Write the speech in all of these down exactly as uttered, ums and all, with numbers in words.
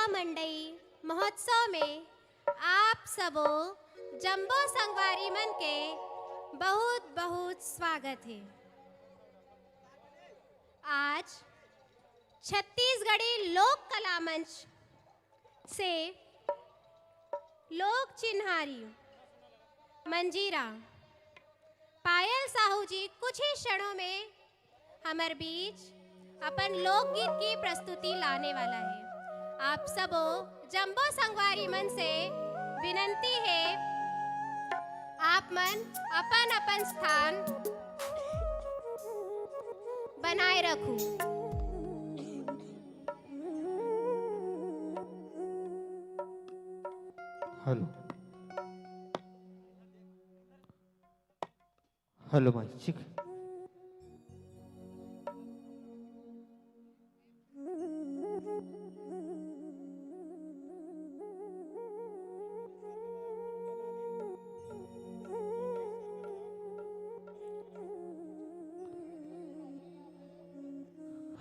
मंडई महोत्सव में आप सबो जम्बो संगवारी मन के बहुत बहुत स्वागत हे। आज छत्तीसगढ़ी लोक कला मंच से लोक चिन्हारी मंजीरा पायल साहू जी कुछ ही क्षणों में हमर बीच अपन लोकगीत की प्रस्तुति लाने वाला है। आप सबो जम्बो संगवारी मन से विनंती है, आप मन अपन अपन स्थान बनाए रखू। Hello. Hello mic check.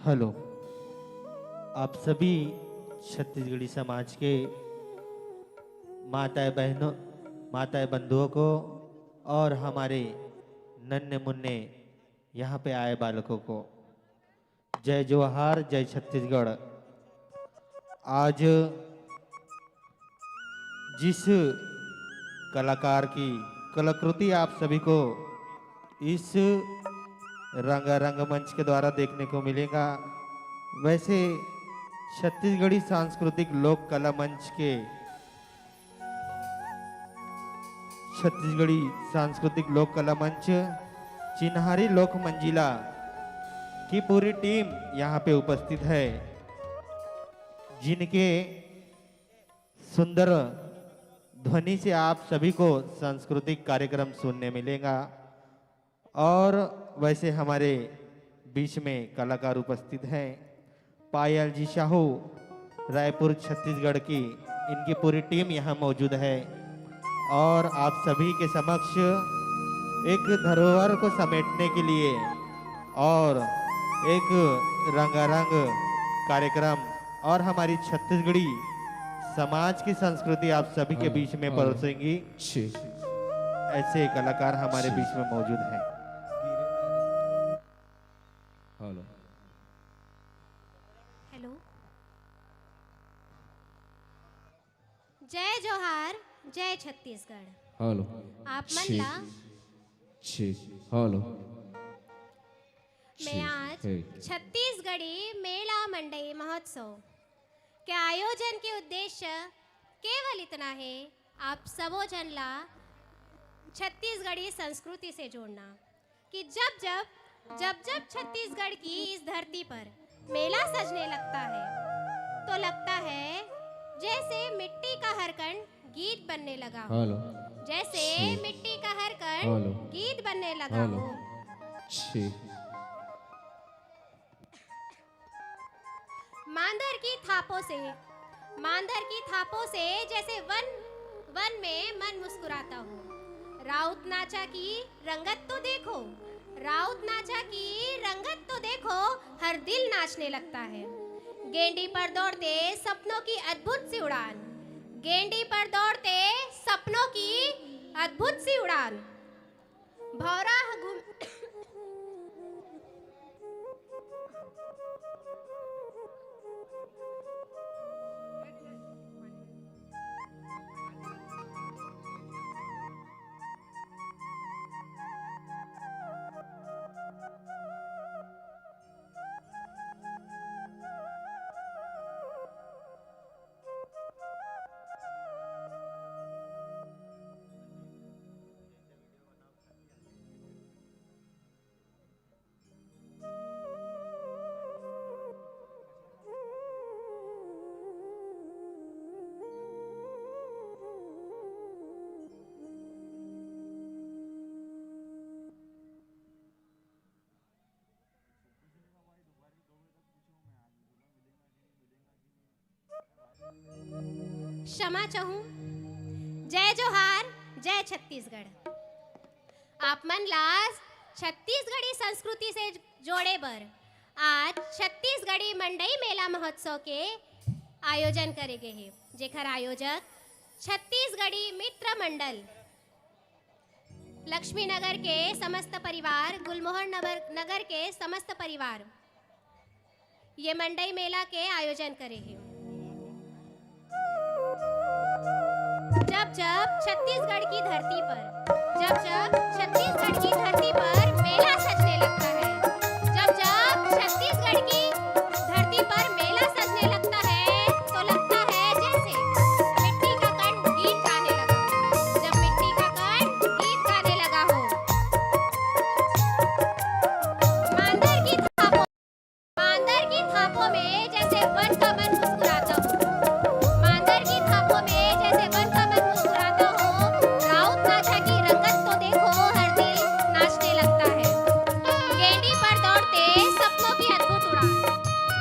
Hello, आप सभी छत्तीसगढ़ी समाज के माताएं बहनों, माताएं बंधुओं को और हमारे नन्हे मुन्ने यहाँ पे आए बालकों को जय जोहार, जय छत्तीसगढ़। आज जिस कलाकार की कलाकृति आप सभी को इस रंगारंग मंच के द्वारा देखने को मिलेगा, वैसे छत्तीसगढ़ी सांस्कृतिक लोक कला मंच के छत्तीसगढ़ी सांस्कृतिक लोक कला मंच चिन्हारी लोक मंजिला की पूरी टीम यहाँ पे उपस्थित है, जिनके सुंदर ध्वनि से आप सभी को सांस्कृतिक कार्यक्रम सुनने मिलेगा। और वैसे हमारे बीच में कलाकार उपस्थित हैं, पायल जी साहू, रायपुर, छत्तीसगढ़ की, इनकी पूरी टीम यहाँ मौजूद है और आप सभी के समक्ष एक धरोहर को समेटने के लिए और एक रंगारंग कार्यक्रम और हमारी छत्तीसगढ़ी समाज की संस्कृति आप सभी के बीच में परोसेंगी। ऐसे कलाकार हमारे बीच में मौजूद हैं। हेलो। हेलो। जय जोहार, जय छत्तीसगढ़। हेलो। आप मन ला ठीक। हेलो। मैं आज छत्तीसगढ़ी मेला मंडई महोत्सव के आयोजन के उद्देश्य केवल इतना है, आप सबो झन ला छत्तीसगढ़ी संस्कृति से जोड़ना कि जब जब जब जब छत्तीसगढ़ की इस धरती पर मेला सजने लगता है तो लगता है जैसे मिट्टी का हर कण गीत बनने लगा हो। हेलो। जैसे ठीक। मिट्टी का हर कण हेलो। गीत बनने लगा हेलो। हो। ठीक। मांदर की थापों से, मांदर की थापों से जैसे वन, वन में मन मुस्कुराता हो। राउत नाचा की रंगत तो देखो, राउत नाचा की रंगत तो देखो, हर दिल नाचने लगता है। गेंडी पर दौड़ते सपनों की अद्भुत सी उड़ान, गेंडी पर दौड़ते सपनों की अद्भुत सी उड़ान। भौरा ह घूम क्षमा चाहूं। जय जोहार, जय छत्तीसगढ़। आप मन ला छत्तीसगढ़ी संस्कृति से जोड़े बर आज छत्तीसगढ़ी मंडई मेला महोत्सव के आयोजन करे गे हे, जेकर आयोजक छत्तीसगढ़ी मित्र मंडल, लक्ष्मी नगर के समस्त परिवार, गुलमोहर नगर, नगर के समस्त परिवार ये मंडई मेला के आयोजन करे हे। जब जब छत्तीसगढ़ की धरती पर, जब जब छत्तीसगढ़ की धरती पर मेला सजने लगता है, जब जब छत्तीसगढ़ की धरती पर मेला सजने लगता है, तो लगता है जैसे मिट्टी का कण गीत गाने लगा। जब मिट्टी का कण गीत गाने लगा हो, मांदर की थापों, मांदर की थापों में जैसे वन का मन मुस्कुराता हो, मांदर की थापों में जैसे वन का मन मुस्कुराता हो, राउत नाचा की रंगत तो देखो, हर दिल नाचने लगता है। गेंडी पर दौड़ते सपनों की अद्भुत उड़ान,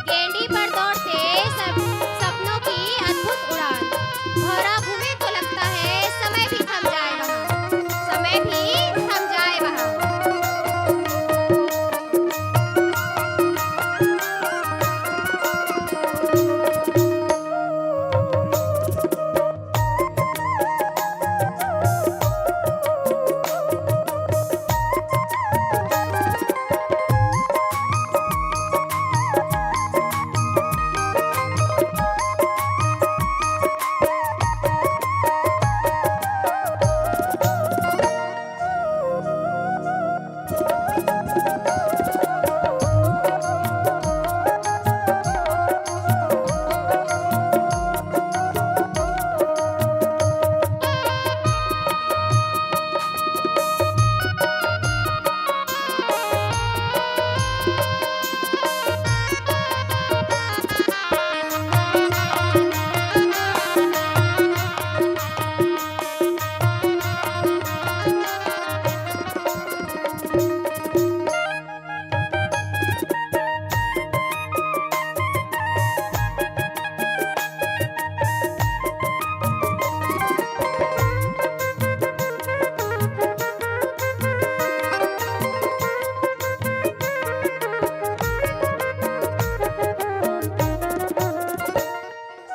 गेंडी पर दौड़ते सब, सपनों की अद्भुत उड़ान। भौरा घूमे तो लगता है समय भी थम जाए वहाँ, समय भी थम जाए वहाँ।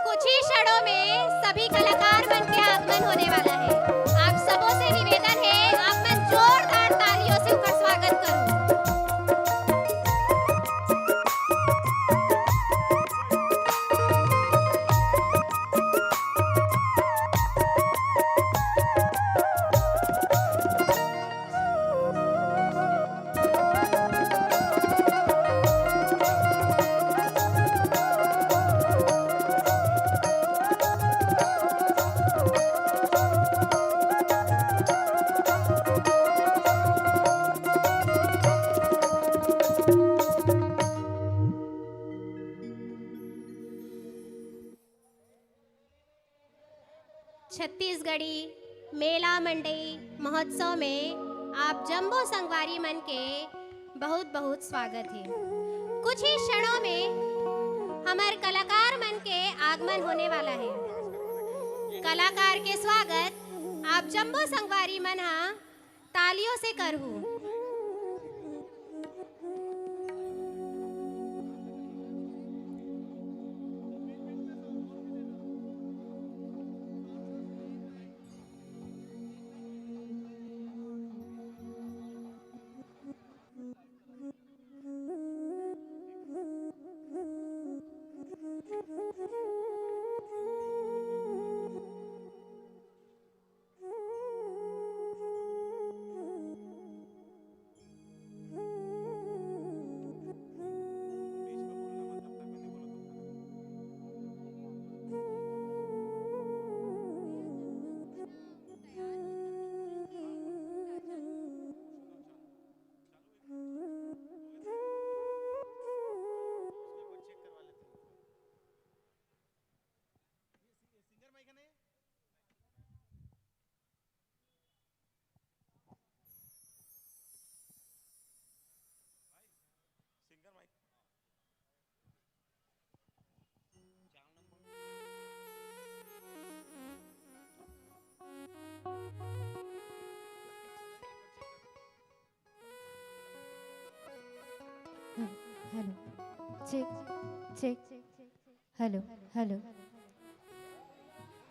कुछ ही क्षणों में सभी कलाकार मन के आगमन होने वाला है। आप सबों से निवेदन है, आप मन जोरदार तालियों से उनका स्वागत करो। छत्तीसगढ़ी मेला मंडई महोत्सव में आप जम्मो संगवारी मन के बहुत बहुत स्वागत है। कुछ ही क्षणों में हमर कलाकार मन के आगमन होने वाला है। कलाकार के स्वागत आप जम्मो संगवारी मन हा तालियों से करहू। Hello, hello. Check, check. Hello, hello.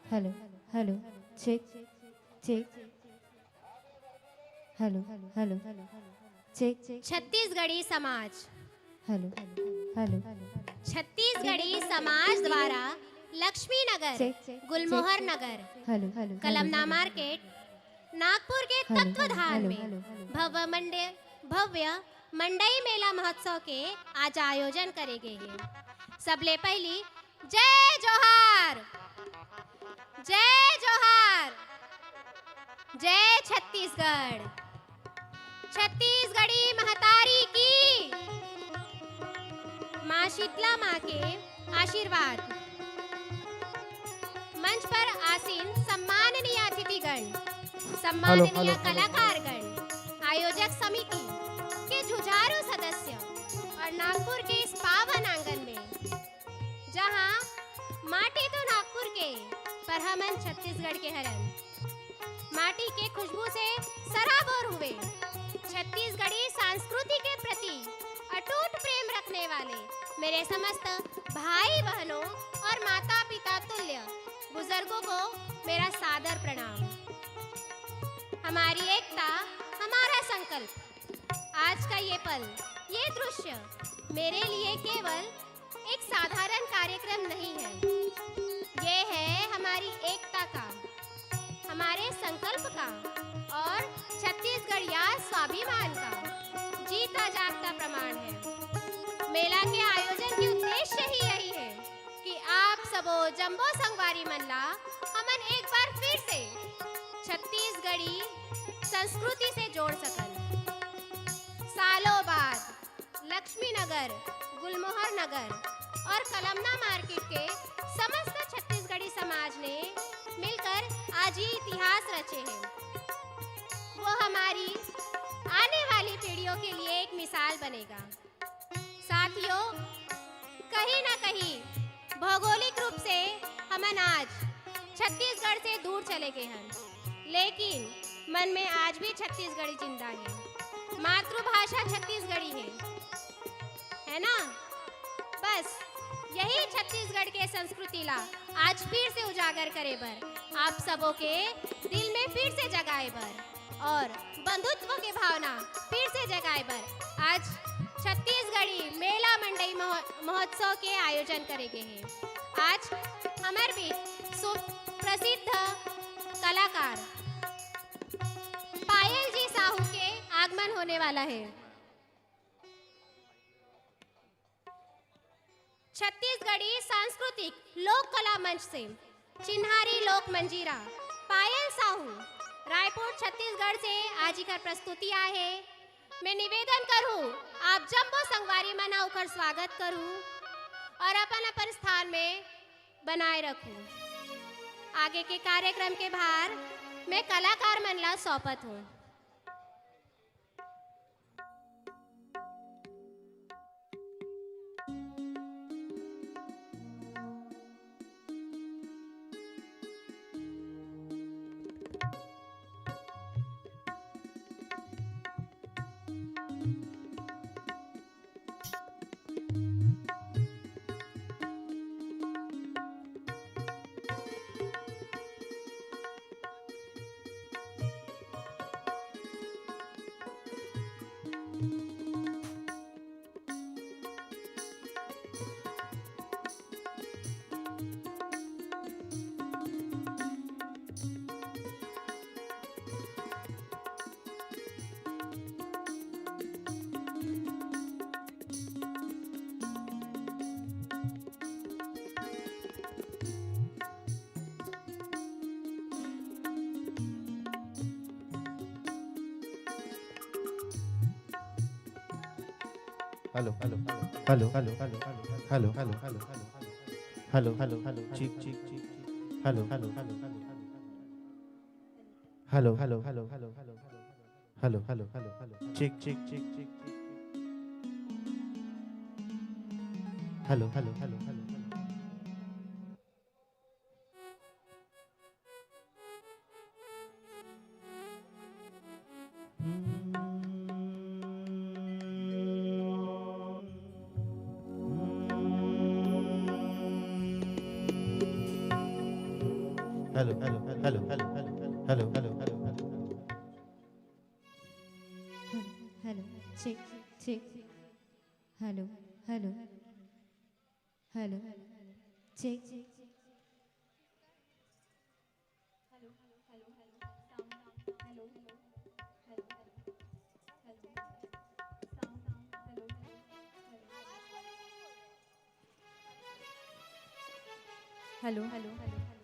Hello, hello, check, check. Hello, hello, check. Chhattisgarhi समाज। Hello, hello. छत्तीसगढ़ी समाज द्वारा Laxmi Nagar, check, check, Gulmohar check. Nagar, hello, hello, hello, Kalmana hello. Market, Nagpur के हेलो, तत्वधान हेलो, में हेलो, हेलो। भव्य मंडे, भव्य मंडई मेला महोत्सव के आज आयोजन करे गे हे। सबले पहिली जय जोहार, जय जोहार, जय छत्तीसगढ़, छत्तीसगढ़ी महतारी की, माँ शीतला माँ के आशीर्वाद। मंच पर आसीन सम्माननीय अतिथिगण, हेलो, सम्माननीय हेलो, हेलो। कलाकारगण, आयोजक समिति के जुझारू सदस्य और नागपुर के इस पावन आंगन में, जहां माटी तो नागपुर के, पर हमन छत्तीसगढ़ के हरन। माटी के खुशबू से सराबोर हुए छत्तीसगढ़ी संस्कृति के प्रति अटूट प्रेम रखने वाले मेरे समस्त भाई बहनों और माता पिता तुल्य बुजुर्गों को मेरा सादर प्रणाम। हमारी एकता, हमारा संकल्प। आज का ये पल, ये दृश्य मेरे लिए केवल एक साधारण कार्यक्रम नहीं है। ये है हमारी एकता का, हमारे संकल्प का और छत्तीसगढ़िया स्वाभिमान का जीता जागता प्रमाण है। मेला के आयोजन के उद्देश्य ही यही है कि आप सबो जम्बो संगवारी मन ला हमन एक बार फिर से छत्तीसगढ़ी संस्कृति से जोड़ सकन। सालों बाद लक्ष्मी नगर, गुलमोहर नगर और कलमना मार्केट के समस्त छत्तीसगढ़ी समाज ने मिलकर आज ये इतिहास रचे हैं। वो हमारी आने वाली पीढ़ियों के लिए एक मिसाल बनेगा। साथियों, कहीं ना कहीं भौगोलिक रूप से हमन आज छत्तीसगढ़ से दूर चले गए हैं, लेकिन मन में आज भी छत्तीसगढ़ी जिंदा है। मातृभाषा छत्तीसगढ़ी है, है ना? बस यही छत्तीसगढ़ के संस्कृति ला आज फिर से उजागर करे बर, आप सबों के दिल में फिर से जगाए बर और बंधुत्व के भावना फिर से जगाए बर आज छत्तीसगढ़ी मेला मंडई महो-, महोत्सव के आयोजन करे गे हे। आज हमर बीच सुप्रसिद्ध कलाकार पायल जी साहू के आगमन होने वाला है। छत्तीसगढ़ी सांस्कृतिक लोक कला मंच से चिन्हारी लोक मंजीरा पायल साहू, रायपुर, छत्तीसगढ़ से आज इकर प्रस्तुति आए हे। मैं निवेदन करूं, आप जम्मो संगवारी मन ह ओकर स्वागत करूं और अपन अपन स्थान में बनाए रखूं। आगे के कार्यक्रम के भार मैं कलाकार मन ला सौंपत हूं। Hello, hello, hello, hello, hello, hello, hello, hello, hello, hello, hello, hello, hello, check, check, check, check, hello, hello, hello, hello, hello, hello, hello, hello, hello, hello, hello, hello, hello, check, check, check, check, check, hello, hello, hello, hello, hello. Hello, hello, hello, hello, hello, hello, hello, hello, hello. Hello, hello, check, check. Hello, hello, hello, check, check. Hello, hello, hello, hello, sound, sound, hello, hello, hello, hello, hello, sound, sound, hello, hello, hello. Hello, hello,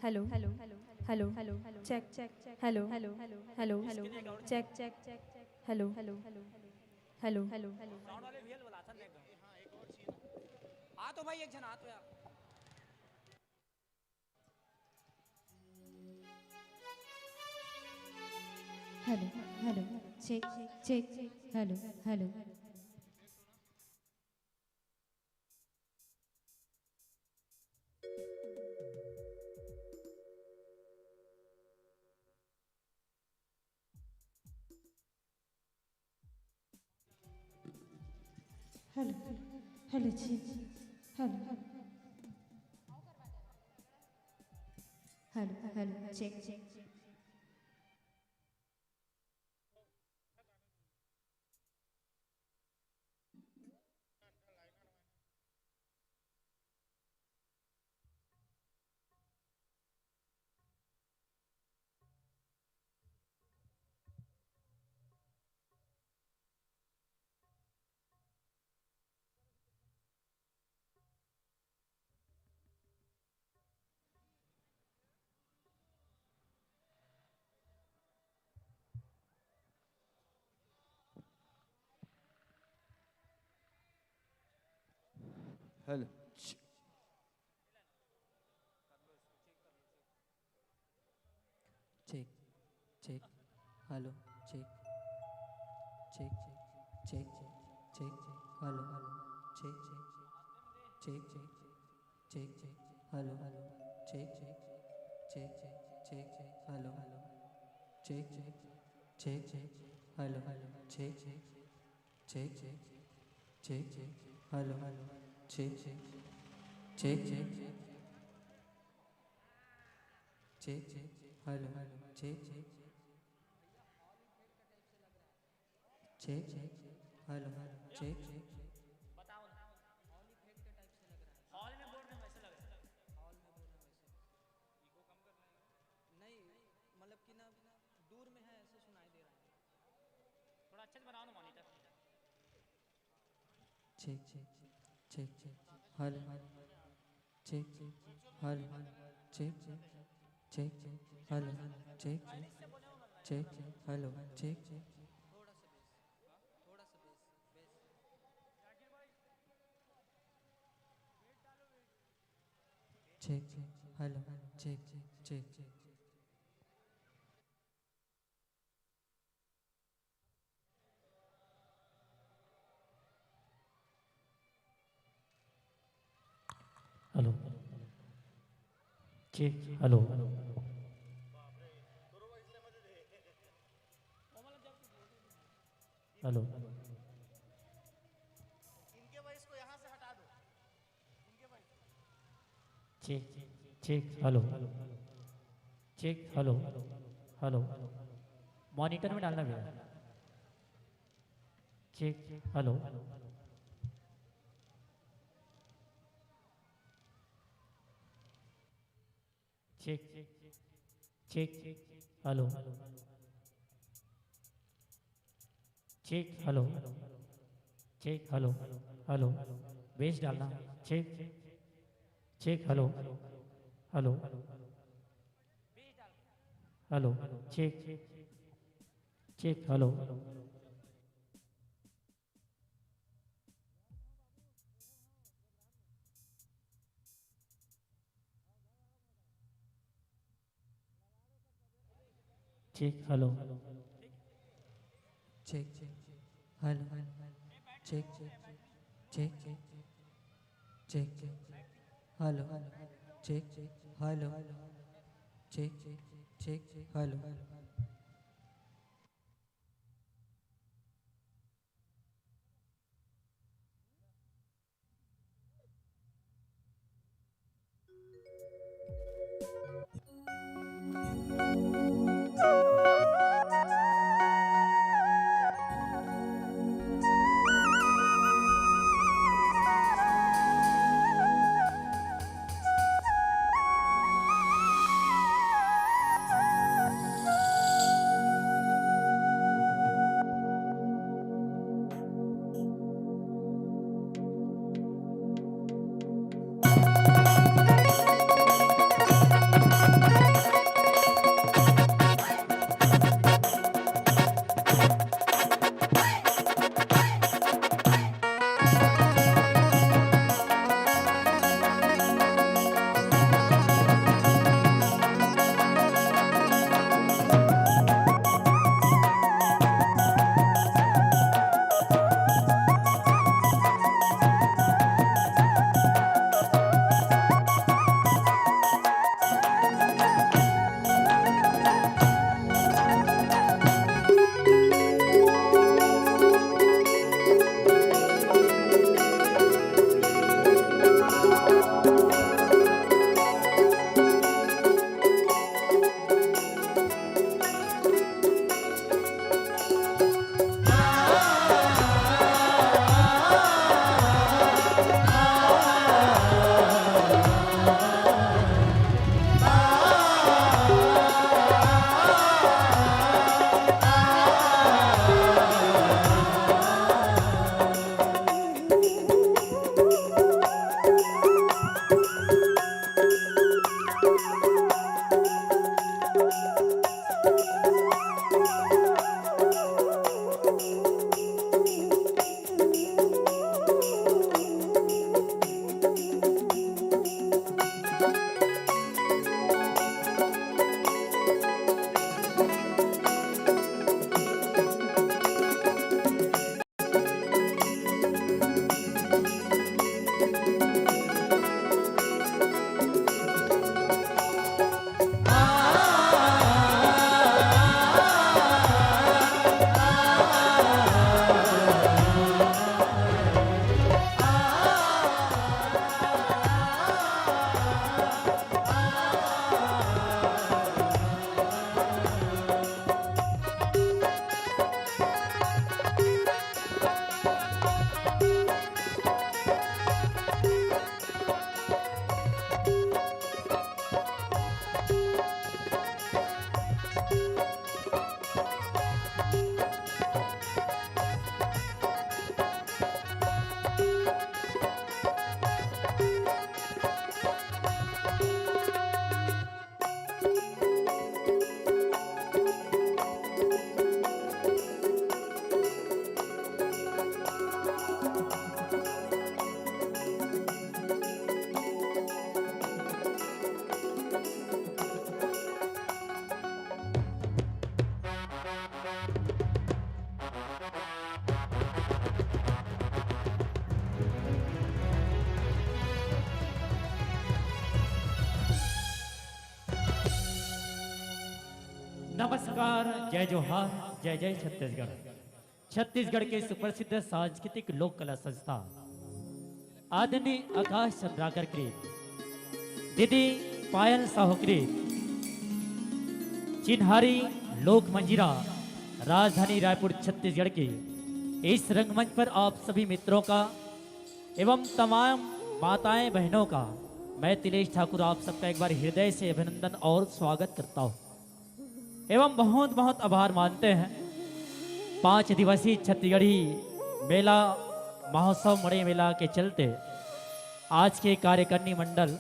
hello, hello, hello, hello, hello, check, check, check, hello, hello, hello, hello, check, check, check, hello, hello, hello, hello, hello, hello. Sound वाले भैया बुलाता नहीं एकदम। आ तो भाई, एक जन आ तो यार। Hello, hello, check, check, hello, hello. Hello, hello, check, hello, hello, hello, check, check, check. Hello. Check, check, hello, check, check, check, check, check, check, hello, hello, check, check, check, check, check, check, hello, hello, check, check, check, check, check, check, hello, hello, check, check, check, check, hello, hello, check, check, check, check, check, check, hello, hello, check, check, check, check, check, check, check, hello, hello, check, check, check, check, hello, hello, check, check. बताओ ना। Hall effect type से लग रहा है। Hall में बोल रहे हैं, वैसे लग रहा है। हॉल में बोल रहे हैं, वैसे। इको कम करना है। नहीं, मतलब कि ना, दूर में है, ऐसे सुनाई दे रहा है। थोड़ा अच्छे से बनाओ ना monitor. Check, check, check, check, hello, check, check, hello, check, check, check, check, hello, check, check, check, check, hello, check, check. Check, check, hello, check, check, check, check. Hello. Check. Hello. Hello. Check, check, hello. Check, hello, hello. Monitor में डालना भैया। Check, hello. Check, check, hello. Check, hello. Check, hello, hello. Base डालना। Check, check, hello, hello. Hello, check, check, hello. Check, hello. Check, check, hello. Check, check, check, check, check, check, hello. Check, check, hello. Check, check, check, check, hello. नमस्कार, जय जोहार, जय जय छत्तीसगढ़। छत्तीसगढ़ के सुप्रसिद्ध सांस्कृतिक लोक कला संस्था आदरणीय आकाश चंद्राकर कृत, दीदी पायल साहू कृत चिन्हारी लोक मंजीरा, राजधानी रायपुर छत्तीसगढ़ के इस रंगमंच पर आप सभी मित्रों का एवं तमाम माताएं बहनों का मैं तिलेश ठाकुर आप सबका एक बार हृदय से अभिनंदन और स्वागत करता हूँ। एवं बहुत बहुत आभार मानते हैं पाँच दिवसीय छत्तीसगढ़ी मेला महोत्सव मड़े मेला के चलते आज के कार्यकारिणी मंडल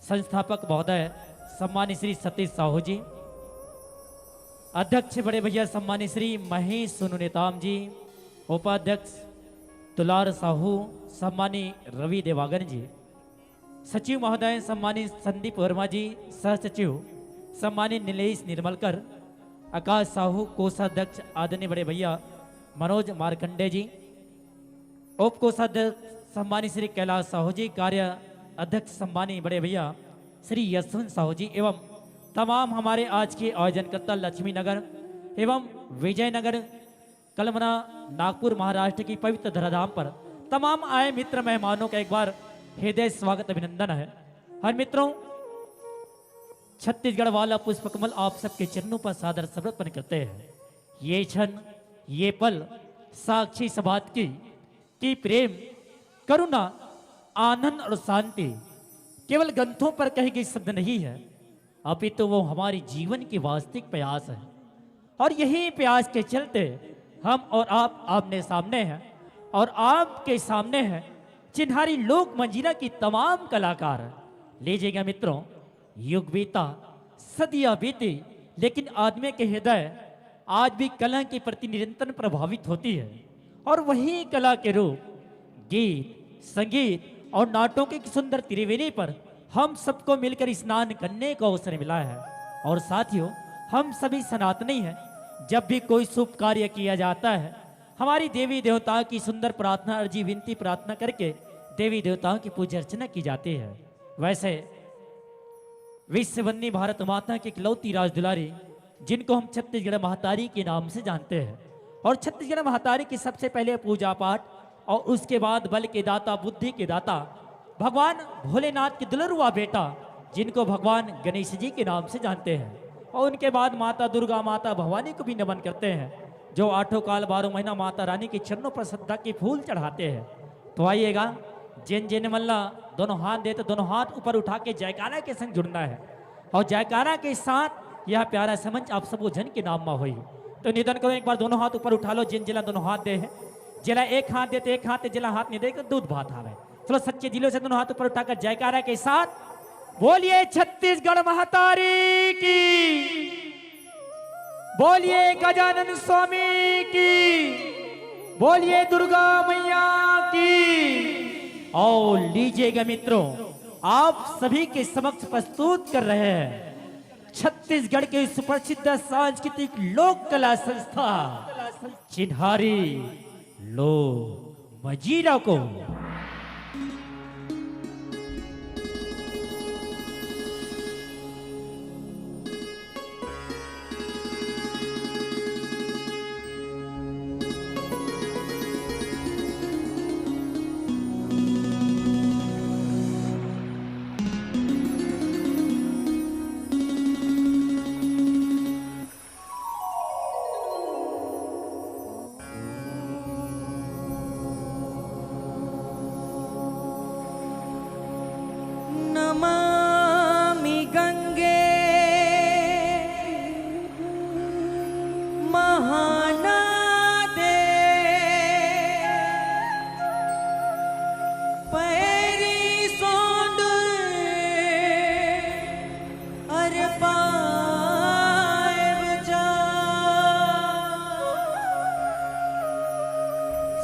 संस्थापक महोदय सम्मानित श्री सतीश साहू जी, अध्यक्ष बड़े भैया सम्मानित श्री महेश सोनू नेताम जी, उपाध्यक्ष दुलार साहू, सम्मानित रवि देवागन जी, सचिव महोदय सम्मानित संदीप वर्मा जी, सह सचिव सम्मानित नीलेश निर्मलकर, आकाश साहू, कोषाध्यक्ष आदरणीय बड़े भैया मनोज मार्कंडे जी, उप कोषाध्यक्ष सम्मानित श्री कैलाश साहू जी, कार्य अध्यक्ष सम्मानित बड़े भैया श्री यशवंत साहू जी एवं तमाम हमारे आज के आयोजनकर्ता लक्ष्मी नगर एवं विजयनगर कलमना नागपुर महाराष्ट्र की पवित्र धराधाम पर तमाम आए मित्र मेहमानों का एक बार हृदय स्वागत अभिनंदन है। और मित्रों, छत्तीसगढ़ वाला पुष्पकमल आप सबके चरणों पर सादर समर्पण करते हैं। ये क्षण, ये पल साक्षी इस बात की कि प्रेम, करुणा, आनंद और शांति केवल ग्रंथों पर कहे गए शब्द नहीं है, अपितु वो हमारे जीवन की वास्तविक प्यास है। और यही प्यास के चलते हम और आप आमने सामने हैं और आपके सामने है चिन्हारी लोक मंजीरा की तमाम कलाकार। लीजिएगा मित्रों, युग बीता, सदियां बीती, लेकिन आदमी के हृदय आज भी कला के प्रति निरंतर प्रभावित होती है। और वही कला के रूप गीत, संगीत और नाटों की सुंदर त्रिवेणी पर हम सबको मिलकर स्नान करने का अवसर मिला है। और साथियों, हम सभी सनातनी हैं। जब भी कोई शुभ कार्य किया जाता है, हमारी देवी देवताओं की सुंदर प्रार्थना, अर्जी, विनती, प्रार्थना करके देवी देवताओं की पूजा अर्चना की जाती है। वैसे विश्ववंदनी भारत माता की इकलौती राजदुलारी, जिनको हम छत्तीसगढ़ महतारी के नाम से जानते हैं, और छत्तीसगढ़ महतारी की सबसे पहले पूजा पाठ और उसके बाद बल के दाता, बुद्धि के दाता, भगवान भोलेनाथ के दुलरुआ बेटा, जिनको भगवान गणेश जी के नाम से जानते हैं, और उनके बाद माता दुर्गा, माता भवानी को भी नमन करते हैं, जो आठों काल बारह महीना माता रानी के चरणों पर श्रद्धा के फूल चढ़ाते हैं। तो आइएगा, जिन जिन मन ला दोनों हाथ दे, तो दोनों हाथ ऊपर उठा के जयकारा के संग जुड़ना है और जयकारा के साथ यह प्यारा समंच आप सबो झन के नाम मा होई। तो निवेदन करो, एक बार दोनों हाथ ऊपर उठा लो, जिन जिला दोनों हाथ दे हैं, जिला एक हाथ दे तो एक हाथ, जिला हाथ नहीं दे तो दूध भात हावे। चलो, सच्चे दिलों से दोनों हाथ ऊपर उठाकर जयकारा के साथ बोलिए छत्तीसगढ़ महतारी की, बोलिए गजानन स्वामी की, बोलिए दुर्गा मैया की। और लीजिएगा मित्रों, आप सभी के समक्ष प्रस्तुत कर रहे हैं छत्तीसगढ़ के सुप्रसिद्ध सांस्कृतिक लोक कला संस्था चिन्हारी लोक मंजीरा को। नमामि गंगे महानदे पैरी सोंडुर अर पाएब जा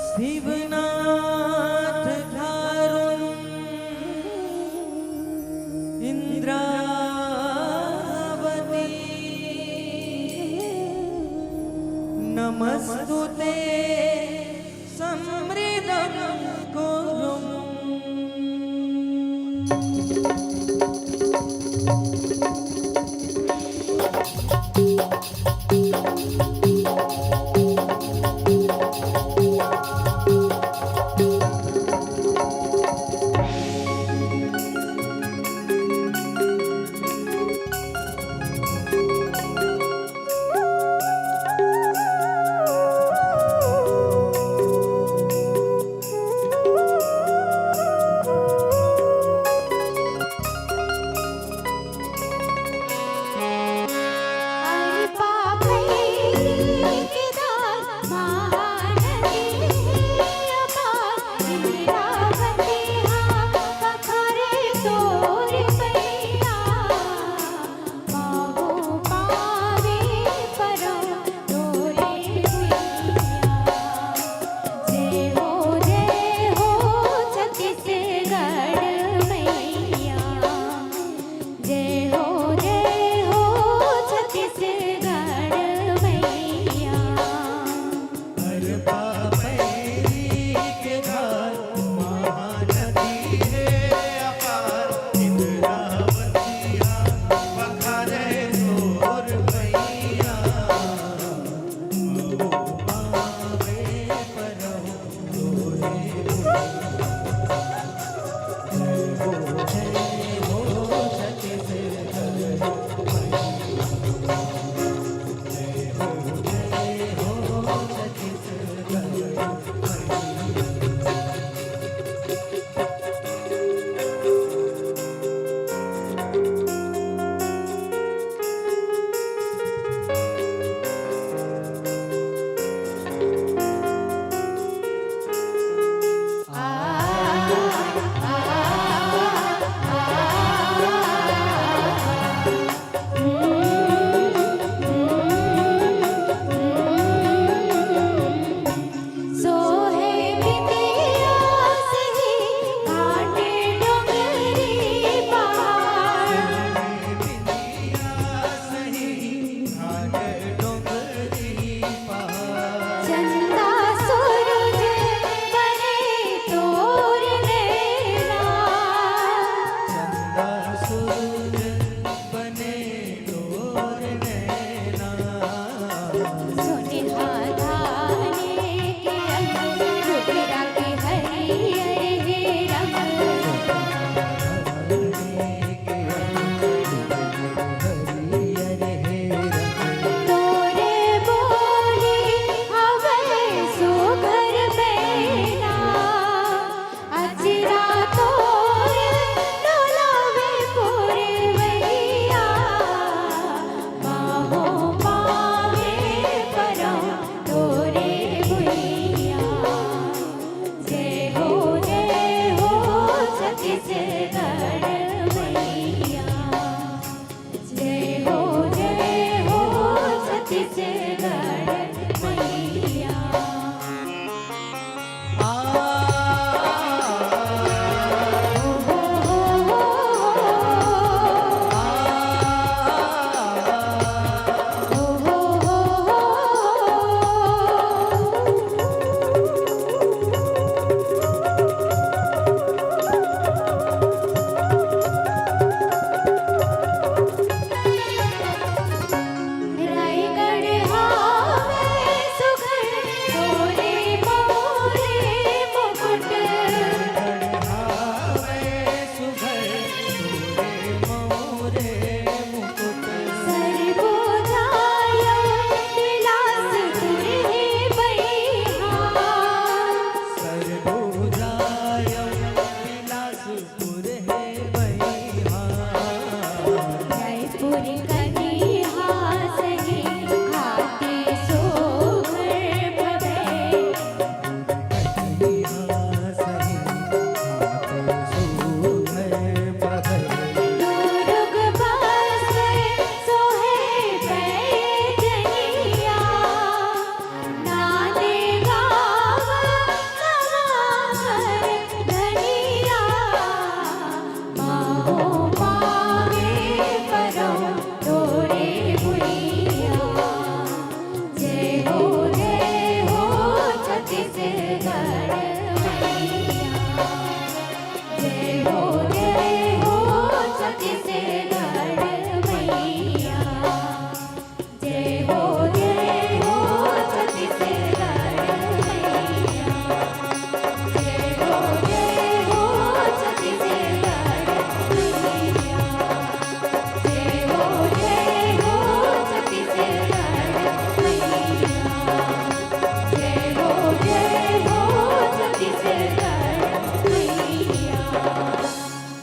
शिवनाथ थारुन इंद्रावती नमस्तुते समृद्धं कुरुम।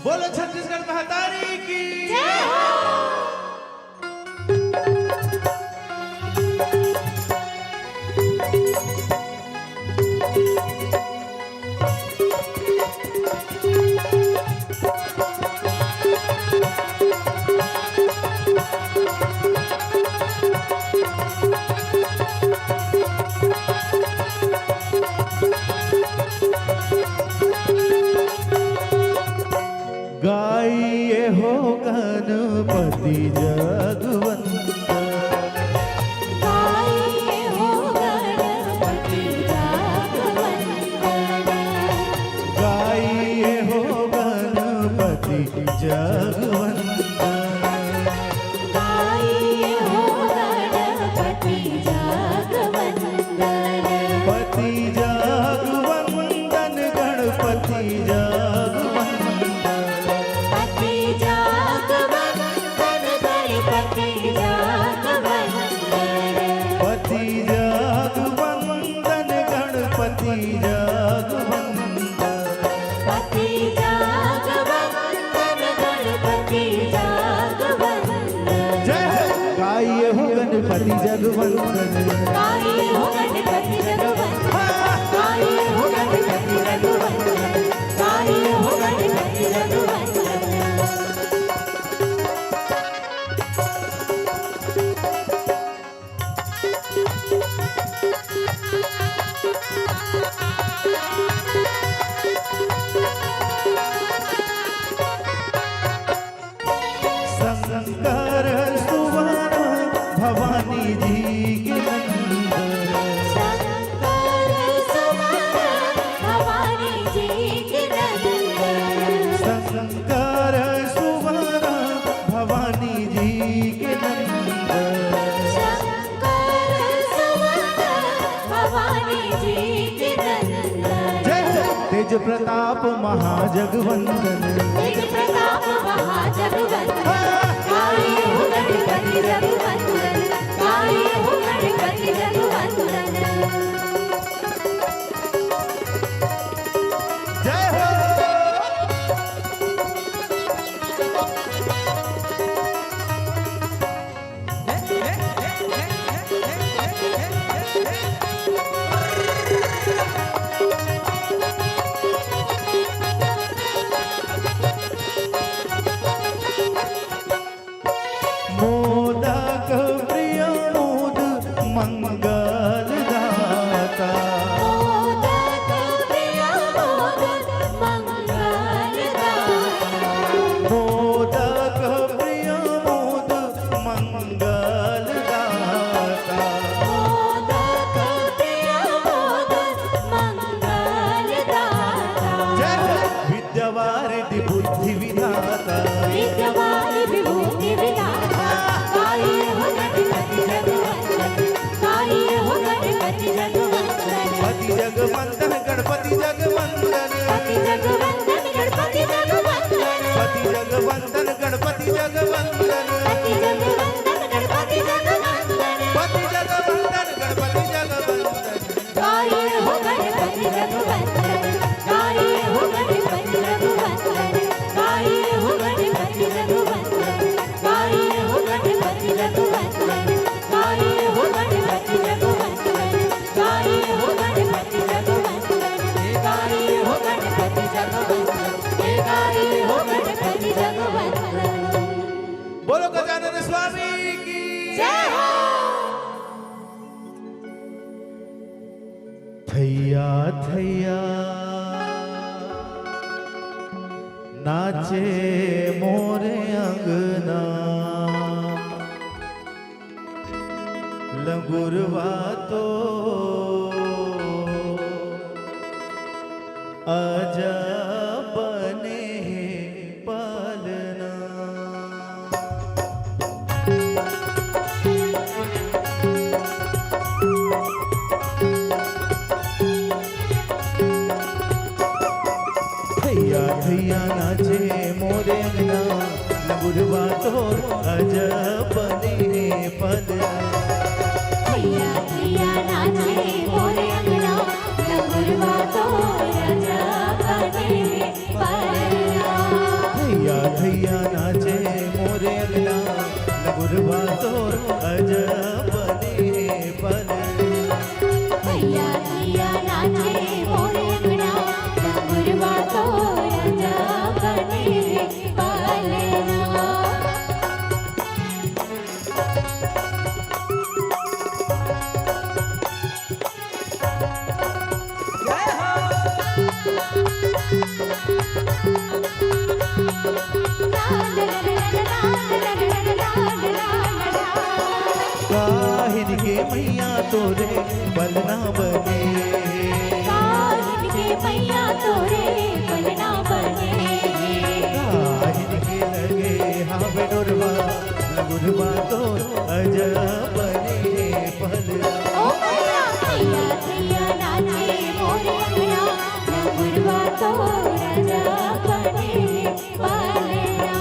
बोलो छत्तीसगढ़ महतारी की। गाइए हो गणपति जगवंत। गाइए हो गणपति जगवंत। गाइए हो गणपति जगवंत। गाइए हो गणपति जगवंत। पति जगवंदन गणपति जगवंदन। पति जगवंदन गणपति जगवंदन। पति जगवंदन गणपति जगवंदन। पति जगवंदन गणपति जगवंदन। जय हो। गाइए हो गणपति जगवंदन। गाइए हो गणपति जगवंदन। हाँ। गाइए हो गणपति जगवंदन। गाइए हो गणपति जगवंदन। शंकर सुवन भवानी जी के नंदन। शंकर सुवन भवानी जी के नंदन। शंकर सुवन भवानी जी के नंदन। शंकर सुवन भवानी जी के नंदन। जय हो। तेज प्रताप महाजगवंदन। तेज प्रताप महाजगवंदन। हाँ। गाइए हो गणपति जगवंदन। गाइए हो गणपति जगवंदन। जय हो। स्वामी की जय हो। थैया थैया नाचे मोरे अंगना, लंगुरवा तो अजब बने हे पलना। थैया थैया नाचे मोरे अंगना, लंगुरवा तोर अजब बने हे पलना। थैया थैया नाचे मोरे अंगना, लंगुरवा तोर अजब बने हे पलना। थैया थैया नाचे मोरे अंगना, लंगुरवा तोर अजब बने हे पलना। थैया थैया नाचे मोरे अंगना, लंगुरवा तोर अजब बने हे पलना। काहिन के मैया तोरे पलना बने। काहिन के मैया तोरे पलना बने। काहिन के लगे हावे डोरवा, लंगुरवा तोर अजब बने पलना। ओ मैया, मैया, मैया नाचे मोरे अंगना, लंगुरवा तोर अजब बने पलना।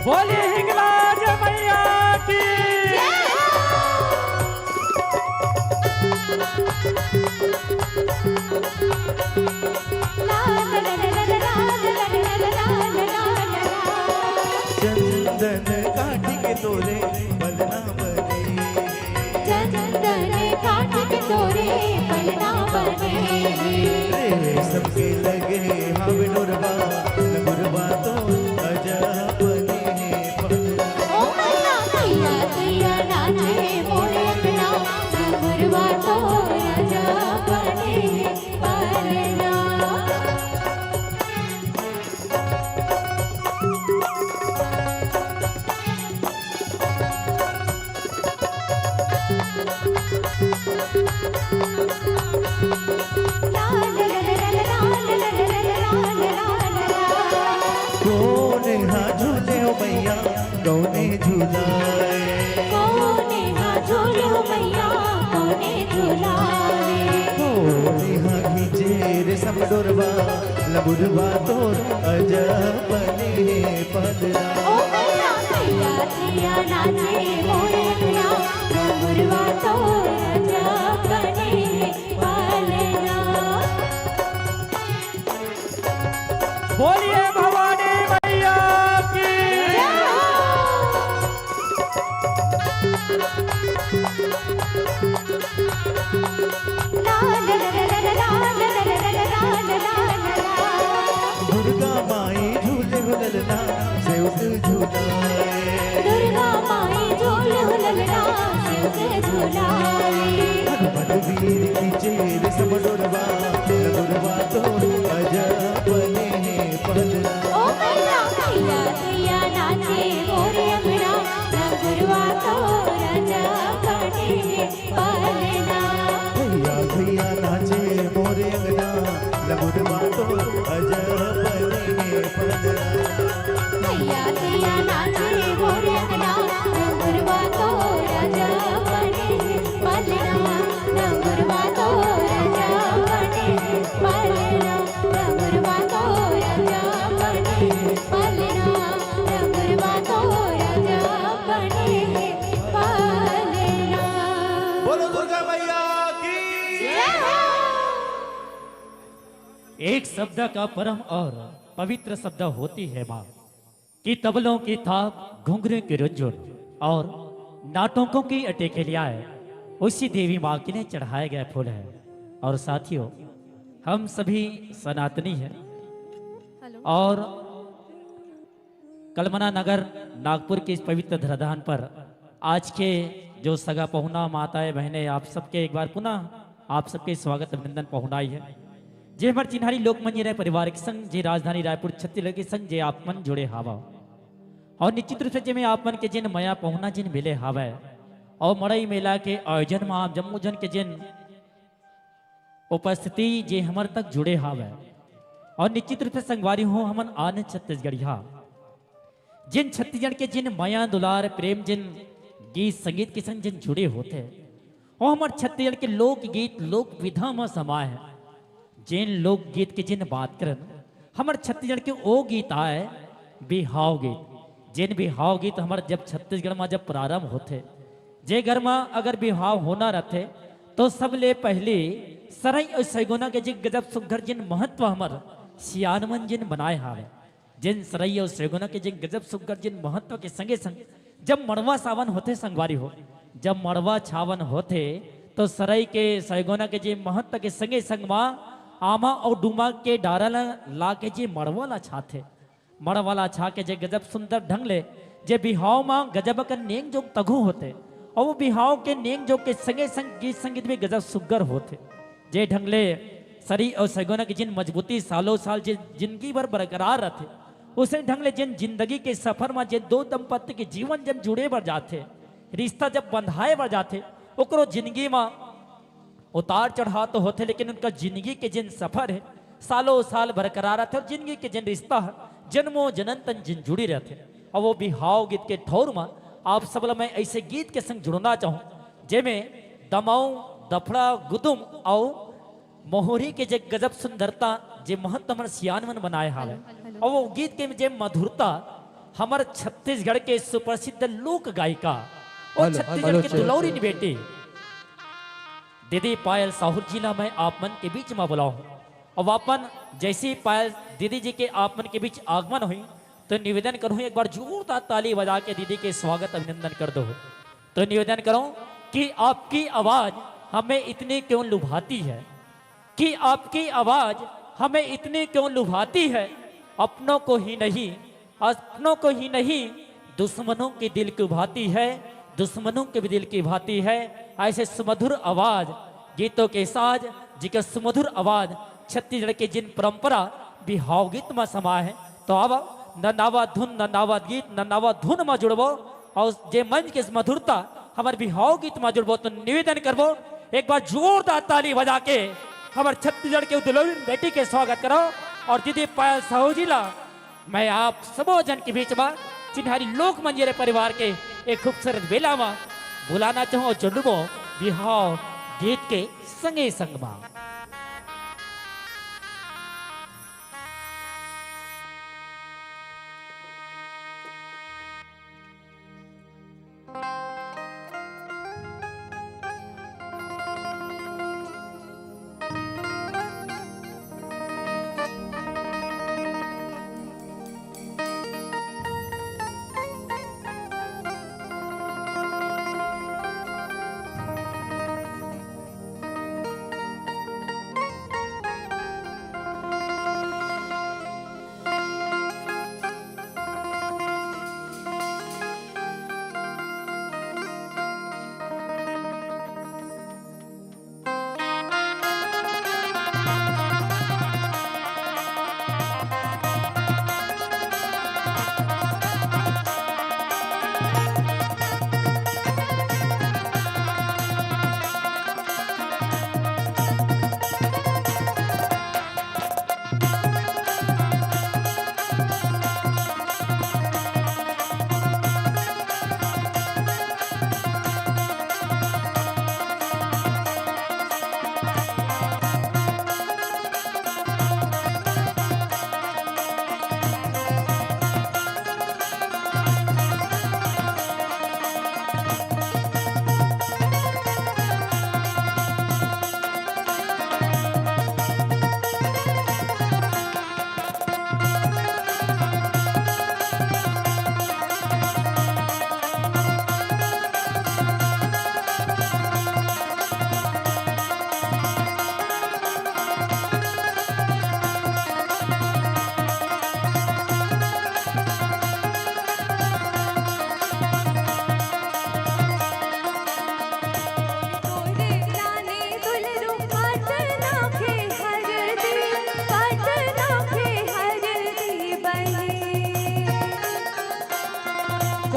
बोलिए हिंगलाज मैया की। चंदन काठी के तोरे पलना बने। चंदन काठी के तोरे पलना बने। रेशम के लगे हावे डोरवा, लंगुरवा तोर अजब बने पलना। ओ मैया, मैया, मैया नाचे मोरे अंगना, लंगुरवा तोर अजब बने पलना। कोने हा झूले हो मैया, कोने झूलाए। कोने हा झूले हो मैया, कोने झूलाए। कोने हा खींचे रे सब डोरवा, लंगुरवा तोर अजब बने पलना। ओ मैया, मैया, मैया नाचे मोरे अंगना, लंगुरवा तोर अजब बने पलना। बोलिए भवानी मैया की। दुर्गा माई झूले हो ललना, सेवक झूलाए। दुर्गा माई झूले हो ललना, सेवक झूलाए। हनुमत वीर खींचे रे सब डोरवा, लंगुरवा तोर अजब बने पलना। ओ मैया, मैया, मैया नाचे मोरे अंगना, लंगुरवा तोर अजब बने पलना। भैया, भैया नाचे मोरे अंगना, लंगुरवा तोर अजब बने पलना। भैया, भैया नाचे मोरे अंगना, लंगुरवा तोर अजब बने पलना। लंगुरवा तोर अजब बने पलना। लंगुरवा तोर अजब बने पलना। लंगुरवा तोर अजब बने पलना। बोलो दुर्गा मैया की। जय हो। एक शब्द का परम और पवित्र शब्द होती है माँ, कि तबलों की थाप, घुंघरू की रुंझुन और नाटकों की अटेखेलियाएं उसी देवी माँ के लिए चढ़ाए गए फूल है। और साथियों, हम सभी सनातनी हैं हेलो। और कलमना नगर नागपुर के इस पवित्र धराधान पर आज के जो सगा पहुना, माताएं, बहनें, आप सबके एक बार पुनः आप सबके स्वागत, अभिनंदन, पहुनाई है। जे हमर चिन्हारी लोकमंच राय परिवार के संग, जे राजधानी रायपुर छत्तीसगढ़ के संग, जे आप मन जुड़े हावा, और निश्चित रूप से जेमे आप मन के जिन मया पहुना जिन मिले हावय, और मड़ई मेला के आयोजन म आप जम्मो जन के जिन उपस्थिति जे हमर तक जुड़े हावय, और निश्चित रूप से संगवारी हो, हमन आने छत्तीसगढ़िया, जिन छत्तीसगढ़ के जिन मया दुलार प्रेम, जिन गीत संगीत के संग जिन जुड़े होथे, वो हमर छत्तीसगढ़ के लोकगीत लोक विधा म समाय है। जिन लोकगीत के जिन बात करन, हमर छत्तीसगढ़ के ओ गीत आय बिहाव गीत। जिन बिहाव गीत हमर जब छत्तीसगढ़ म जब प्रारंभ होथे, जे घर म अगर बिहाव होना रहथे, तो सबले पहली सरई अउ सैगोना के जिन गजब सुग्घर जिन महत्व हमर सियान मन जिन बनाए हावय। जिन सरई अउ सैगोना के जिन गजब सुग्घर जिन महत्व के संगे संग जब मड़वा सावन होथे संगवारी हो, जब मड़वा छावन होथे, तो सरई के सैगोना के जिन महत्व के संगे संग म आमा अउ डूमा के डारा ला, ला के जे मड़वा ला छाथे, मड़वा ला छा के जे गजब सुंदर ढंग ले जे बिहाव म गजब अकन नेंग जोग तघो होथे, अउ वो बिहाव के नेंग जोग के संगे संग गीत संगीत भी गजब सुग्घर होथे। जे ढंग ले सरई अउ सैगोना के जिन मजबूती सालों साल जे जिंदगी भर बरकरार रथे, उसे ढंग ले जिन जिंदगी के सफर म जे दो दंपत्ति के जीवन जब जुड़े बर जाथे, रिश्ता जब बंधाए बर जाथे, ओकरो जिंदगी म उतार चढ़ाव तो होथे, लेकिन उनका जिंदगी के जिन सफर है, सालों साल बरकरार रथे, और जिंदगी के जिन रिश्ता है, जन्मों जन्म तन जिन जुड़ी रहथे। और वो बिहाव गीत के ठौर म आप सब ला मैं ऐसे गीत के संग जुड़ना चाहूँ, जेमे दमाऊ, दफड़ा, गुदुम अउ मोहरी के जे गजब सुंदरता, जे महत्व हमर सियान मन बनाए हावय, हेलो, हेलो। और वो गीत के जे मधुरता, हमर छत्तीसगढ़ के सुप्रसिद्ध लोक गायिका, और हेलो, छत्तीसगढ़ हेलो, के चलो, दुलौरिन चलो। बेटी दीदी पायल साहू जी ला मैं आप मन के बीच म बुलाऊं। अब आप मन जैसे ही पायल दीदी जी के आप मन के बीच आगमन होही, तो निवेदन करूं, एक बार जोरदार ताली बजा के दीदी के स्वागत अभिनंदन कर दो। तो निवेदन करूं कि आपकी आवाज हमें इतनी क्यों लुभाती है, कि आपकी आवाज हमें इतनी क्यों लुभाती है, अपनों को ही नहीं, अपनों को ही नहीं, दुश्मनों के दिल की भाती है, दुश्मनों के भी दिल की भाती है। ऐसे सुमधुर आवाज, गीतों के साज, जिकर सुमधुर आवाज छत्तीसगढ़ के जिन परंपरा बिहाव गीत म समा है, तो अब नंदावत धुन, नंदावत गीत, नंदावत धुन म जुड़बो, और जे मंच के मधुरता हमर बिहाव गीत म जुड़बो, तो निवेदन करबो, एक बार जोरदार ताली बजा के हमर छत्तीसगढ़ के दुलौरिन बेटी के स्वागत करो। और दीदी पायल साहू जी ला मैं आप सबो जन के बीच म चिन्हारी लोक मंजरे परिवार के एक खूबसूरत बेला म बुलाना चाहूँ और जुड़बो बिहाव गीत के संगे संग म।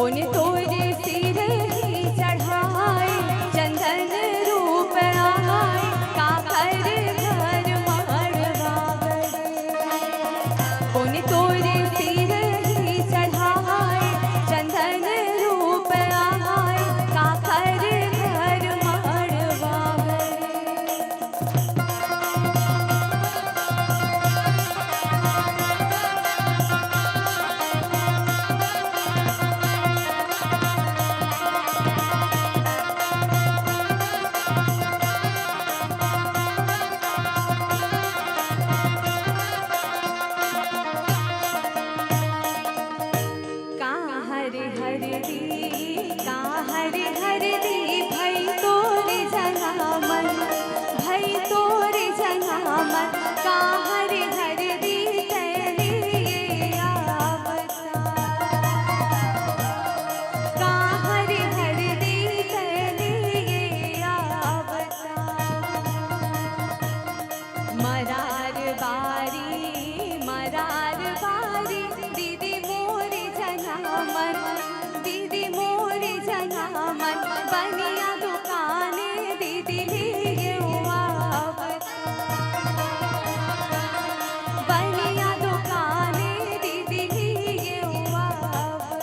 कोन तोरे सिरहि चढ़ाए, चंदन रूप आए, काकर घर मड़वा गढ़े। कोन तोरे सिरहि चढ़ाए, चंदन रूप आए, काकर घर मड़वा गढ़े। कहाँ हरे हरदी, कहाँ हरे हरदी, भई तोरे जनामन, भई तोरे जनामन, कहाँ हरे हरदी तैं ले आवता। कहाँ हरे हरदी तैं ले आवता। मरार बारी, मरार बारी, दीदी मोरे जनामन, दीदी मोरे जनामन, बनिया दुकाने दीदी लिए आवत। बनिया दुकाने दीदी लिए आवत।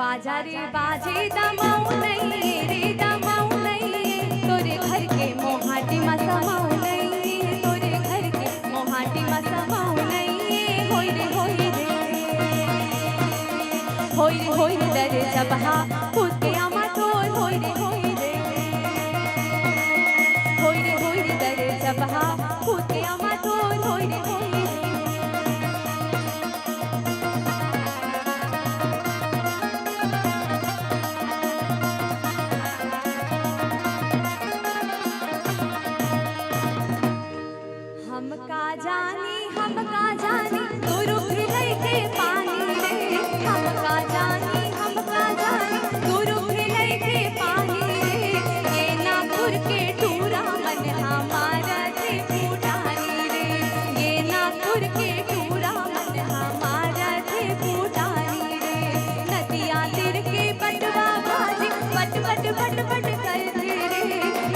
बाजा रे बाजे दमऊ नइये रे दमऊ नइये, तोरे घर के मोहाटी म समऊ नइये, तोरे घर के मोहाटी म समऊ नइये, होई रे होई रे। होई रे होई रे दर जबहा, फूस के आमा तोर, होई रे होई रे। होई रे होई रे दर जबहा, फूस के आमा तोर, होई रे होई रे। हम का जानी, हम का जानी, तू रुख लइके पानी रे। हम का जानी, हम का जानी, तू रुख लइके पानी रे। ये नागपुर के टूरा मन हमारा थे फूटानी रे। ये नागपुर के टूरा मन हमारा थे फूटानी रे। नदिया तीर के पटवा भाजी पट पट पट पट करथे रे।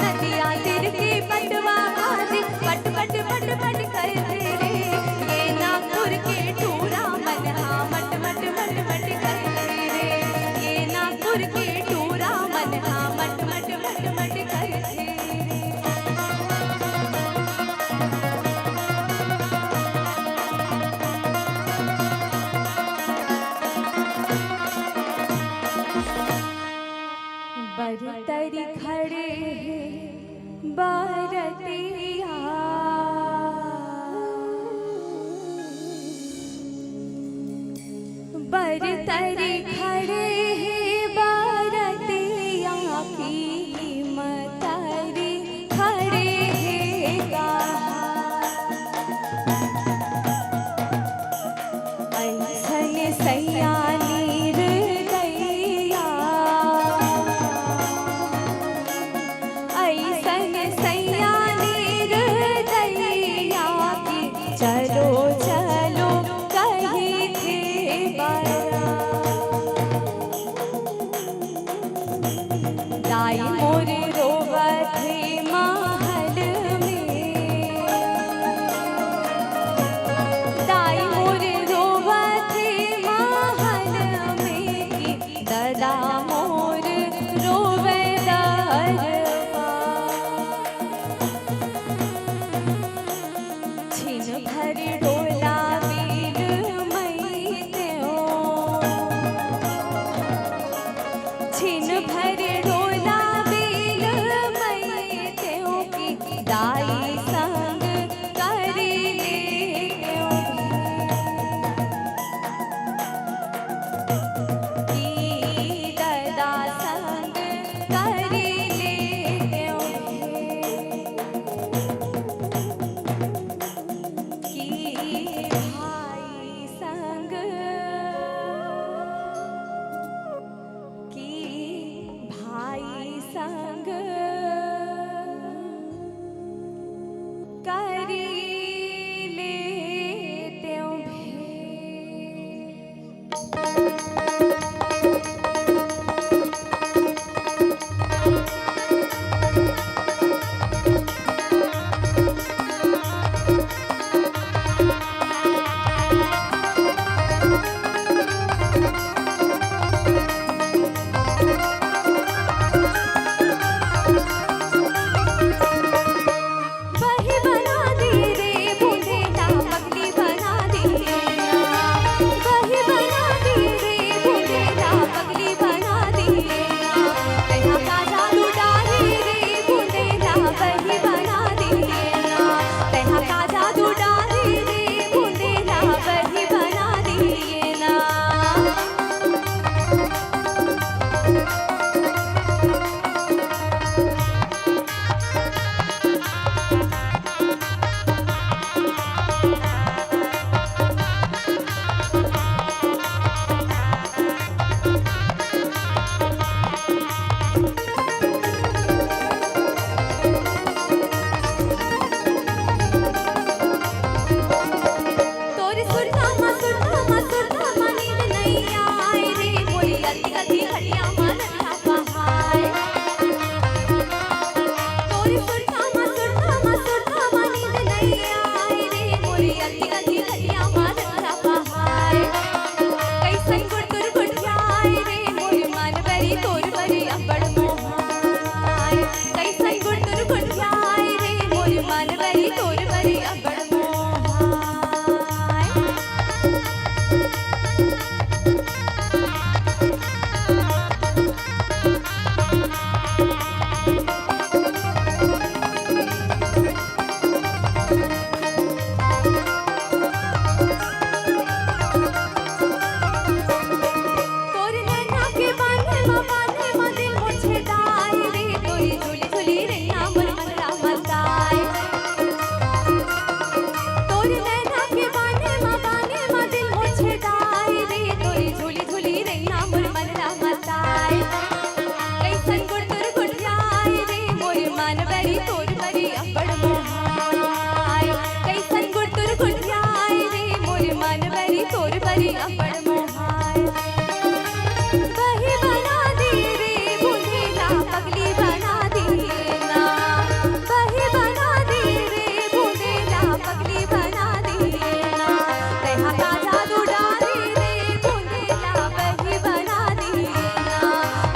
नदिया तीर के पटवा भाजी पट पट पट पट करथे रे। ये नागपुर के टूरा मन हा मट मट मट मट करथे रे। ये नागपुर के टूरा मन हा मट मट मट मट करथे रे। बरतरी खड़े हे बरतिया, बरतरी खड़े हे बरतिया, की मतरी खड़े हे कहा। अइसन सैया निर्दयिया, अइसन सैया निर्दयिया कि चलो चलो कहिथे बरा। दाई मोर रोवत हे महल में, दाई मोर रोवत हे महल में कि ददा मोर रोवे दरबा। छिन भर डोला बिन मई तें ओ, छिन भर डोला बिन मई तें ओ कि दाई संग करी ले तें ओ। की अब्बड़ मोहाय। बही बना दे रे बुंदेला, पगली बना दे ना। बही बना दे रे बुंदेला, पगली बना दे ना। तेहा का जादू डारे रे बुंदेला, बही बना दे ना।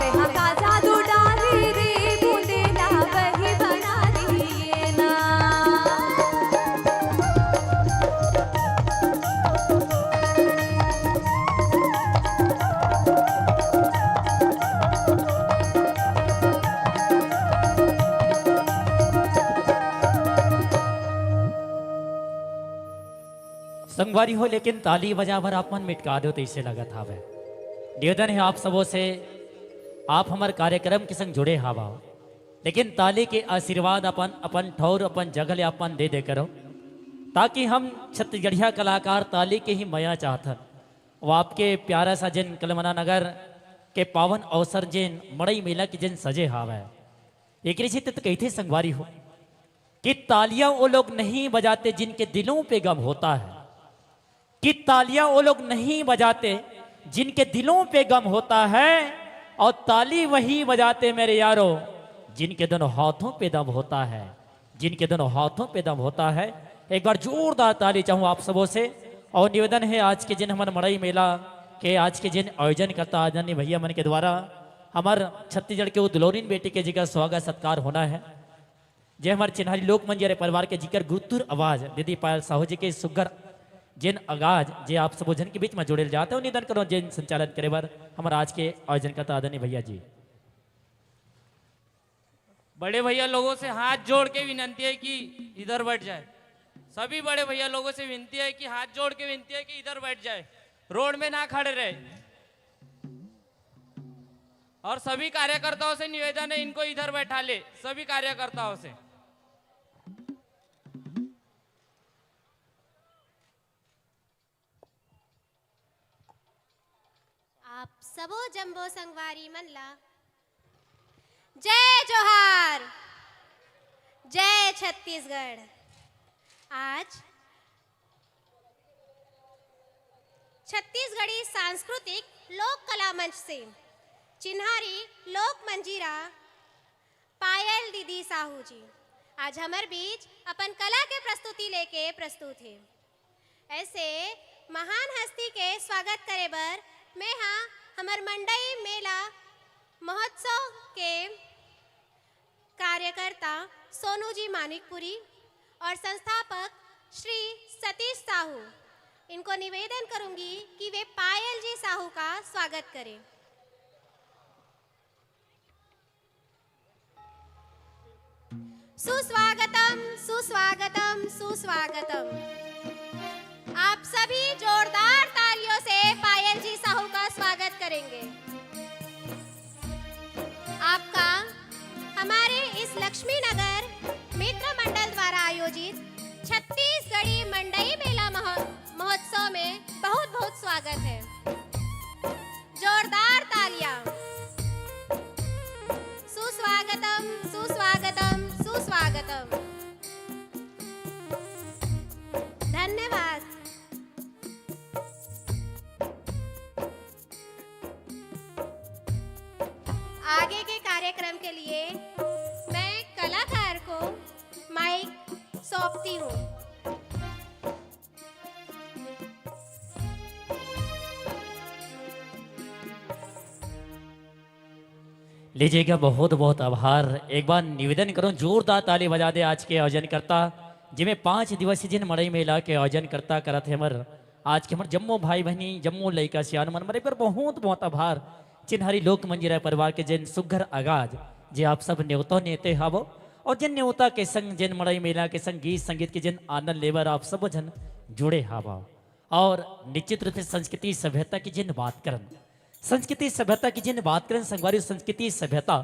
तेहा का जादू डारे रे बुंदेला, बही बना दे ना। संगवारी हो, लेकिन ताली बजा बर आप मन मिटका दो, तइसे लगत हावय। निवेदन हे आप सबो से, आप हमर कार्यक्रम के संग जुड़े हावव, लेकिन ताली के आशीर्वाद अपन, अपन ठौर, अपन जगह ले अपन दे दे करो, ताकि हम छत्तीसगढ़िया कलाकार ताली के ही मया चाहथन। वो आपके प्यारा सा जेन कलमना नगर के पावन अवसर जेन मड़ई मेला के जेन सजे हावय, एकरे सेती त कहिथे संगवारी हो कि तालियां वो लोग नहीं बजाते जिनके दिलों पे गम होता है, कि तालियां वो लोग नहीं बजाते जिनके दिलों पे गम होता है, और ताली वही बजाते मेरे यारो जिनके दोनों हाथों पे दम होता है, जिनके दोनों हाथों पे दम होता है। एक बार जोरदार ताली चाहूं आप सबों से। और निवेदन है, आज के जिन हमर मड़ई मेला के आज के जिन आयोजन करता आदरणीय भैया मन के द्वारा हमर छत्तीसगढ़ के वो दुलौरिन बेटी के जिकर स्वागत सत्कार होना है, जे हमर चिन्हारी लोक मंजीरा परिवार के जिकर गुरतुर आवाज दीदी पायल साहू जी के सुग्घर जेन आगाज जे आप सबो झन के बीच में जोड़े ल जात हे, निवेदन करो जेन संचालन करे बर हमर आज के आयोजन करता आदरणीय भैया जी। बड़े भैया लोगों से हाथ जोड़ के विनंती है कि इधर बैठ जाए। सभी बड़े भैया लोगों से विनती है कि हाथ जोड़ के विनती है कि इधर बैठ जाए, रोड में ना खड़े रहे। और सभी कार्यकर्ताओं से निवेदन है, इनको इधर बैठा ले, सभी कार्यकर्ताओं से। आप सबो जम्बो संगवारी मन ला जय जोहार, जय छत्तीसगढ़। आज छत्तीसगढ़ी सांस्कृतिक लोक कला मंच से चिन्हारी लोक मंजीरा पायल दीदी साहू जी आज हमर बीच अपन कला के प्रस्तुति लेके प्रस्तुत हे। ऐसे महान हस्ती के स्वागत करे बर मैं हा हमर मंडई मेला महोत्सव के कार्यकर्ता सोनू जी मानिकपुरी और संस्थापक श्री सतीश साहू, इनको निवेदन करूंगी कि वे पायल जी साहू का स्वागत करें। सुस्वागतम, सुस्वागतम, सुस्वागतम। आप सभी जोरदार तालियों से पायल जी साहू का स्वागत करेंगे। आपका हमारे इस लक्ष्मी नगर मित्र मंडल द्वारा आयोजित छत्तीसगढ़ी मंडई मेला महो-, महोत्सव में बहुत बहुत स्वागत है। जोरदार तालियां। सुस्वागतम, सुस्वागतम, सुस्वागतम। धन्यवाद। आगे के कार्यक्रम के लिए मैं कलाकार को माइक सौंपती हूँ। लीजिएगा, बहुत बहुत आभार। एक बार निवेदन करूं, जोरदार ताली बजा दे आज के आयोजनकर्ता, जेमे पांच दिवसीय जिन मड़ई मेला के आयोजनकर्ता करत हे हमर आज के हमर जम्मो भाई बहिनी, जम्मो लइका सियान मन, मरे पर बहुत बहुत आभार। चिन्हारी लोक मंजीरा परिवार के जेन सुग्घर आगाज, जे आप सब नेवता नेते हावो, और जेन नेवता के संग, जेन मड़ई मेला के संग गीत संगीत के जेन आनंद लेबर आप सब झन जुड़े हावो। और निश्चित रूप से संस्कृति सभ्यता की जेन बात करन, संस्कृति सभ्यता की जेन बात करन संगवारी, संस्कृति सभ्यता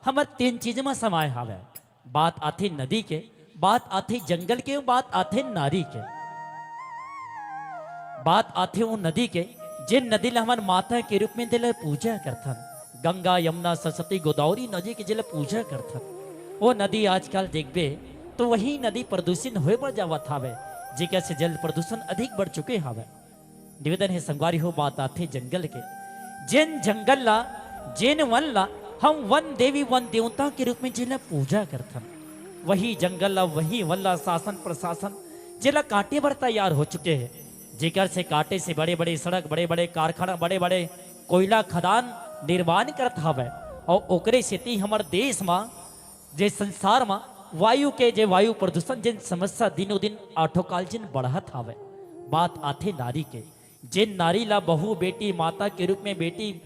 हमर तीन चीज म समाय हावय। बात आथे नदी के, बात आथे जंगल के, बात आथे नारी के। बात आथे वो नदी के, जेन नदी ला हमन माता के रूप में देला पूजा करथन। गंगा, यमुना, सरस्वती, गोदावरी नदी के जेला पूजा करथन। वो नदी आजकल देखबे तो वही नदी प्रदूषित होए बर जावत हावय, जेकर से जल प्रदूषण अधिक बढ़ चुके हावय। निवेदन हे संगवारी हो, बात आथे जंगल के। जेन जंगल ला, जेन वन ला हम वन देवी, वन देवता के रूप में जेला पूजा करथन, वही जंगल ला, वही वन ला शासन प्रशासन जेला काटे बर तैयार हो चुके हे, जेकर से काटे से बड़े-बड़े सड़क, बड़े-बड़े कारखाना, बड़े-बड़े कोयला खदान निर्माण करत हावय। अउ ओकरे सेती हमर देश म, जे संसार म वायु के, जे वायु प्रदूषण, जेन समस्या दिनों दिन आठोकाल जेन बढ़त हावय, बात आथे नारी के। जेन नारी ला बहू, बेटी, माता के रूप में, बेटी,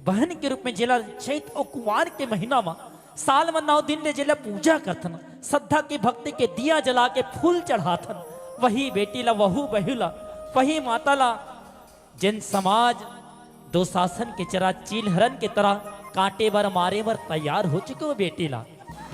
बहन के रूप में जेला चैत अउ कुवार के महीना म साल म नौ दिन ले जेला पूजा करथन, श्रद्धा के, भक्ति के दिया जला के फूल चढ़ाथन, वही बेटी ला, वहू बहू ला, वही माता ला जेन समाज दुशासन के चरा चील हरन के तरह काटे बर, मारे बर तैयार हो चुके हो बेटी ला।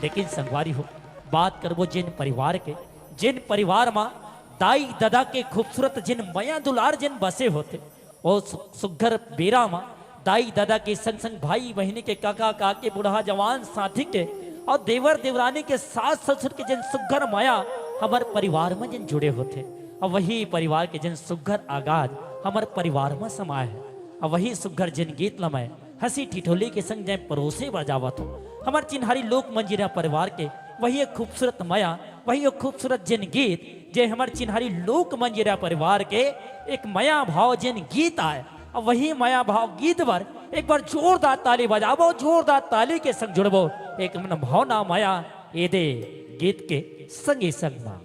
लेकिन संगवारी हो, बात करबो जेन परिवार के, जेन परिवार म दाई ददा के खूबसूरत जेन मया दुलार जेन बसे होथे, ओ सु-, सुग्घर बेरा म दाई ददा के संग संग भाई बहिनी के, काका काकी, बूढ़ा जवान साथी के, अउ देवर देवरानी के, सास ससुर के जेन सुग्घर मया हमर परिवार म जेन जुड़े होथे, अउ वही परिवार के जेन सुग्घर आगाज हमर परिवार म समाए हे, अउ वही सुग्घर जेन गीत ल मैं हंसी ठिठोली के संग जेन परोसे बर जावत हो, हमर चिन्हारी लोक मंजीरा परिवार के वही एक खूबसूरत मया, वही एक खूबसूरत जेन गीत, जे हमर चिन्हारी लोक मंजीरा परिवार के एक मया भाव जेन गीत आय, अउ वही मया भाव गीत बर एक बार जोरदार ताली बजाबो, जोरदार ताली के संग जुड़बो, एक मन भावना मया एदे गीत के संगे संग मा।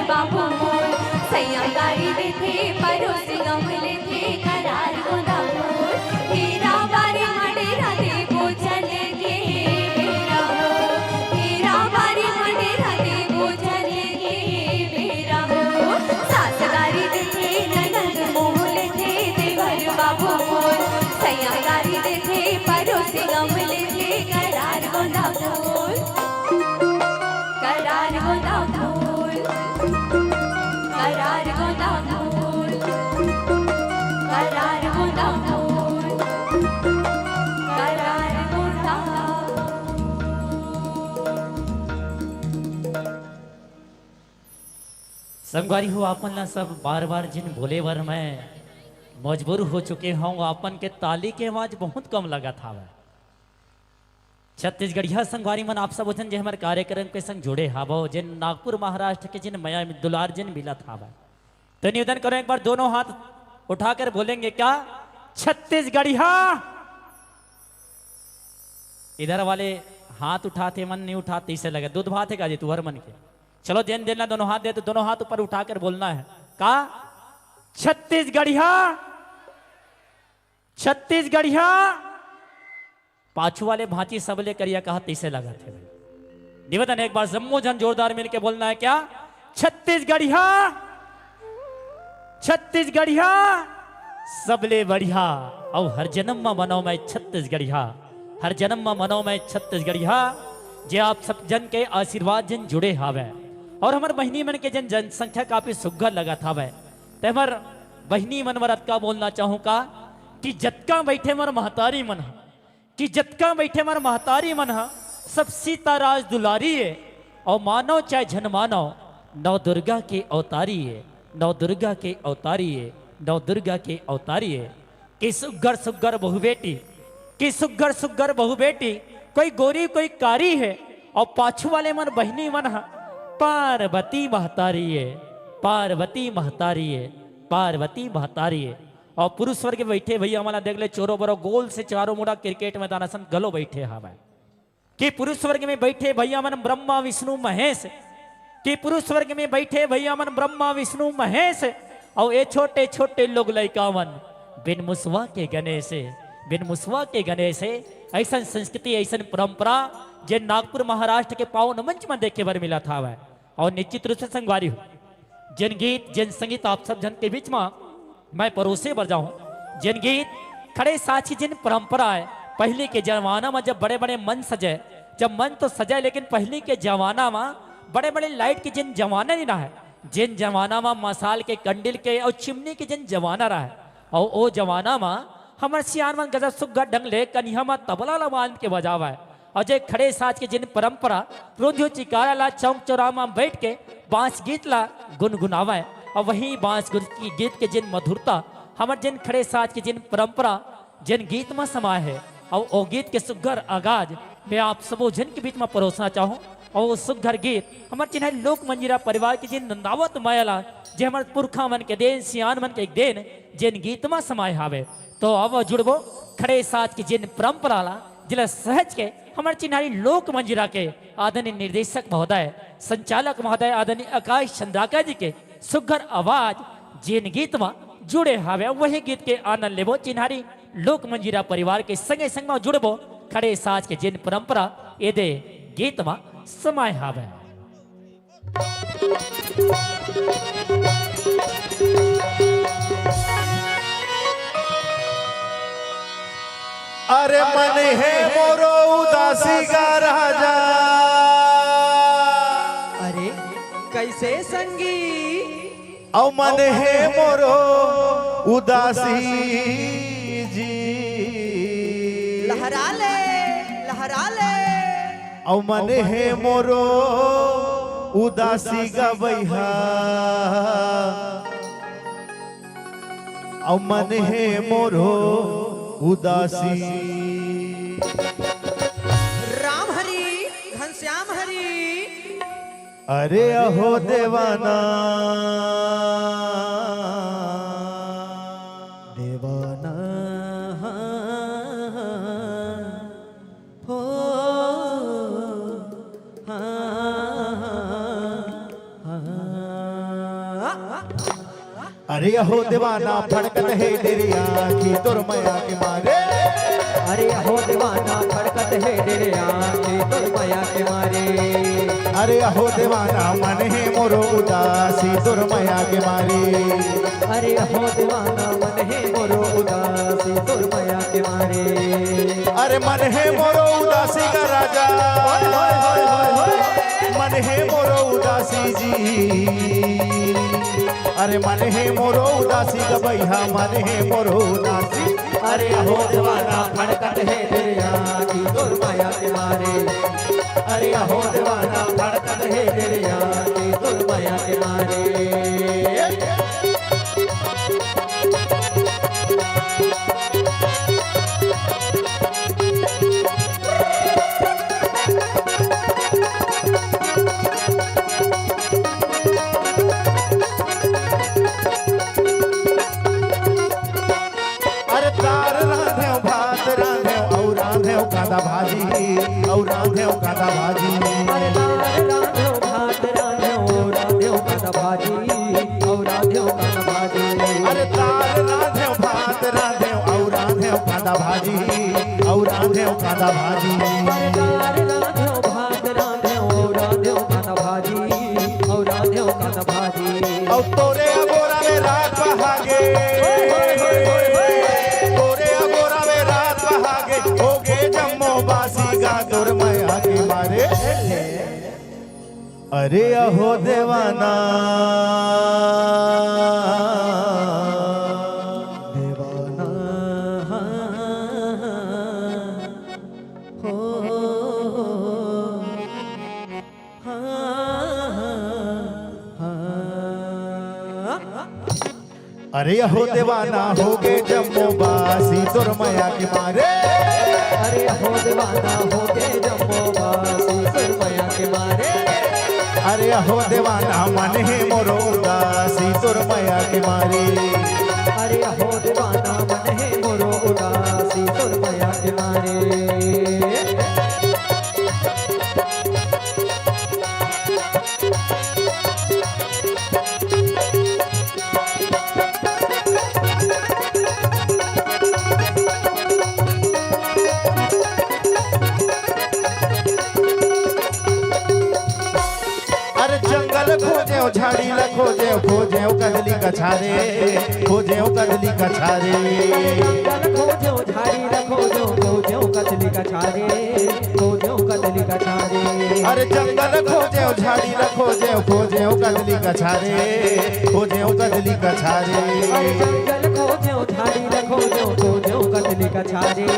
बाबू मोर, सैया गारी देथे, परोसी गम लेथे, करार गोंदा फूल। हीरा बारी मंडेरा देबो चल के, बेरा हो। हीरा बारी मंडेरा देबो चल के, बेरा हो। सास गारी देथे, ननद मोह लेथे, देवर बाबू मोर, सैया गारी देथे, परोसी गम लेथे, करार गोंदा फूल। करार गोंदा फूल, करार गोंदा फूल, करार गोंदा फूल, करार गोंदा फूल। संगवारी हो, आपन ला सब बार-बार जिन बोले बर मैं मजबूर हो चुके हंव, आपन के ताली के आवाज बहुत कम लगत हावय। छत्तीसगढ़िया संगवारी मन, आप सब झन जे हमर कार्यक्रम के संग जुड़े हावव, जेन नागपुर महाराष्ट्र के जिन मया दुलार जिन मिलत हावय, तो निवेदन करो, एक बार दोनों हाथ उठाकर बोलेंगे क्या? छत्तीसगढ़िया। इधर वाले हाथ उठाते, मन नहीं उठाते, इसे लगे दूध भात है का जी तुहर मन के। चलो, जेन जेन ला दोनों हाथ दे, तो दोनों हाथ ऊपर उठाकर बोलना है। का? छत्तीसगढ़िया, छत्तीसगढ़िया। पाछू वाले भांची सबले करिया कहा, तइसे लगत हे भाई। निवेदन, एक बार जम्मो झन जोरदार मिलके बोलना है क्या? छत्तीसगढ़िया, छत्तीसगढ़िया, सबले बढ़िया। अउ हर जन्म म बनव मैं छत्तीसगढ़िया, हर जन्म म बनव मैं छत्तीसगढ़िया। जे आप सब झन के आशीर्वाद जिन जुड़े हावय अउ हमर बहिनी मन के जिन जनसंख्या काफी सुग्घर लगत हावय, ते हमर बहिनी मन बर अतका बोलना चाहूं का कि जतका बइठे हमर महतारी मन ह, कि जतका बइठे हमर महतारी मन ह, सब सीता राज दुलारी ए, अउ मानव चाहे झन मानव, नव दुर्गा के अवतारी ए, नव दुर्गा के अवतारी ए, नव दुर्गा के अवतारी ए। कि सुग्घर सुग्घर बहू बेटी, कि सुग्घर सुग्घर बहू बेटी, कोई गोरी कोई कारी हे, अउ पाछू वाले मन बहिनी मन ह पार्वती महतारी ए, पार्वती महतारी ए, पार्वती महतारी ए। अउ पुरुष वर्ग में बइठे भइया मन ला देख ले, चोरो बरो गोल से चारों मुड़ा क्रिकेट मैदान असन घलो बइठे हावय। कि पुरुष वर्ग में बइठे भइया मन ब्रह्मा विष्णु महेश, कि पुरुष वर्ग में बइठे भइया मन ब्रह्मा विष्णु महेश, अउ ए छोटे छोटे लोग लइका मन बिन मुसवा के गणेश, बिन मुसवा के गणेश। अइसन संस्कृति, अइसन परंपरा, जे नागपुर महाराष्ट्र के पावन मंच म देखे बर मिलत हावय। अउ निश्चित रूप से संगवारी हो, जेन गीत, जेन संगीत आप सब झन के बीच म मैं परोसे बर जाहूं, जेन गीत खड़े साज के जेन परंपरा हे, पहिली के जमाना म जब बड़े-बड़े मंच सजे, जब मंच तो सजे, लेकिन पहिली के जमाना म बड़े-बड़े लाइट के जेन जमाना नइ रहय, जेन जमाना म मसाल के, कंडील के अउ चिमनी के जेन जमाना रहय, अउ ओ जमाना म हमर सियान मन गजब सुग्घर ढंग ले कनिहा म तबला ल बांध के बजावय। अउ जे खड़े साज के जेन परंपरा, रोंझो चिकारा ला चौक चौरा म बइठ के बांस गीत ला गुनगुनावय। अउ वही बांस गुन-, गीत के जेन मधुरता, हमर जेन खड़े साज के जेन परंपरा, जेन गीत म समाय हे, अउ ओ गीत के सुग्घर आगाज मैं आप सबो झन के बीच म परोसना चाहूं। अउ ओ सुग्घर गीत हमर चिन्हारी लोक मंजीरा परिवार के जेन नंदावत मया ला, जे हमर पुरखा मन के देन, सियान मन के देन, जेन गीत म समाय हावय। तो अब जुड़बो खड़े साज के जेन परंपरा ला, जेला सहज के हमर चिन्हारी लोक मंजीरा के आदरणीय निर्देशक महोदय, संचालक महोदय आदरणीय आकाश चंद्राकर जी के सुग्घर आवाज जेन गीत म जुड़े हावय, वही गीत के आनंद लेबो। चिन्हारी लोक मंजीरा परिवार के संगे संग म जुड़बो खड़े साज के जेन परंपरा एदे गीत म समाय हावय। अरे मन हे मोरो उदासी का राजा। अरे कइसे संगी? अउ मन हे मोरो उदासी जी। लहरा ले, लहरा ले। अउ मन हे मोरो उदासी गवैहा, अउ मन हे मोरो उदासी। राम हरि, घनश्याम हरि। अरे अहो देवाना, देवाना, हो, हाँ, हाँ, हाँ। अरे अहो देवाना फड़कत हे डेरे आँखी तोर मया के मारे। अरे अहो देवाना फड़कत हे डेरे आँखी तोर मया के मारे। अरे अहो देवाना मन हे मोरो उदासी तोर मया के मारे। अरे अहो देवाना मन हे मोरो उदासी तोर मया के मारे। अरे मन हे मोरो उदासी का राजा। होय, होय, होय, होय, होय। मन हे मोरो उदासी जी। अरे मन हे मोरो उदासी गबैया, मन हे मोरो उदासी। अरे अहो देवाना फड़कत हे डेरे आँखी तोर मया के मारे। अरे अहो देवाना फड़कत हे डेरे आँखी तोर मया के मारे। अरे दार रांधेव, भात रांधेव, अउ रांधेव कांदा भाजी, अउ रांधेव कांदा भाजी। अरे दार रांधेव, भात रांधेव, अउ रांधेव कांदा भाजी, अउ रांधेव कांदा भाजी। अरे दार रांधेव, भात रांधेव, अउ रांधेव कांदा भाजी, अउ रांधेव कांदा भाजी। अरे दार रांधेव, भात रांधेव, अउ रांधेव कांदा भाजी, अउ रांधेव कांदा भाजी। अउ तोरे अगोरा में रात बहागे। होय, होय, होय, होय, होय। तोरे अगोरा में रात बहागे। होगे जम्मो बासी गा तोर मया के मारे। अरे अहो देवाना। देवाना। हो। अरे अहो देवाना होगे जम्मो बासी तोर मया के मारे। अरे अहो देवाना होगे जम्मो बासी तोर मया के मारे। अरे अहो देवाना मन हे मोरो उदासी तोर मया के मारे। अरे अहो देवाना मन हे मोरो उदासी तोर मया के मारे। अरे जंगल खोजेव, झाड़ी ला खोजेव, खोजेव कदली कछारे, खोजेव कदली कछारे। जंगल खोजेव, झाड़ी ला खोजेव, खोजेव कदली कछारे, खोजेव कदली कछारे। अरे जंगल खोजेव, झाड़ी ला खोजेव, खोजेव कदली कछारे, खोजेव कदली कछारे। अरे जंगल खोजेव, झाड़ी ला खोजेव, खोजेव कदली कछारे,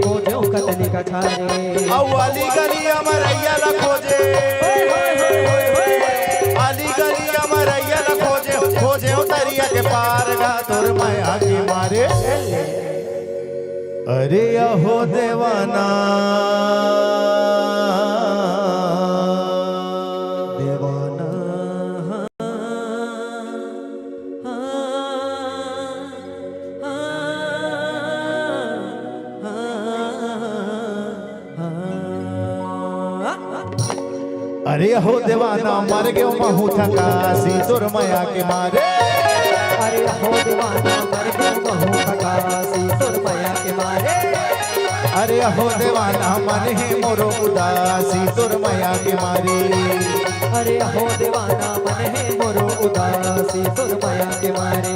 खोजेव कदली कछारे। अउ अली गली अमरैया ला खोजे। होय, होय, होय, होय, होय। अली गली अमरैया ला खोजे, खोजे तरिया के पार गा तोर मया के मारे। अरे अहो देवाना। देवाना। अरे हो देवाना मर गेंव महूं थकासी तोर मया के मारे। अरे हो देवाना मर गेंव महूं थकासी तोर मया के मारे। अरे हो देवाना मन हे मोरो उदासी तोर मया के मारे। अरे हो देवाना मन हे मोरो उदासी तोर मया के मारे।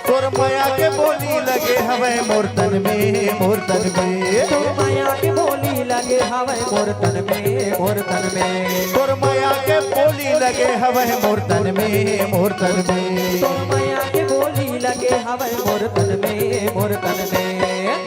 तोर मया के बोली लगे हवय मोर तन में, मोर तन में। तोर मया के बोली लगे हवय मोर तन में, मोर तन में। तोर मया के बोली लगे हवय मोर तन में, मोर तन में। तोर मया के बोली लगे हवय मोर तन में, मोर तन में।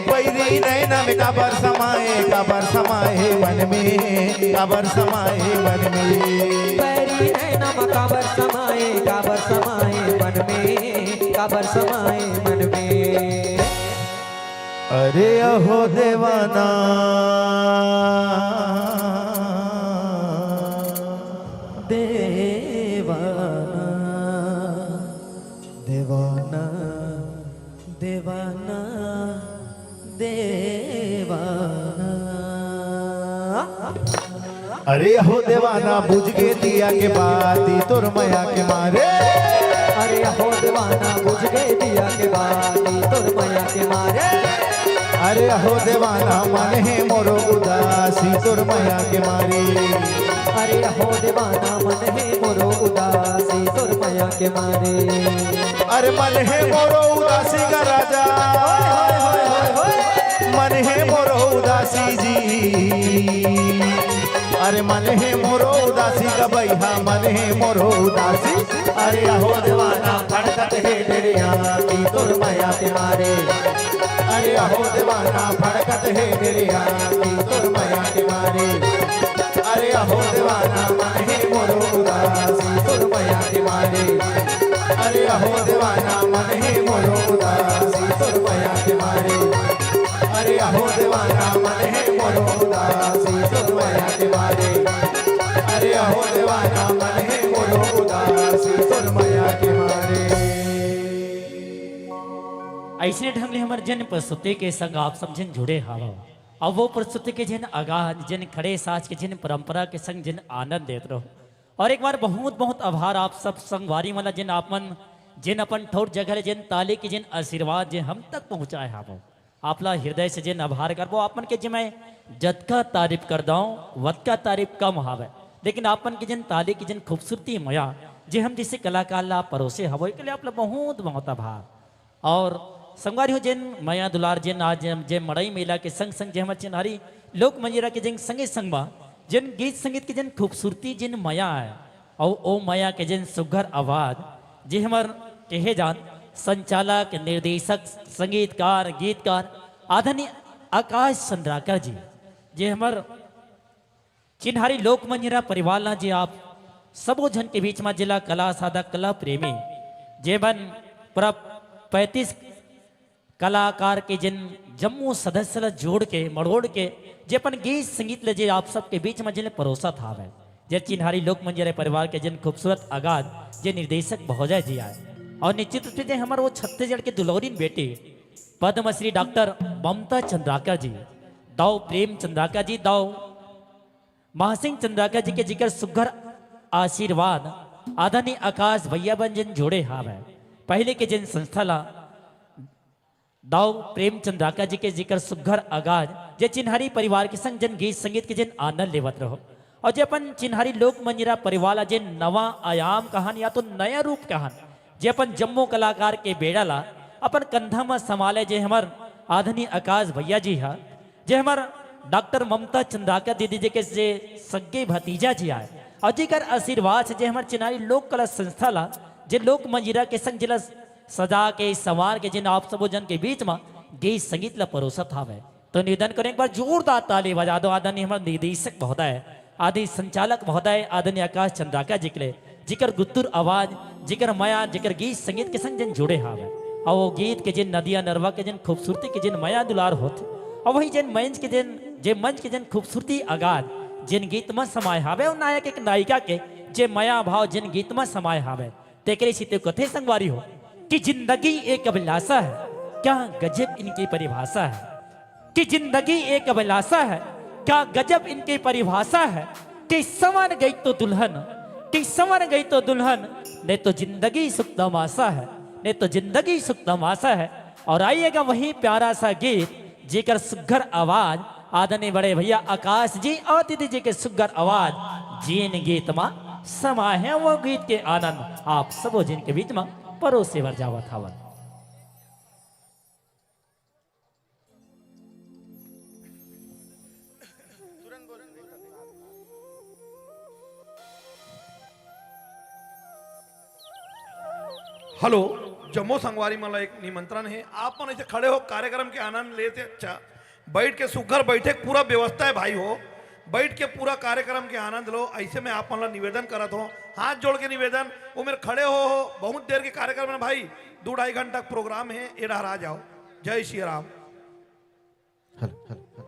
बैरी नैना में काबर समाए, काबर समाए मन में, काबर समाए मन में। बैरी नैना में काबर समाए, काबर समाए मन में, काबर समाए मन में। अरे अहो देवाना। अरे हो देवाना, बुझ गे दिया के बाती तोर मया के मारे। अरे हो देवाना, बुझ गे दिया के बाती तोर मया के मारे। अरे हो देवाना, मन हे मोरो उदासी तोर मया के मारे। अरे हो देवाना, मन हे मोरो उदासी तोर मया के मारे। अरे मन हे मोरो उदासी का राजा, मन हे मोरो उदासी जी। अरे मन हे मोरो उदासी का भैया, मन हे मोरो उदासी। अरे अहो देवाना, फड़कत हे डेरिया की तोर मया के मारे। अरे अहो देवाना, फड़कत हे डेरिया की तोर मया के मारे। अरे अहो देवाना, मन हे मोरो उदासी तोर मया के मारे। अरे अहो देवाना, मन हे मोरो उदासी तोर मया के मारे। अरे अहो देवाना, मन हे मोरो उदासी तोर मया के मारे। अरे अहो देवाना, मन हे मोरो उदासी तोर मया के मारे। अइसने ढंग ले हमर जन प्रस्तुति के संग आप सब जन जुड़े हवव। अब वो प्रस्तुति के जन आगाज, जन खड़े साज के जन परंपरा के संग जन आनंद लेत रहो। और एक बार बहुत बहुत आभार आप सब संगवारी मन ला, जेन आप मन, जेन अपन ठौर जगह ले, जेन ताली के जेन आशीर्वाद जे हम तक पहुँचाए हवव। आप ला हृदय से जेन आभार करबो, आप मन के जे मैं जतका तारीफ कर दंव, वतका तारीफ कम हवय। लेकिन आप मन के जेन ताली के जेन खूबसूरती मया, जे हम जइसे कलाकार ला परोसे हवो, एके लिए आप ला बहुत बहुत आभार। और संगवारी हो, जेन मया दुलार, जेन आज हम, जेन मड़ई मेला के संग संग जे हमर चिन्हारी लोक मंजीरा के जेन संगे संग मा, जेन गीत संगीत के जेन खूबसूरती, जेन मया आय, अउ ओ मया के जेन सुघर आवाज, जे हमर कहे जान संचालक, निर्देशक, संगीतकार, गीतकार आदरणीय आकाश चंद्राकर जी, जे हमर चिन्हारी लोक मंजीरा परिवार ला, जे आप सबो झन के बीच मा जेला कला साधक, कला प्रेमी, जेमन पूरा पैंतीस कलाकार के जेन जम्मो सदस्य ला जोड़ के, मड़ोड़ के, जे अपन गीत संगीत ले जे आप सबके बीच मा जेन परोसत हावय, जे चिन्हारी लोक मंजीरा परिवार के जेन खूबसूरत आगाज, जे निर्देशक महोदय जी आय, और निश्चित रूप से जे हमर वो छत्तीसगढ़ के दुलौरिन बेटी पद्मश्री डॉक्टर ममता चंद्राकर जी, दाऊ प्रेम चंद्राकर जी, दाऊ महासिंह चंद्राकर जी के जिकर सुघर आशीर्वाद आदरणीय आकाश भैया मन जेन जोड़े हावय। पहले के जेन संस्था ला दाऊ प्रेम चंद्राकर जी के जिकर सुघर आगाज, जे चिन्हारी परिवार के संग जेन गीत संगीत के जेन आनंद लेवत रहो, और जे अपन चिन्हारी लोक मंजीरा परिवार ला जेन नवा आयाम कहन या तो नया रूप कहन, जे अपन जम्मो कलाकार के बेड़ा ला अपन कंधा म संभाले, जे हमर आदरणीय आकाश भैया जी हा, जे हमर डॉक्टर ममता चंद्राकर दीदी जी के जे सगे भतीजा जी आय, और जेकर आशीर्वाद से जे हमर चिन्हारी लोक कला संस्था ला, जे लोक मंजीरा के संग जेला सजा के, संवार के, जेन आप सबो जन के बीच म गीत संगीत ला परोसत हावय, तो निवेदन करें, एक बार जोरदार ताली बजा दो आदरणीय हमर निर्देशक महोदय, आदि संचालक महोदय, आदरणीय आकाश चंद्राकर जी के लिए, जिकर गुत्तुर आवाज, जिकर मया, जिकर गीत संगीत के संग जेन जुड़े हावय। अउ वो गीत के जेन नदिया नरवा के जेन खूबसूरती के जेन मया दुलार होथे, अउ वही जेन मंच के जेन, जे मंच के जेन खूबसूरती आगाज, जेन गीत म समाय हावय, अउ नायक एक नायिका के जे मया भाव जेन गीत म समाय हावय, तेकरे सेती कथे संगवारी हो कि जिंदगी एक अभिलाषा है, क्या गजब इनकी परिभाषा है। कि जिंदगी एक अभिलाषा है, क्या गजब इनकी परिभाषा है। कि संवर गई तो दुल्हन, कि संवर गई तो दुल्हन, नहीं तो जिंदगी सुख तमाशा है, नहीं तो जिंदगी सुख तमाशा है। और आइएगा वही प्यारा सा गीत, जेकर सुघर आवाज आदरणीय बड़े भैया आकाश जी और दीदी जी के सुघर आवाज जेन गीत मा समाय है, वो गीत के आनंद आप सबो झन के बीच मा परोसे बर जावत हावय। हेलो, जम्मो संगवारी मन ला एक निमंत्रण हे, आप मन ऐसे खड़े हो, कार्यक्रम के आनंद लेते, अच्छा, बैठ के सुघर बैठे, पूरा व्यवस्था है भाई हो, बैठ के पूरा कार्यक्रम के आनंद लो। ऐसे मैं आप मन ला निवेदन करत हो, हाथ जोड़ के निवेदन, वो मेरे खड़े हो, हो, बहुत देर के कार्यक्रम है भाई, दो ढाई घंटा प्रोग्राम है, ए डहर आ जाओ। जय Shri Ram. Hello, hello, hello.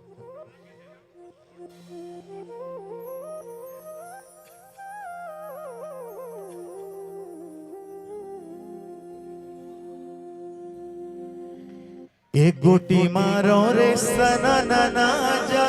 एक गोटी मारो रे सना ना ना जा।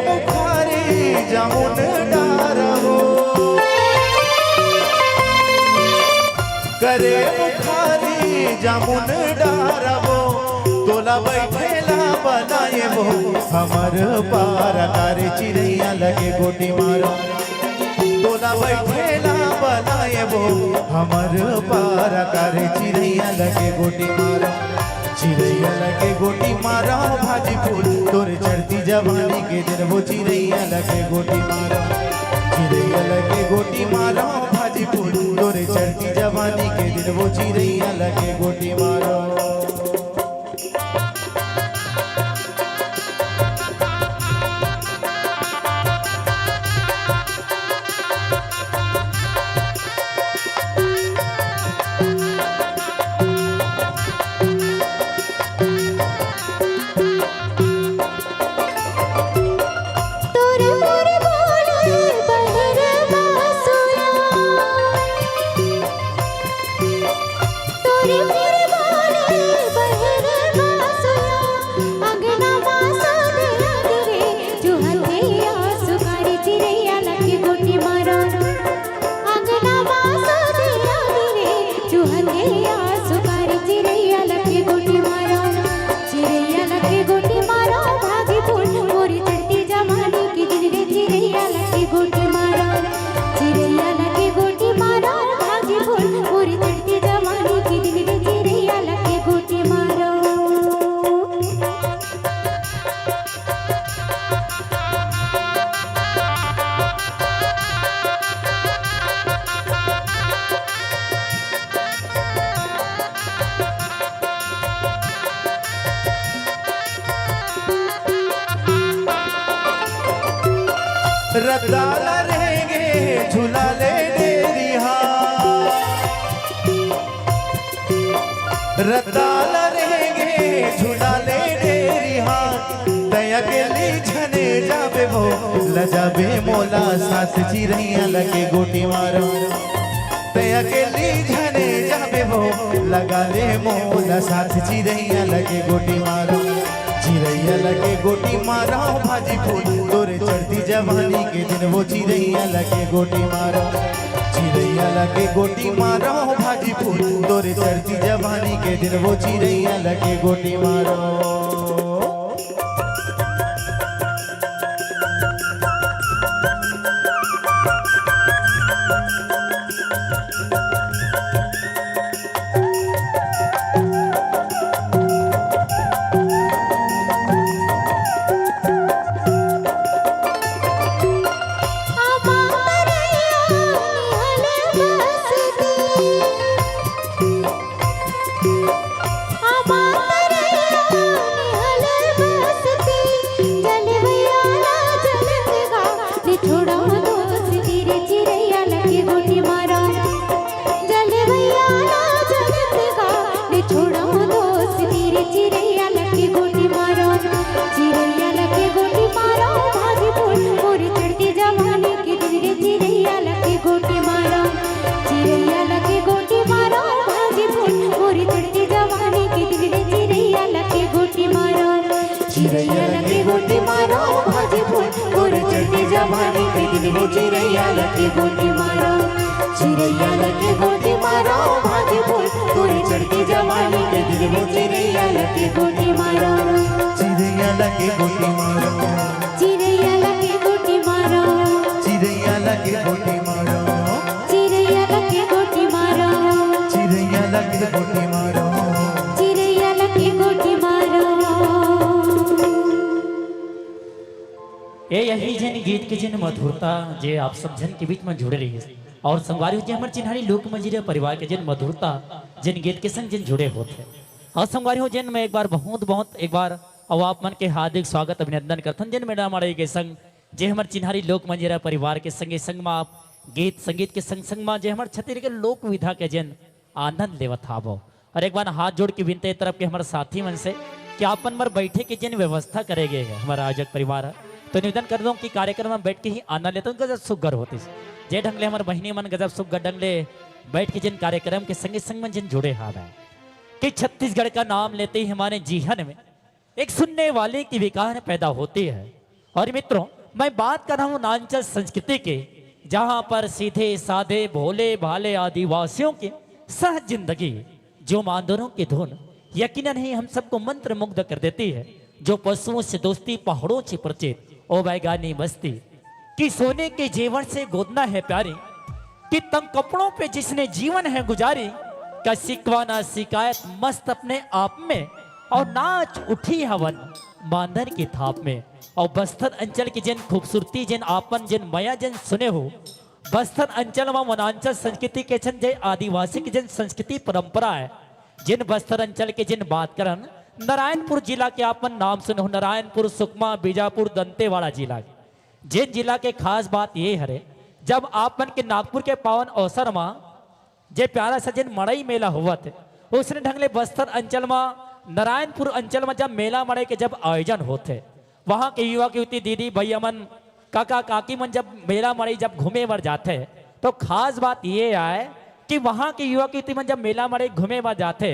मुखारी जामुन डारवो, करे मुखारी जामुन डारवो, तोला बैठेला बनाएबो हमर पारा, करे चिरैया लगे गोटी मारो। तोला बैठेला बनाएबो हमर पारा, करे चिरैया लगे गोटी मारो। चिरैया लगे गोटी मारो भाजी फूल, तोरे चढ़ती जवानी के दिन वो चिरैया लगे गोटी मारो। चिरैया लगे गोटी मारो भाजी फूल, तोरे चढ़ती जवानी के दिन वो चिरैया लगे गोटी मारो। तोर मोर बोले बहिर बासुरा, तोर मोर बोले बहिर बासुरा, अंगना बासो दे रे, चुहते आसु कारी चिरैया लगे गोटी मारो। अंगना बासो दे रे, चुहते आसु कारी चिरैया लगे गोटी मारो। चिरैया लगे गोटी मारो, भाजी फूल मोरी चढ़ती जवानी के दिन रे, चिरैया लगे गोटी मारो। चिरैया लगे गोटी मारो, भाजी फूल मोरी चढ़ती जवानी के दिन रे, चिरैया लगे गोटी मारो। रद्दा ला रेंगे झूला ले डेरिहा, रद्दा ला रेंगे झूला ले डेरिहा, तैं अकेली झने जाबे भो, लजाबे मोला साथ चिरैया लगे गोटी मारो। तैं अकेली झने जाबे भो, लगा ले मोला साथ चिरैया लगे गोटी मारो। चिरैया लगे गोटी मारो भाजी फूल, तोरे चढ़ती जवानी के दिन वो चिरैया लगे गोटी मारो। चिरैया लगे गोटी मारो भाजी फूल, तोरे चढ़ती जवानी के दिन वो चिरैया लगे गोटी मारो। चिरैया लगे गोटी मारो भाजी फूल, गोरे चढ़ती जवानी के दिन में चिरैया लगे गोटी मारो। चिरैया लगे गोटी मारो भाजी फूल, गोरे चढ़ती जवानी के दिन में चिरैया लगे गोटी मारो। चिरैया लगे गोटी मारो। चिरैया लगे गोटी मारो। चिरैया लगे गोटी मारो। चिरैया लगे गोटी मारो। चिरैया लगे गोटी मारो। चिरैया लगे गोटी मारो। ए यही जेन गीत के जेन मधुरता जे आप सब झन के बीच में जुड़े रहिस। और संगवारी हो जे हमर चिन्हारी लोक मंजीरा परिवार के जेन मधुरता जेन गीत के संग जेन जुड़े होत हे। और संगवारी हो जेन मैं एक बार बहुत बहुत एक बार अउ आप मन के हार्दिक स्वागत अभिनंदन करथन जेन मेरा मड़ई के संग जे हमर चिन्हारी लोक मंजीरा परिवार के संगे संग मा आप गीत संगीत के संग संग मा जे हमर छत्तीसगढ़ के लोक विधा के जेन आनंद लेवत हावव। और एक बार हाथ जोड़ के विनती ए तरफ के हमर साथी मन से कि आप मन बर बैठे के जेन व्यवस्था करे गे हे हमर आयोजक परिवार ह, तो निवेदन कर दूं कि कार्यक्रम में बैठ के ही आनंद लेते गजब सुग्घर होतिस। जे ढंग ले हमर बहिनी मन गजब सुग्घर ढंग ले बैठ के जेन कार्यक्रम के संगे संग मन जेन जुड़े हावय कि छत्तीसगढ़ का नाम लेते ही हमारे जीवन में एक सुनने वाले की विकार पैदा होती है। और मित्रों, मैं बात कर रहा हूं वनांचल संस्कृति के, जहां पर सीधे साधे भोले भाले आदिवासियों की सहज जिंदगी, जो मांदरों की धुन यकीनन ही हम सबको मंत्रमुग्ध कर देती है, जो पशुओं से दोस्ती, पहाड़ों से परिचित, ओ बैगानी बस्ती कि सोने के जेवर से गोदना है प्यारी, कि तंग कपड़ों पे जिसने जीवन है गुजारी, का शिकवा ना शिकायत मस्त अपने आप में, और नाच उठी हवन मांदर की थाप में। और बस्तर अंचल की जिन खूबसूरती, जिन आपन, जिन मया, जिन सुने हो, बस्तर अंचल मा वनांचल संस्कृति के छन जे आदिवासी की जिन संस्कृति परंपरा है, जिन बस्तर अंचल के जिन बात करन, नारायणपुर जिला के आपन नाम सुने हो, नारायणपुर, सुकमा, बीजापुर, दंतेवाड़ा जिला के। जेन जिला के खास बात ये हरे, जब आप मन के नागपुर के पावन अवसर मा जे प्यारा सा जेन मड़ई मेला होवत हे, उसने ढंग ले बस्तर अंचल मा, नारायणपुर अंचल मा जब मेला मड़ई के जब आयोजन होत हे, वहां के युवक युवती, दीदी भैया मन, काका काकी मन जब मेला मड़ई जब घूमे बर जाथे, तो खास बात ये आय कि वहां के युवक युवती मन जब मेला मड़ई घूमे बर जाथे,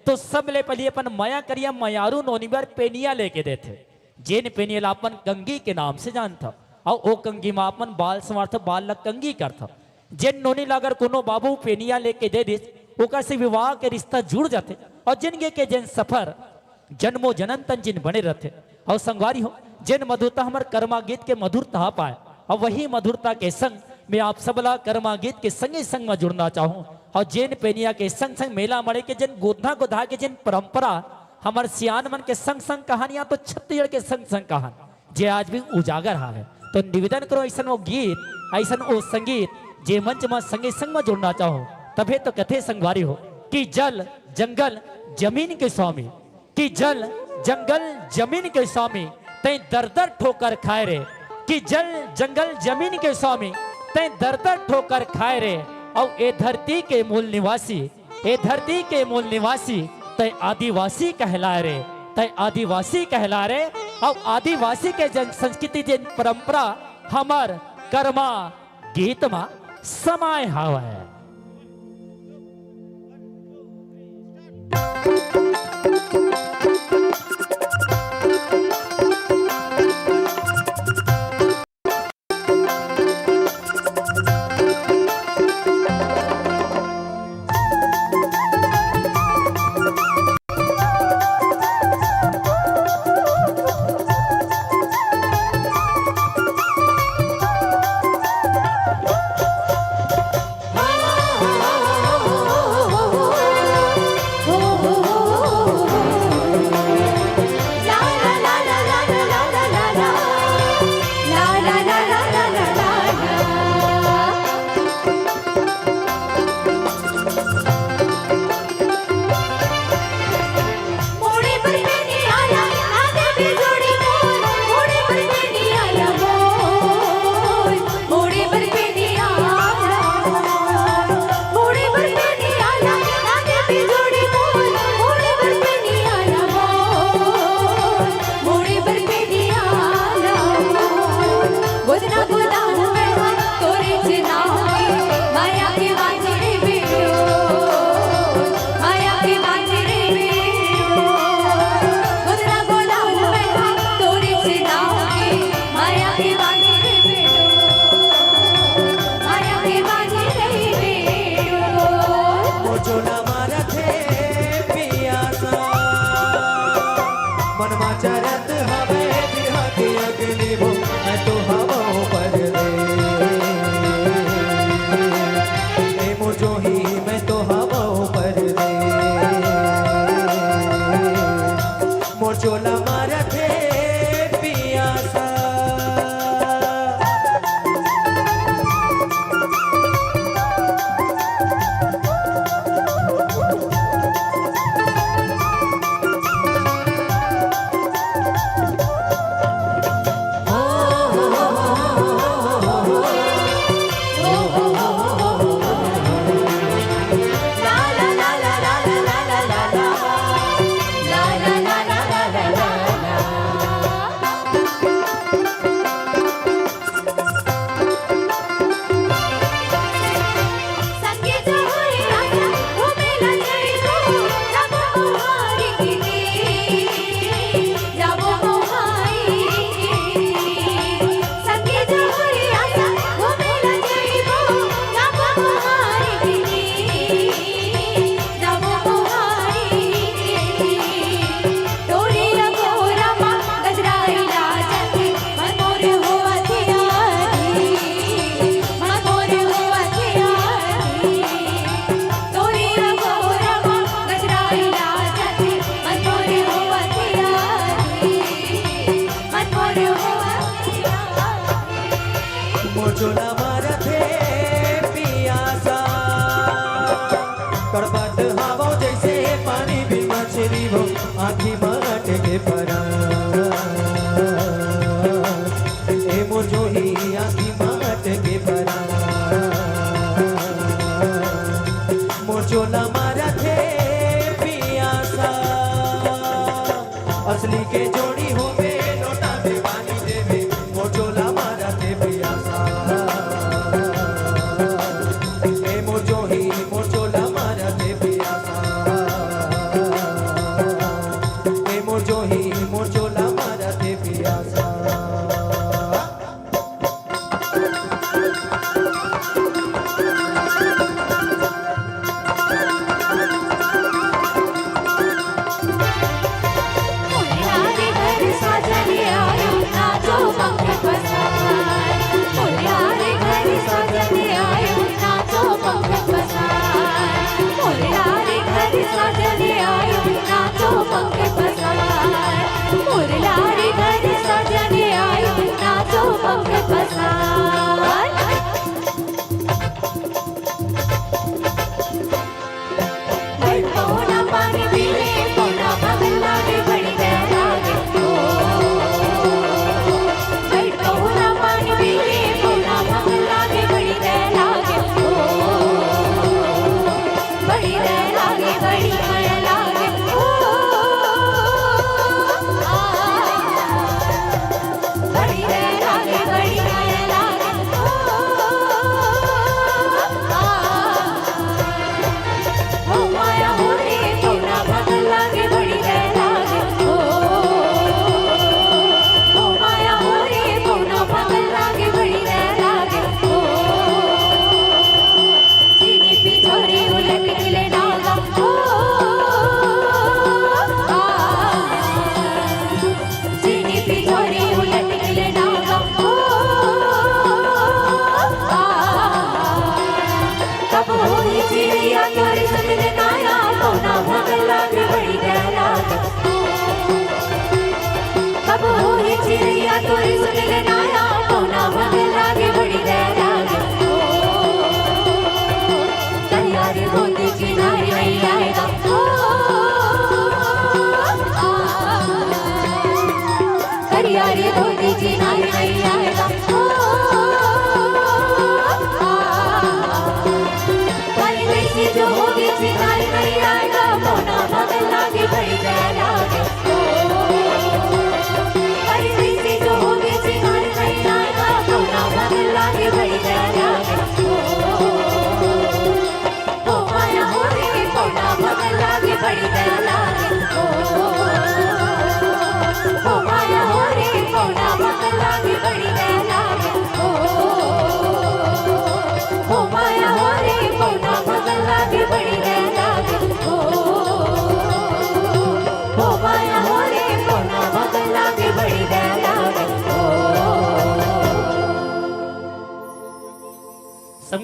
तो सबले पहले अपन मया करिया मयारू नोनी बर पेनिया लेके देथे। जेन पेनिया ला अपन कंगी के नाम से जानथव, अउ ओ कंगी मा अपन बाल संवारथव, बाल ला कंगी करथव। जेन नोनी ला अगर कोनो बाबू पेनिया लेके दे दिस, ओकर से विवाह के रिश्ता जुड़ जाथे, अउ जिनगी के जेन सफर जन्मों जन्म तन जिन बने रथे। अउ संगवारी हो, जेन मधुरता हमर करमा गीत के मधुरता पाए, अउ वही मधुरता के संग मैं आप सबला करमा गीत के संगे संग मा जुड़ना चाहूं। अउ जेन पेनिया के संग संग मेला मड़ई के जेन गोधना गोधा के जेन परंपरा, हमर सियान मन के संग संग कहानियां तो छत्तीसगढ़ के संग संग कहानी जे आज भी उजागर हावे। तो निवेदन करो, ऐसन वो गीत, ऐसन वो संगीत, जे मंच मा संगे संग मा जुड़ना चाहो, तभे तो कथे संगवारी हो कि जल, जंगल, जमीन के स्वामी, कि जल, जंगल, जमीन के स्वामी, तैं दर दर ठोकर खाए रे, कि जल, जंगल, जमीन के स्वामी, तैं दर दर ठोकर खाए रे, अउ ए धरती के मूल निवासी, ए धरती के मूल निवासी, तैं आदिवासी कहलाए रे, तैं आदिवासी कहलाए रे। अउ आदिवासी के जन संस्कृति, जन परंपरा, हमर करमा गीत मा समाए हावय।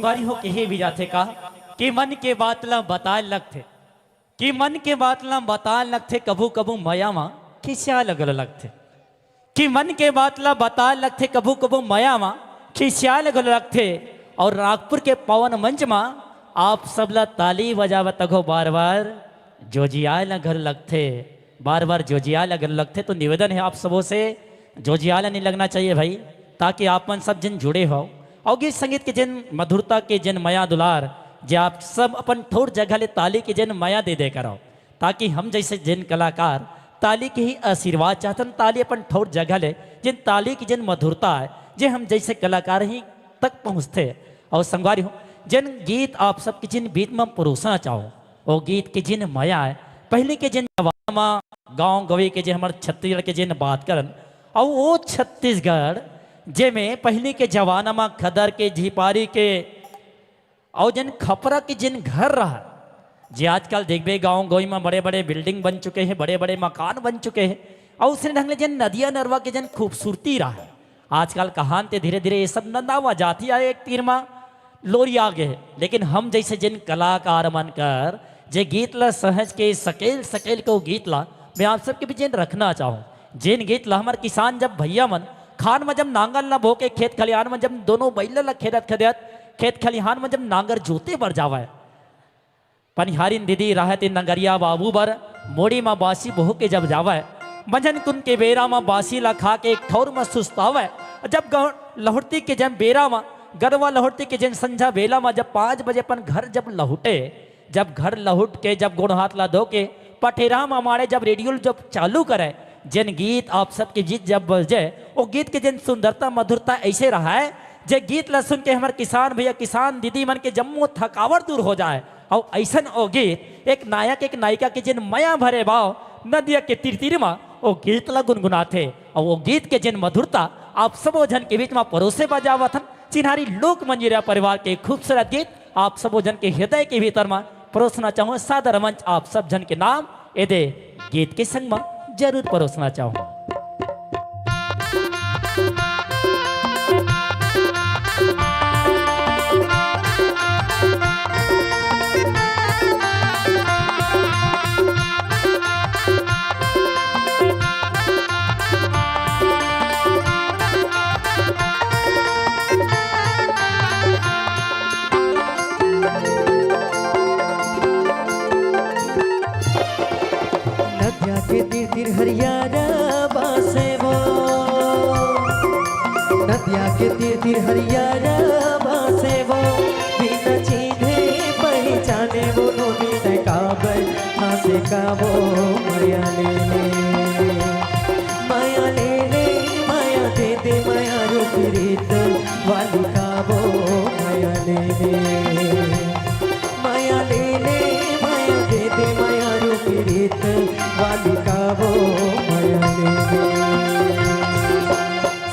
बारी हो कहे भी जाथे का कि मन के बात ला बताए लगथे, कि मन के बात ला बताए लगथे, कभू कभू मया मा खिसियाए लगल लगथे, कि मन के बात ला बताए लगथे, कभू कभू मया मा खिसियाए लगल लगथे। और नागपुर के पावन मंच मा आप सब ला ताली बजावत अघो बार बार जोजियाए ला घलो लगथे, बार बार जोजियाए ला घलो लगथे। तो निवेदन हे आप सबो से, जोजियाए ला नहीं लगना चाहिए भाई, ताकि आप मन सब जन जुड़े हो। और गीत संगीत के जिन मधुरता के जिन मया दुलार, जे आप सब अपन ठौर जगह ले ताली के जिन मया दे दे करो, ताकि हम जैसे जिन कलाकार ताली के ही आशीर्वाद चाहतन, ताली अपन ठौर जगह ले, जिन ताली के जिन मधुरता है, जे हम जैसे कलाकार ही तक पहुँचथे। और संगवारी हो, जिन गीत आप सबके जिन बीच में परोसना चाहो, वो गीत के जिन मया है, पहले के जिन जमाना मा गाँव गंवई के जे हमर छत्तीसगढ़ के जिन बात करन, और वो छत्तीसगढ़ जेमे पहले के जमाना मा खदर के, झिपारी के, और जिन खपरा के जिन घर रहा, जे आजकल देखबे गाँव गंवई मा बड़े-बड़े building बन चुके हैं, बड़े-बड़े मकान बन चुके हैं, और उसने ढंग ले जिन नदिया नरवा के जिन खूबसूरती रहा है, आजकल कहान ते धीरे-धीरे ये सब नंदावा जाती आए एक तीर मा लोरिया गे हे। लेकिन हम जैसे जिन कलाकार मन कर जे गीत ला सहज के सकेल सकेल के वो गीत ला मैं आप सबके बीच जिन रखना चाहूँ। जिन गीत ला हमर किसान जब भैया मन खान में जब नांगल ला बो के खेत खलिहान में जब दोनों बैल ला खेदत खेदत खेत खलिहान में जब नांगर जोते बर जावय, पनिहारिन दीदी राहय ते नंगरिया बाबू बर मोड़ी म बासी बोह के जब जावय, मंझन कुन के बेरा म बासी ला खा के एक ठौर म सुस्तावय। जब गह-, लहुटती के जब बेरा म, गरवा लहुटती के जब संझा बेला म जब पाँच बजे अपन घर जब लहुटे, जब घर लहुट के जब गोड़ हाथ ला धो के पठेरा म माड़े, जब रेडियो ल जब चालू करे, जेन गीत आप सबके बीच जब बजे, ओ गीत के जेन सुंदरता मधुरता ऐसे रहा है, जे गीत ला सुन के हमर किसान भैया, किसान दीदी मन के जम्मो थकावट दूर हो जाए। अउ अइसन ओ गीत एक नायक एक नायिका के जेन मया भरे भाव नदिया के तीर तीर मा ओ गीत ला गुनगुनाथे। अउ ओ गीत के जेन मधुरता आप सबो झन के बीच मा परोसे बर जावत हन। चिन्हारी लोक मंजीरा परिवार के खूबसूरत गीत आप सबो झन के हृदय के भीतर मा परोसना चाहूँ। सादर मंच आप सब झन के नाम एदे गीत के संग मा जरूर परोसना चाहूँ। नदिया के तीर तीर हरियारा बासे वो, नदिया के तीर तीर हरियारा बासे वो, बिना चिन्हे पहिचाने वो नोनी तै काबर हाँसे का वो। मया ले ले, मया ले ले, मया दे दे, मया रूप रीत वाली का वो। मया ले ले, मया ले ले, मया दे दे, मया रूप रीत वाली का वो। मया ले ले।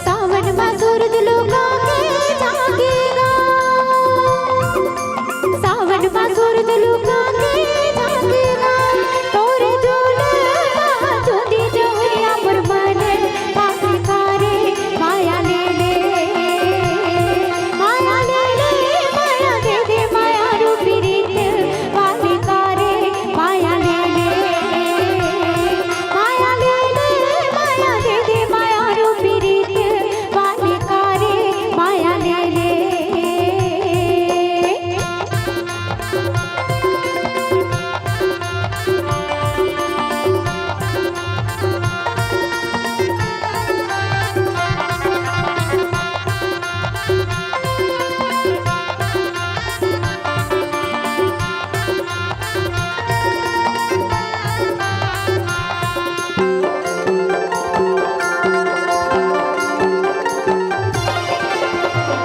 सावन मा सूरज लुका के झांकेगा, सावन मा सूरज लुका के झांकेगा, तोरे जोल मा चुंदी जहुरिया मोर मन पासी का रे। मया ले ले, मया ले ले, मया दे दे, मया रूपी रीत वाली का रे। मया ले ले, मया ले ले, मया दे दे, मया रूपी रीत वाली का रे। मया ले ले।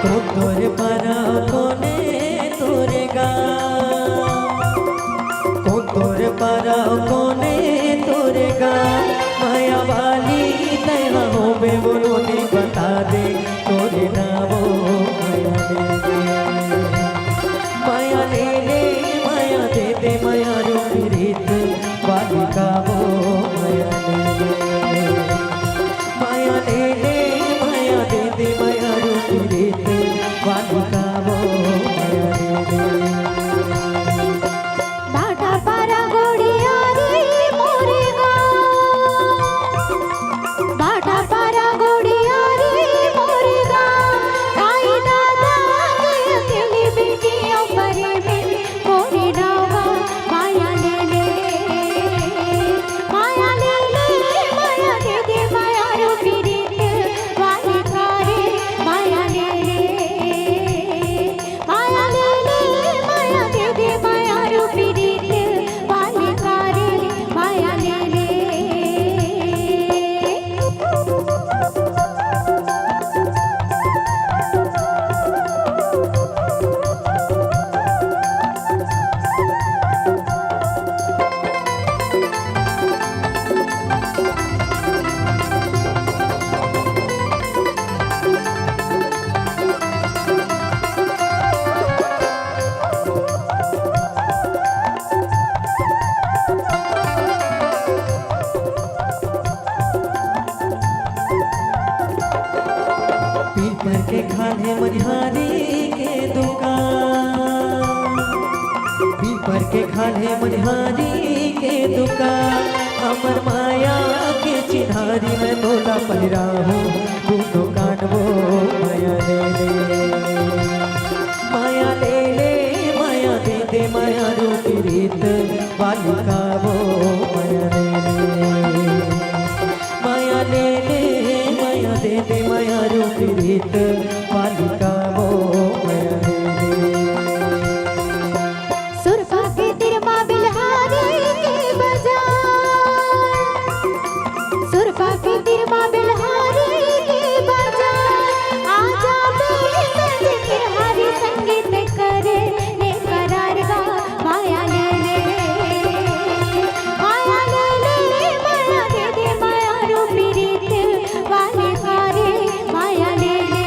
कोन तोर परा कोने तोरे गा, कोन तोर परा कोने तोरे गा, मया वाली तैं हा होबे वो नोनी बता दे, तोरे नावो मया ले ले, मया ले ले, मया दे दे, मया रूपी रीत वाली का वो। मया ले ले, मया ले ले, मया दे दे, मया रूपी रीत वाली का वो। मया करके खाले मनिहारी के दुकान, हमर माया के चिन्हारी में तोला पहिराहूँ दूनो कान वो माया ले ले। माया ले ले, माया दे दे, माया रूपी रीत वाली का वो माया ले ले। माया ले ले, माया दे दे, माया रूपी रीत वाली का वो माया ले ले। सुरपा के तिरमा बिलहारी के बजा, सुरपा के तिरमा बिलहारी के बजा, आजा मेरे संग तिरहारी संगीत करे ने करार गा। माया ले ले, माया ले ले, माया दे दे, माया रूपी रीत वाले का रे। माया ले ले,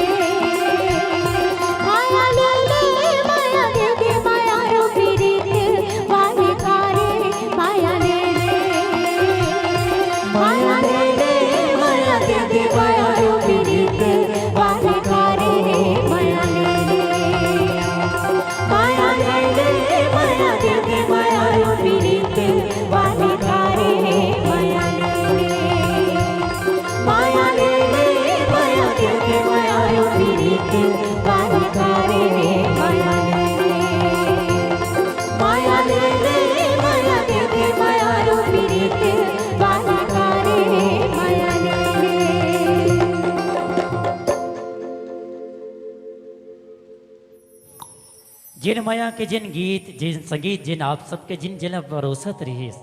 माया ले ले, माया दे दे, माया रूपी रीत वाले का रे। माया ले ले, माया ले ले, माया दे दे, माया रूपी रीत वाले का रे। माया ले ले, माया ले ले, माया दे दे, माया रूपी रीत वाले का रे। माया ले ले, माया ले ले, माया दे दे, माया रूपी रीत वाले का रे। माया ले ले, माया ले ले, माया दे दे, माया रूपी रीत वाले का रे। माया ले ले। जिन माया के जिन गीत, जिन संगीत, जिन आप सबके जिन जिन परोसत रहिस,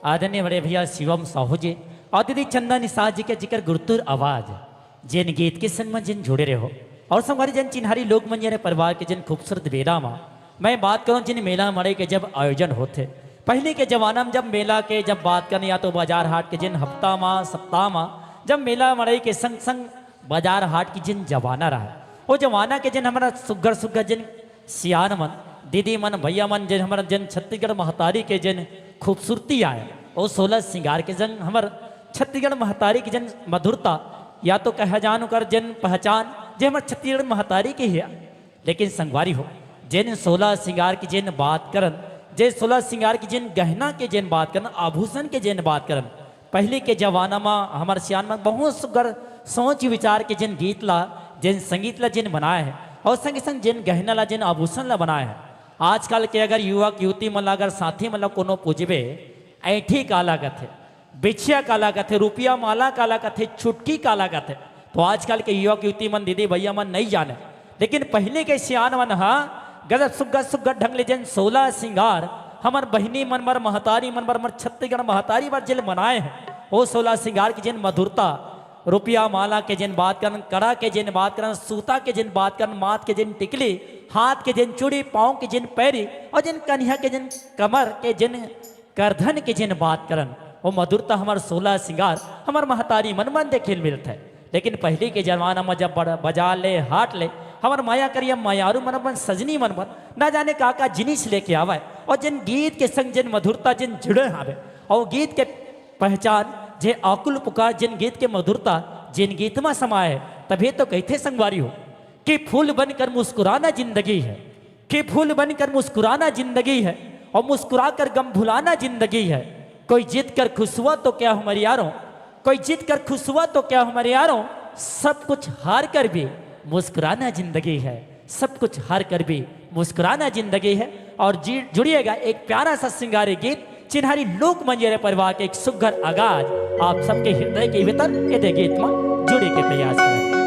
आदरणीय बड़े भैया शिवम साहू जी और दीदी चंदा निषाद जी के जिकर गुरतुर आवाज, जिन गीत के संग में जिन जुड़े रहो और संगवारी जन चिन्हारी लोग मन ये रे परिवार के जिन खूबसूरत बेरा मा मैं बात करूं जिन मेला मड़ई के जब आयोजन होथे, पहले के जमाना में जब मेला के जब बात करन या तो बाजार हाट के जिन हफ्ता मा सप्ताह मा जब मेला मड़ई के संग संग बाजार हाट के जिन जमाना रहा, वो जमाना के जिन हमारा सुग्घर सुग्घर जिन सियान मन, दीदी मन, भैया मन, जिन हमारा जिन छत्तीसगढ़ महतारी के जिन खूबसूरती आय, वो सोलह सिंगार के जिन हमर छत्तीसगढ़ महतारी के जिन मधुरता या तो कहा जान ओकर जिन पहचान जे हमर छत्तीसगढ़ महतारी के ही आय। लेकिन संगवारी हो, जेन सोलह सिंगार की जेन बात करन, जे सोलह सिंगार की जेन गहना के जेन बात करन, आभूषण के जेन बात करन, पहले के जमाना मा हमर सियान मन बहुत सुग्घर सोच विचार के जेन गीत ला, जेन संगीत ला जेन बनाए हे और संगे संग जेन गहना ला, जेन आभूषण ला बनाए हे। आजकल के अगर युवक युवती मन ला, अगर साथी मन ला कोनो पूछबे, ऐंठी काला कथे, बिछिया काला कथे, रुपया माला काला कथे, छुटकी काला कथे, तो आजकल के युवक युवती मन, दीदी भैया मन नहीं जाने। लेकिन पहले के सियान मन हा गजब सुग्घर सुग्घर ढंग ले जेन सोलह सिंगार हमर बहिनी मन बर, महतारी मन बर, हमर छत्तीसगढ़ महतारी बर जेन बनाए हे, वो सोलह सिंगार की जेन मधुरता, रुपया माला के जेन बात करन, कड़ा के जेन बात करन, सूता के जेन बात करन, माथ के जेन टिकली, हाथ के जेन चूड़ी, पाँव के जेन पैरी और जेन कनिहा के जेन कमर के जेन करधन के जेन बात करन, वो मधुरता हमर सोलह सिंगार हमर महतारी मन मन देखे ल मिलथे। लेकिन पहली के जमाना म जब बड़-, बाजार ले, हाट ले, हमर माया करिया मायारू मन अपन सजनी मन बर ना जाने का का जिनिस लेके आवय, और जेन गीत के संग जेन मधुरता जेन जुड़े हावे, और गीत के पहचान जे आकुल पुकार, जेन गीत के मधुरता जेन गीत म समाए हे, तभी तो कहिथे संगवारी हो कि फूल बनकर मुस्कुराना जिंदगी है, कि फूल बनकर मुस्कुराना जिंदगी है और मुस्कुरा कर गम भुलाना जिंदगी है। कोई जीत कर खुश हुआ तो क्या हुआ मेरे यारों, कोई जीत कर खुश हुआ तो क्या हुआ मेरे यारों, सब कुछ हार कर भी मुस्कुराना जिंदगी है, सब कुछ हार कर भी मुस्कुराना जिंदगी है। और जी, जुड़िएगा एक प्यारा सा सिंगारी गीत चिन्हारी लोक मंजरे परिवार के एक सुग्घर आगाज आप सबके हृदय के भीतर एदे गीत म जुड़े के प्रयास करत।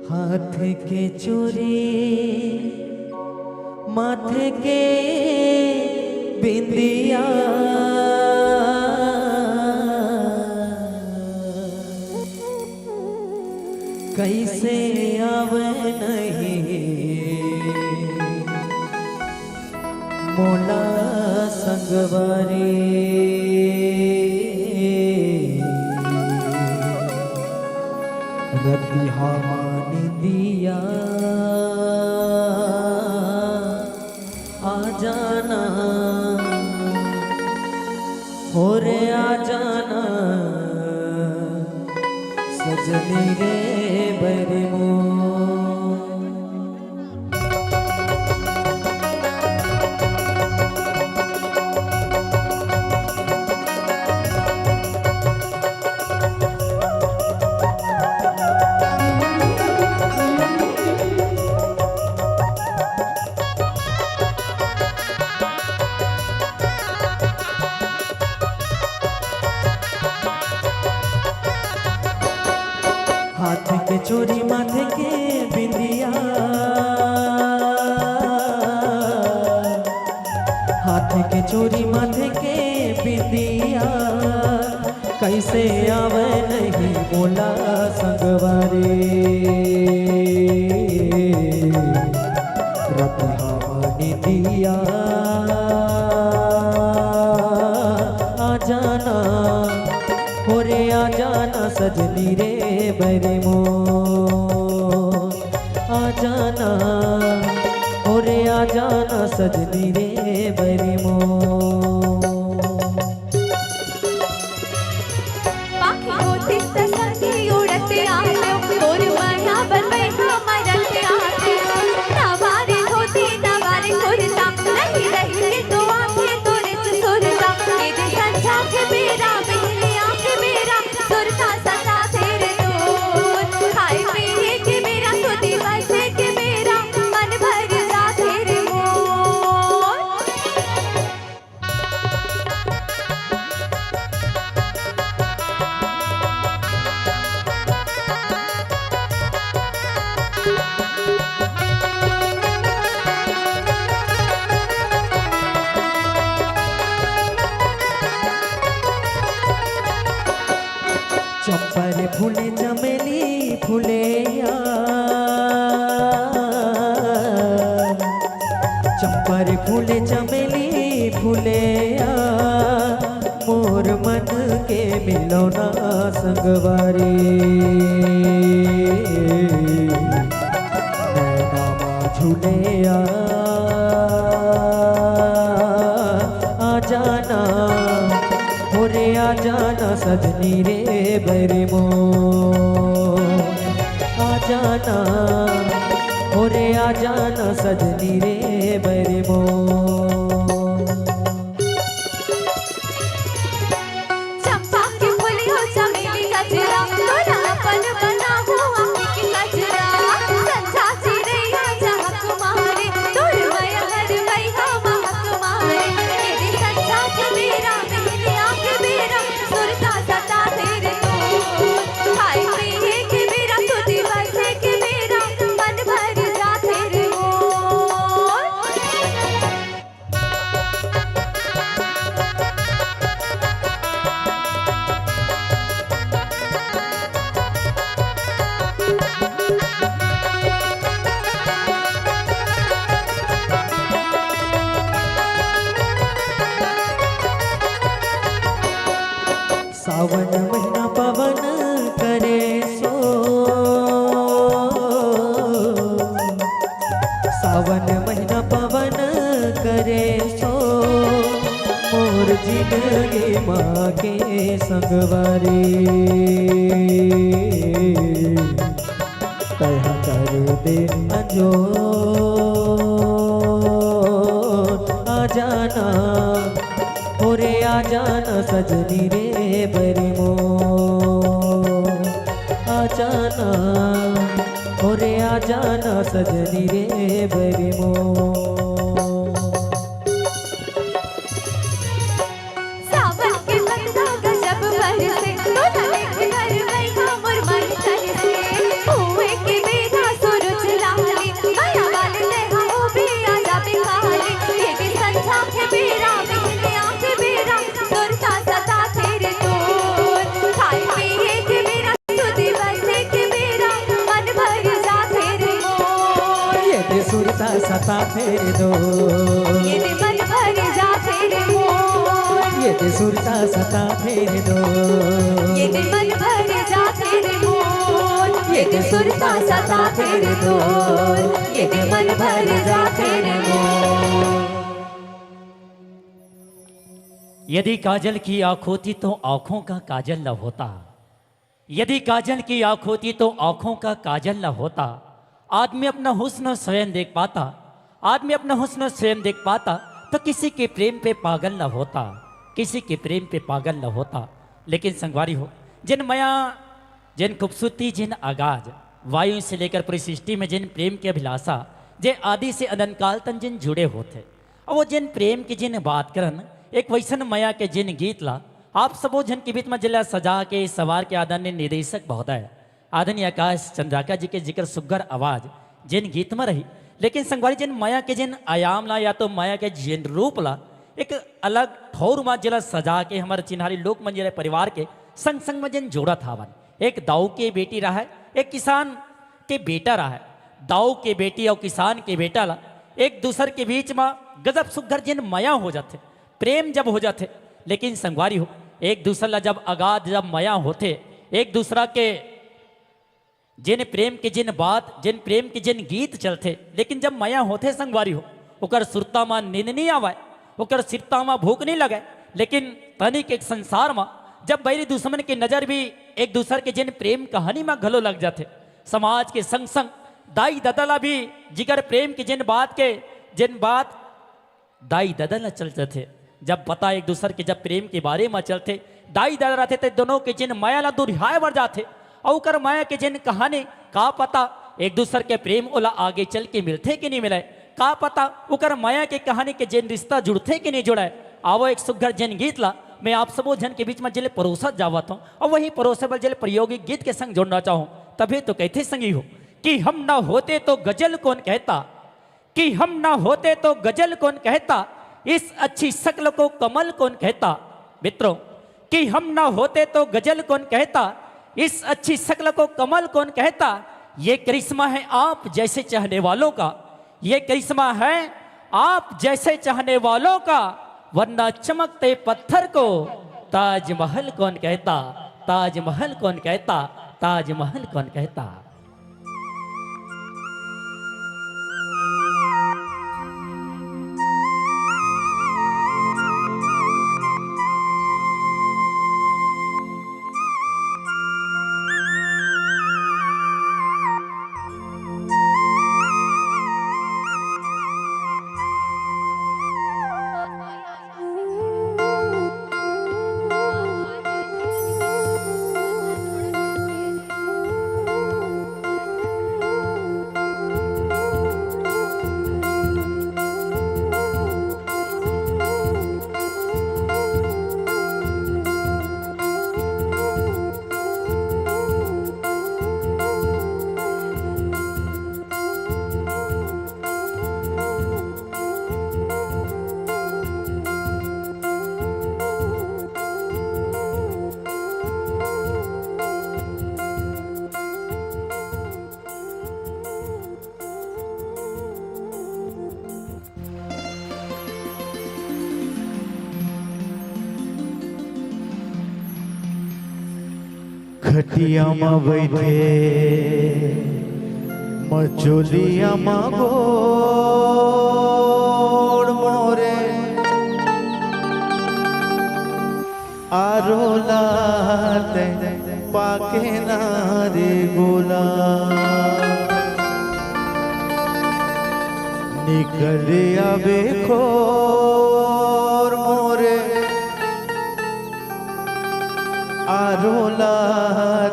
हाथ के चूड़ी, माथे के बिंदिया, कैसे आवे नहीं मोला संगवारी। रतिहा मा निंदिया आ जाना, हो रे आ जाना, सजनी। मेरे बरमो। हाथ के चूड़ी, माथे के बिंदिया, हाथ के चूड़ी, माथे के बिंदिया, कैसे आवे नहीं मोला संगवारी। रतिहा म निंदिया आ जाना, हो रे आ जाना सजनी रे बरमो। आ जाना, हो रे आ जाना सजनी रे बरमो। पाखी होतिस त संगी उड़त आतेंव, तोर मया बर बइहा मरत आतेंव। नवारी धोती, नवारी कुरता, रहि रहि के तो आथे तोरेच सुरता। ए दे संझा के बेरा, बिहनिया के बेरा, सुरता सताथे रे तोर। खाए पिए के बेरा, सुते बइठे के बेरा, मन भर जाथे रे मोर। चंपर फूले, चमेली फूले या, चंपर फूले, चमेली फूले या, मोर मन के मिलौना संगवारी। नैना मा झूले या, आ जाना, हो रे आ जाना सजनी रे बरमो। आ जाना, हो रे आ जाना सजनी रे बरमो। चंपा के फूलियो चमेली गजरा, तोला अपन बनाहूँ आँखी के कजरा। संझा चिरैया चहक मारे, तोर मया हर बइहा महक मारे। ए दे संझा के बेरा, बिहनिया के बेरा, सुरता सताथे रे तोर। खाए पिए के बेरा, सुते बइठे के बेरा, मन भर जाथे रे मोर। सावन महीना पावन करे सो, सावन महीना पावन करे सो, मोर जिंदगी माँ के संगवारी। तैं कर दे अंजोर, आ जाना, हो रे आ जाना सजनी रे बरमो। आ जाना, हो रे आ जाना सजनी रे बरमो। सावन के बदला गजब बरसे, तोला देख कर बइहा मोर मन तरसे। हुए के बेरा सुरुज लाली, मया वाले तैं हा उबे आ जाबे काली। ए दे संझा के बेरा, बिहनिया के बेरा, सुरता सताथे रे तोर। खाए पिए के बेरा, सुते बइठे के बेरा, मन भर जाथे रे मोर। ए दे सुरता सताथे रे तोर। ए दे मन भर जाथे रे मोर। ए दे सुरता सताथे रे तोर। ए दे मन भर जाथे रे मोर। ए दे सुरता सताथे रे तोर। ए दे मन भर जाथे रे मोर। यदि काजल की आंख होती तो आंखों का काजल न होता। यदि काजल की आंख होती तो आंखों का काजल न होता। आदमी अपना हुस्न स्वयं देख पाता। आदमी अपना हुस्न स्वयं देख पाता तो किसी के प्रेम पे पागल न होता। किसी के प्रेम पे पागल न होता। लेकिन संगवारी हो, जिन मया, जिन खूबसूरती, जिन आगाज, वायु से लेकर पूरी सृष्टि में जिन प्रेम की अभिलाषा, जे आदि से अनंत काल तन जिन जुड़े होते, अउ वो जिन प्रेम के जिन बात करन, एक वैसन मया के जिन गीत ला आप सबो झन के बीच में जिला सजा के, सवार के आदरणीय निर्देशक महोदय, आदरणीय आकाश चंद्राकर जी के जिकर सुग्घर आवाज जिन गीत में रही। लेकिन संगवारी, जिन मया के जिन आयाम ला या तो मया के जिन रूप ला एक अलग ठौर में जिला सजा के हमर चिन्हारी लोक मंजरी परिवार के संग संग में जिन जोड़त हावन। एक दाऊ के बेटी रहा है, एक किसान के बेटा रहा है। दाऊ के बेटी अउ किसान के बेटा ला एक दूसर के बीच म गजब सुग्घर जिन मया हो जाथे, प्रेम जब हो जाथे। लेकिन संगवारी हो, एक दूसर ला जब अगाध जब मया होथे, एक दूसरा के जिन प्रेम के जिन बात, जिन प्रेम के जिन गीत चलथे, लेकिन जब मया होथे संगवारी हो, ओकर सुरता म नींद नइ आवय, ओकर सिरता म भूख नइ लगय। लेकिन तनिक एक संसार म जब बैरी दुश्मन के नजर भी एक दूसर के जिन प्रेम कहानी म घलो लग जाथे, समाज के संग संग दाई ददा ला भी जिकर प्रेम के जिन बात के, जिन बात दाई ददा ला चल जाथे। जब पता एक दूसर के जब प्रेम के बारे म चलथे, दाई ददा रथे ते दोनों के जिन मया ला दुरिहाए बर जाथे। अउ ओकर मया के जिन कहानी, का पता एक दूसर के प्रेम ओला आगे चल के मिलथे कि नइ मिलय, का पता ओकर मया के कहानी के जिन रिश्ता जुड़थे कि नइ जुड़य। आवो एक सुग्घर जिन गीत ला मैं आप सबो झन के बीच म जिले परोसत जावत हूँ, अउ वही परोसे बर जिले प्रायोगिक गीत के संग जोड़ना चाहूँ। तभी तो कहथे संगी हो कि हम ना होते तो गजल कौन कहता, कि हम ना होते तो गजल कौन कहता, इस अच्छी शक्ल को कमल कौन कहता। मित्रों, कि हम ना होते तो गजल कौन कहता, इस अच्छी शक्ल को कमल कौन कहता। ये करिश्मा है आप जैसे चाहने वालों का, ये करिश्मा है आप जैसे चाहने वालों का, वरना चमकते पत्थर को ताजमहल कौन कहता, ताजमहल कौन कहता, ताजमहल कौन कहता। खटिया म बइठे, मचोलिया म गोड़ मोरे, आरो ला तैं पाके ना रे गोला। निकल आबे खोर मोरे, आरो ला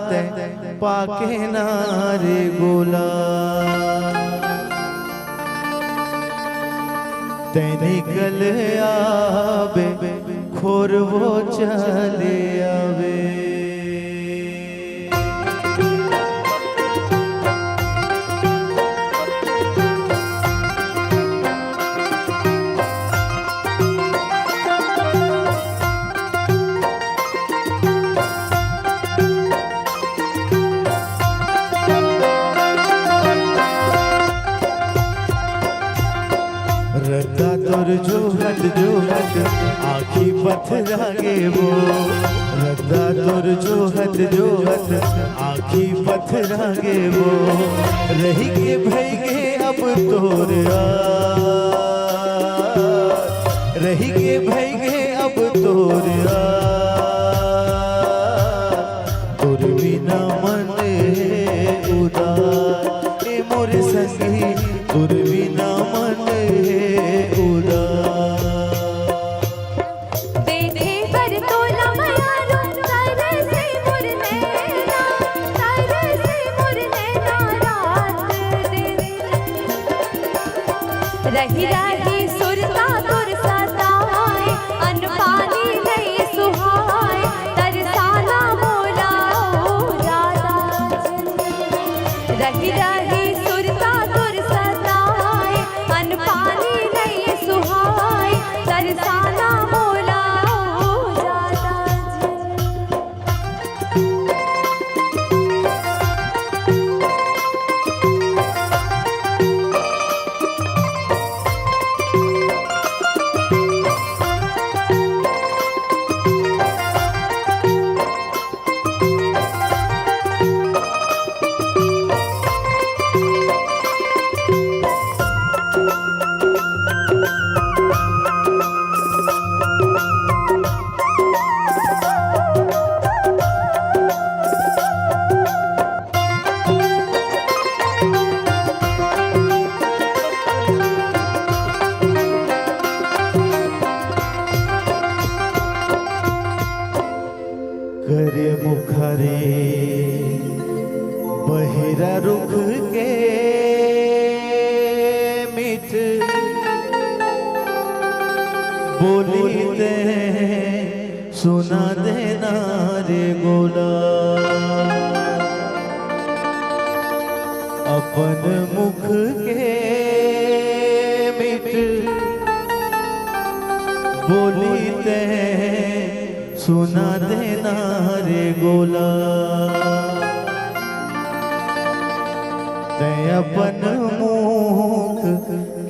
तैं पाके ना रे गोला। तैं निकल आबे, खोरवो चले आबे। रद्दा तोर जोहत जोहत आँखी पथरा गे वो। रद्दा तोर जोहत जोहत आँखी पथरा गे वो। रहि के भई गे अब तोर आ, रहि के भई गे अब तोर आ। तोर बिन रहि रहि सुरता तोर सताए, अन्न पानी नइ सुहाए, तरसाना मोला ओ राधा जन। रहि रहि सुरता तोर सताए, अन्न पानी नइ सुहाए, तरसाना मोला ओ राधा जन। करे मुखरे बहिरा रुख के मीठ बोली ते सुना देना रे गोला। अपन मुख के मीठ बोली ते सुना देना रे गोला। ते अपन मुख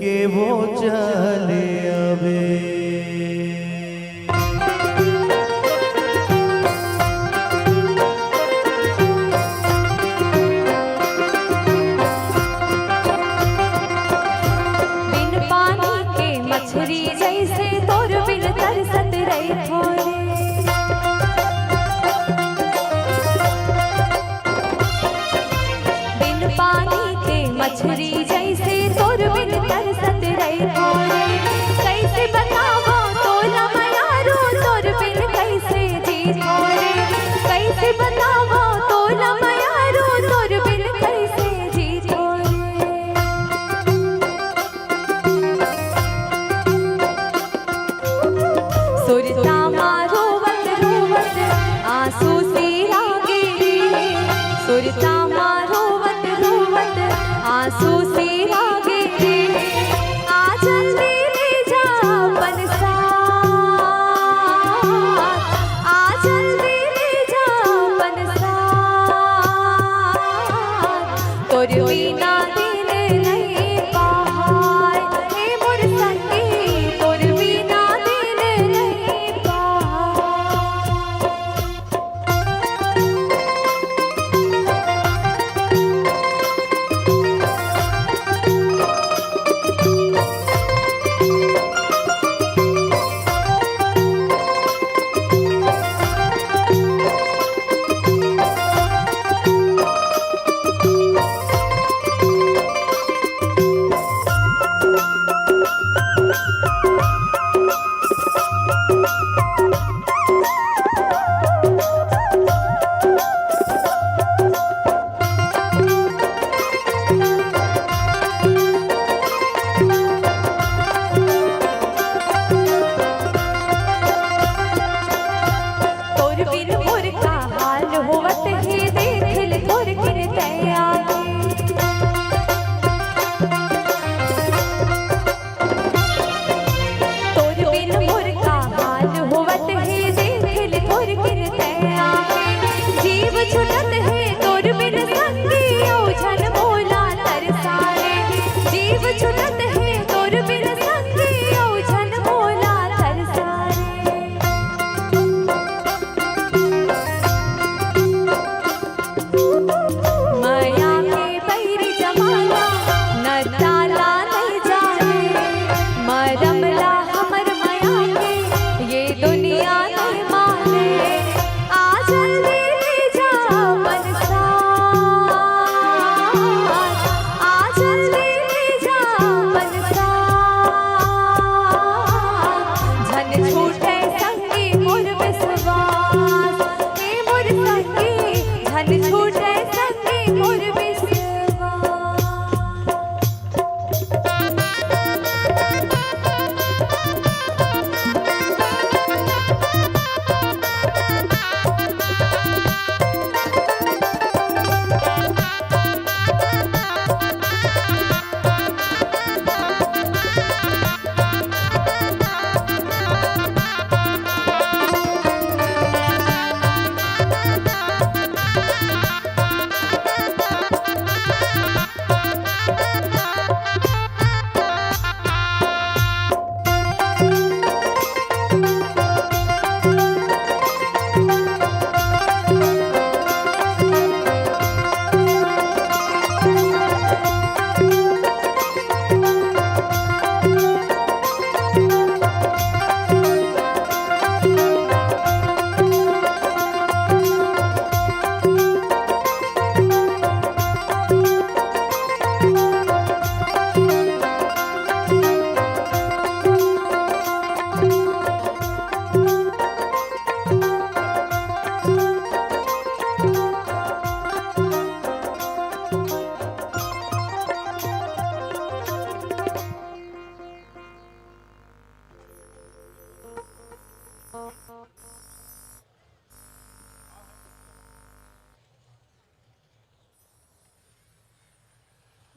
के वो चले अबे। बिन पानी के मछरी जइसे तोर बिन तरसत रहिथों रे। बिन पानी के मछरी जइसे तोर बिन तरसत रहिथों रे। कइसे बतावंव तोला मयारू तोर बिन कइसे जीथों रे। कइसे बतावंव तोला मयारू तोर बिन कइसे जीथों रे। सुरता मा रोवत रोवत आंसू सिरा गे रे। सुरता मा रोवत रोवत आंसू सिरा गे रे। आ जल्दी ले जा अपन साथ, आ जल्दी ले जा अपन साथ। तोर बिना दिन नइ पहाय, हे मोर संगी, तोर बिना दिन नइ पहाय।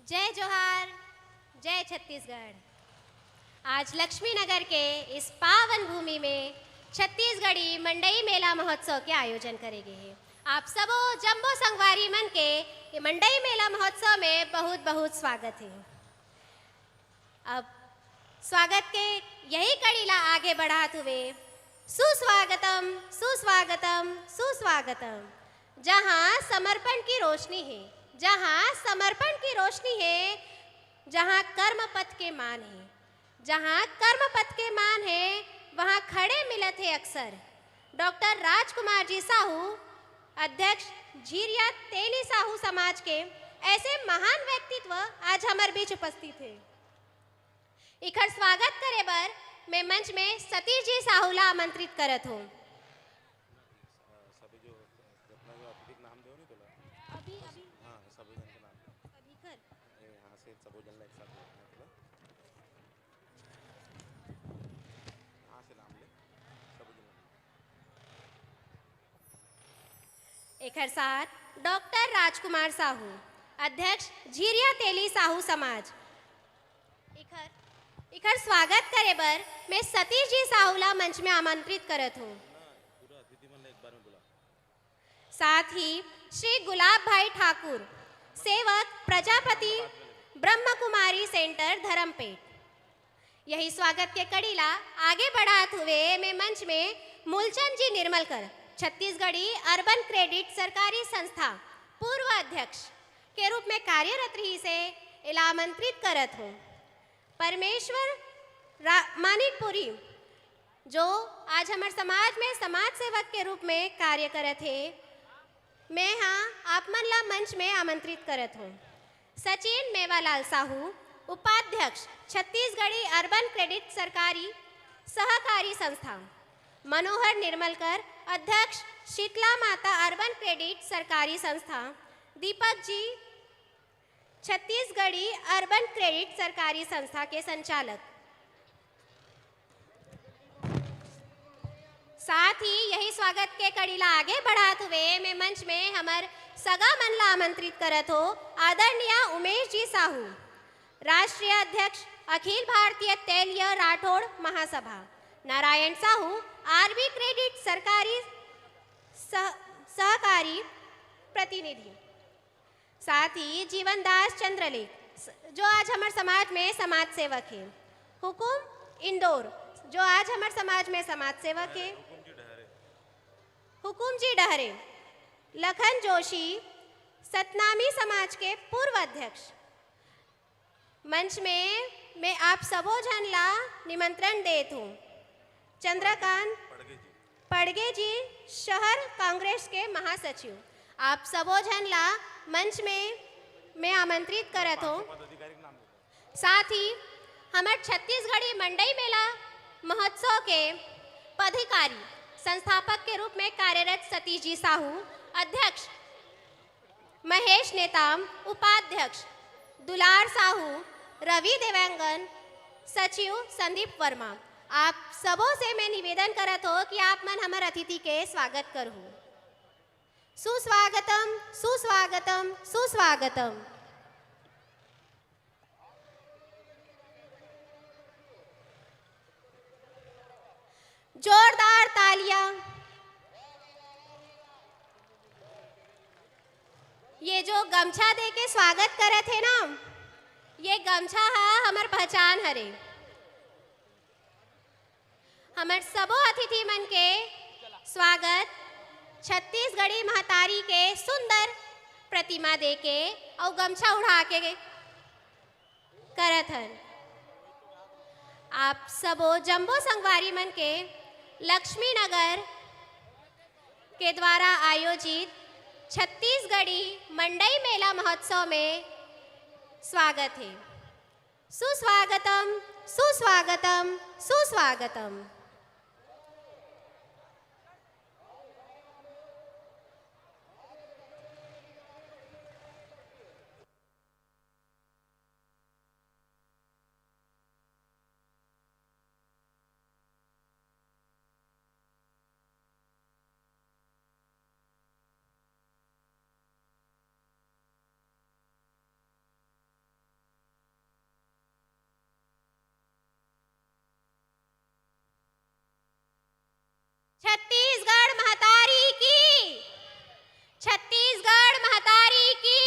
जय जोहार, जय छत्तीसगढ़। आज लक्ष्मी नगर के इस पावन भूमि में छत्तीसगढ़ी मंडई मेला महोत्सव के आयोजन करे गे हे। आप सबो जम्मो संगवारी मन के ये मंडई मेला महोत्सव में बहुत बहुत स्वागत हे। अब स्वागत के यही कड़ी ला आगे बढ़ात हुए सुस्वागतम, सुस्वागतम, सुस्वागतम। जहाँ समर्पण की रोशनी हे, जहाँ समर्पण की रोशनी हे, जहाँ कर्म पथ के मान हे, जहाँ कर्म पथ के मान हे, वहाँ खड़े मिलत हे अक्सर डॉक्टर राजकुमार जी साहू, अध्यक्ष झीरिया तेली साहू समाज के। ऐसे महान व्यक्तित्व आज हमर बीच उपस्थित हे। इखर स्वागत करे बर मैं मंच में सतीश जी साहू ला आमंत्रित करत हूँ। सभी जो, अपना जो अतिथि के नाम देव नहीं तोला। अभी, अभी। हाँ, सभी जन के नाम। अभी कर। ये यहाँ से सबो जन ला एक साथ बोलना है तोला। यहाँ से नाम ले, सबो जन। एखर साथ डॉक्टर राजकुमार साहू, अध्यक्ष झीरिया तेली साहू समाज। इखर, इखर स्वागत करे बर मैं सतीश जी साहू ला मंच में आमंत्रित करत हूँ। साथ ही श्री गुलाब भाई ठाकुर, सेवक प्रजापति ब्रह्म कुमारी सेंटर धर्मपेट। यही स्वागत के कड़ी ला आगे बढ़ात हुए मैं मंच में मूलचंद जी निर्मलकर, छत्तीसगढ़ी अर्बन क्रेडिट सरकारी संस्था पूर्व अध्यक्ष के रूप में कार्यरत रहिस हे, एला आमंत्रित करत हूँ। परमेश्वर रा-, मानिकपुरी, जो आज हमर समाज में समाज सेवक के रूप में कार्य करत हे, मैं हा आप मन ला मंच में आमंत्रित करत हूँ। सचिन मेवालाल साहू, उपाध्यक्ष, छत्तीसगढ़ी अर्बन क्रेडिट सरकारी सहकारी संस्था। मनोहर निर्मलकर, अध्यक्ष, शीतला माता अर्बन क्रेडिट सरकारी संस्था। दीपक जी, छत्तीसगढ़ी अर्बन क्रेडिट सरकारी संस्था के संचालक। साथ ही यही स्वागत के कड़ी ला आगे बढ़ात हुए मैं मंच में हमर सगा मन ला आमंत्रित करत हो, आदरणीय उमेश जी साहू, राष्ट्रीय अध्यक्ष, अखिल भारतीय तेलिया राठौड़ महासभा, नारायण साहू, आरबी क्रेडिट सरकारी सह-, सहकारी प्रतिनिधि, साथ ही जीवनदास चंद्रलेख, स-, जो आज हमर समाज में समाज सेवक हे। हुकुम इंदौर, जो आज हमर समाज में समाज सेवक हे। हुकुम जी डहरे, लखन जोशी, सतनामी समाज के पूर्व अध्यक्ष। मंच में मैं आप सबो झन ला निमंत्रण देत हूँ। चंद्रकांत पड़गे जी, शहर कांग्रेस के महासचिव, आप सबो झन ला मंच में मैं आमंत्रित करत हूँ। साथ ही हमर छत्तीसगढ़ी मंडई मेला महोत्सव के पदाधिकारी, संस्थापक के रूप में कार्यरत सतीश जी साहू, अध्यक्ष महेश नेताम, उपाध्यक्ष दुलार साहू, रवि देवांगन, सचिव संदीप वर्मा, आप सबो से मैं निवेदन करत हो कि आप मन हमर अतिथि के स्वागत करहु। सुस्वागतम, सुस्वागतम, सुस्वागतम। जोरदार तालियां। ये जो गमछा दे के स्वागत करत हे ना, ये गमछा हा हमर पहचान हरे। हमर सबो अतिथि मन के स्वागत छत्तीसगढ़ी महतारी के सुंदर प्रतिमा दे के अउ गमछा उड़ा के करत हन। आप सबो जम्मो संगवारी मन के लक्ष्मी नगर के द्वारा आयोजित छत्तीसगढ़ी मंडई मेला महोत्सव में स्वागत हे। सुस्वागतम, सुस्वागतम, सुस्वागतम। छत्तीसगढ़ महतारी की, छत्तीसगढ़ महतारी की,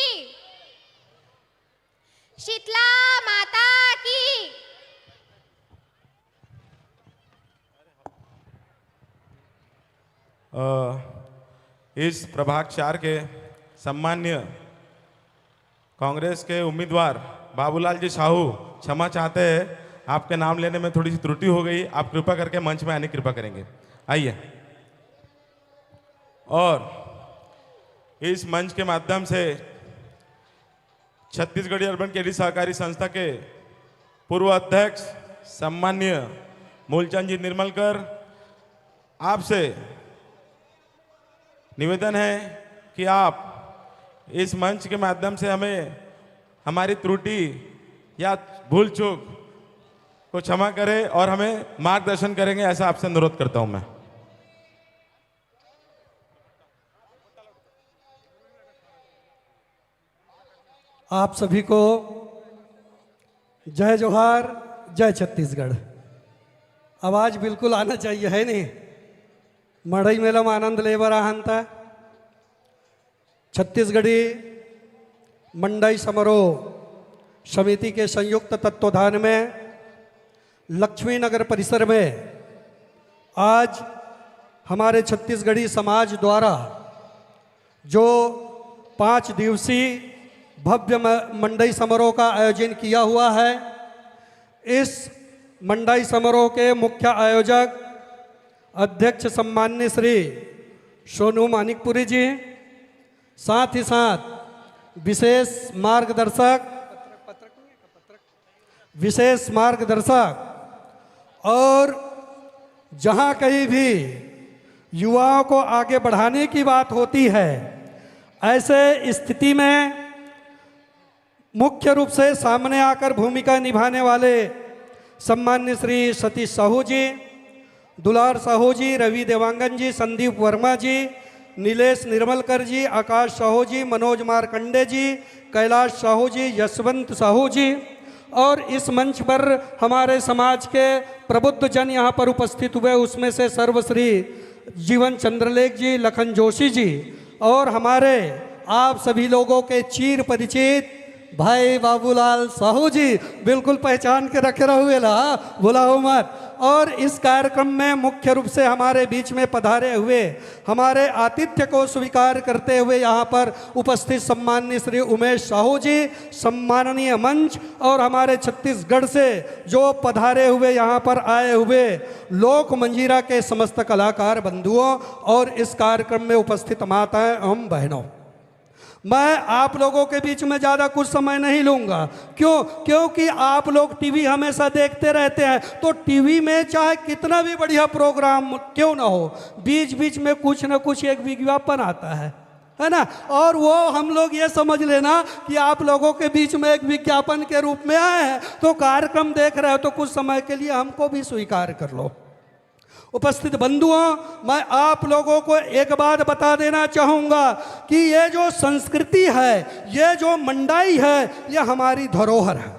शीतला माता की। अ, इस प्रभाग चार के सम्मान्य कांग्रेस के उम्मीदवार बाबूलाल जी साहू, क्षमा चाहते हैं, आपके नाम लेने में थोड़ी सी त्रुटि हो गई, आप कृपा करके मंच में आने की कृपा करेंगे। आइए। और इस मंच के माध्यम से छत्तीसगढ़ी अर्बन केडी सहकारी संस्था के पूर्व अध्यक्ष सम्मान्य मूलचंद जी निर्मलकर, आपसे निवेदन है कि आप इस मंच के माध्यम से हमें हमारी त्रुटि या भूल चूक को क्षमा करें और हमें मार्गदर्शन करेंगे, ऐसा आपसे अनुरोध करता हूं मैं। आप सभी को जय जोहार, जय छत्तीसगढ़। आवाज बिल्कुल आना चाहिए, है नहीं? मड़ई मेला में आनंद ले बर आहन त छत्तीसगढ़ी मंडई समारोह समिति के संयुक्त तत्वाधान में लक्ष्मी नगर परिसर में आज हमारे छत्तीसगढ़ी समाज द्वारा जो पाँच दिवसीय भव्य म-, मंडई समारोह का आयोजन किया हुआ है, इस मंडई समारोह के मुख्य आयोजक अध्यक्ष सम्मान्य श्री सोनू मानिकपुरी जी, साथ ही साथ विशेष मार्गदर्शक विशेष मार्गदर्शक और जहां कहीं भी युवाओं को आगे बढ़ाने की बात होती है, ऐसे स्थिति में मुख्य रूप से सामने आकर भूमिका निभाने वाले सम्मान्य श्री सतीश साहू जी, दुलार साहू जी, रवि देवांगन जी, संदीप वर्मा जी, नीलेश निर्मलकर जी, आकाश साहू जी, मनोज मार्कंडे जी, कैलाश साहू जी, यशवंत साहू जी और इस मंच पर हमारे समाज के प्रबुद्ध जन यहाँ पर उपस्थित हुए, उसमें से सर्वश्री जीवन चंद्रलेख जी, लखन जोशी जी और हमारे आप सभी लोगों के चीर परिचित भाई बाबूलाल साहू जी, बिल्कुल पहचान के रखे रहो ला, भुलाओ मत। और इस कार्यक्रम में मुख्य रूप से हमारे बीच में पधारे हुए, हमारे आतिथ्य को स्वीकार करते हुए यहाँ पर उपस्थित सम्माननीय श्री उमेश साहू जी, सम्माननीय मंच और हमारे छत्तीसगढ़ से जो पधारे हुए, यहाँ पर आए हुए लोक मंजीरा के समस्त कलाकार बंधुओं और इस कार्यक्रम में उपस्थित माताएं एवं बहनों, मैं आप लोगों के बीच में ज्यादा कुछ समय नहीं लूंगा। क्यों? क्योंकि आप लोग टीवी हमेशा देखते रहते हैं, तो टीवी में चाहे कितना भी बढ़िया प्रोग्राम क्यों ना हो, बीच बीच में कुछ ना कुछ एक विज्ञापन आता है, है ना? और वो हम लोग ये समझ लेना कि आप लोगों के बीच में एक विज्ञापन के रूप में आए हैं, तो कार्यक्रम देख रहे हो तो कुछ समय के लिए हमको भी स्वीकार कर लो। उपस्थित बंधुओं, मैं आप लोगों को एक बात बता देना चाहूंगा कि ये जो संस्कृति है, ये जो मंडाई है, ये हमारी धरोहर है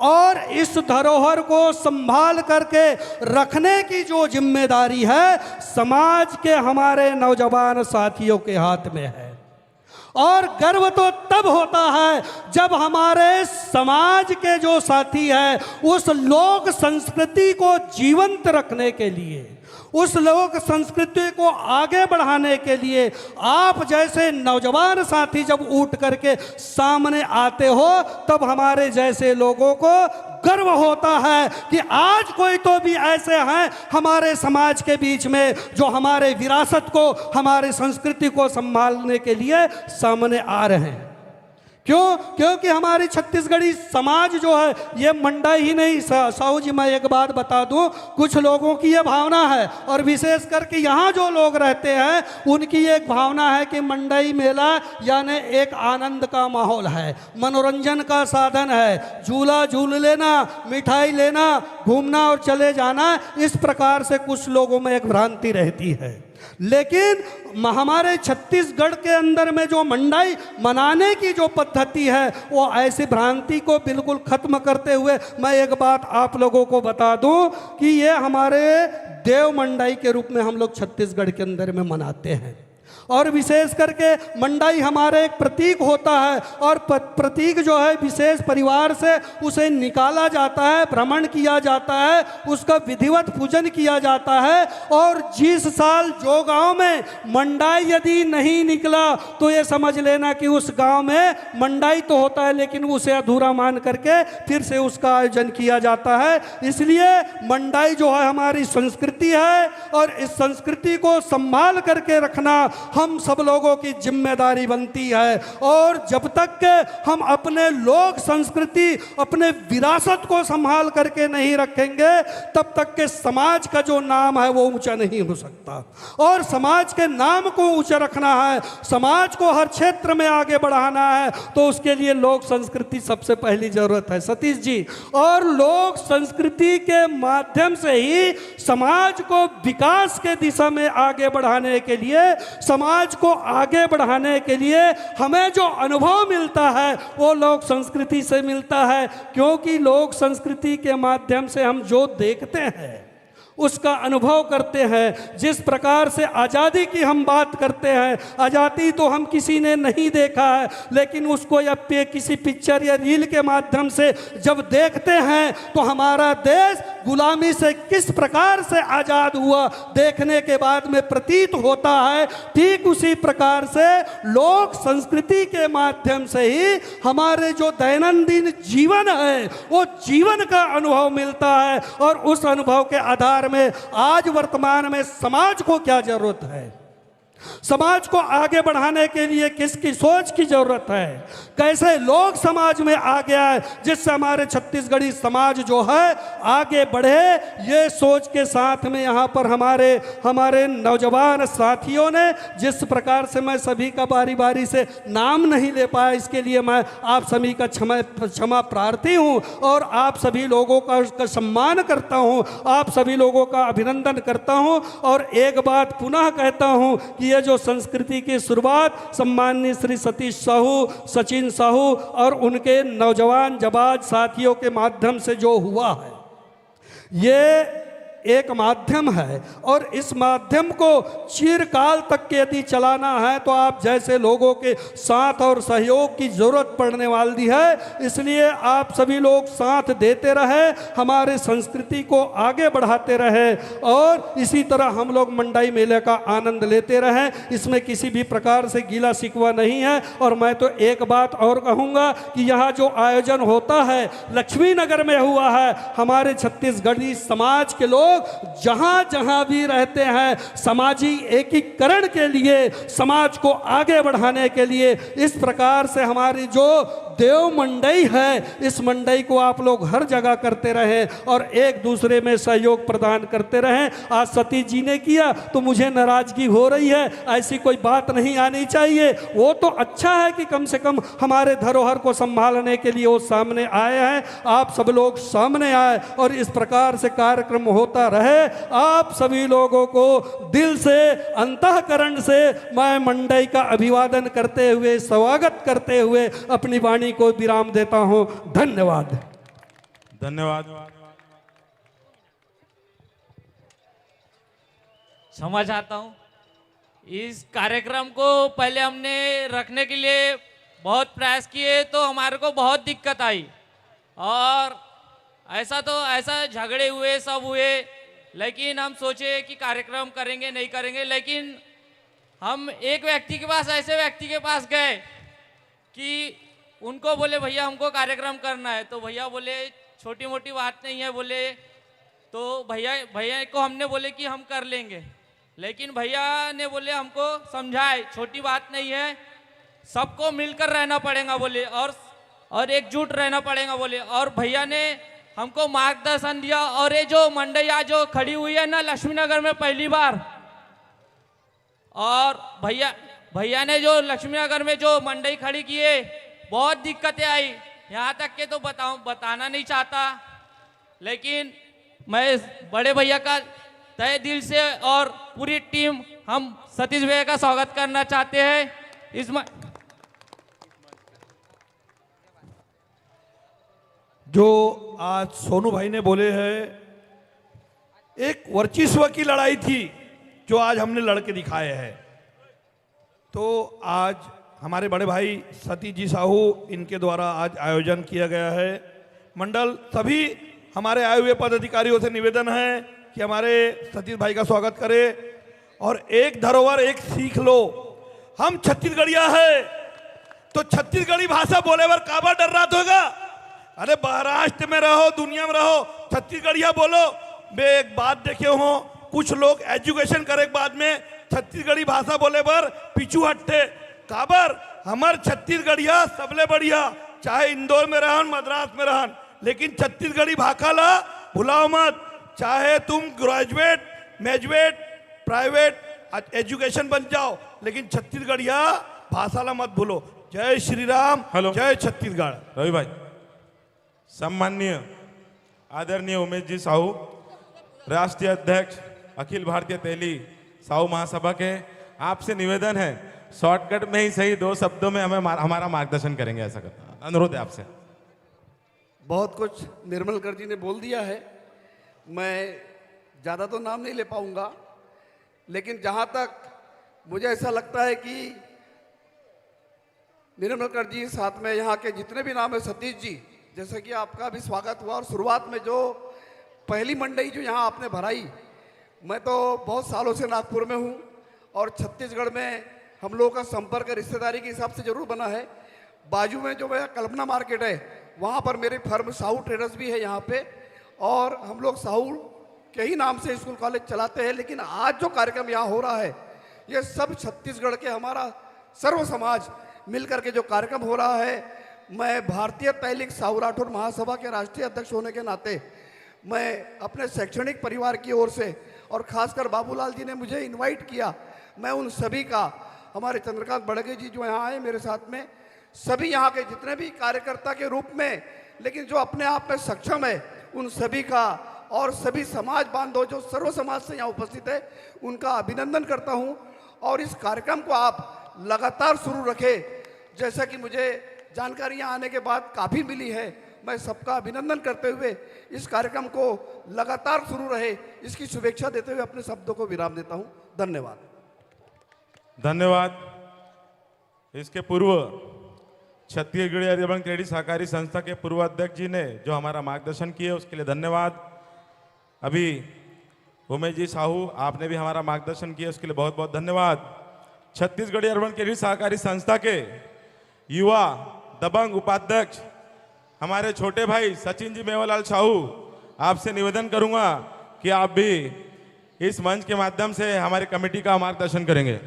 और इस धरोहर को संभाल करके रखने की जो जिम्मेदारी है, समाज के हमारे नौजवान साथियों के हाथ में है। और गर्व तो तब होता है जब हमारे समाज के जो साथी हैं, उस लोक संस्कृति को जीवंत रखने के लिए, उस लोक संस्कृति को आगे बढ़ाने के लिए आप जैसे नौजवान साथी जब उठ करके सामने आते हो, तब हमारे जैसे लोगों को गर्व होता है कि आज कोई तो भी ऐसे हैं हमारे समाज के बीच में जो हमारे विरासत को, हमारे संस्कृति को संभालने के लिए सामने आ रहे हैं। क्यों? क्योंकि हमारी छत्तीसगढ़ी समाज जो है, ये मंडई ही नहीं। सा-, साहू जी, मैं एक बात बता दूं, कुछ लोगों की ये भावना है और विशेष करके यहाँ जो लोग रहते हैं, उनकी एक भावना है कि मंडई मेला यानी एक आनंद का माहौल है, मनोरंजन का साधन है, झूला झूल लेना, मिठाई लेना, घूमना और चले जाना। इस प्रकार से कुछ लोगों में एक भ्रांति रहती है। लेकिन म-, हमारे छत्तीसगढ़ के अंदर में जो मंडाई मनाने की जो पद्धति है, वो ऐसी भ्रांति को बिल्कुल खत्म करते हुए मैं एक बात आप लोगों को बता दूं कि ये हमारे देव मंडाई के रूप में हम लोग छत्तीसगढ़ के अंदर में मनाते हैं। और विशेष करके मंडाई हमारे एक प्रतीक होता है, और प-, प्रतीक जो है विशेष परिवार से उसे निकाला जाता है, भ्रमण किया जाता है, उसका विधिवत पूजन किया जाता है। और जिस साल जो गांव में मंडाई यदि नहीं निकला, तो ये समझ लेना कि उस गांव में मंडाई तो होता है, लेकिन उसे अधूरा मान करके फिर से उसका आयोजन किया जाता है। इसलिए मंडाई जो है हमारी संस्कृति है, और इस संस्कृति को संभाल करके रखना हम सब लोगों की जिम्मेदारी बनती है। और जब तक के हम अपने लोक संस्कृति, अपने विरासत को संभाल करके नहीं रखेंगे, तब तक के समाज का जो नाम है, वो ऊंचा नहीं हो सकता। और समाज के नाम को ऊंचा रखना है, समाज को हर क्षेत्र में आगे बढ़ाना है, तो उसके लिए लोक संस्कृति सबसे पहली जरूरत है, सतीश जी। और लोक संस्कृति के माध्यम से ही समाज को विकास के दिशा में आगे बढ़ाने के लिए, समाज को आगे बढ़ाने के लिए हमें जो अनुभव मिलता है, वो लोक संस्कृति से मिलता है। क्योंकि लोक संस्कृति के माध्यम से हम जो देखते हैं, उसका अनुभव करते हैं। जिस प्रकार से आज़ादी की हम बात करते हैं, आज़ादी तो हम किसी ने नहीं देखा है, लेकिन उसको या पे किसी पिक्चर या रील के माध्यम से जब देखते हैं, तो हमारा देश गुलामी से किस प्रकार से आज़ाद हुआ, देखने के बाद में प्रतीत होता है। ठीक उसी प्रकार से लोक संस्कृति के माध्यम से ही हमारे जो दैनंदिन जीवन है, वो जीवन का अनुभव मिलता है, और उस अनुभव के आधार में आज वर्तमान में समाज को क्या जरूरत है, समाज को आगे बढ़ाने के लिए किसकी सोच की जरूरत है, कैसे लोग समाज में आगे आए, जिससे हमारे छत्तीसगढ़ी समाज जो है, आगे बढ़े। ये सोच के साथ में यहाँ पर हमारे हमारे नौजवान साथियों ने, जिस प्रकार से, मैं सभी का बारी बारी से नाम नहीं ले पाया, इसके लिए मैं आप सभी का क्षमा क्षमा प्रार्थी हूँ, और आप सभी लोगों का, का सम्मान करता हूँ, आप सभी लोगों का अभिनंदन करता हूँ। और एक बात पुनः कहता हूँ कि ये जो संस्कृति की शुरुआत सम्माननीय श्री सतीश साहू, सचिन साहू और उनके नौजवान जाबाज साथियों के माध्यम से जो हुआ है, ये एक माध्यम है, और इस माध्यम को चिरकाल तक के यदि चलाना है, तो आप जैसे लोगों के साथ और सहयोग की जरूरत पड़ने वाली है। इसलिए आप सभी लोग साथ देते रहें, हमारे संस्कृति को आगे बढ़ाते रहें, और इसी तरह हम लोग मंडाई मेले का आनंद लेते रहें। इसमें किसी भी प्रकार से गिला शिकवा नहीं है। और मैं तो एक बात और कहूँगा कि यहाँ जो आयोजन होता है, लक्ष्मी नगर में हुआ है, हमारे छत्तीसगढ़ी समाज के लोग जहाँ जहाँ भी रहते हैं, सामाजिक एकीकरण के लिए, समाज को आगे बढ़ाने के लिए, इस प्रकार से हमारी जो देव मंडई है, इस मंडई को आप लोग हर जगह करते रहें और एक दूसरे में सहयोग प्रदान करते रहें। आज सतीश जी ने किया, तो मुझे नाराजगी हो रही है, ऐसी कोई बात नहीं आनी चाहिए। वो तो अच्छा है कि कम से कम हमारे धरोहर को संभालने के लिए वो सामने आए हैं। आप सब लोग सामने आए और इस प्रकार से कार्यक्रम होता रहे। आप सभी लोगों को दिल से, अंतःकरण से मैं मंडई का अभिवादन करते हुए, स्वागत करते हुए अपनी वाणी को विराम देता हूँ। धन्यवाद। धन्यवाद। क्षमा चाहता हूँ। इस कार्यक्रम को पहले हमने रखने के लिए बहुत प्रयास किए, तो हमारे को बहुत दिक्कत आई और ऐसा तो ऐसा झगड़े हुए, सब हुए, लेकिन हम सोचे कि कार्यक्रम करेंगे, नहीं करेंगे। लेकिन हम एक व्यक्ति के पास, ऐसे व्यक्ति के पास गए कि उनको बोले, "भैया, हमको कार्यक्रम करना है।" तो भैया बोले, "छोटी मोटी बात नहीं है," बोले। तो भैया भैया को हमने बोले कि हम कर लेंगे, लेकिन भैया ने बोले, हमको समझाए, "छोटी बात नहीं है, सबको मिलकर रहना पड़ेगा," बोले, "और और एकजुट रहना पड़ेगा," बोले। और भैया ने हमको मार्गदर्शन दिया। और ये जो मंडई आज जो खड़ी हुई है ना लक्ष्मी नगर में पहली बार, और भैया भैया ने जो लक्ष्मी नगर में जो मंडई खड़ी की है, बहुत दिक्कतें आई, यहाँ तक के तो बताऊं, बताना नहीं चाहता, लेकिन मैं बड़े भैया का तहे दिल से और पूरी टीम हम सतीश भैया का स्वागत करना चाहते हैं। इस म... जो आज सोनू भाई ने बोले हैं, एक वर्चस्व की लड़ाई थी जो आज हमने लड़के दिखाए हैं। तो आज हमारे बड़े भाई सतीश जी साहू, इनके द्वारा आज आयोजन किया गया है। मंडल, सभी हमारे आए हुए पदाधिकारियों से निवेदन है कि हमारे सतीश भाई का स्वागत करें। और एक धरोहर, एक सीख लो, हम छत्तीसगढ़िया है, तो छत्तीसगढ़ी भाषा बोले बर काबर डर्रात होगा? अरे, महाराष्ट्र में रहो, दुनिया में रहो, छत्तीसगढ़िया बोलो। मैं एक बात देखे हूँ, कुछ लोग एजुकेशन करे के बाद में छत्तीसगढ़ी भाषा बोले बर पीछू हटते। काबर? हमर छत्तीसगढ़िया सबले बढ़िया, चाहे इंदौर में रहन, मद्रास में रहन, लेकिन छत्तीसगढ़ी भाखा ला भुलाओ मत। चाहे तुम ग्रेजुएट, मैजुएट, प्राइवेट एजुकेशन बन जाओ, लेकिन छत्तीसगढ़िया भाषा ला मत भूलो। जय श्री राम, हेलो। जय छत्तीसगढ़। रवि भाई, सम्माननीय आदरणीय उमेश जी साहू, राष्ट्रीय अध्यक्ष अखिल भारतीय तेली साहू महासभा के, आपसे निवेदन है, शॉर्टकट में ही सही, दो शब्दों में हमें मार-, हमारा मार्गदर्शन करेंगे, ऐसा करता अनुरोध है आपसे। बहुत कुछ निर्मलकर जी ने बोल दिया है, मैं ज़्यादा तो नाम नहीं ले पाऊंगा, लेकिन जहाँ तक मुझे ऐसा लगता है कि निर्मलकर जी, साथ में यहाँ के जितने भी नाम है, सतीश जी, जैसा कि आपका भी स्वागत हुआ और शुरुआत में जो पहली मंडई जो यहाँ आपने भराई, मैं तो बहुत सालों से नागपुर में हूँ और छत्तीसगढ़ में हम लोगों का संपर्क रिश्तेदारी के हिसाब से जरूर बना है। बाजू में जो मेरा कल्पना मार्केट है, वहाँ पर मेरी फर्म साहू ट्रेडर्स भी है यहाँ पे, और हम लोग साहू के ही नाम से स्कूल कॉलेज चलाते हैं। लेकिन आज जो कार्यक्रम यहाँ हो रहा है, ये सब छत्तीसगढ़ के हमारा सर्व समाज मिल करके जो कार्यक्रम हो रहा है, मैं भारतीय तैलिक साहू राठौर महासभा के राष्ट्रीय अध्यक्ष होने के नाते मैं अपने शैक्षणिक परिवार की ओर से, और खासकर बाबूलाल जी ने मुझे इनवाइट किया, मैं उन सभी का, हमारे चंद्रकांत बड़गे जी जो यहाँ आए मेरे साथ में, सभी यहाँ के जितने भी कार्यकर्ता के रूप में, लेकिन जो अपने आप में सक्षम है, उन सभी का, और सभी समाज बांधव जो सर्व समाज से यहाँ उपस्थित है, उनका अभिनंदन करता हूँ। और इस कार्यक्रम को आप लगातार शुरू रखें। जैसा कि मुझे जानकारियाँ आने के बाद काफ़ी मिली है, मैं सबका अभिनंदन करते हुए इस कार्यक्रम को लगातार शुरू रहे, इसकी शुभेच्छा देते हुए अपने शब्दों को विराम देता हूँ। धन्यवाद। धन्यवाद। इसके पूर्व छत्तीसगढ़ी अर्बन क्रेडिट सहकारी संस्था के पूर्व अध्यक्ष जी ने जो हमारा मार्गदर्शन किए, उसके लिए धन्यवाद। अभी उमेश जी साहू, आपने भी हमारा मार्गदर्शन किया, उसके लिए बहुत बहुत धन्यवाद। छत्तीसगढ़ी अर्बन क्रेडिट सहकारी संस्था के युवा दबंग उपाध्यक्ष हमारे छोटे भाई सचिन जी मेवालाल साहू, आपसे निवेदन करूंगा कि आप भी इस मंच के माध्यम से हमारी कमेटी का मार्गदर्शन करेंगे।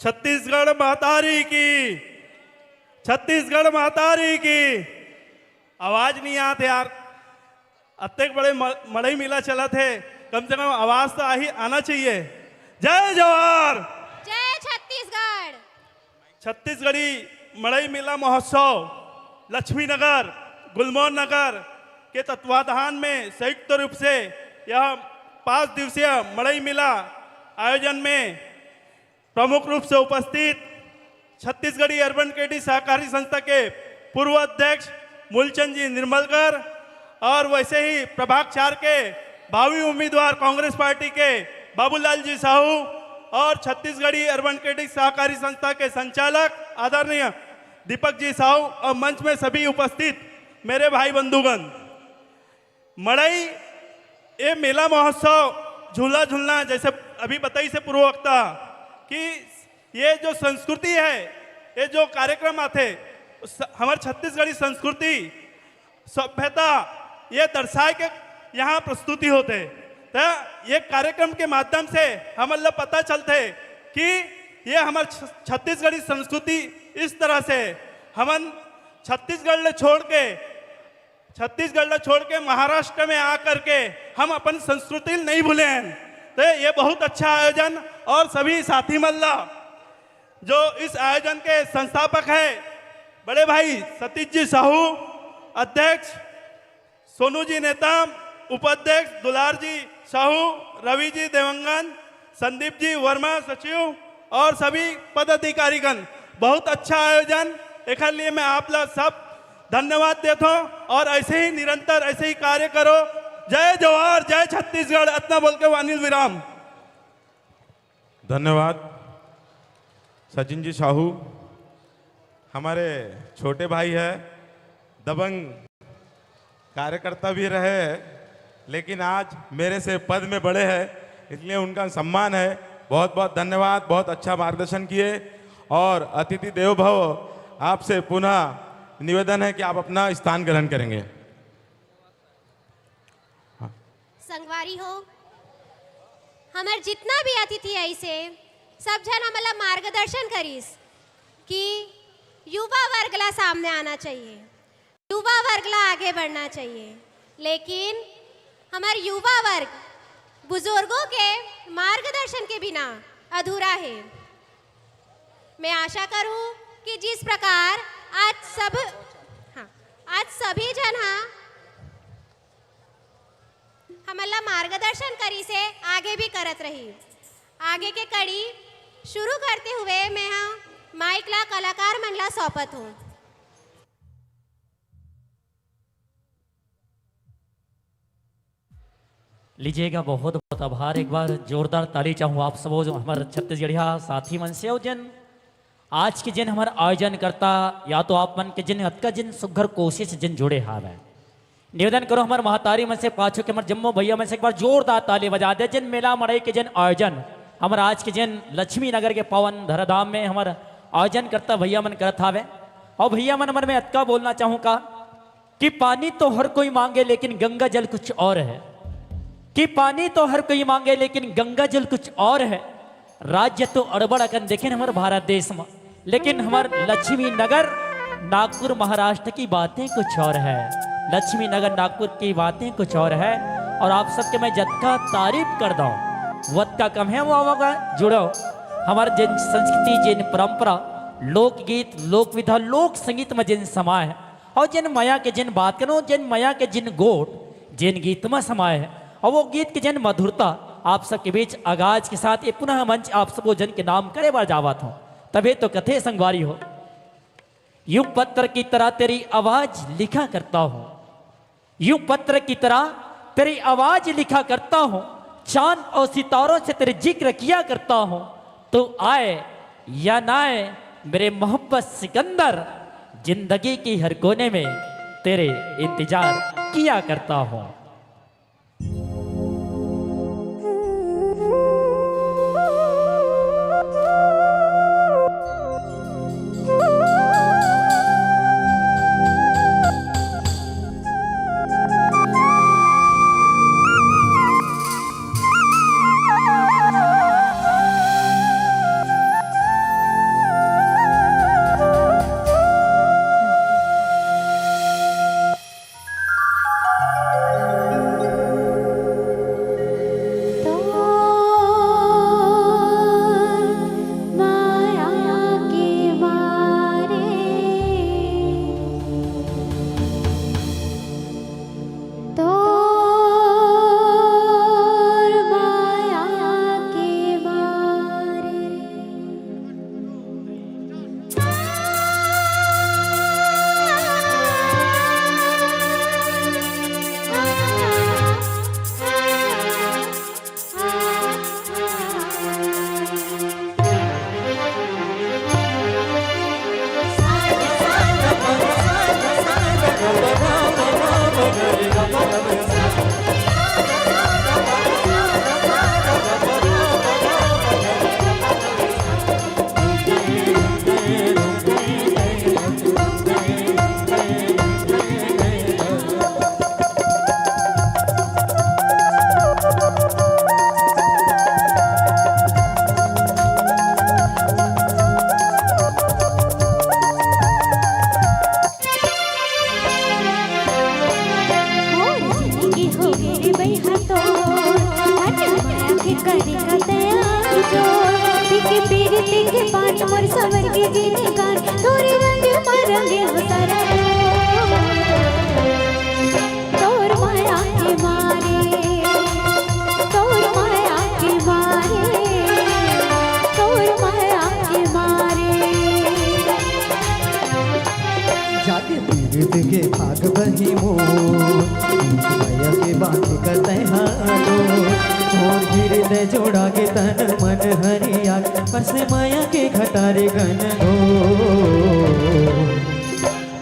छत्तीसगढ़ महतारी की, छत्तीसगढ़ महतारी की। आवाज नहीं आत यार, अतेक बड़े म-, मड़ई मेला चलत है, कम से कम आवाज तो आही, आना चाहिए। जय जोहार। जय छत्तीसगढ़। छत्तीसगढ़ी मड़ई मेला महोत्सव लक्ष्मी नगर, गुलमोहन नगर के तत्वाधान में संयुक्त रूप से यह पाँच दिवसीय मड़ई मेला आयोजन में प्रमुख रूप से उपस्थित छत्तीसगढ़ी अर्बन क्रेडिट सहकारी संस्था के पूर्व अध्यक्ष मूलचंद जी निर्मलकर और वैसे ही प्रभाग चार के भावी उम्मीदवार कांग्रेस पार्टी के बाबूलाल जी साहू और छत्तीसगढ़ी अर्बन क्रेडिट सहकारी संस्था के संचालक आदरणीय दीपक जी साहू और मंच में सभी उपस्थित मेरे भाई बंधुगण, मड़ई, ये मेला महोत्सव, झूला झूलना, जैसे अभी बताइस हे पूर्व वक्ता कि ये जो संस्कृति है, ये जो कार्यक्रम आथे, स-, हमर छत्तीसगढ़ी संस्कृति, सभ्यता, ये दर्शाए के यहाँ प्रस्तुति होथे। त ये कार्यक्रम के माध्यम से हमन ला पता चलथे कि ये हमर छ-, छत्तीसगढ़ी संस्कृति इस तरह से हमन छत्तीसगढ़ ले छोड़ के छत्तीसगढ़ ला छोड़ के महाराष्ट्र में आ करके हम अपन संस्कृति नहीं भूले हैं। तो ये बहुत अच्छा आयोजन और सभी साथी मन ला जो इस आयोजन के संस्थापक है बड़े भाई सतीश जी साहू, अध्यक्ष सोनू जी नेताम, उपाध्यक्ष दुलार जी साहू, रवि जी देवंगन, संदीप जी वर्मा सचिव और सभी पदाधिकारीगण, बहुत अच्छा आयोजन। एखर लिए मैं आप ला सब धन्यवाद देथों और ऐसे ही निरंतर ऐसे ही कार्य करो। जय जोहार, जय छत्तीसगढ़। अतना बोल के वानिल विराम। धन्यवाद सचिन जी साहू, हमारे छोटे भाई है, दबंग कार्यकर्ता भी रहे हैं, लेकिन आज मेरे से पद में बड़े हैं, इसलिए उनका सम्मान है। बहुत बहुत धन्यवाद, बहुत अच्छा मार्गदर्शन किए। और अतिथि देवो भव, आपसे पुनः निवेदन है कि आप अपना स्थान ग्रहण करेंगे। संगवारी हो, हमर जितना भी अतिथि आइस हे, सब झन हमन ला मार्गदर्शन करिस कि युवा वर्ग ला सामने आना चाहिए, युवा वर्ग ला आगे बढ़ना चाहिए। लेकिन हमर युवा वर्ग बुजुर्गों के मार्गदर्शन के बिना अधूरा है। मैं आशा करूं कि जिस प्रकार आज सब, हाँ, आज सभी झन हा हमन ला मार्गदर्शन करिस हे, आगे भी करत रही। आगे के कड़ी शुरू करते हुए मैं हा माइक ला कलाकार मन ला सौंपत हूँ। लीजिएगा, बहुत बहुत आभार। एक बार जोरदार ताली चाहूँ आप सबो जो हमर छत्तीसगढ़िया साथी मन से, अउ जेन आज के जेन हमर आयोजन करता, या तो आप मन के जेन अतका जेन सुघर कोशिश जेन जुड़े हावय, निवेदन करो हमर महतारी मन से, पाछू के हमर जम्मो भैया मन से एक बार जोरदार ताली बजा दे। जेन मेला मड़ई के जेन आयोजन, हमर आज के जेन लक्ष्मी नगर के पावन धराधाम में हमर आयोजन करता भैया मन करत हावे। अउ भैया मन, मन में अतका बोलना चाहूँ का कि पानी तो हर कोई मांगे लेकिन गंगा जल कुछ और है, कि पानी तो हर कोई मांगे लेकिन गंगा जल कुछ और है। राज्य तो अड़बड़ अकन देखेन हमर भारत देश म, लेकिन हमर लक्ष्मी नगर नागपुर महाराष्ट्र की बातें कुछ और है। लक्ष्मी नगर नागपुर की बातें कुछ और है। और आप सबके मैं जतका तारीफ कर दो, वतका कम है। वो जुड़ो हमर जेन संस्कृति, जेन परंपरा, लोकगीत, लोक विधा, लोक संगीत में जेन समाय है, अउ जेन मया के जेन बात करो, जेन मया के जेन गोठ, जेन गीत म समाय है, अउ वो गीत के जेन मधुरता, आप सबके बीच आगाज के साथ ये पुनः मंच आप सबो जन के नाम करे बर जावत हूँ। तभे तो कथे संगवारी हो, यूं पत्र की तरह तेरी आवाज लिखा करता हूँ, यूं पत्र की तरह तेरी आवाज लिखा करता हूँ, चांद और सितारों से तेरे जिक्र किया करता हूँ। तू आए या ना आए मेरे मोहब्बत सिकंदर, जिंदगी की हर कोने में तेरे इंतजार किया करता हूँ। के भाग बही मोर, मया के बांध कतै हाडो। मोर हृदय जोड़ा के तन मन हरिया, बरसे मया के घटा रे गन घोर।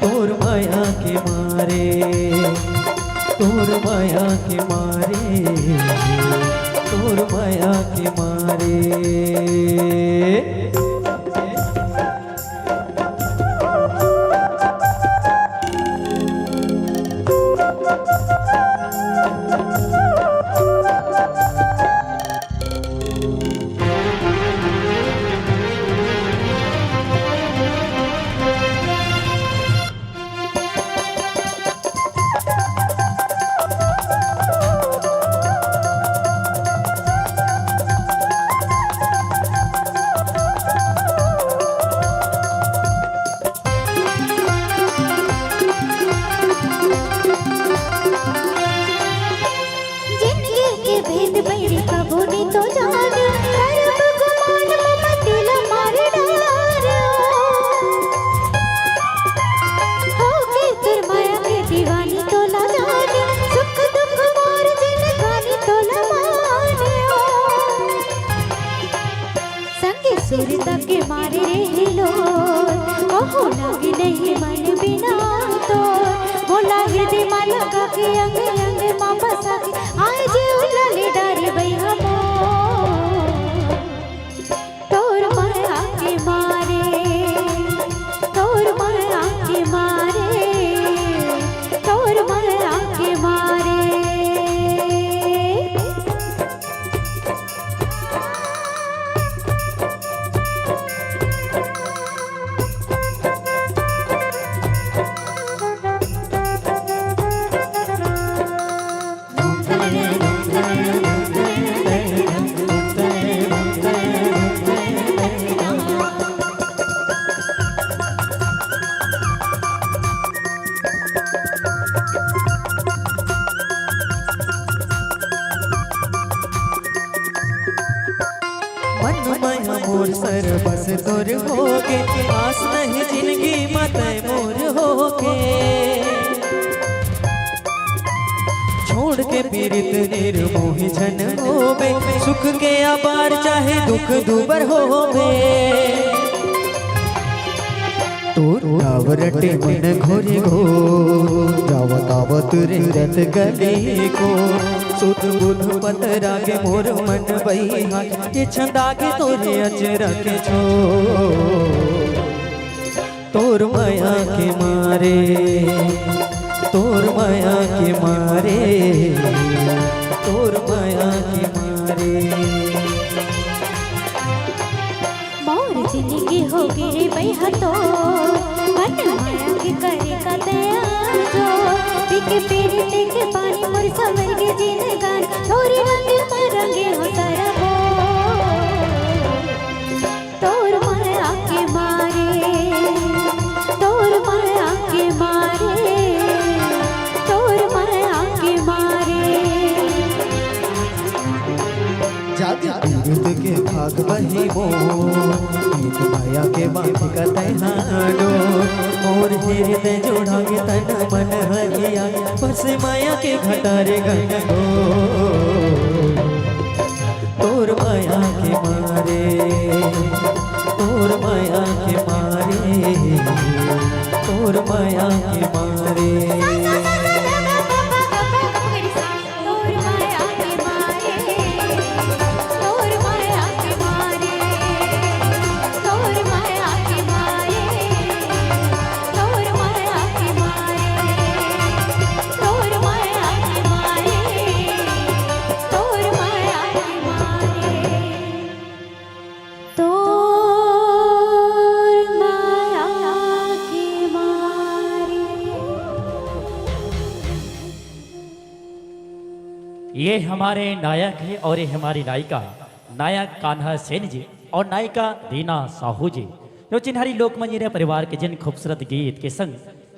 तोर मया के मारे, तोर मया के मारे, तोर मया के मारे। जिनगी के भेद बैरी कबो नी तो जान, करब गुमान मम दिल मार डार। होके तोर माया के दीवानी तोला जान, सुख दुख मोर जिनगानी तोला मानियो। संगे सुरता के मारे रे हिलोर, कहो लागे नहीं मन बिना तोर। मोला हृदय मा लगा के अंग अंग मा बसा के, आए जे उला ले डारी बई हमो। तोर मया के मारे, तोर मया के मारे, तोर मया के मारे। मन मया मोर सरबस तोर होके, आस नहीं जिनगी मा तै मोर होके। छोड़ के पीरित निर्मोही झन होबे, सुख के अबार चाहे दुख दुबर होबे। तोर गाव रटे मन घोरे घोर, गावत आवत रेंगत गली को। सुध बुध पतरा गे मोर मन बइहा, के छंदा गे तोरे अचरा के छोर। तोर मया के मारे, तोर मया के मारे, तोर मया के मारे। मोर जिनगी हो गे रे बइहा तोर, मन मया के करे का दया जो। पी के पीरित के पानी मोर संवर गे जिनगानी, तोरे रंग मा रंगे हो सरबो। तोर मया के मारे, तोर मया के मारे, तोर मया के मारे। जागे पीरित के भाग बही मोर, मीत मया के बांध कतै हाडो। मोर हृदय जोड़ा गे तन मन हरिया, बरसे मया के घटा रे गन घोर। तोर मया के मारे, तोर मया के मारे, तोर मया के मारे। तोर मया के मारे। ये हमारे नायक है और ये हमारी नायिका, नायक कान्हा सेन जी और नायिका दीना साहू जी, जो चिन्हारी लोक मंजरी परिवार के जिन खूबसूरत गीत के संग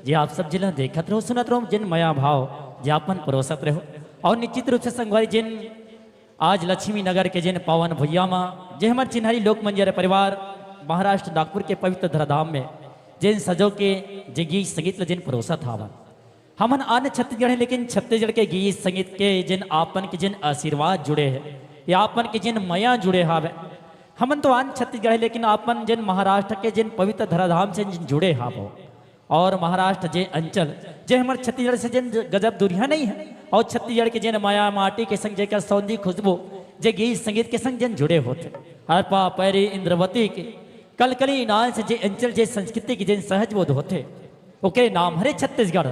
जे आप सब जिला देखत रहो, सुनत रहो, जिन मया भाव जे आपन परोसत रहो। और निश्चित रूप से संगवारी जिन आज लक्ष्मी नगर के जेन पावन भुइयां मा, जे हमर चिन्हारी लोक मंजरी परिवार महाराष्ट्र नागपुर के पवित्र धराधाम में जेन सजो के जे गीत संगीत ल जेन परोसत हावय। हमन आन छत्तीसगढ़ हे, लेकिन छत्तीसगढ़ के गीत संगीत के जेन आपन के जेन आशीर्वाद जुड़े हे या आपन के जेन मया जुड़े हावय, हमन तो आन छत्तीसगढ़ हे, लेकिन आपन जेन महाराष्ट्र के जेन पवित्र धराधाम से जेन जुड़े हावो, और महाराष्ट्र जे अंचल, जे हमर छत्तीसगढ़ से जेन गजब दूरिहा नहीं हे, और छत्तीसगढ़ के जेन मया माटी के संग जेकर सौंधी खुशबू, जे गीत संगीत के संग जेन जुड़े होथे, हरपा पैरी इंद्रवती के कलकली नाल से जे अंचल, जे संस्कृति के जेन सहज बोध होथे, ओकरे नाम हरे छत्तीसगढ़।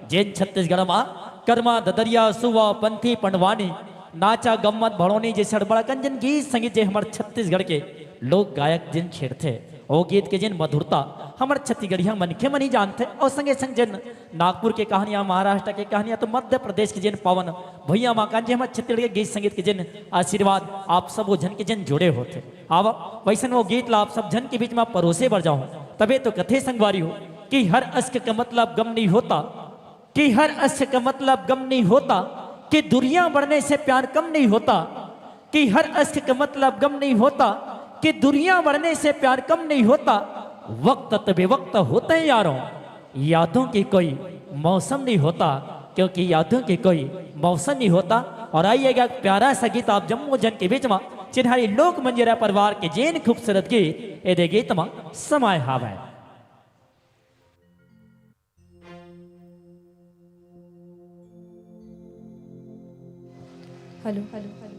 जेन छत्तीसगढ़ मा कर्मा, ददरिया, सुवा, पंथी, पंडवानी, नाचा, गम्मत, भड़ोनी जइसे बड़कन जेन गीत संगीत जे हमर छत्तीसगढ़ के लोक गायक जेन छेड़थे, ओ गीत के जेन मधुरता हमर छत्तीसगढ़िया मनखे मन ही जानथे। और संगे संग जेन नागपुर के कहानियां, महाराष्ट्र के कहानियां, तो मध्य प्रदेश के जेन पावन भुइयां मा कान जे हमर छत्तीसगढ़ के गीत संगीत के जेन आशीर्वाद आप सबो झन के जेन जुड़े होथे। आवा, वइसन वो गीत ला आप सब झन के बीच मा परोसे बर जाहूं। तभे तो कथे संगवारी हो कि हर अश्क का मतलब गम नहीं होता, कि हर अश्क का मतलब गम नहीं होता, कि दूरियां बढ़ने से प्यार कम नहीं होता, कि हर अश्क का मतलब गम नहीं होता, कि दूरियां बढ़ने से प्यार कम नहीं होता। वक्त तो बेवक्त होते हैं यारों, यादों की कोई मौसम नहीं होता, क्योंकि यादों की कोई मौसम नहीं होता। और आइएगा, एक प्यारा सा गीत आप जम्मो झन के बीच मा चिन्हारी लोक मंजीरा परिवार के जेन खूबसूरत गीत, एदे गीत मा समाय हावय। Hello, hello, hello.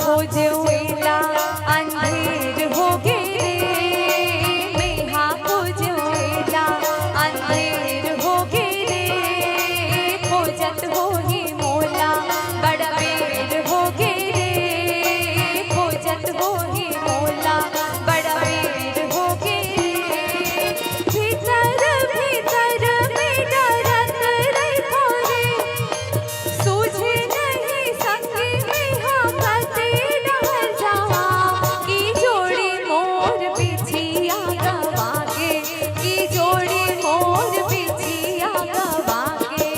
पूजवेला अंधेर होगे रे, मेहा पूजवेला अंधेर होगे रे, खोजत होही मोला बड़ा बेर होगे रे, खोजत होही मोला बड़ा बेर होगे रे। भीतर भीतर में डरत रहिथों रे, सूझे नहीं संगी मेहा कते डहर जावां, कि जोड़ी मोर बिछिया गवा गे, कि जोड़ी मोर बिछिया गवा गे।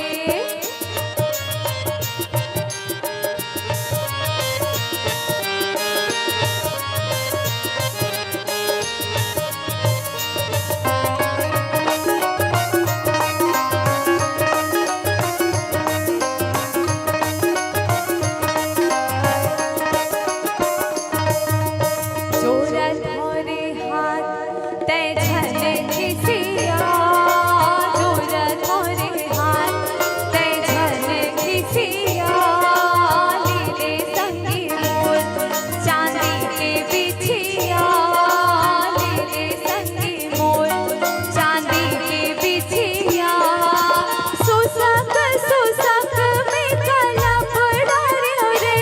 जोरा धरे हाथ तै झन खिसिया, जोरा धरे हाथ तै झन खिसिया, ले ले संगी मोर चांदी के बिछिया, ले ले संगी मोर चांदी के बिछिया। सुसक सुसक में कलप डारियो रे,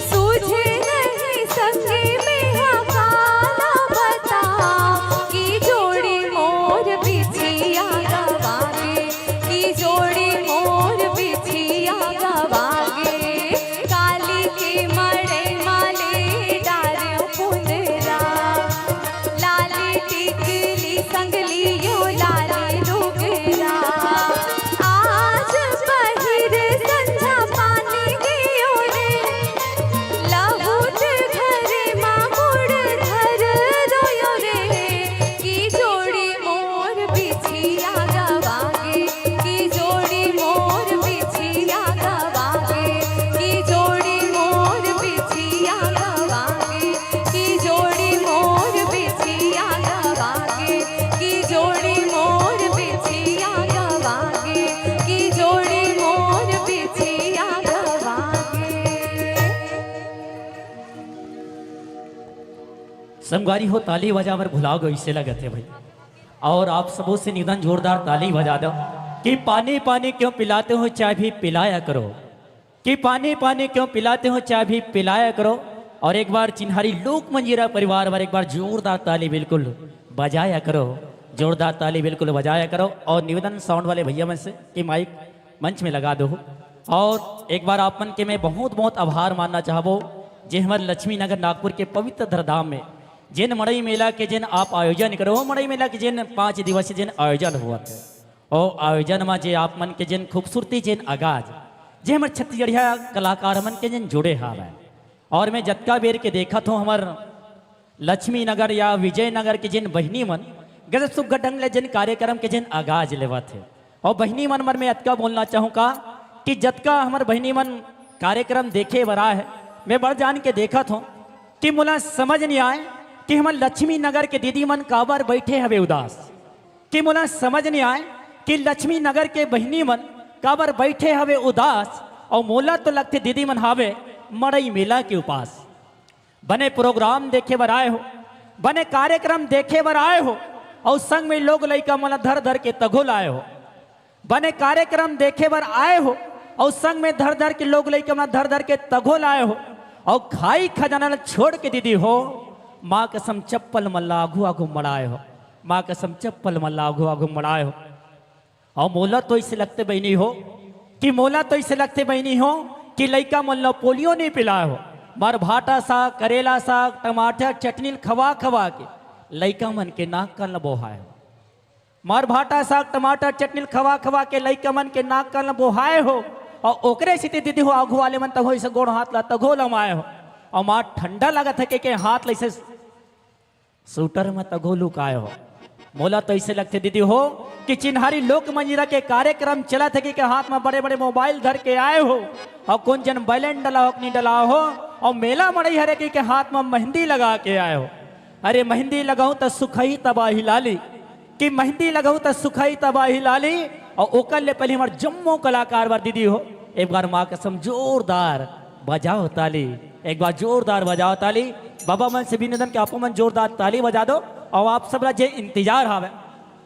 सूझे नहीं संगी मेहा काला बतावां, कि जोड़ी मोर बिछिया गवा गे, कि जोड़ी मोर बिछिया गवा गे। काली के मड़ई मा ले डारेंव पुंदरा, लाली टिकली संग लियो लाली लुगरा। आज पहिर संझा पानी गियो रे, लहुट घरे मा गोड़ धर रोयो रे, कि जोड़ी मोर बिछिया गवा गे, कि जोड़ी मोर बिछिया गवा गे, कि जोड़ी मोर बिछिया गवा गे, कि जोड़ी मोर बिछिया गवा गे, कि जोड़ी मोर बिछिया गवा गे, कि जोड़ी मोर बिछिया गवा गे। संगवारी हो, ताली बजाबर भुला गो, अइसे लगत हे भाई। अउ आप सबो से निवेदन, जोरदार ताली बजा दो कि पानी पानी क्यों पिलाते हो, चाय भी पिलाया करो, कि पानी पानी क्यों पिलाते हो, चाय भी पिलाया करो। अउ एक बार चिन्हारी लोक मंजीरा परिवार बर एक बार जोरदार ताली बिल्कुल बजाया करो, जोरदार ताली बिल्कुल बजाया करो। अउ निवेदन साउंड वाले भैया मन से कि माइक मंच में लगा दो। अउ एक बार आप मन के मैं बहुत बहुत आभार मानना चाहबो, जे हमर लक्ष्मी नगर नागपुर के पवित्र धरधाम में जेन मड़ई मेला के जेन आप आयोजन करो, मड़ई मेला के जेन पाँच दिवसीय जेन आयोजन होवत हे, ओ आयोजन म जे आप मन के जेन खूबसूरती, जेन आगाज, जे हमर छत्तीसगढ़िया कलाकार मन के जेन जुड़े हावय। अउ मैं जतका बेर के देखत हों, हमर लक्ष्मी नगर या विजयनगर के जेन बहिनी मन गजब सुग्घर ढंग ले जेन कार्यक्रम के जेन आगाज लेवत हे। अउ बहिनी मन बर मैं अतका बोलना चाहूँ का कि जतका हमर बहिनी मन कार्यक्रम देखे बर आए हे, मैं बड़ जान के देखत हों कि मोला समझ नइ आए कि हमर लक्ष्मी नगर के दीदी मन काबर बइठे हवे उदास, कि मोला समझ नइ आए कि लक्ष्मी नगर के बहिनी मन काबर बइठे हवे उदास। अउ मोला तो लगथे दीदी मन हावे मड़ई मेला के उपास। बने प्रोग्राम देखे बर आए हो, बने कार्यक्रम देखे बर आए हो, अउ संग में लोग लइका मन ला धर धर के तघो लाए हो। बने कार्यक्रम देखे बर आए हो, अउ संग में धर धर के लोग लइका मन ला धर धर के तघो लाए हो, अउ खाई खजाना ला छोड़ के दीदी हो, माँ कसम चप्पल मन ला आघू आघू मड़ाए हो, माँ कसम चप्पल मन ला आघू आघू मड़ाए हो। अउ मोला तो अइसे लगथे बहिनी हो, कि मोला तो अइसे लगथे बहिनी हो, कि लइका मन ला पोलियो नइ पिलाए हो। मार भाटा साग, करेला साग, टमाटर चटनी ल खवा खवा के लइका मन के नाक कान ल बोहाए हो। मार भाटा साग, टमाटर चटनी ल खवा खवा के लइका मन के नाक कान ल बोहाए हो। अउ ओकरे सेती दीदी हो, आघू वाले मन तघो अइसे गोड़ हाथ ला तघो लमाए हो। अउ मार ठंडा लगत हे के, के हाथ ला अइसे स्वेटर म तघो लुकाए हो। मोला तो अइसे लगथे दीदी हो कि चिन्हारी लोक मंजीरा के कार्यक्रम चलत हे कि के हाथ म बड़े-बड़े मोबाइल धर के आए हो, अउ कोन जन बैलेंस डलाए हो कि नइ डलाए हो, अउ मेला मड़ई हरे कि के हाथ म मेहंदी लगा के आए हो। अरे मेहंदी लगाहूं त सुखई तबाही लाली, कि मेहंदी लगाहूं त सुखई तबाही लाली। अउ ओकर ले पहिली हमर जम्मो कलाकार बर दीदी हो, एक बार माँ कसम जोरदार बजाओ ताली। एक बार जोरदार बजाओ ताली। बाबा मन से भी निवेदन कि आपो मन जोरदार ताली बजा दो। अउ आप सब ला जे इंतजार हावय,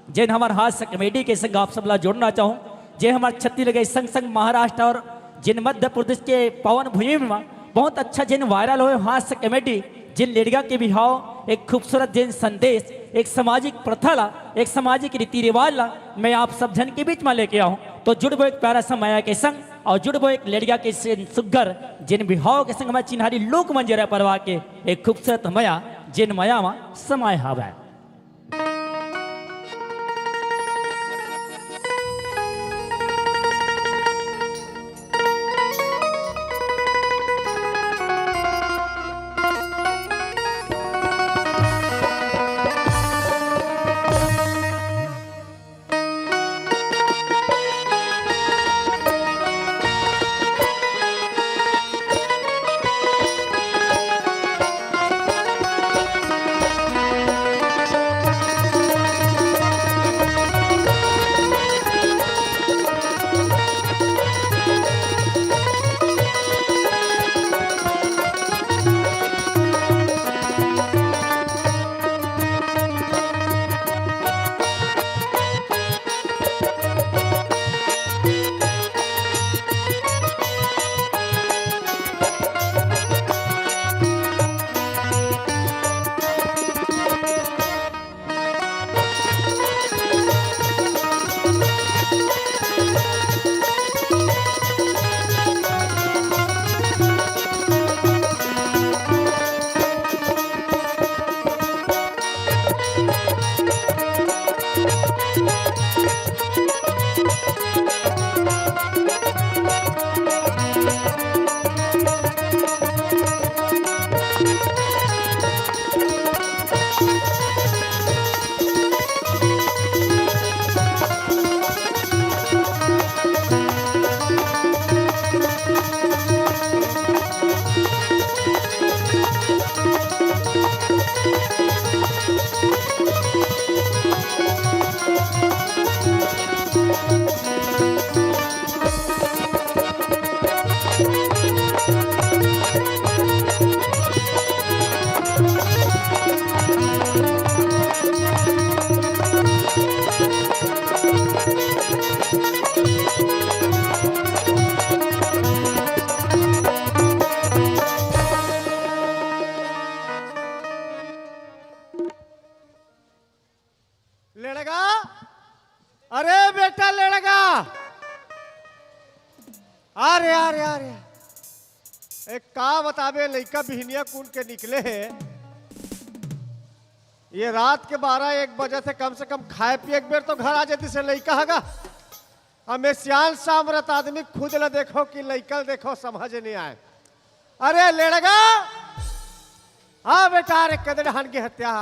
जेन हमर हास्य कमेडी के संग आप सब ला जोड़ना चाहूं, जे हमर छत्तीसगढ़ के संग संग महाराष्ट्र अउ जेन मध्य प्रदेश के पावन भूमि में बहुत अच्छा जेन वायरल होय हास्य कमेडी, जेन लेड़गा के बिहाव, एक खूबसूरत जेन संदेश, एक सामाजिक प्रथा ला, एक सामाजिक रीति रिवाज ला मैं आप सब झन के बीच में लेके आहूं। तो जुड़बो एक प्यारा सा मया के संग अउ जुड़बो एक लेड़गा के से-, सुग्घर जेन बिहाव के संग मैं चिन्हारी लोक मंजरा परवा के एक खूबसूरत मया, जेन मया मा समाय हावय। लेड़गा, अरे बेटा लेड़गा, अरे, अरे, अरे, एक का बताबे, लइका बिहनिया कुन के निकले हे। ये रात के बारह एक बजे से कम से कम खाए पिए एक बेर तो घर आ जाती से लइका हगा। हमें सियान सामरत आदमी खुद ला देखो कि लइका ला देखो, समझ नहीं आए। अरे लेड़गा, हाँ बेटा, अरे कदड़ हन के हत्या।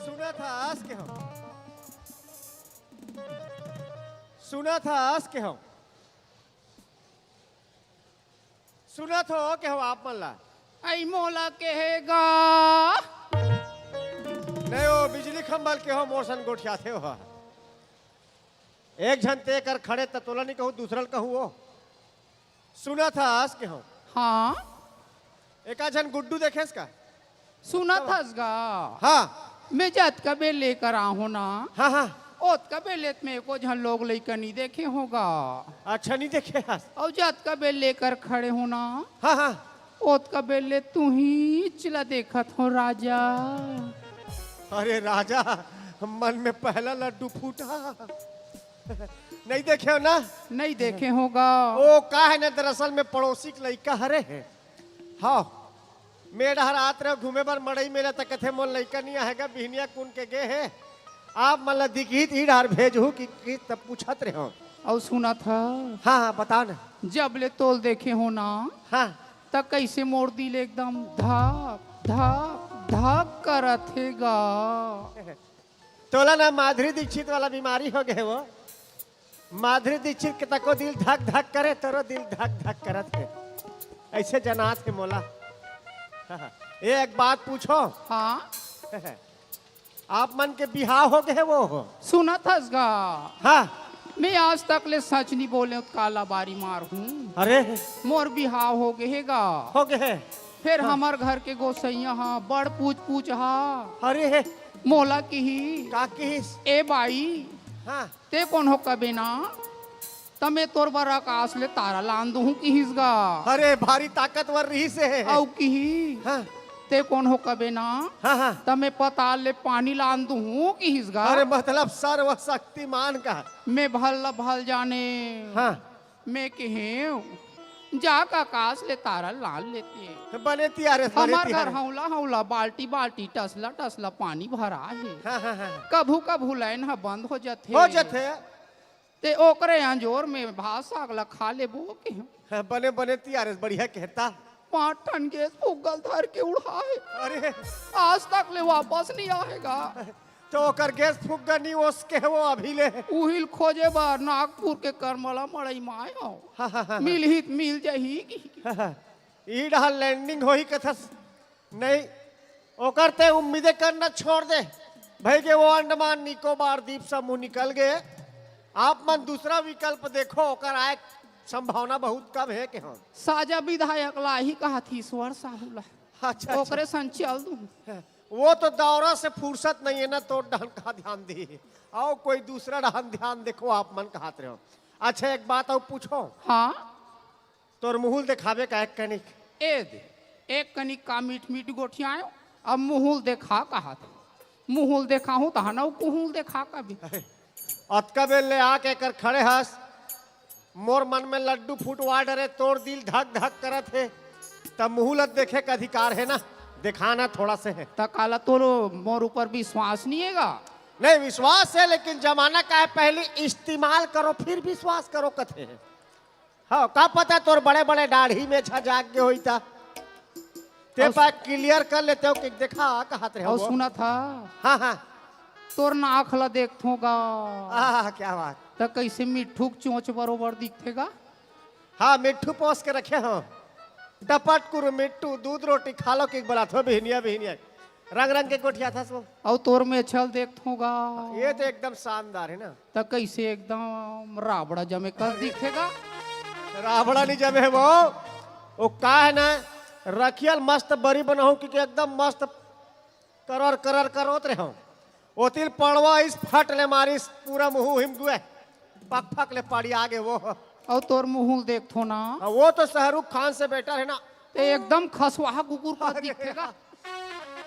सुनत हस के हो, सुनत हस के हो, सुनत हो के हो आप मन ला? अई मोला के हे गा? नहीं, वो बिजली खंभा ल के हो, मोर सन गोठियाथे हो। एक झन ते कर खड़े त तोला नहीं कहूँ, दूसरा ल कहूँ वो। सुनत हस के हो? हाँ। एका झन गुड्डू देखेस का? सुनत हस गा? हाँ। मैं जतका बेर लेकर आहूँ ना, हाँ, हाँ। ओतका बेर ले त मैं एको झन लोग लइका नहीं देखे हों गा। अच्छा, नहीं देखे हस? अउ जतका बेर लेकर खड़े हूँ ना, हाँ, हाँ। ओतका बेर ले तुहीच ला देखत हों राजा। अरे राजा, मन में पहला लड्डू फूटा। नहीं देखे हो ना? नहीं देखे हों गा। ओ का हे ना, दरअसल में पड़ोसी के लइका हरे हे। हाँ। मैं डहर आत रहे घूमे बर मड़ई मेला, त कथे मोर लइका नहीं आएगा, बिहनिया कुन के गे हे। आप मन ला दिखही त ई डहर भेजहू कि, कि तब पूछत रहे हो। अउ सुनत ह? हाँ, हाँ, बताओ ना। जब ले तोल देखे हो ना, हाँ। त कैसे मोर दिल एकदम धक, धक, धक करत हे गा। तोला ना माधुरी दीक्षित वाला बीमारी हो गए वो। माधुरी दीक्षित के तको दिल धक धक करे, तोरो दिल धक धक करत हे। ऐसे जनात हे मोला। ए, एक बात पूछो। हाँ। आप मन के बिहाव हो गए वो हो? सुनत हस गा? हाँ। मैं आज तक ले सच नहीं बोले, काला बारी मार हूँ। अरे। मोर बिहाव हो गए हे गा। हो गए हे? फिर हाँ। हमर घर के गोसैया हा, बड़ पूछ पूछ हा। अरे हे। मोला किही। का किहिस? ए बाई, हाँ। ते कोन हो कबे ना, त मैं तोर बर आकाश ले तारा लान दूहूं किहिस गा। अरे, भारी ताकतवर रहिस हे। अउ किही, हाँ। ते कोन हो कबे ना, हाँ, हाँ। त मैं पताल ले पानी लान दूहूं किहिस गा। अरे, मतलब सर्वशक्तिमान का। मैं भल ला भल जाने। हाँ। मैं किहेंव, जा का आकाश ले तारा लान लेते। बने तियारे, बने हमर घर तियारे। हौला हौला, बाल्टी बाल्टी, टसला टसला पानी भरा हे। हाँ, हाँ, हाँ। कभू कभू लाइन ह बंद हो जाथे। हो जाथे। ते ओकरे अंजोर में भात साग ला खा लेबो किहेंव। हाँ, बने, बने तियारे, बढ़िया कहता। पाँच ठन गैस फुग्गल धर के उड़ाए। अरे। आज तक ले वापस नहीं आएगा। तो ओकर गैस फुग्गा नहीं ओस के वो अभी ले। उहिल खोजे बर नागपुर के करमला मड़ई माय हो। हाँ, हाँ, हाँ, हाँ। मिलही त मिल जाही कि। हाँ, हाँ। ई डहर लैंडिंग होही कथस। नहीं, ओकर ते उम्मीदें करना छोड़ दे। भाई के वो अंडमान निकोबार द्वीप समूह निकल गए। आप मन दूसरा विकल्प देखो, ओकर आए संभावना बहुत कम हे के हम। साजा विधायक ला ही कहत ईश्वर साहू ला। अच्छा, अच्छा। ओकरे संग चल दूं। वो तो दौरा से फुर्सत नहीं है ना, तो डहन का ध्यान दी। आओ कोई दूसरा डहन ध्यान देखो, आप मन कहत रहे हो। अच्छा, एक बात और पूछो। हाँ। तोर मुहुल देखाबे का एक कनिक? ए दे, एक कनिक का मीठ मीठ गोठियायो, अब मुहुल देखा कहत। मुहुल देखाहूं त हनऊ कुहुल देखा कबे। अतका बेर ले आके एकर खड़े हस, मोर मन में लड्डू फुटवा डरे, तोर दिल धक धक करत हे, त मुहुल देखे के अधिकार हे ना, देखाना थोड़ा से हे। त काला तोरो मोर ऊपर विश्वास नहीं हे गा? नहीं, विश्वास हे, लेकिन जमाना का हे, पहले इस्तेमाल करो, फिर विश्वास करो कथे। हाँ, का पता तोर बड़े-बड़े दाढ़ी में झजाक गे होई ता। ते अउ पा क्लियर कर लेते हो कि देखा, कहत रहे अउ हो। सुनत हा? हाँ, हाँ। तोर नाक ला देखथों गा। आहा, क्या बात। त कैसे मिट्ठू के चोंच बरोबर दिखथे गा? हाँ, मिट्ठू पोस के रखे हो। डपट कुरु मिट्ठू, दूध रोटी खा लो कि बोला थो बिहनिया, बिहनिया। रंग रंग के गोठियाथस वो। अउ तोर मेछा ल देखथों गा। ये तो एकदम शानदार हे ना। त कैसे एकदम राबड़ा जमे कस दिखथे गा। राबड़ा नहीं जमे हे वो। वो का हे ना, रखियल मस्त बरी बनाहूं कि एकदम मस्त करर करर करोत रहे हो। ओतिल पड़वा इस फट ले मारिस, पूरा मुंह हिम गुए। पक फक ले पड़ी आगे वो। अउ तोर मुंह ल देखथों ना। हाँ, वो तो शाहरुख खान से बेटर हे ना। ते एकदम खसवाहा कुकुर का अरे दिखथे गा।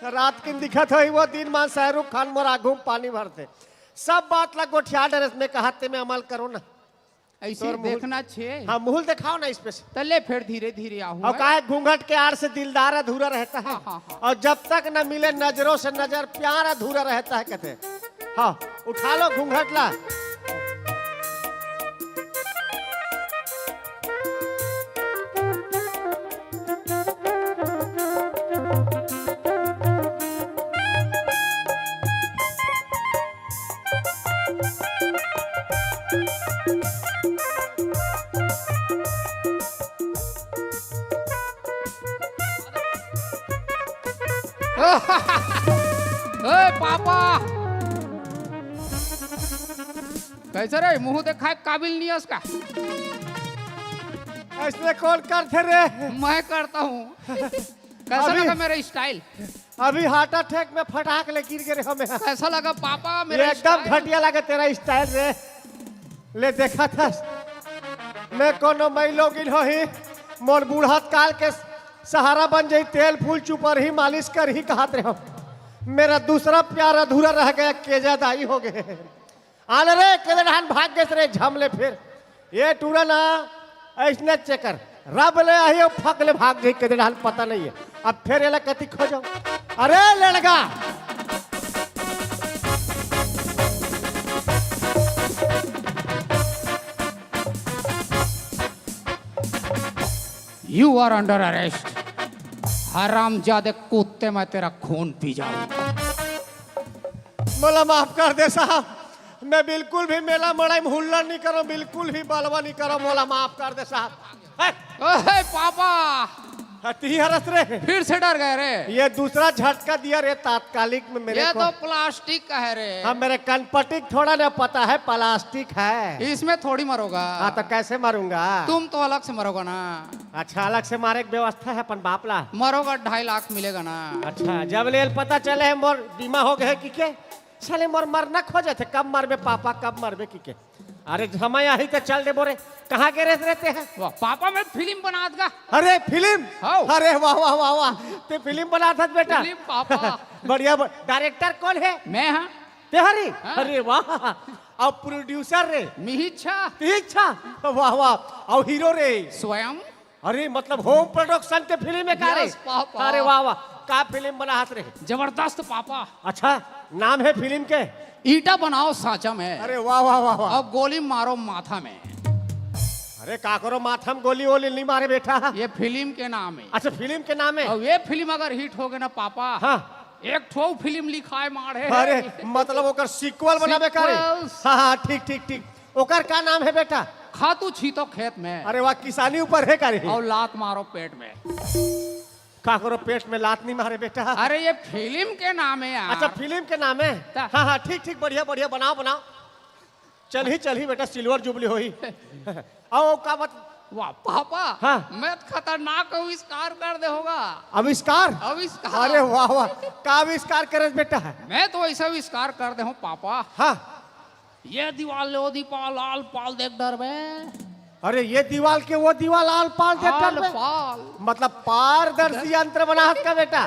रात किन दिखत होही वो, दिन मान शाहरुख खान मोर आगू में पानी भरथे। सब बात ला गोठिया डरेस में कहत ते में अमल करो ना। ऐसे तोर मुंह देखना छे। हाँ, मुंह देखाओ ना इस पे से। त ले फिर धीरे धीरे आहूं अउ मैं। काहे घूंघट के आड़ से दिलदार अधूरा रहता है। हाँ, हाँ, हाँ। अउ जब तक न मिले नजरों से नजर, प्यार अधूरा रहता है, कहते हैं। हाँ, उठा लो घूंघट ला। ए पापा, कैसे रे, मुंह देखाए काबिल नहीं है उसका। ऐसने कौन करथे रे? मैं करता हूँ। कैसा अभी लगा मेरा स्टाइल? अभी हार्ट अटैक में फटाक ले गिर गे रे हमें। कैसा लगा पापा मेरा ये एकदम स्टाइल? घटिया लगा तेरा स्टाइल रे। ले देखा था, मैं कोनो मई लोगिन होही, मोर बूढ़त काल के सहारा बन जाई, तेल फूल चुपरही, मालिश करही कहत रहे हो। मेरा दूसरा प्यार अधूरा रह गया, केजा दाई हो गए। आले रे, केदे डहान भाग गेस रे, झमले फिर। ये टूरा ना, ऐसने चेकर। रब ले आही अउ फक ले भाग जाही, कदे डाहन पता नहीं है। अब फेर एला कति खोजो। अरे लड़का, You are under arrest। हरामजादे कुत्ते, मैं तेरा खून पी जाऊंगा। मोला माफ कर दे साहब, मैं बिल्कुल भी मेला मड़ई में हुल्लड़ नहीं करूं, बिल्कुल भी बलवा नहीं करूं, मोला माफ कर दे साहब। है? ओहे पापा, हाँ, ती हरस रे। फिर से डर गए रे। ये दूसरा झटका दिया रे तात्कालिक में मेरे ये को। तो प्लास्टिक का है रे। हाँ, मेरे कनपटी को थोड़ा ना पता है, प्लास्टिक है। इसमें थोड़ी मरोगा। हाँ, तो कैसे मरूंगा? तुम तो अलग से मरोगा ना। अच्छा, अलग से मारे की व्यवस्था है अपन बाप ला। मरोगा, ढाई लाख मिलेगा ना। अच्छा, जब ले पता चले है मोर बीमा हो गए कि के, साले मोर मरना खोजत हे, कब मरबे पापा, कब मरबे कि के। अरे समय आही त चल देबो रे। कहाँ गे रहे, रहते हैं? वाह, पापा मैं फिल्म बनात गा। अरे फिल्म? हाव। अरे वाह, वाह, वाह, वाह। ते फिल्म बनात हस बेटा? Film papa. बढ़िया, ब-, डायरेक्टर कौन है? मैं हाँ। ते हरी? हाँ। अरे वाह। अउ प्रोड्यूसर रे? मिहिच्छा। तिहिच्छा? वाह, वाह। अउ हीरो रे? स्वयं। अरे मतलब होम प्रोडक्शन के फिल्म है का रे? Yes, papa. अरे वाह, वाह। का फिल्म बनात रे? जबरदस्त पापा। अच्छा, नाम है फिल्म के? ईंटा बनाओ सांचा में। अरे वाह, वाह, वाह, वाह। अउ गोली मारो माथा में। अरे काकरो माथा में गोली वोली नहीं मारे बेटा। ये फिल्म के नाम है। अच्छा, फिल्म के नाम है। अउ ये फिल्म अगर हिट हो गे ना पापा, हाँ। एक ठो फिल्म लिखाए माढ़े। अरे मतलब ओकर सीक्वल बनाबे का रे? सीक्वल्स। हाँ, हाँ, ठीक, ठीक, ठीक। ओकर का नाम है बेटा? खातू छीतो खेत में। अरे वाह, किसानी ऊपर है का रे? अउ लात मारो पेट में। काकरो पेट में लात नहीं मारे बेटा। अरे ये फिल्म के नाम है यार। अच्छा, फिल्म के नाम है? ता- हाँ, हाँ, ठीक, ठीक, बढ़िया, बढ़िया, बनाओ, बनाओ। चलही, चलही बेटा, सिल्वर जुबली होही। अउ का बात? वाह पापा, हाँ। मैं तो खतरनाक आविष्कार कर दे होगा। आविष्कार? आविष्कार। अरे वाह, वाह, का आविष्कार करे बेटा? मैं तो ऐसा आविष्कार कर दे हूँ पापा। हाँ। ये दीवाल ले वो दीवाल आल पाल देख डरबे। अरे ये दीवाल के वो दीवाल आल पाल देख आल डरबे। पाल। मतलब पारदर्शी यंत्र बनाहस का बेटा?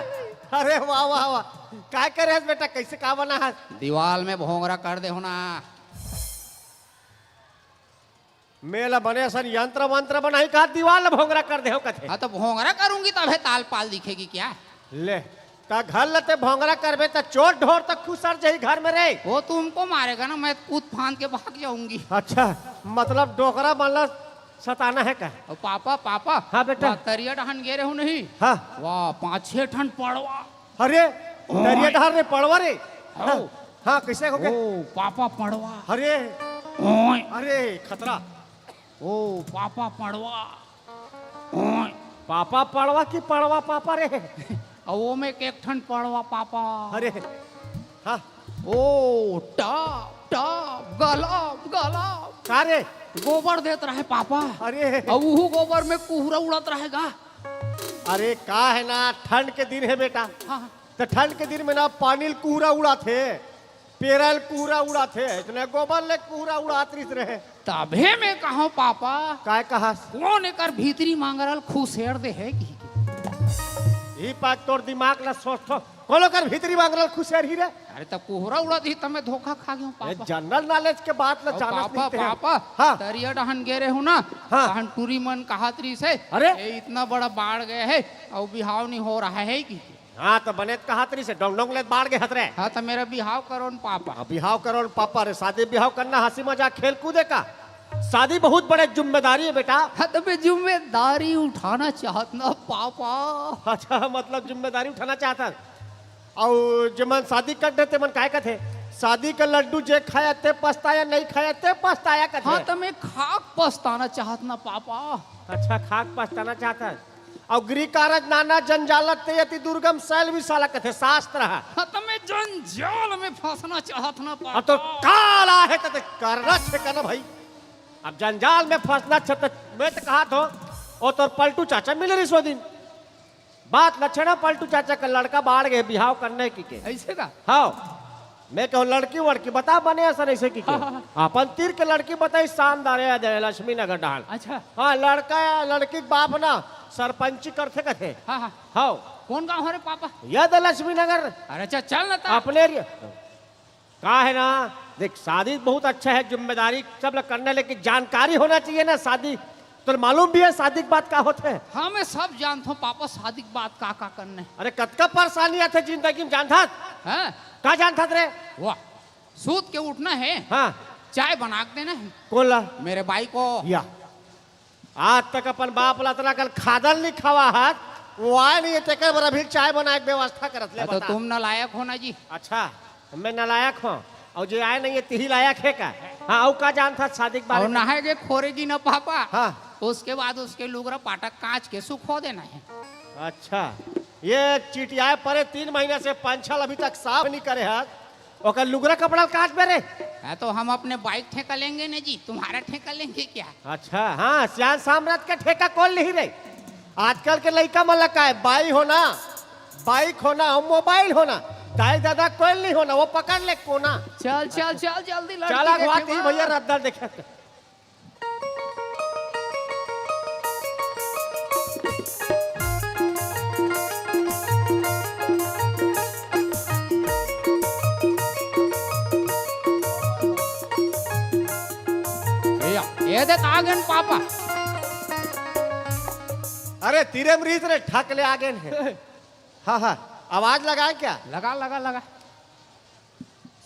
अरे वाह, वाह, वाह। काय करे हस बेटा, कैसे का बनाहस? दीवाल में भोंगरा कर दे हो ना। मेला बने असन यंत्र मंत्र बनाही का दीवाल भोंगरा कर दे हो कथे। हाँ तो भोंगरा करूंगी तभे ताल पाल दिखेगी क्या? ले, त घर लते भोंगरा करबे त चोर ढोर तक खुसर जही घर में रे। वो तुमको मारेगा ना, मैं कूद फांद के भाग जाऊंगी। अच्छा, मतलब डोकरा मन ला सताना है का? ओ पापा, पापा। हाँ बेटा। वाह, तरिया डहन गे रहे हो नहीं? हाँ। वाह, पाँच छह ठन पड़वा। अरे, ओए। तरिया डहर रे पड़वा रे। हाँ। हाँ, हाँ, कैसे हो गए? ओ पापा पड़वा। अरे। ओए। अरे, खतरा। ओ पापा पड़वा। ओए। पापा पड़वा की पड़वा पापा रे? अउ वो में एक ठन पड़वा पापा। अरे, हाँ। ओ, टप, टप, गलप, गलप। का रे? गोबर देत रहे पापा। अरे। अउ उहू गोबर में कुहरा उड़त रहेगा। अरे, का है ना, ठंड के दिन है बेटा। हाँ, हाँ। त ठंड के दिन में ना पानी ल कुहरा उड़ाथे, पेरा ल कुहरा उड़ाथे, अइसने गोबर ले कुहरा उड़ात रिहिस रहे। तभे मैं कहूँ पापा। काय कहस? कोन एकर भीतरी मांगरल खुसेर दे हे कि? ई पाक तोर दिमाग ला सोचथो, कोन ओकर भीतरी मांगरल खुसेर ही रे? अरे त कुहरा उड़ात ही त मैं धोखा खा गेहूँ ए, पापा। जनरल नॉलेज के बात ला अउ जानत पापा, नहीं ते। पापा, हाँ। तरिया डहन गे रहे हो ना, हाँ। तहन टूरी मन कहत रिहिस हे, अरे? ए, इतना बड़ा बाढ़ गए हे, अउ बिहाव नहीं हो रहा है कि? हाँ, त बने त कहत रहिस हे, डोंग डोंग ले बाढ़ गे हत रे। हाँ, त मेरा बिहाव करो न पापा। हाँ, बिहाव करो न पापा रे, शादी बिहाव करना हंसी मजाक खेल कूदे का? शादी बहुत बड़े जिम्मेदारी है बेटा। हाँ, त मैं जिम्मेदारी उठाना चाहत ना पापा। अच्छा, मतलब जिम्मेदारी उठाना चाहत हस। अउ जेमन शादी कर डे, तेमन काय कथे? शादी का लड्डू जे खाया ते पछताया, नहीं खाया ते पछताया कथे। हाँ, त मैं खाक पछताना चाहत ना पापा। अच्छा, खाक पछताना चाहत हस। अउ गृह कारज नाना जंजालत ते अति दुर्गम शैल विशाला कथे शास्त्र ह। हाँ, त मैं जंजाल में फंसना चाहत ना अब तो पापा। काल आहे त करना छे का ना भाई। अब जंजाल में फंसना छे त मैं त कहत हों, ओ तोर पलटू चाचा मिले रिहिस ओ दिन। बात लक्षणा पलटू चाचा का लड़का बाढ़ गए बिहाव करने की के। ऐसे का? हाँ। मैं कहूँ लड़की वड़की बता बने असन ऐसे की के। हाँ, हाँ, हाँ। अपन तीर के लड़की बताई शानदार है, है लक्ष्मी नगर डहान। अच्छा। हाँ, लड़का या लड़की के बाप ना सरपंची करथे कथे। हाँ, हाँ। हाँ। कौन गाँव हरे पापा? यद लक्ष्मी नगर। अरे अच्छा, चल ना ता। अपने एरिया। का है ना, देख शादी बहुत अच्छा है, जिम्मेदारी सब लोग करना है, लेकिन जानकारी होना चाहिए ना शादी। तोर मालूम भी हे शादी के बाद का होथे? हाँ, मैं सब जानथों पापा, शादी के बाद का का करना हे। अरे, कतका परेशानी आथे जिंदगी में, जानथस? हैं? का जानथस रे? वाह, सूत के उठना हे। हाँ। चाय बना के देना हे। कोन ला? मेरे बाई को। या। आज तक अपन बाप ला अतना कन खादल नहीं खवा हस, वो आय नहीं हे, तेकर बर अभी चाय बनाए के व्यवस्था करत ले, हाँ, तो बता। तुम नालायक हो ना जी। अच्छा, मैं नालायक हों, अउ जे आय नहीं हे, तिही लायक हे का? हाँ, अउ का जानथस शादी के बारे अउ में? नहाए के खोरे जी ना पापा। हाँ। उसके बाद उसके लुगरा पाटक कांच के सुखो देना हे। अच्छा, ये चिटियाए परे तीन महीना से पंछल अभी तक साफ नहीं करे हस, ओकर लुगरा कपड़ा कांच में रे। हाँ, तो हम अपने बाइक ठेका लेंगे ना जी, तुम्हारा ठेका लेंगे क्या? अच्छा, हाँ, सियान साम्राज्य के ठेका कोन लिही रे? आजकल के लइका मन ला का हे, बाई होना, बाइक होना अउ मोबाइल होना, दाई ददा कोई नहीं होना, वो पकड़ ले कोना। चल, चल, चल, जल्दी लड़की चल, अगवा देखे तीन बा। भैया रद्दा देखे। भैया, ये देख, आ गए न पापा। अरे, तीरे में रहिस रे, ठक ले आ गए हैं। हाँ, हाँ, आवाज लगाए क्या? लगा, लगा, लगा।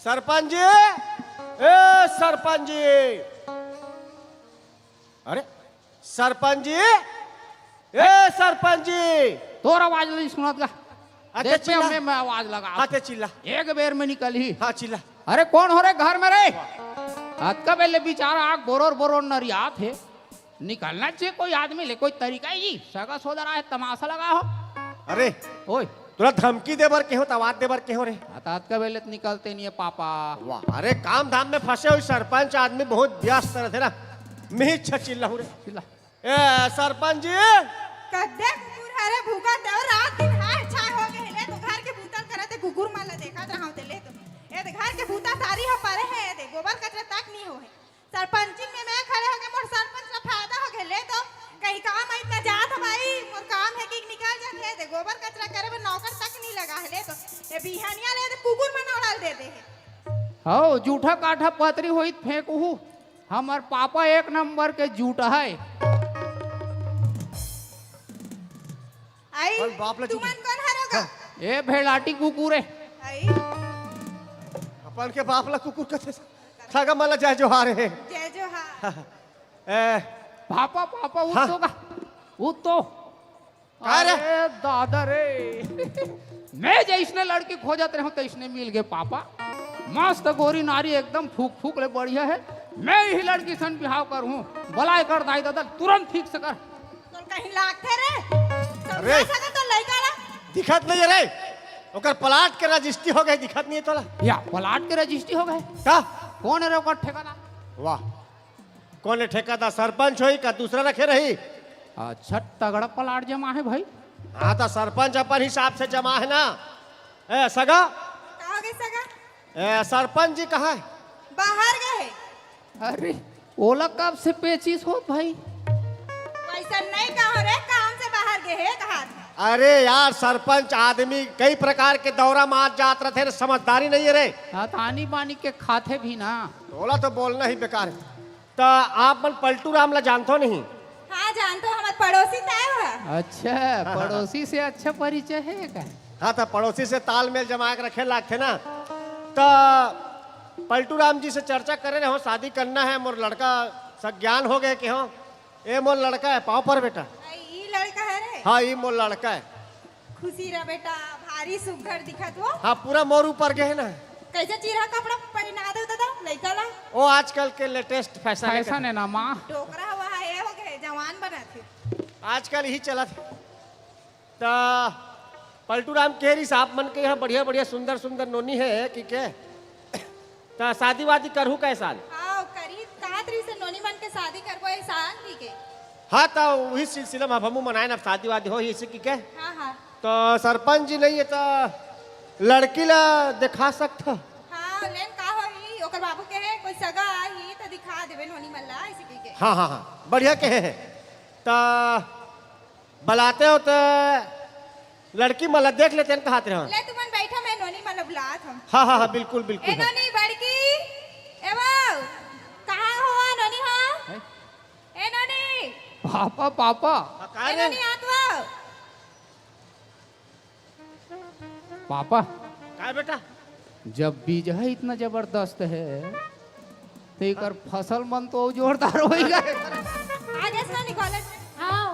सरपंच जी, ए सरपंच जी, अरे सरपंच जी, ए सरपंच जी। तोर आवाज नहीं सुनत गा। हाँ, देख ते चिल्ला। मैं, मैं आवाज लगा। हाँ, ते चिल्ला। एक बेर में निकलही। हाँ, चिल्ला। अरे कौन हो रे घर में रे? अतका बेले बेचारा आग बोरोर बोरोर नरियात हे। निकलना चाहिए कोई आदमी ले, कोई तरीका ही, सगा सोदरा हे, तमाशा लगा हो। अरे, ओए। तोला धमकी दे बर के हो, तवाद दे बर के हो रे? हाँ, त अतका बेले त निकलते नहीं हे पापा। वाह, अरे काम धाम में फंसे हुए सरपंच आदमी बहुत व्यस्त रहते ना। मिही छचिल्ला हूँ रे। चिल्ला। ए, सरपंच जी। कद्दे कुकुर हरे भूखा ते अउ रात दिन हाय छाय हो गए ले तो घर के भूतल करते कुकुर मन ला देखत रहते ले तो। ए तो घर के भूता सारी हो परे हे, ए दे गोबर कचरा तक नहीं हो हे। सरपंचिन में मैं खड़े होके मोर सरपंच ला फायदा हो गए ले तो। कहीं काम आई त जात हवं भाई, मोर काम हे कि निकल जात हे, ए दे गोबर कचरा करे बर नौकर तक नहीं लगा हे ले तो। ए बिहनिया ले तो कुकुर मन उड़ाल दे दे हे। हौ, जूठा काठा पतरी होई त फेंकहू। हमर पापा एक नंबर के जूठा हे। आई, अपन बाप ला तुमन जूठा। कौन हरो गा? हाँ। ए भेड़ाटी कुकुर हे। आई। अपन के बाप ला कुकुर कथे। खागा मला जय जोहार हे। जय जोहार। ए। पापा, पापा, उठ हाँ। तो गा। उठ तो। का रे? अरे दादा रे। मैं जैसने लड़की खोजत रहूं, तैसने मिल गए पापा। मस्त गोरी नारी एकदम फूक फूक ले बढ़िया हे। मैं यही लड़की सन बिहाव करहूं। बलाय कर दाई ददा, तुरंत fix कर। तोर कहीं लागथे रे? अरे। समझा सकत तो लइका ला? दिखत नहीं हे रे। ओकर प्लाट के रजिस्ट्री हो गए, दिखत नहीं हे तोला? या, प्लाट के रजिस्ट्री हो गए? का? कौन हे रे ओकर ठेकेदार? वाह। कौन हे ठेकेदार? सरपंच होही का दूसरा रखे रही? अच्छा, तगड़ा प्लाट जमा हे भाई। हाँ, त सरपंच अपन हिसाब से जमा हे ना। ए, सगा? का हो गए सगा? ए, सरपंच जी कहाँ हे? बाहर गए हे। अरे, ओला कब से पेचिस होत भाई? वैसा नहीं कहो रे, काम से बाहर गए हे कहा। अरे यार, सरपंच आदमी कई प्रकार के दौरा में आत जात रहते हैं, समझदारी नहीं हे रे। हाँ, त आनी बानी के खाथे भी ना। तोला तो बोलना ही बेकार हे। त आप मन पलटू राम ला जानथो नहीं? हाँ, जानथों, हमर पड़ोसी त आय हो। अच्छा, हाँ, हाँ, हाँ। पड़ोसी से अच्छा परिचय हे का? हाँ, त पड़ोसी से तालमेल जमा के रखे लागथे ना। त पलटू राम जी से चर्चा करे रहे हो, शादी करना हे, मोर लड़का सज्ञान हो गए के हो। ए मोर लड़का हे, पाँव पर बेटा। आ, ई लड़का हे रे? हाँ, ई मोर लड़का हे। खुशी रह बेटा, भारी सुघर दिखत हो। हाँ, पूरा मोर ऊपर गए ना। कैसे चीरहा कपड़ा पहना दे दादा लइका ला? ओ आजकल के लेटेस्ट फैशन हे फैशन का। हे ना माँ। डोकरा हुआ है, ये हो गए, जवान बना थे। आजकल यही चलत हे। त पलटू राम के रिस आप मन के यहाँ बढ़िया बढ़िया सुंदर सुंदर नोनी हे कि के? त शादी वादी करहू का ए साल? हाँ, करी, कहत रही से नोनी मन के शादी करबो ए साल ही के। हाँ, त वही सिलसिला में अब हमू मनाए ना, शादी वादी हो ही इसी की के। हाँ, हाँ। त सरपंच जी नहीं हे त लड़की ला देखा सकत हो? हाँ, लेन का होही, ओकर बाबू के हे, कोई सगा आही त दिखा देबे नोनी मन ला, इसी की के। हाँ, हाँ, हाँ, बढ़िया के हे। त बलाते हो त लड़की मन ला देख लेते हैं, कहत रहे हो। ले तुमन बैठो, मैं नोनी मन ला बुलात हूँ। हाँ, हाँ, हाँ, बिल्कुल, बिल्कुल, ए हाँ। नोनी बड़की, ए वो, कहाँ हो नोनी हो? हैं? ए नोनी। Papa, papa. हाँ, काय रे? नहीं आत वो। पापा, काय बेटा? जब बीज है इतना जबरदस्त है, तो एकर फसल मन तो जोरदार होई गा। आज ऐसा नहीं कॉलेज में। हाँ।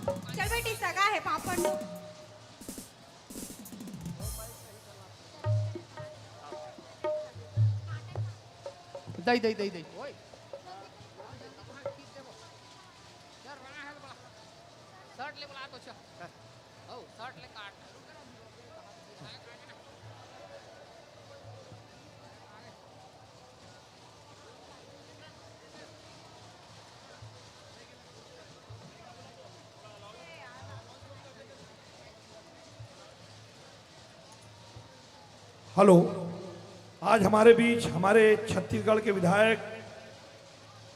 चल बेटी, सगा है पापड़। दई, दई, दई, दई। शर्ट ले बुला तो छ। ओ, शर्ट ले काट। हेलो, आज हमारे बीच हमारे छत्तीसगढ़ के विधायक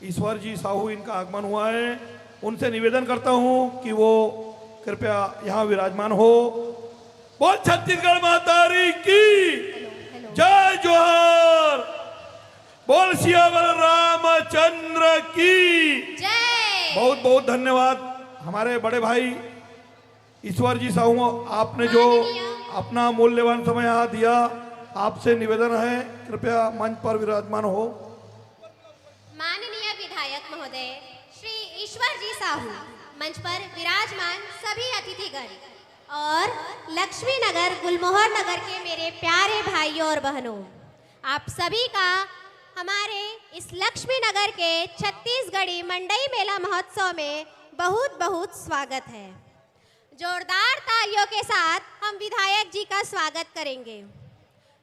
ईश्वर जी साहू, इनका आगमन हुआ है। उनसे निवेदन करता हूं कि वो कृपया यहां विराजमान हो। बोल छत्तीसगढ़ महतारी की जय जोहार। बोल सियावर रामचंद्र की जय। बहुत बहुत धन्यवाद हमारे बड़े भाई ईश्वर जी साहू, आपने जो अपना मूल्यवान समय यहाँ दिया, आपसे निवेदन है, कृपया मंच पर विराजमान हो। माननीय विधायक महोदय श्री ईश्वर जी साहू, मंच पर विराजमान सभी अतिथिगण और लक्ष्मी नगर गुलमोहर नगर के मेरे प्यारे भाइयों और बहनों, आप सभी का हमारे इस लक्ष्मी नगर के छत्तीसगढ़ी मंडई मेला महोत्सव में बहुत बहुत स्वागत है। जोरदार तालियों के साथ हम विधायक जी का स्वागत करेंगे।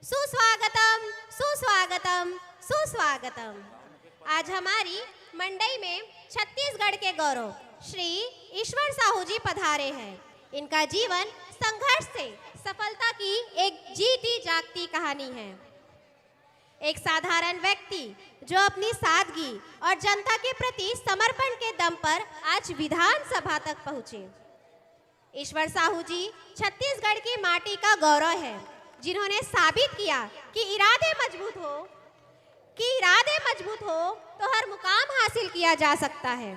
सुस्वागतम, सुस्वागतम, सुस्वागतम। आज हमारी मंडई में छत्तीसगढ़ के गौरव श्री ईश्वर साहू जी पधारे हैं। इनका जीवन संघर्ष से सफलता की एक जीती जागती कहानी है। एक साधारण व्यक्ति जो अपनी सादगी और जनता के प्रति समर्पण के दम पर आज विधानसभा तक पहुंचे। ईश्वर साहू जी छत्तीसगढ़ की माटी का गौरव है, जिन्होंने साबित किया कि इरादे मजबूत हो, कि इरादे मजबूत हो तो हर मुकाम हासिल किया जा सकता है।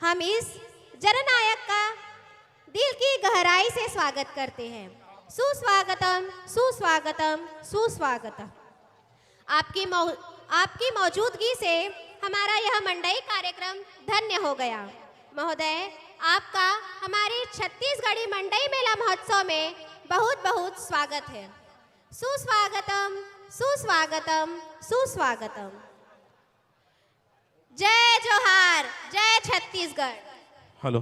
हम इस जननायक का दिल की गहराई से स्वागत करते हैं। सुस्वागतम, सुस्वागतम, सुस्वागतम। आपकी मौ-, आपकी मौजूदगी से हमारा यह मंडई कार्यक्रम धन्य हो गया। महोदय, आपका हमारे छत्तीसगढ़ी मंडई मेला महोत्सव में बहुत बहुत स्वागत है। सुस्वागतम, सुस्वागतम, सुस्वागतम। जय जोहार, जय छत्तीसगढ़। हेलो,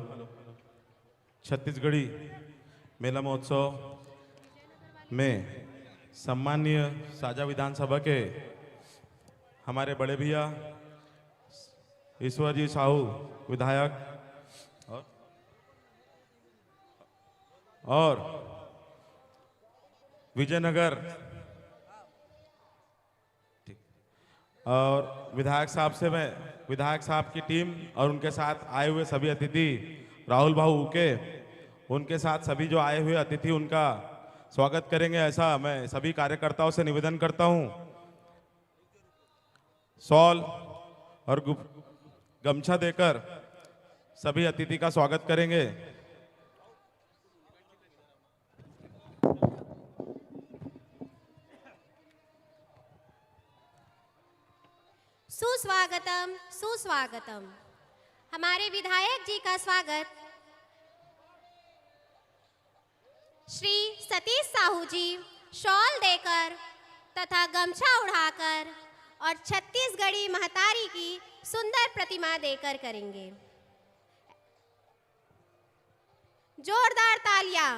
छत्तीसगढ़ी मेला महोत्सव में सम्माननीय साजा विधानसभा के हमारे बड़े भैया ईश्वर जी साहू विधायक और, और विजयनगर, ठीक। और विधायक साहब से मैं, विधायक साहब की टीम और उनके साथ आए हुए सभी अतिथि, राहुल भाऊ उके, उनके साथ सभी जो आए हुए अतिथि, उनका स्वागत करेंगे, ऐसा मैं सभी कार्यकर्ताओं से निवेदन करता हूं। शॉल और गु-, गमछा देकर सभी अतिथि का स्वागत करेंगे। सुस्वागतम, सुस्वागतम। हमारे विधायक जी का स्वागत श्री सतीश साहू जी शॉल देकर तथा गमछा उड़ाकर और छत्तीसगढ़ी महतारी की सुंदर प्रतिमा देकर करेंगे। जोरदार तालियां।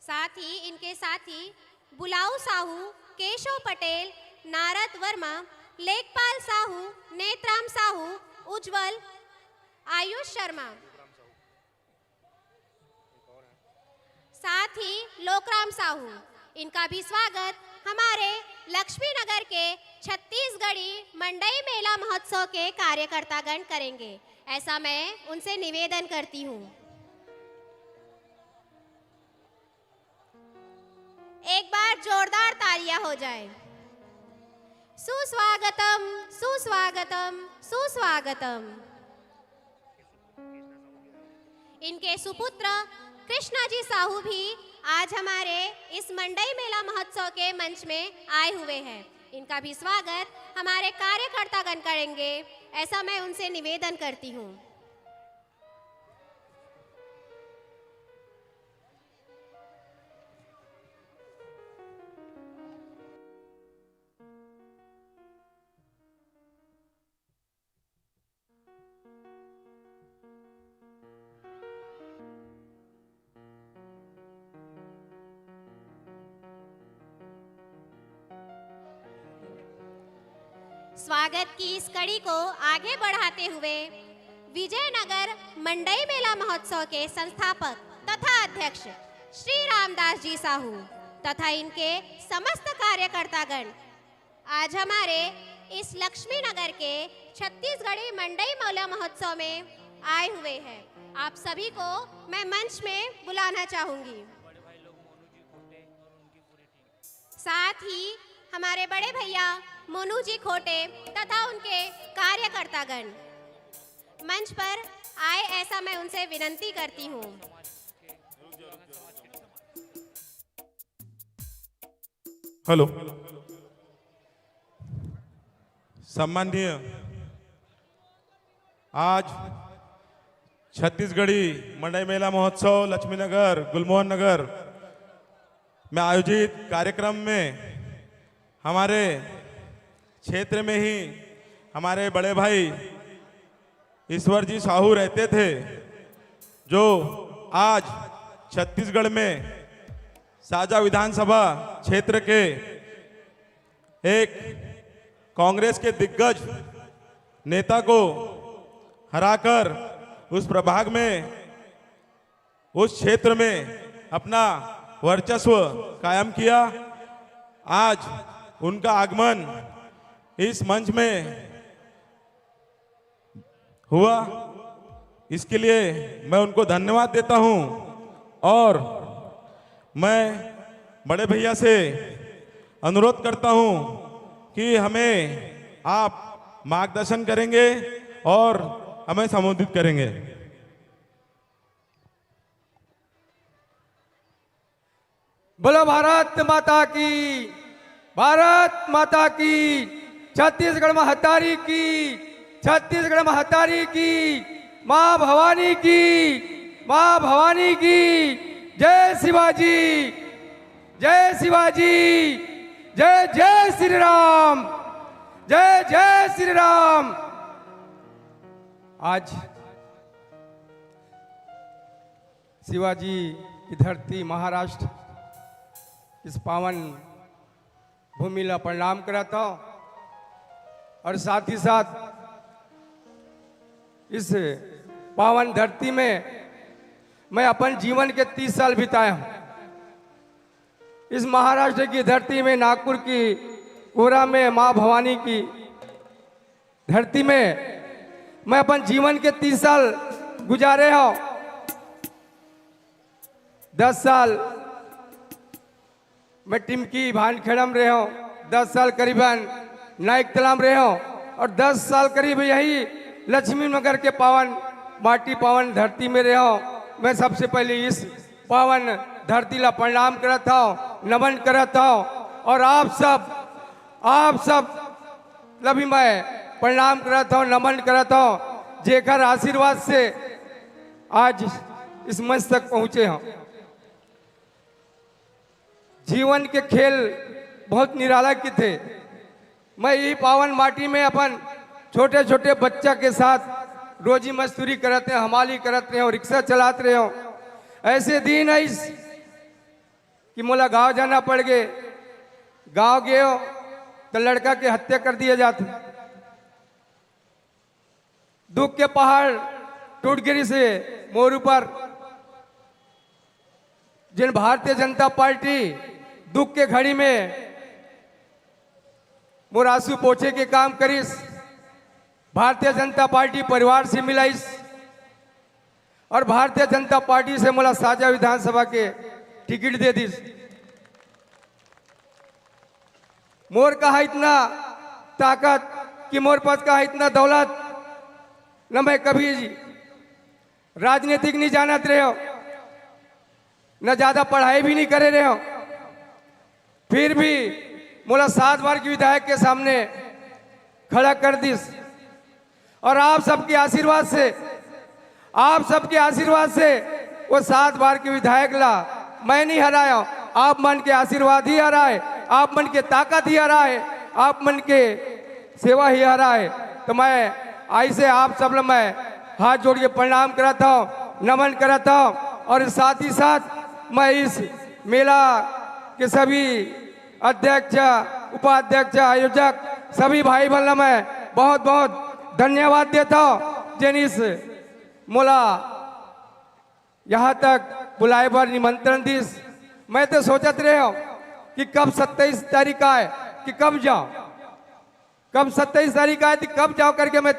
साथ ही इनके साथी बुलाऊ साहू, केशव पटेल, नारद वर्मा, लेखपाल साहू, नेत्राम साहू, उज्जवल, आयुष शर्मा, साथ ही लोकराम साहू, इनका भी स्वागत हमारे लक्ष्मी नगर के छत्तीसगढ़ी मंडई मेला महोत्सव के कार्यकर्तागण करेंगे, ऐसा मैं उनसे निवेदन करती हूँ। एक बार जोरदार तालियां हो जाए। सुस्वागतम, सुस्वागतम, सुस्वागतम। इनके सुपुत्र कृष्णा जी साहू भी आज हमारे इस मंडई मेला महोत्सव के मंच में आए हुए हैं। इनका भी स्वागत हमारे कार्यकर्तागण करेंगे, ऐसा मैं उनसे निवेदन करती हूँ। स्वागत की इस कड़ी को आगे बढ़ाते हुए विजयनगर मंडई मेला महोत्सव के संस्थापक तथा अध्यक्ष श्री रामदास जी साहू तथा इनके समस्त कार्यकर्तागण आज हमारे इस लक्ष्मी नगर के छत्तीसगढ़ी मंडई मेला महोत्सव में आए हुए हैं। आप सभी को मैं मंच में बुलाना चाहूंगी। साथ ही हमारे बड़े भैया मोनू जी खोटे तथा उनके कार्यकर्तागण मंच पर आए, ऐसा मैं उनसे विनती करती हूँ। हेलो, सम्माननीय, आज छत्तीसगढ़ी मंडई मेला महोत्सव लक्ष्मीनगर गुलमोहन नगर में आयोजित कार्यक्रम में हमारे क्षेत्र में ही हमारे बड़े भाई ईश्वर जी साहू रहते थे, जो आज छत्तीसगढ़ में साजा विधानसभा क्षेत्र के एक कांग्रेस के दिग्गज नेता को हराकर उस प्रभाग में, उस क्षेत्र में अपना वर्चस्व कायम किया। आज उनका आगमन इस मंच में हुआ, इसके लिए मैं उनको धन्यवाद देता हूं और मैं बड़े भैया से अनुरोध करता हूं कि हमें आप मार्गदर्शन करेंगे और हमें संबोधित करेंगे। बोलो भारत माता की, भारत माता की, छत्तीसगढ़ महतारी की, छत्तीसगढ़ महतारी की, माँ भवानी की, माँ भवानी की। जय शिवाजी, जय शिवाजी, जय जय श्री राम, जय जय श्री राम। आज शिवाजी की धरती महाराष्ट्र, इस पावन भूमि ला प्रणाम करत हौं और साथ ही साथ इस पावन धरती में मैं अपन जीवन के तीस साल बिताया हूँ। इस महाराष्ट्र की धरती में, नागपुर की कोरा में, माँ भवानी की धरती में मैं अपन जीवन के तीस साल गुजारे हौं। दस साल मैं टिमकी भानखेड़ा में रहे हौं, दस साल करीबन नाइक तलाव में रहे हौं और दस साल करीब यही लक्ष्मी नगर के पावन माटी, पावन धरती में रहे हौं। मैं सबसे पहले इस पावन धरती ला प्रणाम करत हौं, नमन करत हौं और आप सब, आप सब ला भी मैं प्रणाम करत हौं, नमन करत हौं, जेकर आशीर्वाद से आज इस मंच तक पहुंचे हौं। जीवन के खेल बहुत निराला के थे। मैं यही पावन माटी में अपन छोटे छोटे बच्चा के साथ रोजी मजदूरी करत रहे हौं, हमाली करत रहे हौं, रिक्शा चलात रहे हौं। ऐसे दिन आइस कि मोला गांव जाना पड़ गे। गांव गयो तो लड़का के हत्या कर दिया जात। दुख के पहाड़ टूट गिरिस मोर ऊपर। जिन भारतीय जनता पार्टी दुख के घड़ी में मोर आंसू पोछे के काम करिस, भारतीय जनता पार्टी परिवार से मिलाइस और भारतीय जनता पार्टी से मोला साजा विधानसभा के टिकट दे दिस। मोर कहा इतना ताकत कि मोर पास कहा इतना दौलत। न मैं कभी राजनीतिक नहीं जानत रहे हो, न ज्यादा पढ़ाई भी नहीं करे रहे हो, फिर भी मोला सात बार के विधायक के सामने खड़ा कर दिस। और आप सबके आशीर्वाद से, आप सबके आशीर्वाद से वो सात बार के विधायक ला मैं नहीं हराया, आप मन के आशीर्वाद ही हराए, आप मन के ताकत ही हराए, आप मन के सेवा ही हराए। तो मैं ऐसे आप सब ला मैं हाथ जोड़ के प्रणाम करत हूँ, नमन करत हूँ। और साथ ही साथ मैं इस मेला के सभी अध्यक्ष, उपाध्यक्ष, आयोजक, सभी भाई बहन ला मैं बहुत बहुत धन्यवाद देता हूँ, जेन इस मोला यहाँ तक बुलाए बर निमंत्रण दिस। मैं तो सोचत रहे हूँ कि कब सत्ताईस तारीख आए कि कब जाओ, कब सत्ताईस तारीख आए थी, कब जाओ करके मैं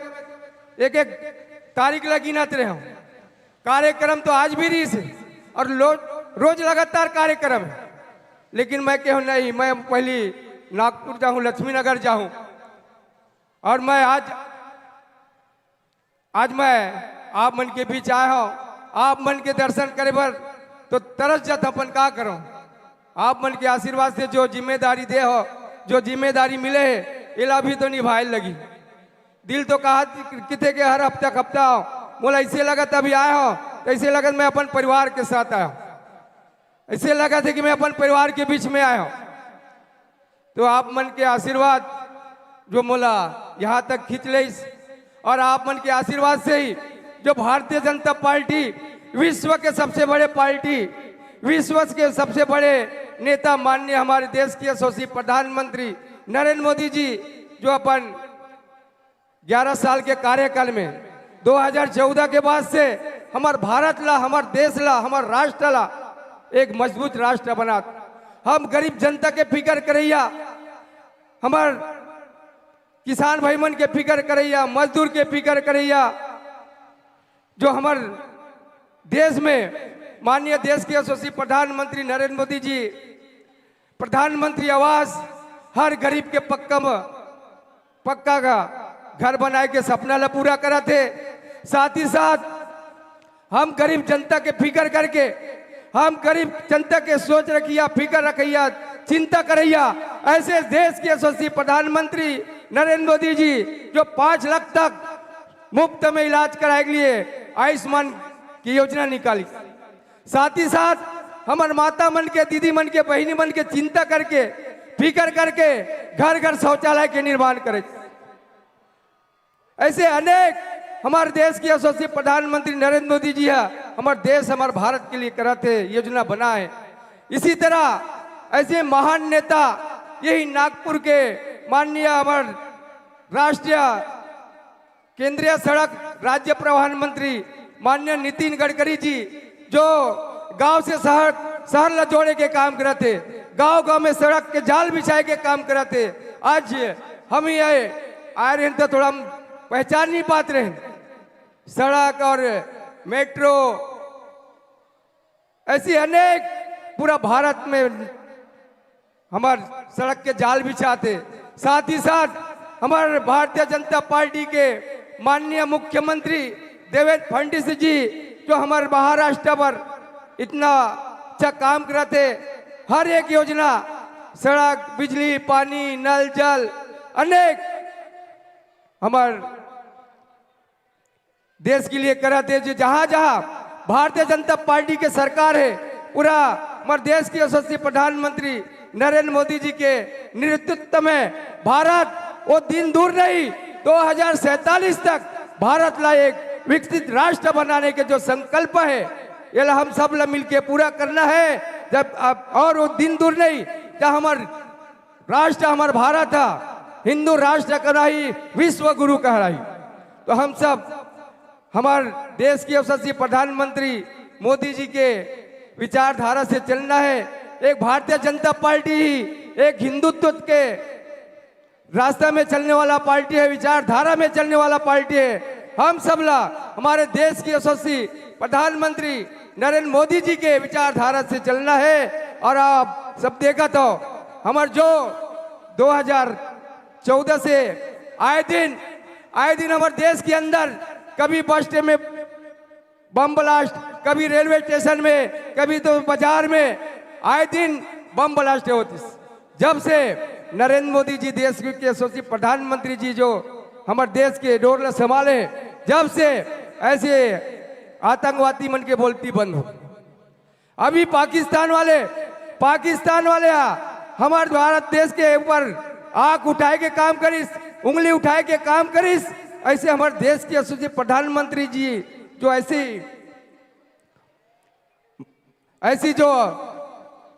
एक एक तारीख ला गिनत रहे हूँ। कार्यक्रम तो आज भी रहिस हे और लो-, रोज लगातार कार्यक्रम है, लेकिन मैं कहूँ नहीं, मैं पहली नागपुर जाऊँ, लक्ष्मी नगर जाऊँ। और मैं आज, आज मैं आप मन के बीच आया हूँ, आप मन के दर्शन करे बर तो तरस जात अपन का करूँ। आप मन के आशीर्वाद से जो जिम्मेदारी दे हो, जो जिम्मेदारी मिले है, एला भी तो निभाए लगी। दिल तो कहा किथे के हर हफ्ता हफ्ता आओ, मोला ऐसे लगत अभी आया हो तो ऐसे लगत मैं अपन परिवार के साथ आया हूँ, ऐसे लगत है कि मैं अपन परिवार के बीच में आया हूँ। तो आप मन के आशीर्वाद जो मोला यहाँ तक खींच लेस, और आप मन के आशीर्वाद से ही जो भारतीय जनता पार्टी, विश्व के सबसे बड़े पार्टी, विश्व के सबसे बड़े नेता, माननीय हमारे देश के यशस्वी प्रधानमंत्री नरेंद्र मोदी जी जो अपन ग्यारह साल के कार्यकाल में दो हज़ार चौदह के बाद से हमर भारत ला, हमर देश ला, हमर राष्ट्र ला एक मजबूत राष्ट्र बनात। हम गरीब जनता के फिकर करैया, हमर किसान भाई मन के फिकर करैया, मजदूर के फिकर करैया, जो हमर देश में माननीय देश के यशस्वी प्रधानमंत्री नरेंद्र मोदी जी प्रधानमंत्री आवास, हर गरीब के पक्का म-, पक्का का घर बनाए के सपना ला पूरा करत हे। साथ ही साथ हम गरीब जनता के फिकर करके, हम गरीब जनता के सोच रखिया, फिकर रखिया, चिंता करैया ऐसे देश के यशस्वी प्रधानमंत्री नरेंद्र मोदी जी जो पाँच लाख तक मुफ्त में इलाज कराए के लिए आयुष्मान की योजना निकाली। साथ ही साथ हमर माता मन के, दीदी मन के, बहिनी मन के चिंता करके, फिकर करके घर घर शौचालय के निर्माण करे। ऐसे अनेक हमर देश के यशस्वी प्रधानमंत्री नरेंद्र मोदी जी ह हमर देश, हमर भारत के लिए करत हे, योजना बनाए। इसी तरह ऐसे महान नेता यही नागपुर के माननीय हमर राष्ट्रीय केंद्रीय सड़क राज्य परिवहन मंत्री माननीय नितिन गडकरी जी जो गांव से शहर, शहर ला जोड़े के काम करत हे, गांव गांव में सड़क के जाल बिछाए के काम करत हे। आज हम ही आए, आए रहेन तो थोड़ा हम पहचान नहीं पात रहेन। सड़क और मेट्रो ऐसी अनेक पूरा भारत में हमर सड़क के जाल बिछात हे। साथ ही साथ हमर भारतीय जनता पार्टी के माननीय मुख्यमंत्री देवेंद्र फडणवीस जी जो हमर महाराष्ट्र पर इतना अच्छा काम करत हे, हर एक योजना, सड़क, बिजली, पानी, नल, जल, अनेक हमर देश के लिए करत हे, जो जहां जहां भारतीय जनता पार्टी के सरकार हे, पूरा हमर देश के यशस्वी प्रधानमंत्री नरेंद्र मोदी जी के नेतृत्व में भारत वो दिन दूर नहीं, दो हज़ार सैंतालीस तक भारत ला एक विकसित राष्ट्र बनाने के जो संकल्प हे, ये ला हम सब ला मिलके पूरा करना हे। जब अब, और वो दिन दूर नहीं जब हमर राष्ट्र हमर भारत ह, हिंदू राष्ट्र कहलाही, विश्व गुरु कहलाही। तो हम सब हमर देश के यशस्वी प्रधानमंत्री मोदी जी के विचारधारा से चलना हे। एक भारतीय जनता पार्टी ही एक हिंदुत्व के रास्ता में चलने वाला पार्टी हे, विचारधारा में चलने वाला पार्टी हे। हम सब ला हमर देश के यशस्वी प्रधानमंत्री नरेंद्र मोदी जी के विचारधारा से चलना हे। और आप सब देखत हो हमर जो दो हज़ार चौदह से आए दिन, आए दिन हमारे देश के अंदर कभी बस स्टैंड में बम ब्लास्ट, कभी रेलवे स्टेशन में, कभी तो बाजार में, आए दिन बम ब्लास्ट होती। जब से नरेंद्र मोदी जी देश के यशस्वी प्रधानमंत्री जी जो हमारे देश के डोर ला संभाले, जब से ऐसे आतंकवादी मन के बोलती बंद हो। अभी पाकिस्तान वाले, पाकिस्तान वाले हा, हमारे भारत देश के ऊपर आंख उठाए के काम करिस, उंगली उठाए के काम करिस। ऐसे हमारे देश के यशस्वी प्रधानमंत्री जी जो ऐसी, ऐसी जो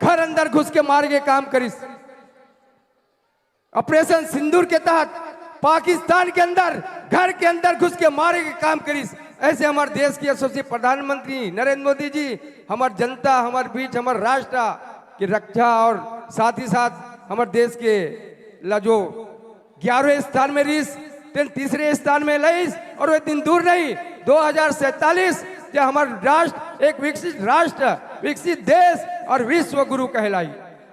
घर अंदर घुस के मारे के काम करिस, ऑपरेशन सिंदूर के तहत पाकिस्तान के अंदर, घर के अंदर घुस के मारे के काम करिस। ऐसे हमारे देश के यशस्वी प्रधानमंत्री नरेंद्र मोदी जी हमार जनता, हमारे बीच, हमारे राष्ट्र की रक्षा और साथ ही साथ हमारे देश के ला जो ग्यारहवें स्थान में रहिस, तेन तीसरे स्थान में लइस। और वे दिन दूर नहीं, दो हज़ार सैंतालीस के हमारा राष्ट्र एक विकसित राष्ट्र, विकसित देश और विश्व गुरु कहलाई।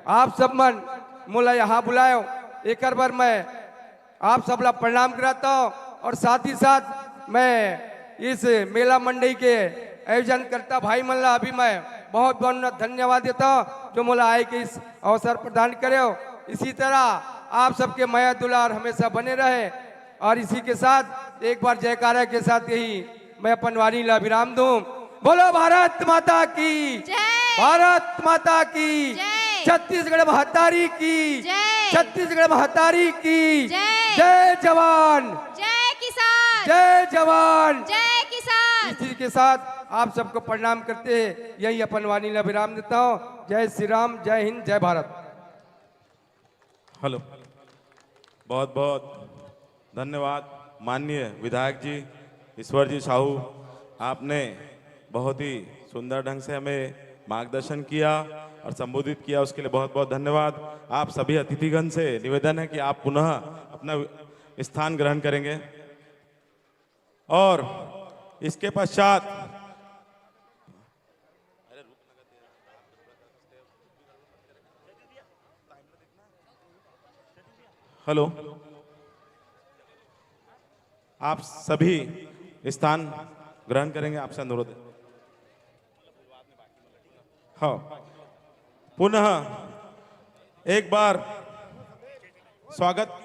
आप सब मन मोला यहाँ बुलायो, एकर बर मैं आप सब ला प्रणाम कराता हूँ। और साथ ही साथ मैं इस मेला मंडई के आयोजन करता भाई मन ला अभी मैं बहुत बहुत धन्यवाद देता हूँ, जो मोला आए के इस अवसर प्रदान करे हो। इसी तरह आप सबके मया दुलार हमेशा बने रहे। और इसी के साथ एक बार जयकारा के साथ यही मैं अपन वाणी ला विराम दूं। बोलो भारत माता की, जय। भारत माता की, जय। छत्तीसगढ़ महतारी की, जय। छत्तीसगढ़ महतारी की, जय। जय जवान, जय किसान, जय जवान। जय किसान। इसी के साथ आप सबको प्रणाम करते हैं यही अपन वाणी ला विराम देता हूँ। जय श्री राम, जय हिंद, जय भारत। हेलो, बहुत बहुत धन्यवाद माननीय विधायक जी ईश्वर जी साहू, आपने बहुत ही सुंदर ढंग से हमें मार्गदर्शन किया और संबोधित किया, उसके लिए बहुत बहुत धन्यवाद। आप सभी अतिथिगण से निवेदन है कि आप पुनः अपना स्थान ग्रहण करेंगे। और इसके पश्चात, हेलो, आप सभी स्थान ग्रहण करेंगे, आपसे अनुरोध है। हाँ, पुनः एक बार स्वागत।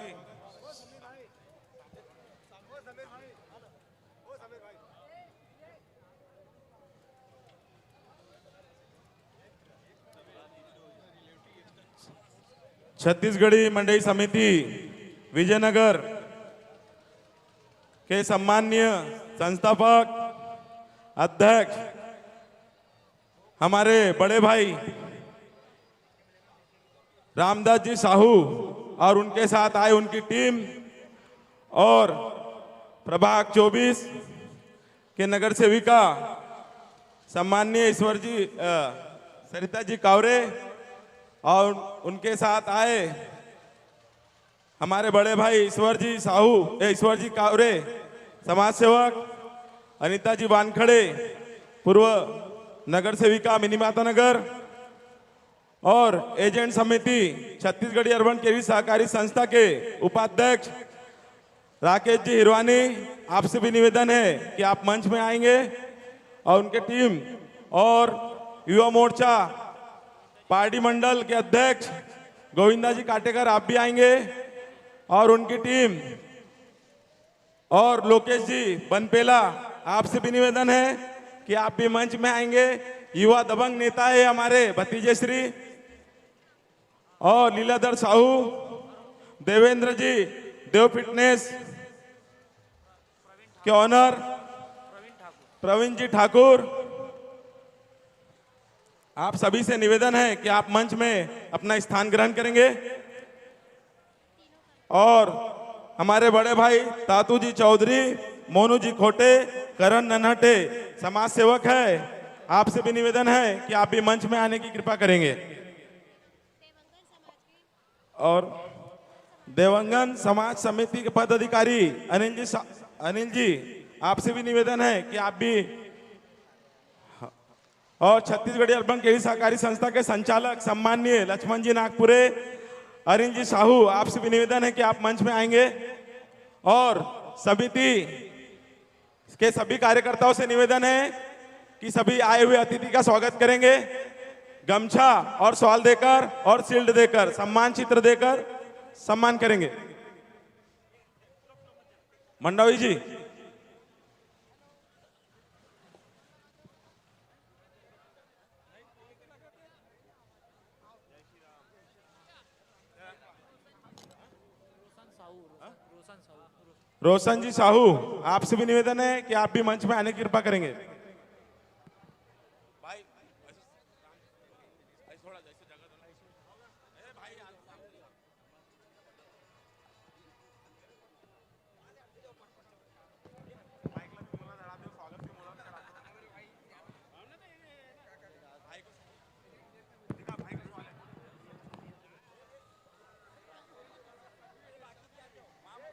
छत्तीसगढ़ी मंडई समिति विजयनगर के सम्माननीय संस्थापक अध्यक्ष हमारे बड़े भाई रामदास जी साहू और उनके साथ आए उनकी टीम और प्रभाग चौबीस के नगर सेविका सम्माननीय ईश्वर जी, अ, सरिता जी कावरे और उनके साथ आए हमारे बड़े भाई ईश्वर जी साहू, ए, ईश्वर जी कावरे, समाज सेवक, अनिता जी वानखड़े, पूर्व नगर सेविका मिनी माता नगर, और एजेंट समिति छत्तीसगढ़ी अर्बन केवी सहकारी संस्था के उपाध्यक्ष राकेश जी हिरवानी, आपसे भी निवेदन है कि आप मंच में आएंगे और उनके टीम और युवा मोर्चा पार्टी मंडल के अध्यक्ष गोविंदा जी काटेकर, आप भी आएंगे और उनकी टीम और लोकेश जी बनपेला, आपसे भी निवेदन है कि आप भी मंच में आएंगे। युवा दबंग नेता है हमारे भतीजे श्री और लीलाधर साहू, देवेंद्र जी, देव फिटनेस के ऑनर प्रवीण जी ठाकुर, आप सभी से निवेदन है कि आप मंच में अपना स्थान ग्रहण करेंगे। और हमारे बड़े भाई तातू जी चौधरी, मोनू जी खोटे, करण नन्हटे समाज सेवक है, आपसे भी निवेदन है कि आप भी मंच में आने की कृपा करेंगे। और देवंगन समाज समिति के पदाधिकारी अनिल जी सा-, अनिल जी, आपसे भी निवेदन है कि आप भी, और छत्तीसगढ़ी अर्बन केवी सहकारी संस्था के संचालक सम्माननीय लक्ष्मण जी नागपुरे, अरिंद जी साहू, आपसे भी निवेदन है कि आप मंच में आएंगे और समिति के सभी कार्यकर्ताओं से निवेदन है कि सभी आए हुए अतिथि का स्वागत करेंगे। गमछा और शॉल देकर और शील्ड देकर, सम्मान चित्र देकर सम्मान करेंगे। मंडावी जी। रोशन जी साहू, आपसे भी निवेदन है कि आप भी मंच में आने की कृपा करेंगे।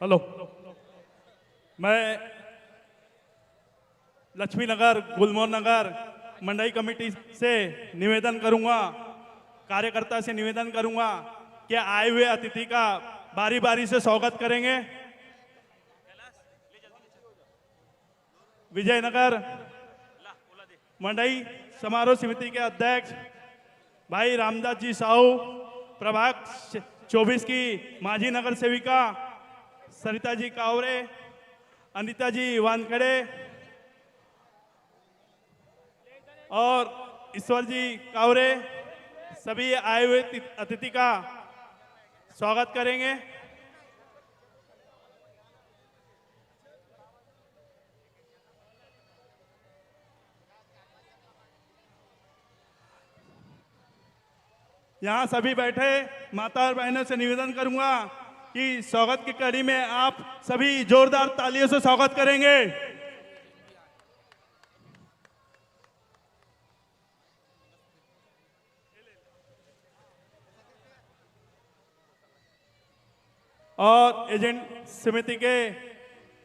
हेलो, मैं लक्ष्मी नगर, गुलमोहर नगर मंडई कमेटी से निवेदन करूंगा, कार्यकर्ता से निवेदन करूंगा कि आए हुए अतिथि का बारी बारी से स्वागत करेंगे। विजयनगर मंडई समारोह समिति के अध्यक्ष भाई रामदास जी साहू, प्रभाग चौबीस की माजी नगर सेविका सरिता जी कावरे, अनिता जी वानखेड़े और ईश्वर जी कावरे, सभी आए हुए अति-, अतिथि का स्वागत करेंगे। यहाँ सभी बैठे माता और बहनों से निवेदन करूंगा कि स्वागत की कड़ी में आप सभी जोरदार तालियों से स्वागत करेंगे। और एजेंट समिति के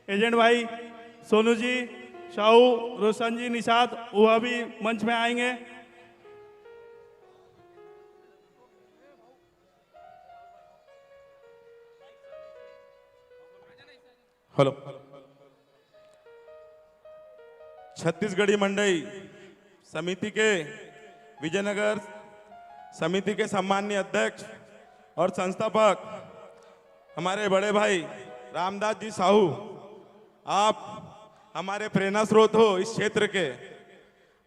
एजेंट भाई सोनू जी, साहू, रोशन जी, निषाद, वह भी मंच में आएंगे। हेलो, छत्तीसगढ़ी मंडई समिति के, विजयनगर समिति के सम्माननीय अध्यक्ष और संस्थापक हमारे बड़े भाई रामदास जी साहू, आप हमारे प्रेरणा स्रोत हो इस क्षेत्र के।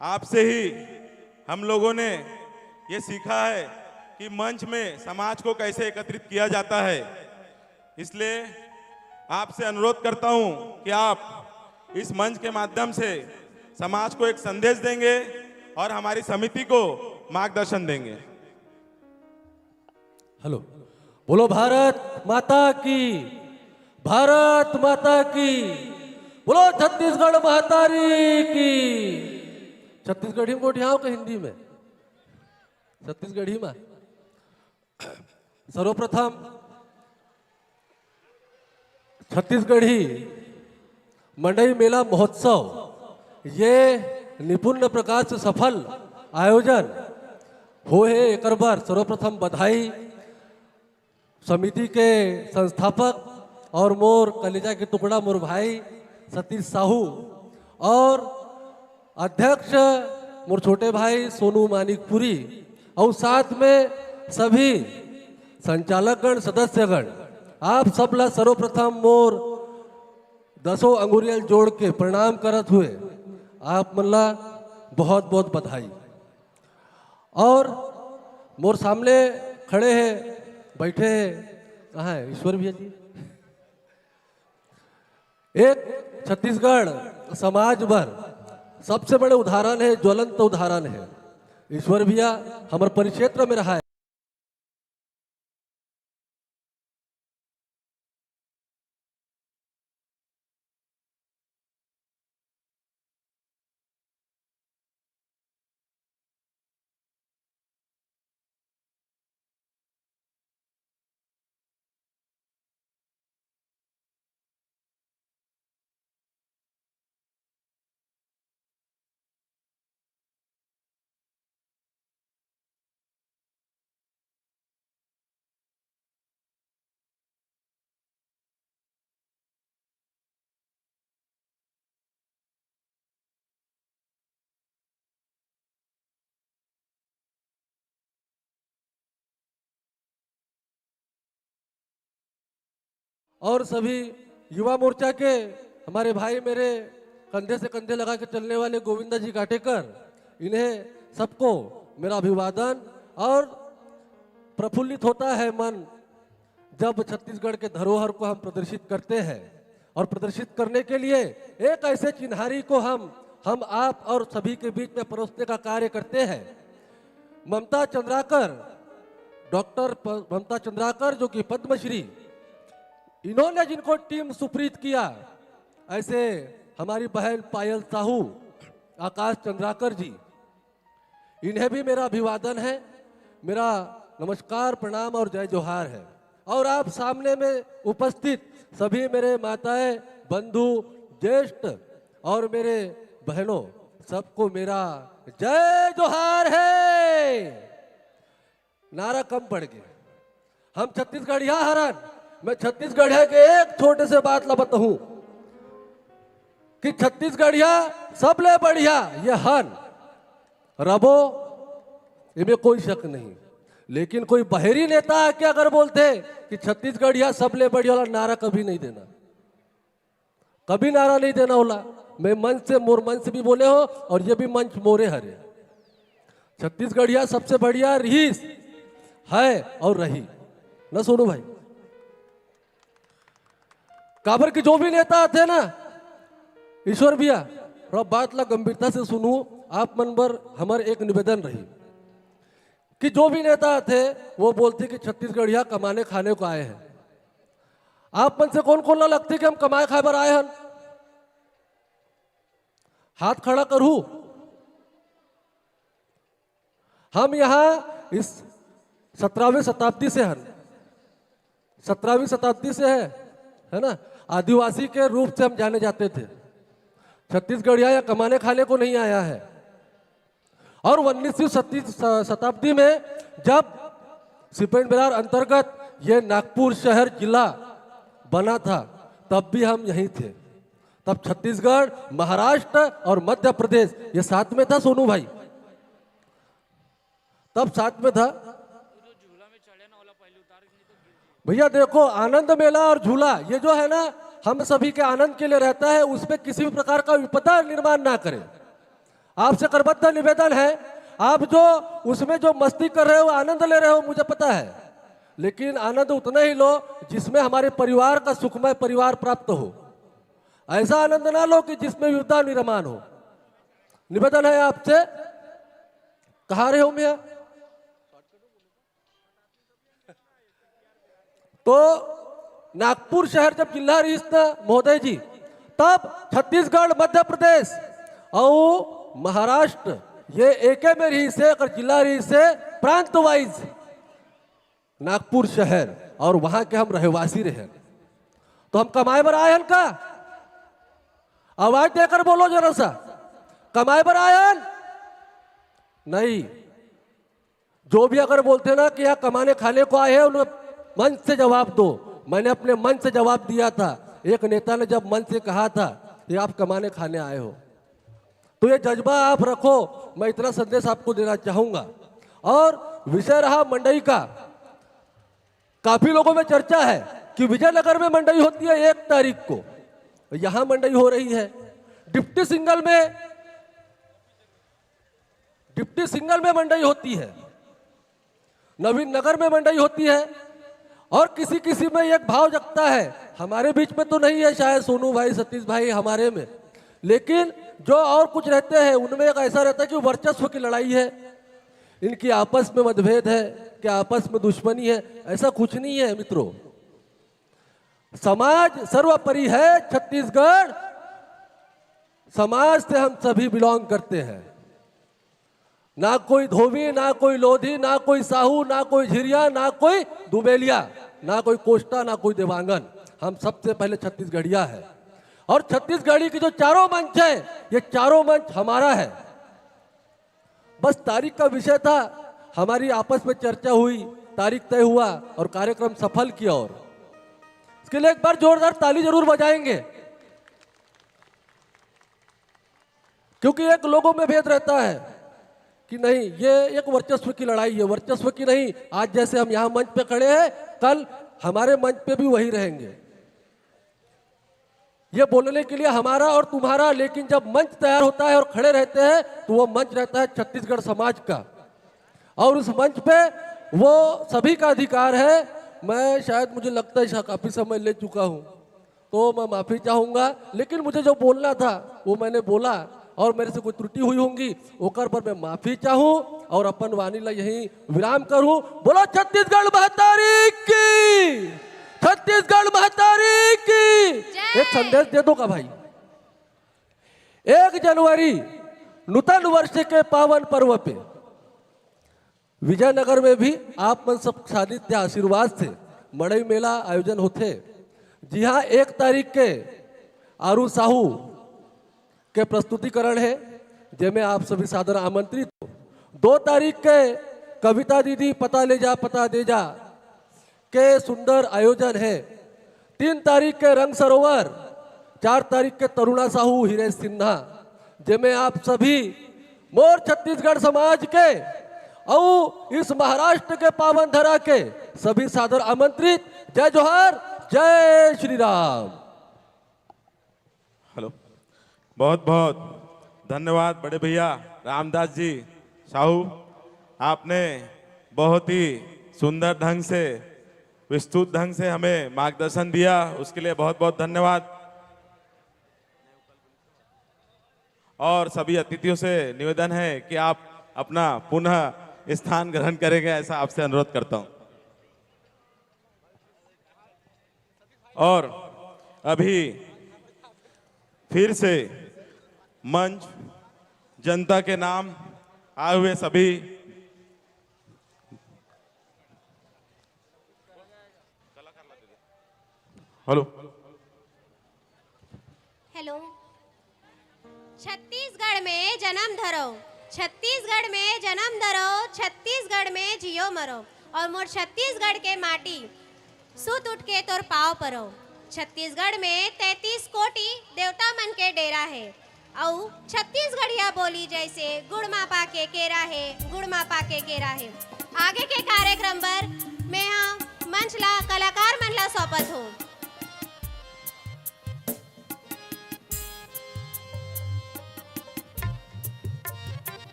आपसे ही हम लोगों ने ये सीखा है कि मंच में समाज को कैसे एकत्रित किया जाता है। इसलिए आपसे अनुरोध करता हूं कि आप इस मंच के माध्यम से समाज को एक संदेश देंगे और हमारी समिति को मार्गदर्शन देंगे। हेलो, बोलो भारत माता की, भारत माता की, बोलो छत्तीसगढ़ महतारी की। छत्तीसगढ़ी में गोठियाओ का हिंदी में? छत्तीसगढ़ी में। सर्वप्रथम छत्तीसगढ़ी मंडई मेला महोत्सव ये निपुण प्रकार से सफल आयोजन होए हे, एकर बर सर्वप्रथम बधाई समिति के संस्थापक और मोर कलेजा के टुकड़ा मोर भाई सतीश साहू और अध्यक्ष मोर छोटे भाई सोनू मानिकपुरी और साथ में सभी संचालकगण, सदस्यगण, आप सब ला सर्वप्रथम मोर दसों अंगुरियल जोड़ के प्रणाम करत हुए आप मन ला बहुत बहुत बधाई। और मोर सामने खड़े हैं, बैठे हैं, कहाँ है ईश्वर भैया जी? एक छत्तीसगढ़ समाज बर सबसे बड़े उदाहरण है, ज्वलंत उदाहरण है। ईश्वर भैया हमर परिक्षेत्र में रहा है। और सभी युवा मोर्चा के हमारे भाई, मेरे कंधे से कंधे लगा के चलने वाले गोविंदा जी काटेकर, इन्हें सबको मेरा अभिवादन। और प्रफुल्लित होता है मन जब छत्तीसगढ़ के धरोहर को हम प्रदर्शित करते हैं, और प्रदर्शित करने के लिए एक ऐसे चिन्हारी को हम हम आप और सभी के बीच में परोसने का कार्य करते हैं। ममता चंद्राकर, डॉक्टर प- ममता चंद्राकर, जो कि पद्मश्री, इन्होंने जिनको टीम सुप्रीत किया, ऐसे हमारी बहन पायल साहू, आकाश चंद्राकर जी, इन्हें भी मेरा अभिवादन है, मेरा नमस्कार, प्रणाम और जय जोहार है। और आप सामने में उपस्थित सभी मेरे माताएं, बंधु, ज्येष्ठ और मेरे बहनों, सबको मेरा जय जोहार है। नारा कम पड़ गया। हम छत्तीसगढ़िया हरन। मैं छत्तीसगढ़िया के एक छोटे से बात ला बताऊं कि छत्तीसगढ़िया सबले बढ़िया ये हन। रबो, इमे कोई शक नहीं। लेकिन कोई बहरी नेता आके अगर बोलते कि छत्तीसगढ़िया सबले बढ़िया वाला नारा कभी नहीं देना, कभी नारा नहीं देना होला। मैं मंच से, मोर मंच से भी बोले हो और ये भी मंच मोरे हरे। छत्तीसगढ़िया सबसे बढ़िया रहीस, है और रही ना सोनू भाई। काबर कि जो भी नेता आथे ना, ईश्वर भैया, थोड़ा बात ला गंभीरता से सुनू। आप मन बर हमर एक निवेदन रही कि जो भी नेता आथे, वो बोलथे कि छत्तीसगढ़िया कमाने खाने को आए हैं। आप मन से कौन कौन ला लगथे कि हम कमाए खाए बर आए हन? हाथ खड़ा करू। हम यहाँ इस सत्रहवीं शताब्दी से हन, सत्रहवीं शताब्दी से है, है ना? आदिवासी के रूप से हम जाने जाते थे। छत्तीसगढ़िया या कमाने खाने को नहीं आया है। और उन्नीसवीं शती- श- शताब्दी में जब सिपहिन बरियार अंतर्गत ये नागपुर शहर जिला बना था, तब भी हम यहीं थे। तब छत्तीसगढ़, महाराष्ट्र और मध्य प्रदेश ये साथ में था सोनू भाई, तब साथ में था। भैया देखो, आनंद मेला और झूला ये जो है ना, हम सभी के आनंद के लिए रहता है, उसमें किसी भी प्रकार का विपदा निर्माण ना करें। आपसे करबद्ध निवेदन है, आप जो उसमें जो मस्ती कर रहे हो, आनंद ले रहे हो, मुझे पता है, लेकिन आनंद उतना ही लो जिसमें हमारे परिवार का सुखमय परिवार प्राप्त हो। ऐसा आनंद ना लो कि जिसमें विपदा निर्माण हो। निवेदन है आपसे। कहाँ रहे हो मियाँ? तो नागपुर शहर जब जिला रहिस ना महोदय जी, तब छत्तीसगढ़, मध्य प्रदेश और महाराष्ट्र ये एके में रहिस हे, अगर जिला रहिस हे, प्रांत वाइज नागपुर शहर, और वहां के हम रहवासी रहे। तो हम कमाए बर आए हन का? आवाज देकर बोलो जरा सा, कमाए बर आए हन? नहीं। जो भी अगर बोलते ना कि यहाँ कमाने खाने को आए हैं, उन्हें मंच से जवाब दो। मैंने अपने मंच से जवाब दिया था। एक नेता ने जब मंच से कहा था कि आप कमाने खाने आए हो, तो ये जज्बा आप रखो। मैं इतना संदेश आपको देना चाहूंगा। और विषय रहा मंडई का, काफी लोगों में चर्चा है कि विजयनगर में मंडई होती है एक तारीख को, यहाँ मंडई हो रही है। डिप्टी सिंगल में, डिप्टी सिंगल में मंडई होती है, नवीन नगर में मंडई होती है, और किसी किसी में एक भाव जगता है। हमारे बीच में तो नहीं है शायद सोनू भाई, सतीश भाई, हमारे में, लेकिन जो और कुछ रहते हैं उनमें एक ऐसा रहता है कि वर्चस्व की लड़ाई है, इनकी आपस में मतभेद है, कि आपस में दुश्मनी है। ऐसा कुछ नहीं है मित्रों। समाज सर्वोपरि है। छत्तीसगढ़ समाज से हम सभी बिलोंग करते हैं। ना कोई धोबी, ना कोई लोधी, ना कोई साहू, ना कोई झिरिया, ना कोई दुबेलिया, ना कोई कोष्टा, ना कोई देवांगन। हम सबसे पहले छत्तीसगढ़िया है। और छत्तीसगढ़ी की जो चारों मंच है, ये चारों मंच हमारा है। बस तारीख का विषय था, हमारी आपस में चर्चा हुई, तारीख तय हुआ और कार्यक्रम सफल किया। और इसके लिए एक बार जोरदार ताली जरूर बजाएंगे, क्योंकि एक लोगों में भेद रहता है कि नहीं, ये एक वर्चस्व की लड़ाई है। वर्चस्व की नहीं, आज जैसे हम यहाँ मंच पे खड़े हैं, कल हमारे मंच पे भी वही रहेंगे। ये बोलने के लिए हमारा और तुम्हारा, लेकिन जब मंच तैयार होता है और खड़े रहते हैं, तो वो मंच रहता है छत्तीसगढ़ समाज का। और उस मंच पे वो सभी का अधिकार है। मैं शायद, मुझे लगता है, शा-, काफ़ी समय ले चुका हूँ, तो मैं माफ़ी चाहूँगा, लेकिन मुझे जो बोलना था, वो मैंने बोला, और मेरे से कोई त्रुटि हुई होंगी, ओकर पर मैं माफ़ी चाहूँ और अपन वाणी ला यहीं विराम करूँ। बोलो छत्तीसगढ़ महतारी की, छत्तीसगढ़ महतारी की। जय। एक संदेश दे दो का भाई, एक जनवरी नूतन वर्ष के पावन पर्व पे विजयनगर में भी आप मन सब सानिध्य आशीर्वाद से मड़ई मेला आयोजन होथे, जिहां एक तारीख के आरू साहू के प्रस्तुतिकरण है, जेमे आप सभी सादर आमंत्रित हो। दो तारीख के कविता दीदी पता ले जा, पता दे जा के सुंदर आयोजन है। तीन तारीख के रंग सरोवर, चार तारीख के तरुणा साहू, हिरेश सिन्हा, जेमे आप सभी मोर छत्तीसगढ़ समाज के अउ इस महाराष्ट्र के पावन धरा के सभी सादर आमंत्रित। जय जोहार, जय श्री राम। हेलो, बहुत बहुत धन्यवाद बड़े भैया रामदास जी साहू, आपने बहुत ही सुंदर ढंग से, विस्तृत ढंग से हमें मार्गदर्शन दिया, उसके लिए बहुत बहुत धन्यवाद। और सभी अतिथियों से निवेदन है कि आप अपना पुनः स्थान ग्रहण करेंगे, ऐसा आपसे अनुरोध करता हूं। और अभी फिर से मंच जनता के नाम आए हुए सभी, हेलो, हेलो। छत्तीसगढ़ में जन्म धरो, छत्तीसगढ़ में जन्म धरो, छत्तीसगढ़ में जियो मरो। और मोर छत्तीसगढ़ के माटी, सुत उठ के तोर पाव परो। छत्तीसगढ़ में तैंतीस कोटि देवता मन के डेरा हे। अउ छत्तीसगढ़िया बोली जैसे गुड़ मा पाके केरा हे, गुड़ मा पाके केरा हे। आगे के कार्यक्रम बर मैं हा मंच ला कलाकार मन ला सौंपत हूँ।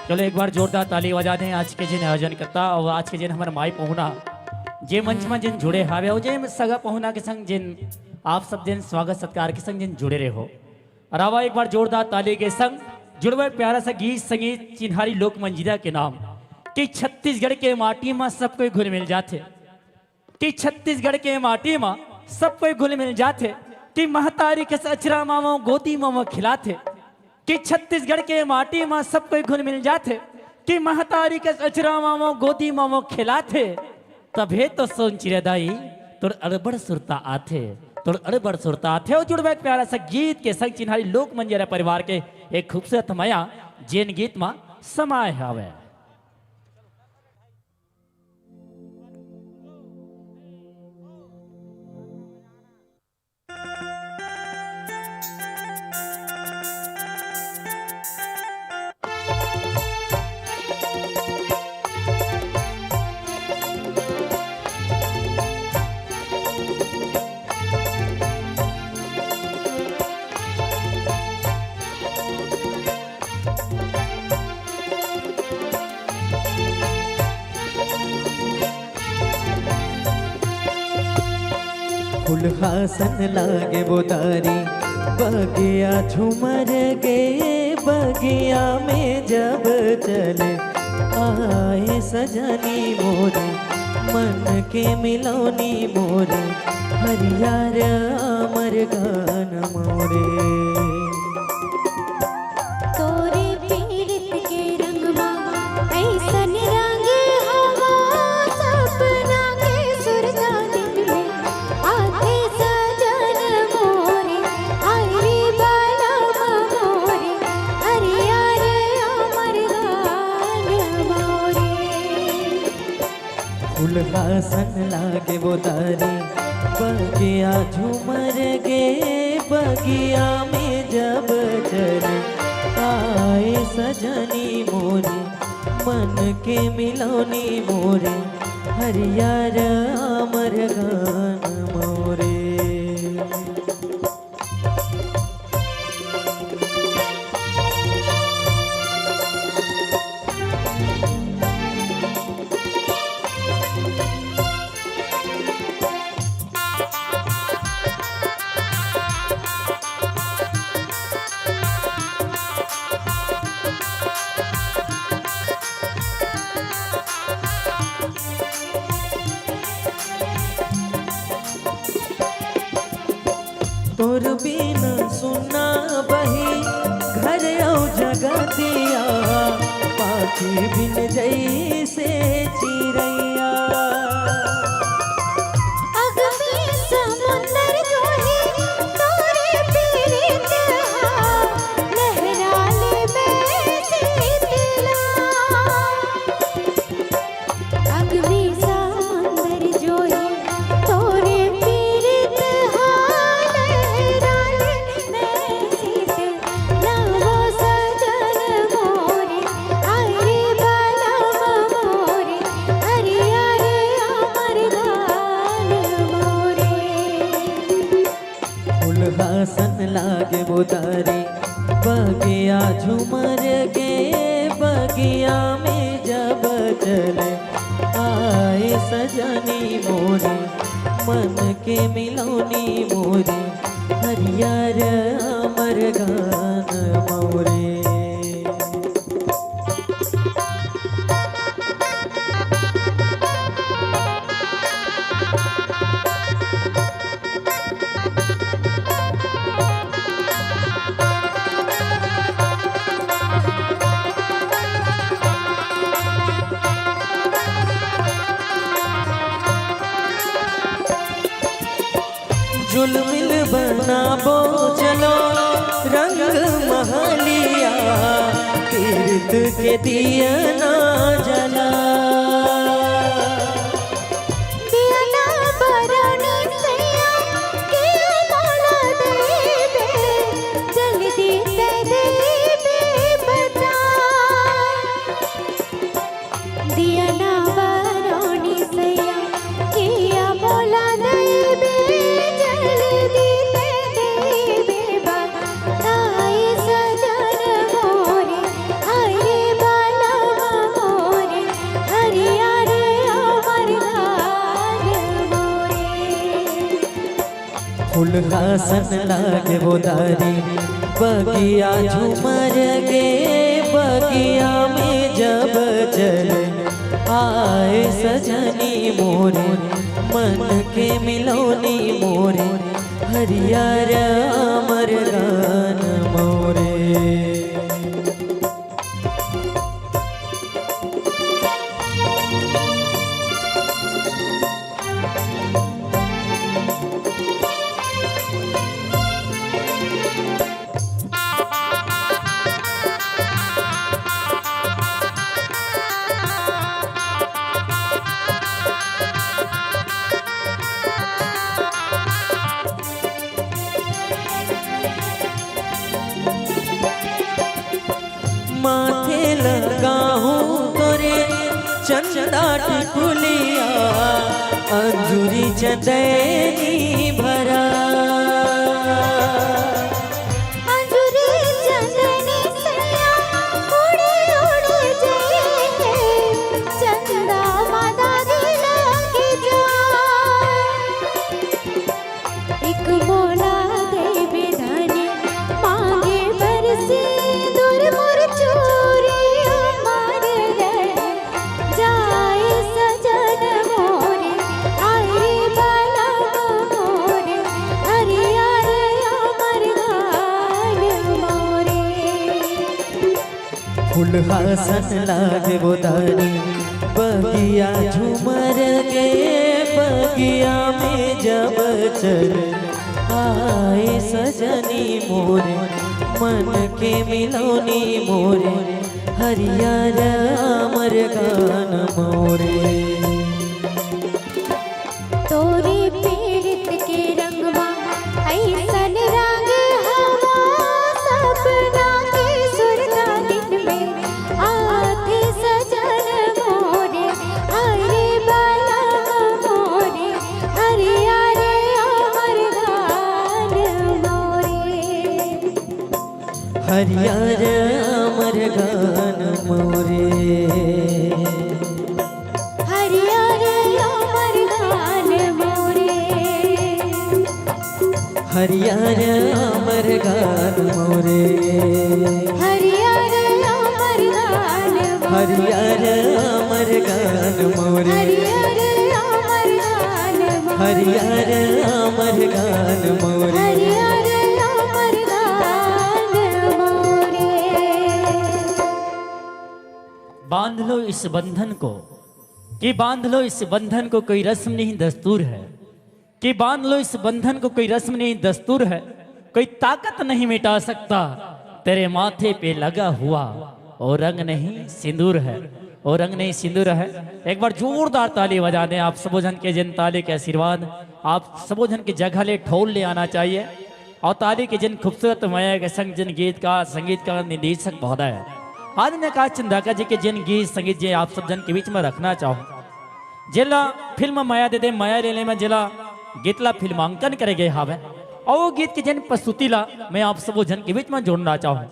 चलो एक बार जोरदार ताली बजा दें आज के जिन आयोजन करता और आज के जिन हमर माई पहुना जे मंच में जिन जुड़े हावे और जे सगा पहुना के संग जिन आप सब जिन स्वागत सत्कार के संग जिन जुड़े रहे हो। और आवा एक बार जोरदार ताली के संग जुड़वे प्यारा सा गीत संगीत चिन्हारी लोक मंजीरा के नाम कि छत्तीसगढ़ के माटी में सब कोई घुल मिल जाते, कि छत्तीसगढ़ के माटी में सब कोई घुल मिल जाते, कि महतारी के अचरा मामो गोदी मामो खिलाते, कि छत्तीसगढ़ के माटी में सब कोई घुल मिल जाते, कि महतारी के अचरा मामो गोदी मामो खिलाते, तभे तो सोन चिरे दाई तोर अड़बड़ सुरता आथे, तोर अड़बड़ सुरता आथे। और जुड़बे एक प्यारा सा गीत के संग चिन्हारी लोक मंजीरा परिवार के एक खूबसूरत मया जेन गीत मा समाय हवे। फुलहा सन लागे बोदारी बगिया झुमर गे बगिया में जब चले आए सजनी मोरे मन के मिलौनी मोरे हरियर अमर गान मोरे। तोरे पीरित के रंगवा ऐसन रंग हवा सपना के सुरता दिन में आते सजन मोरे हरी बालम मोरे हरियर अमर गान मोरे। फुलहा सन लागे बोदारी बगिया झूमर गे बगिया में जब चले आए सजनी मोरे, मन के मिलौनी मोरे, हरियर अमर गान मोरे। तोर बिना सुन्ना बही घर अउ जगतिया, पाखी बिन जइसे चिरैया। अगमी समुंदर जोही तोरे पीरित हा, लहरा ले बे सीतला। अगमी समुंदर जोही तोरे पीरित हा, लहरा ले बे सीतला। नवो सजन मोरे, अरे बलम मोरे, हरियर अमर गान मोरे। फुलहा सन लागे बोदारी, बगिया झूमर गे, बगिया में जब चले आए सजनी मोरे, मन के मिलौनी मोरे, हरियर अमर गान मोरे। जुलमिल बनाबो चलो रंग महलिया, पीरित के दिया ना जला। दिया ना बरनी सैया, के मोला देबे, जल्दी से देबे बता। दिया ना बरनी सैया, किया मोला देबे, जल्दी ते देबे बा। आए सजन मोरे, अरे बलम मोरे, हरियर अमर गान मोरे। फुलहा सन लागे बोदारी, बगिया झूमर गे, बगिया में जब चले आए सजनी मोरे, मन के मिलौनी मोरे, हरियर अमर गान मोरे। माथे लगाहूं तोरे चंदा टिकुलिया, अंजुरी चंदैनी भरा। अंजुरी चंदैनी सैया उड़ी उड़ी जाए, चंदा मादा दिल के जा। एक मोला देबे धनी, मांगे बर सिंदूर मोर चूरी मार रहे। जाए सजन मोरे, आए बलम मोरे, हरियर अमर गान मोरे। फुलहा सन लागे बोदारी, बगिया झूमर गे, बगिया में जब चले आए सजनी मोरे, मन के मिलौनी मोरे, हरियर अमर गान मोरे। तोरे पीरित के रंगवा अइसन रंग हरियर अमर गान मोरे। हरियर अमर गान मोरे। हरियर अमर गान मोरे। हरियर अमर गान मोरे। हरियर अमर गान मोरे। हरियर अमर गान मोरे। हरियर अमर गान मोरे। हरियर अमर गान मोरे। बांध लो इस बंधन को, कि बांध लो इस बंधन को, कोई रस्म नहीं दस्तूर है, कि बांध लो इस बंधन को, कोई रस्म नहीं दस्तूर है, कोई ताकत नहीं मिटा सकता तेरे माथे पे लगा हुआ वो रंग नहीं सिंदूर है, वो रंग नहीं सिंदूर है। एक बार जोरदार ताली बजा दें आप सबो झन के, जिन ताली के आशीर्वाद आप सबो झन के जगह ले ठोर ले आना चाहिए। और ताली के जिन खूबसूरत मया के संग जिन गीतकार, संगीतकार, निर्देशक महोदय आदिन्यकाश चंदाकर जी के जिन गीत संगीत जे आप सब झन के बीच में रखना चाहूँ, जेला फिल्म मया दे दे मया ले ले में जेला गीत ला फिल्मांकन करे गए हावय, और वो गीत के जिन प्रस्तुति ला मैं आप सबो झन के बीच में जोड़ना चाहूँ।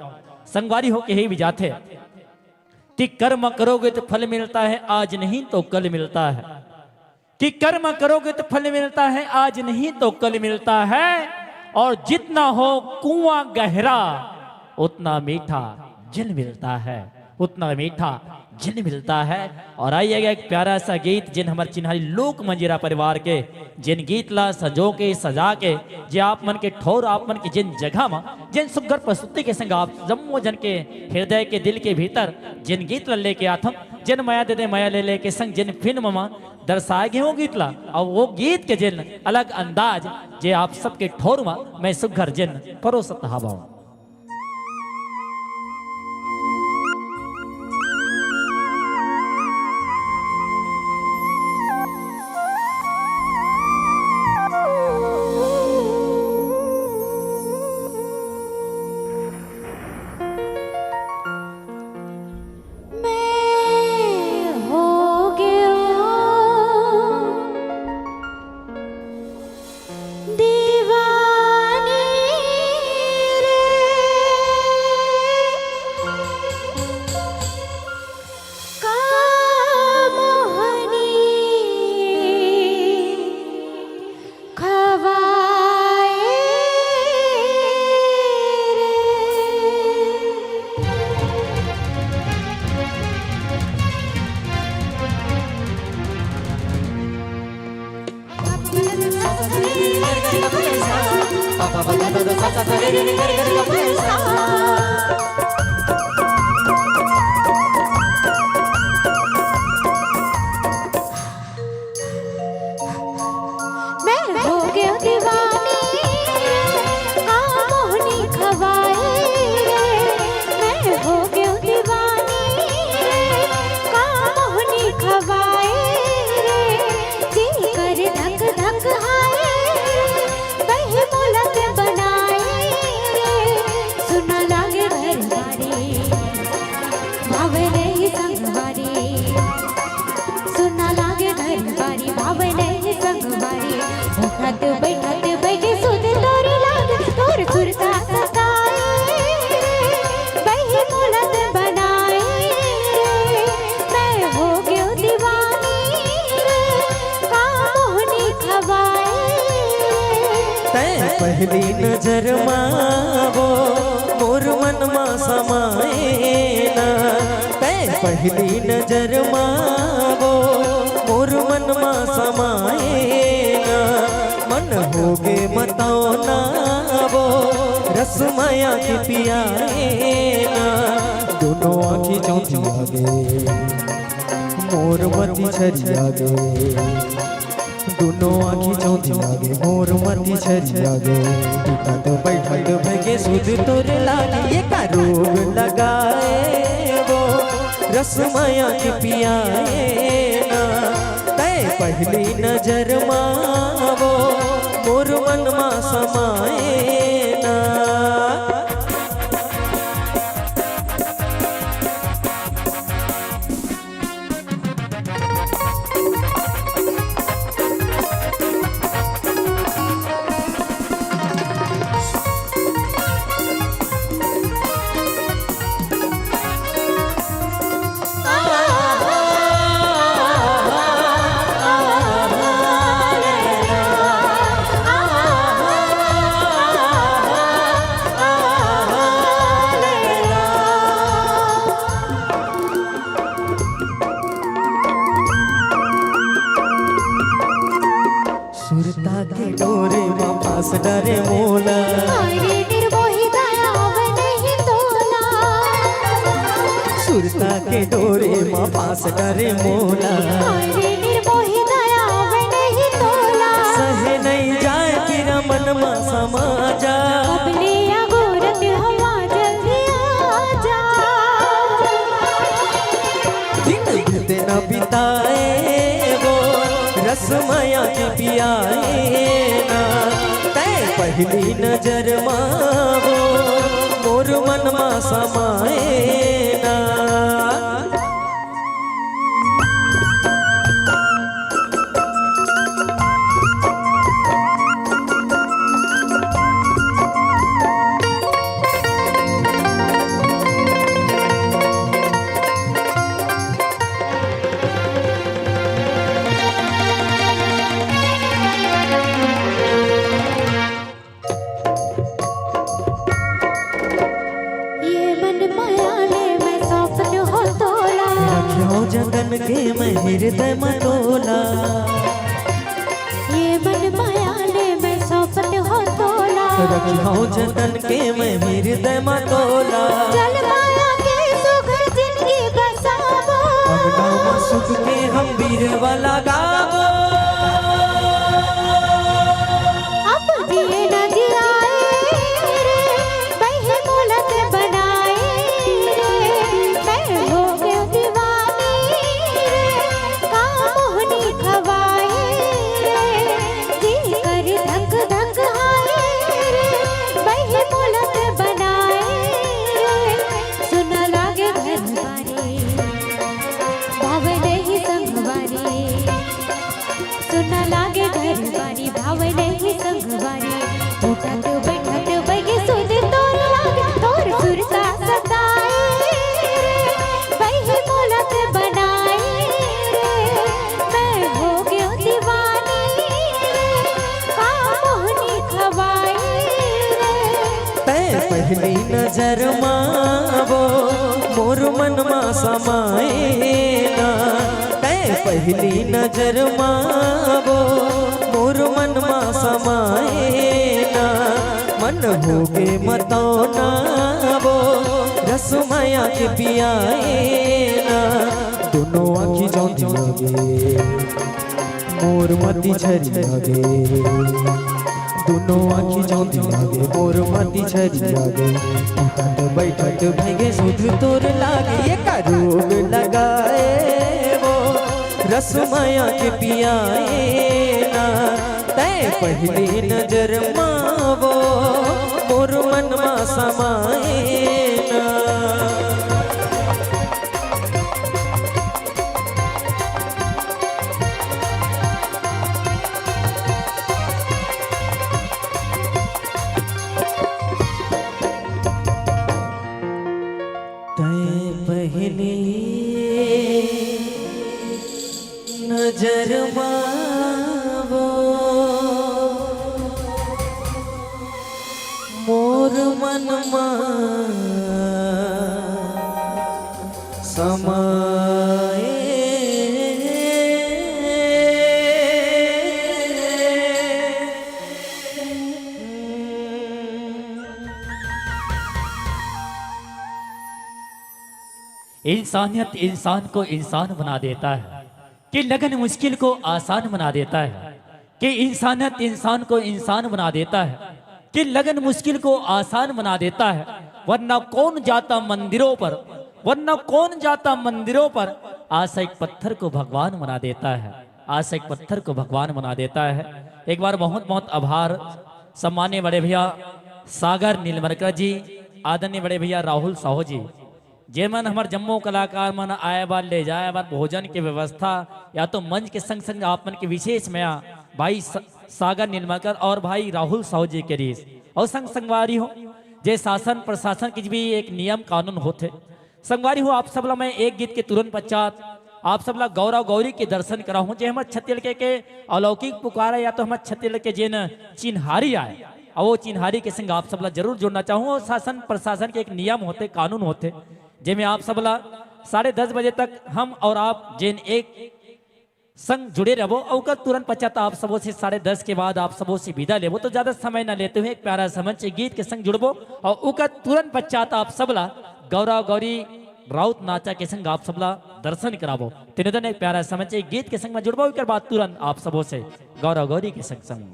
संगवारी हो के ही भी जाथे कि कर्म करोगे तो फल मिलता है, आज नहीं तो कल मिलता है, कि कर्म करोगे तो फल मिलता है, आज नहीं तो कल मिलता है, और जितना हो कुआं गहरा उतना मीठा जल मिलता है, उतना मीठा जल मिलता है। और आइएगा एक प्यारा सा गीत जिन हमर चिन्हारी लोक मंजीरा परिवार के जिन गीत ला संजो के सजा के जे आप मन के ठौर आप मन के जिन जगह म जिन सुग्घर प्रस्तुति के संग आप जम्मो झन के हृदय के दिल के भीतर जिन गीत ला लेके आथन, जिन मया दे दे मया ले ले के संग जिन फिल्म म दर्शाए गे वो गीत ला, अउ वो गीत के जिन अलग अंदाज जे आप सबके ठौर म मैं सुग्घर जिन परोसत हावंव। मैं हो गयो दीवानी रे, का मोहनी खवाए रे। मैं हो गयो दीवानी रे, का मोहनी खवाए रे। मैं हो गयो दीवानी रे, का मोहनी खवाए रे। जी कर धक धक हाय रे, बहे मोला ते बनाए रे। सुना लागे घर बारी, भावे नहीं संगवारी। सुना लागे घर बारी, भावे नहीं संगवारी। उठत बैठत बैठे सुध तोर लागे, तोर सुरता सताए रे। बहे मोला ते बनाए रे। मैं हो गयो दीवानी रे, का मोहनी खवाए रे। तैं पहली नजर मा वो मोर मन मा समाए ना। तैं पहली नजर मा वो मोर मन मा समाए ना। मन होगे मतौना वो रसमया के पियाए ना। दूनों आँखी चौंधिया गे मोर मति छरिया गे। दूनों आँखी चौंधिया गे मोर मति छरिया गे। उठत बैठत भगे सुध तोर लागे, ये का रोग लगाए वो रसमया के पियाए ना। तैं पहली नजर मा वो मोर मन मा समाए ना। के डोरे म फांस डरे मोला। अरे निर्मोही दया आवे नहीं तोला। सहे नहीं जाए पीरा मन म समा जा। कबले अगोरत हवा जल्दी आ जा। दिन बीते न बिताए वो रसमया के पियाए ना। तै पहली नजर मा वो मोर मन मा समाए ना। ये मन माया ले मैं सौंपत हो तोला। रखियो जतन के मैं हृदय म तोला। ये मन माया ले मैं सौंपत हो तोला। रखियो जतन के मैं हृदय म तोला। जल माया के सुघर जिंदगी बसाबो। अंगना म सुख के हम बीरवा लगाबो। अब जिए न जियाए रे, बहिर मोलत बनाए रे, मैं हो गयो दीवानी रे, का मोहनी खवाए रे, जी कर धक धक हाय रे, बहिर मोलत बनाए रे, सुना लागे घर बारी, भावे नहीं संगवारी। सुना लागे घर बारी, भावे नहीं संगवारी। उठत बैठत बगे सुध तोर लागे, तोर सुरता सताए रे। बही मोलत बनाए रे, मैं हो गयो दीवानी रे। का मोहनी खवाए रे। तै पहली नजर मा वो मोर मन मा समाए ना। तै पहली नजर मा वो मोर मन मा समाए ना। मन होगे मतौना वो रसमया के पियाए ना। दोनों आँखी जौंधी लगे मोर मती झरी लगे। दोनों आँखी जौंधी लगे मोर मती झरी लगे। उठत बैठत भैगे सुध तोर लागे। ये का रोग लगाए वो रसमया के पियाए ना। तै पहली नजर मा वो मोर मन मा समाए ना। तै पहली नजर मा वो मोर मन मा समाए। इंसानियत इंसान को इंसान बना देता है, कि लगन मुश्किल को आसान बना देता है, कि इंसानियत इंसान को इंसान बना देता है, कि लगन मुश्किल को आसान बना देता है। वरना कौन जाता मंदिरों पर, वरना कौन जाता मंदिरों पर, आशा एक पत्थर को भगवान बना देता है, आशा एक पत्थर को भगवान बना देता है। एक बार बहुत बहुत आभार सम्माननीय बड़े भैया सागर नीलमरकर जी, आदरणीय बड़े भैया राहुल साहू जी, जेमन हमर जम्मो कलाकार मन आए बर, ले जाए बर, भोजन के व्यवस्था या तो मंच के संग संग आप मन के विशेष मया भाई स-, सागर नीलमरकर और भाई राहुल साहू जी के रीस और संग संगवारी हो, जे शासन प्रशासन के भी एक नियम कानून होथे। संगवारी हो, आप सब ला मैं एक गीत के तुरंत पश्चात आप सब ला गौरा गौरी के दर्शन कराहूं, जे हमर छत्तीसगढ़ के, के अलौकिक पुकारा या तो हमर छत्तीसगढ़ के जेन चिन्हारी आए, और वो चिन्हारी के संग आप सब ला जरूर जोड़ना चाहूँ। और शासन प्रशासन के एक नियम होथे, कानून होथे, जेमे आप सब ला साढ़े दस बजे तक हम और आप जेन एक संग जुड़े रहबो, और ओकर तुरंत पश्चात आप सबो से साढ़े दस के बाद आप सबो से विदा लेबो। तो ज्यादा समय न लेते हुए एक प्यारा सा मंच गीत के संग जुड़बो, और ओकर तुरंत पश्चात आप सब ला गौरा गौरी राउत नाचा के संग आप सबला दर्शन कराबो। ते निवेदन एक प्यारा समझ एक गीत के संग में जुड़बो, एकर बाद तुरंत आप सबो से गौरा गौरी के संग संग।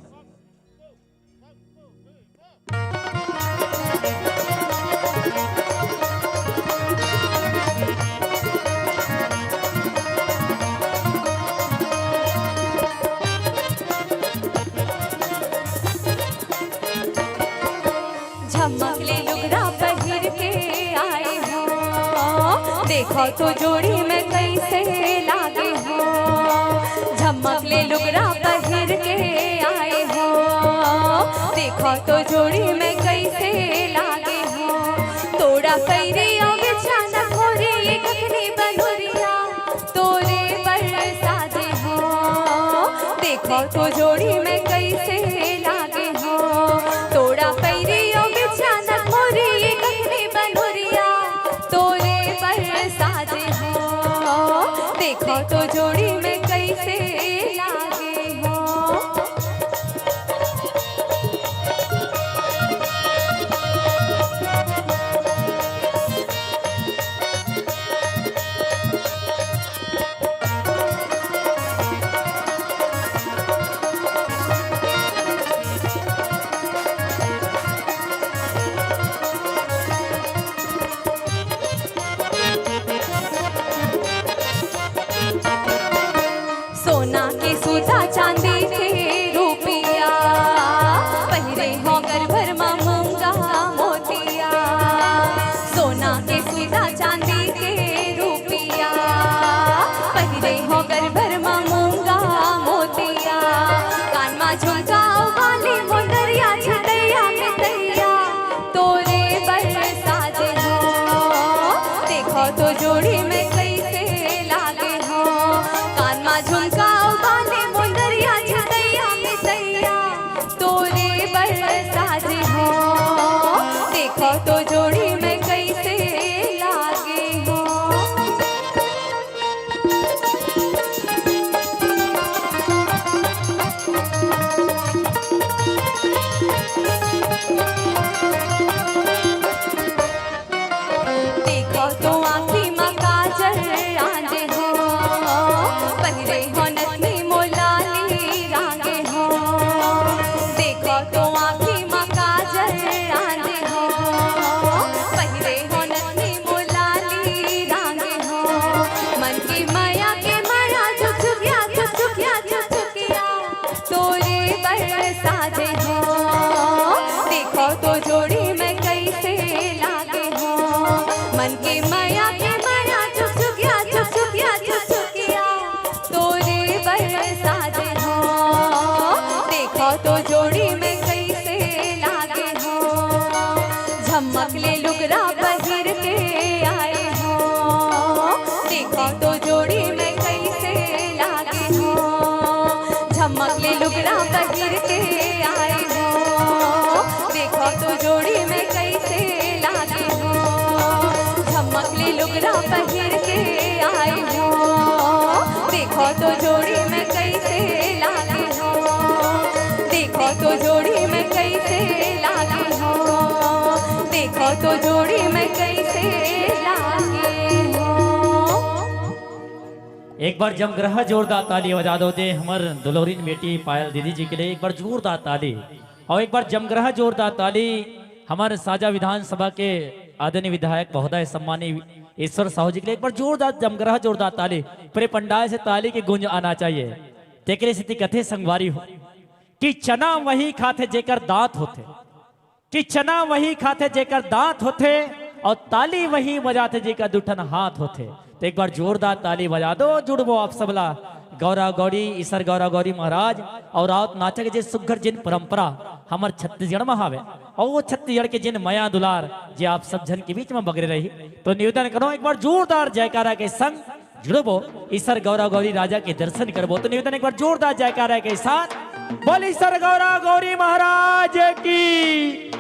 झमक ले लुगरा पहिर के आए हो, देखो तो जोड़ी में कैसे लागे हो। झमक ले लुगरा पहिर के आए हो, देखो तो जोड़ी में कैसे लागे हो। तोड़ा पैरी अउ बिछाना खोरी, ये कखनी बनुरिया तोरे बर साजे हो। देखो तो जोड़ी में कैसे लागे हो। तोड़ा पैरी अउ बिछाना खोरी, ये कखनी बनुरिया तोरे बर साजे हो। देखो तो जोड़ी में कैसे लागे हो। सोना के सूता चांदी के रूपिया, पहिरे हो गरभर मा मूंगा मोतिया। सोना के सूता चांदी के रूपिया, पहिरे हो गरभर मा मूंगा मोतिया। कान मा झुमका अउ बाली मुंदरिया, छतैया में तैया तोरे बर साजे हो। देखो तो जोड़ी में कैसे लागे हो। कान मा झुमका अउ बाली मुंदरिया, छतैया में तैया तोरे बर साजे हो। देखो तो जोड़ी में कैसे लागे हो। देखो तो आँखी मा काजल आंजे हो, पहिरे हो नथनी मोलाली रांगे हो। देखो तो आँखी मा काजल आंजे हो, पहिरे हो नथनी मोलाली रांगे हो। मन की मया के मया चुक चुक या, चुक चुक या, चुक चुक या। तोरे बर साजे हो, देखो तो जोड़ी में कैसे लागे हो। मन के मया के मया चुक चुक या, चुक चुक या, चुक चुक या। तोरे बर साजे हो, देखो तो जोड़ी में कैसे लागे हो। झमक ले लुगरा पहिर के आए हो, देखो तो जोड़ी में कैसे लागे हो। झमक ले लुगरा पहिर के आए हो, देखो तो जोड़ी में कैसे लागे हो। झमक ले लुगरा पहिर के आए हो, देखो तो जोड़ी में कैसे लागे हो। देखो तो जोड़ी में कैसे लागे हो। देखो तो जोड़ी में कैसे लागे हो। एक बार जमघरा जोरदार ताली बजा दो दे हमर दुलौरिन बेटी पायल दीदी जी के लिए, एक बार जोरदार ताली। अउ एक बार जमघरा जोरदार ताली हमर साजा विधानसभा के आदरणीय विधायक महोदय सम्मानी ईश्वर साहू जी के लिए एक बार जोरदार जमघरा जोरदार ताली। पूरे पंडाल से ताली की गूंज आना चाहिए। तेकरे सेती कथे संगवारी हो कि चना वही खाथे जेकर दांत होथे, कि चना वही खाथे जेकर दांत होथे, अउ ताली वही बजाथे जेकर दू ठन हाथ होथे। तो एक बार जोरदार ताली बजा दो, जुड़बो आप सबला गौरा गौरी, ईसर गौरा गौरी महाराज अउ राउत नाचा के जे सुग्घर जिन परंपरा हमर छत्तीसगढ़ म हावे, अउ वो छत्तीसगढ़ के जिन मया दुलार जे आप सब झन के बीच म बगरे रही, तो निवेदन करो एक बार जोरदार जयकारा के संग जुड़बो, ईसर गौरा गौरी राजा के दर्शन करबो। तो निवेदन एक बार जोरदार जयकारा के साथ बोल ईसर गौरा गौरी महाराज की।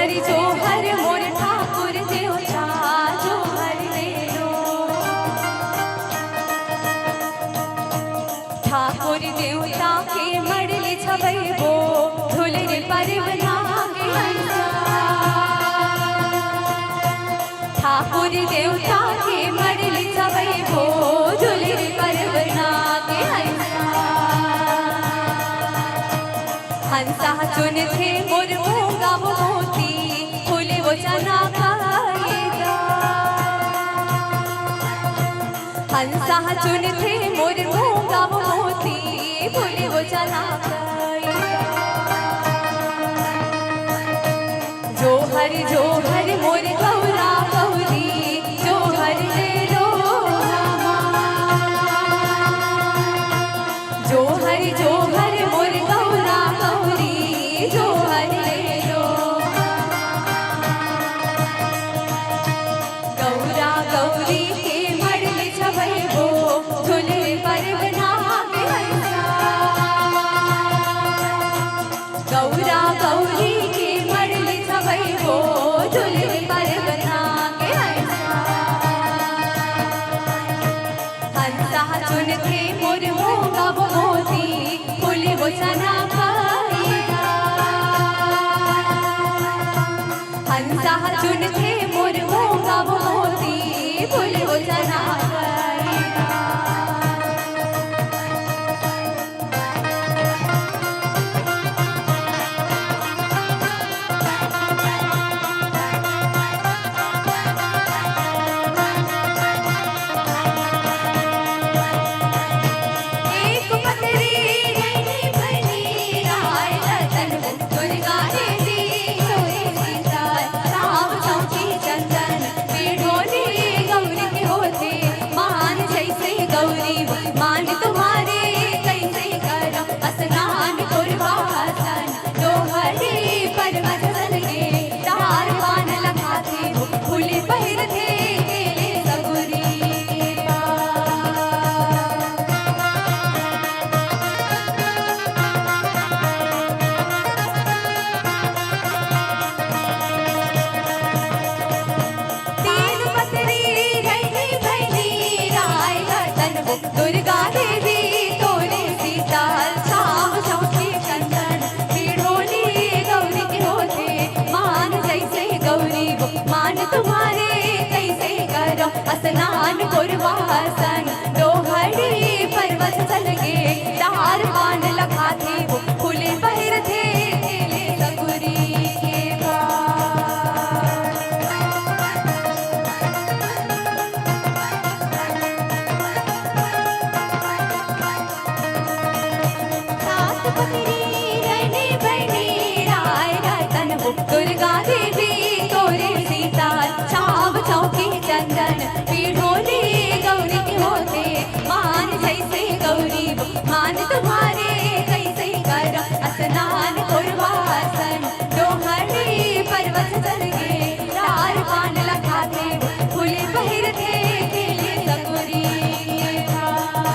हरि जोहर मोर ठाकुर देवता, जोहर ले लो। ठाकुर देवता के मड़ले छबैबो, झुलरे परवना के हंसा। ठाकुर देवता के मड़ले छबैबो, झुलरे परवना के हंसा। हंसा चुनथे मोर मूंगा मोती, फूले वो चना कायदा। हंसा चुनथे मोर मूंगा मोती, फूले वो चना कायदा। जोहर जोहर मोर गौरा गौरी, जोहर ले लो हमार। जोहर जोहर मोर गौरा गौरी, जोहर ले लो। गौरा गौरी के मड़ले छबैबो, झुलरे परवना के हंसा। गौरा गौरी के मड़ले छबैबो, झुलरे परवना के हंसा। हंसा चुनथे मोर मूंगा वो मोती, फूले वो चना कायदा। हंसा चुनथे मोर मूंगा वो मोती, फूले वो चना कायदा। एक पतरी रहनी बनी राय रतन दुर्गा देवी तोरे सीता, राम चौकी चंदन पीढ़ोली गौरी के होथे मान जैसे गौरी, मान तुम्हारे कैसे करम स्नान पुरवासन। डोहरी पर्वत चल के डार पान लगाथे, फूले पहिरथे केले सगुरी के पार। तीन पतरी रहनी बनी राय रतन दुर्गा देवी तोरे सीता, छाव चौकी चंदन पीढ़ोली गौरी के होथे मान जैसे गौरी वो, मान तुम्हारे कैसे करम स्नान पुरवासन। डोहरी पर्वत चल के डार पान लगाथे वो, फूले पहिरथे केले सगुरी के पार। सात पतरी रहनी बनी राय रतन वो, दुर्गा देवी तोरे सीता, छाव चौकी चंदन पीढ़ोली गौरी के होथे मान जैसे गौरी वो, मान तुम्हारे कैसे करम स्नान पुरवासन। डोहरी पर्वत चल के डार पान लगाथे वो, फूले पहिरथे केले सगुरी के पार।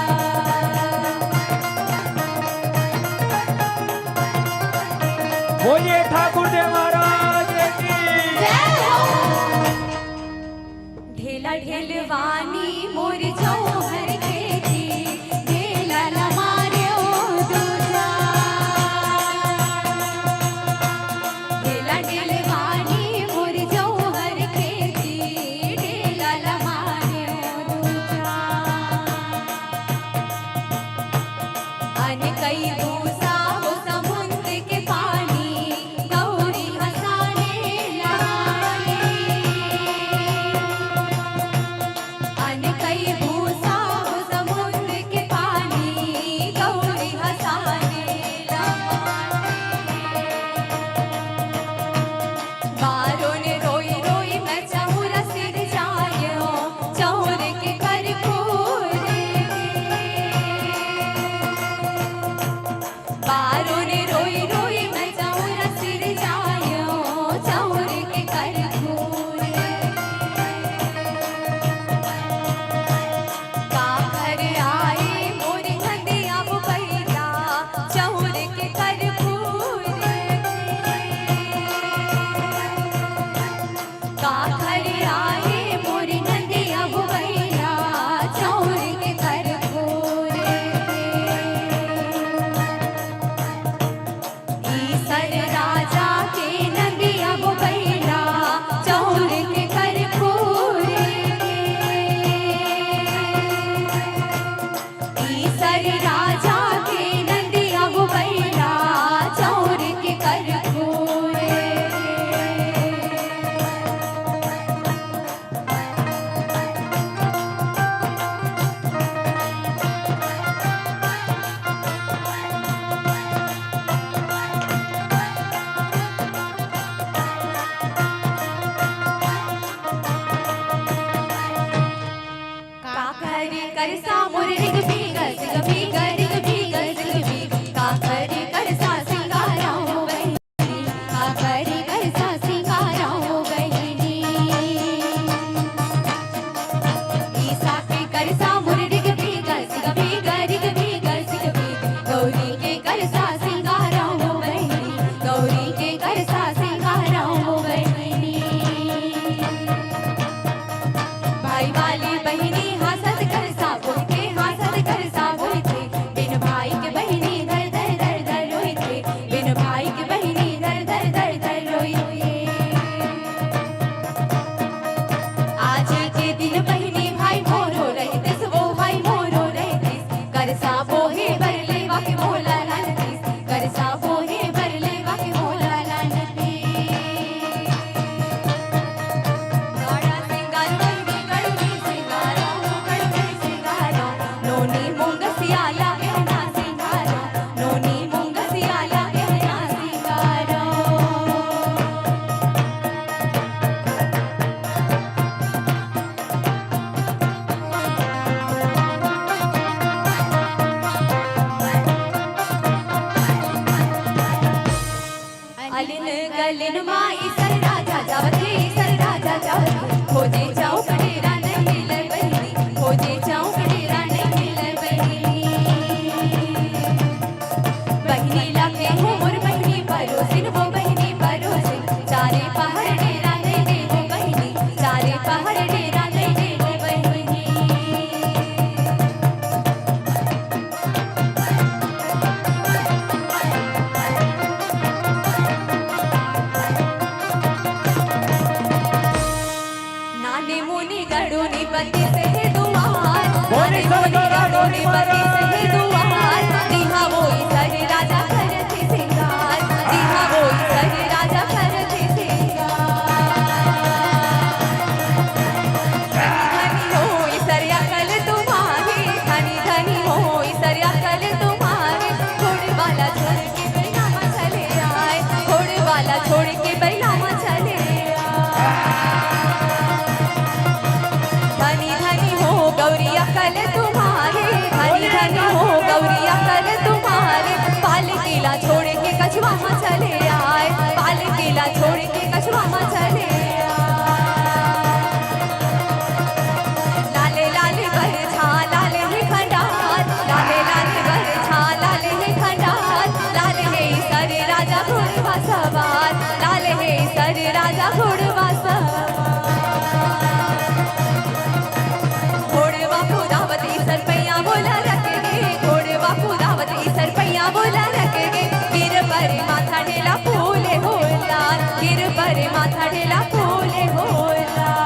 बोलिए ठाकुर देव महाराज की। जय हो। ढेला ढेलवानी मोर जौहर खेती, ढेला ला मार्यो दूजा। ढेला ढेलवानी मोर जौहर खेती, ढेला ला मार्यो दूजा। अन कई भूसा वो समुंद के पानी, गौरी हंसाने लागे। अन कई भूसा वो समुंद लेन माँ ईसर राजा जावत रे, ईसर राजा जावत रे। खोजे चौक डेरा नहीं मिले बहिनी, खोजे चौक डेरा नहीं मिले बहिनी। बहिनी ला केहू मोर बहिनी परोसिन, वो बहिनी परोसिन। चारे पहाड़ डेरा नहीं दे वो बहिनी, चारे पहाड़ डेरा नहीं दे वो बहिनी। नानी मुनि गड़ू निपति से दुआर, बोले नानी मुनि गड़ू निपति से दुआर। दिहा वो ईसर राजा करथे सिंगार, दिहा वो ईसर राजा करथे सिंगार। धनी हो ईसर अकल तुम्हारी, धनी धनी हो ईसर अकल तुम्हारी। घोड़े वाला छोड़ के बैला मा चले आए, घोड़े वाला छोड़ के बैला मा चले आए। धनी धनी हो गौरी अकल तुम्हारी, धनी धनी हो गौरी अकल तुम्हारी। पालकी ला छोड़ के कछवा मा चले आए, पालकी ला छोड़ के कछवा मा चले आए। लाले लाले बरछा लाले हे खंडार, लाले लाले बरछा लाले हे खंडार। लाले हे ईसर राजा घोड़वा सवार, लाले हे ईसर राजा घोड़वा सवार। घोड़वा कुदावत ईसर पैया बोला रख गे, घोड़वा कुदावत ईसर पैया बोला रख गे। गिर परे माथा ढेला फूले हो लाल, गिर परे माथा ढेला फूले हो लाल।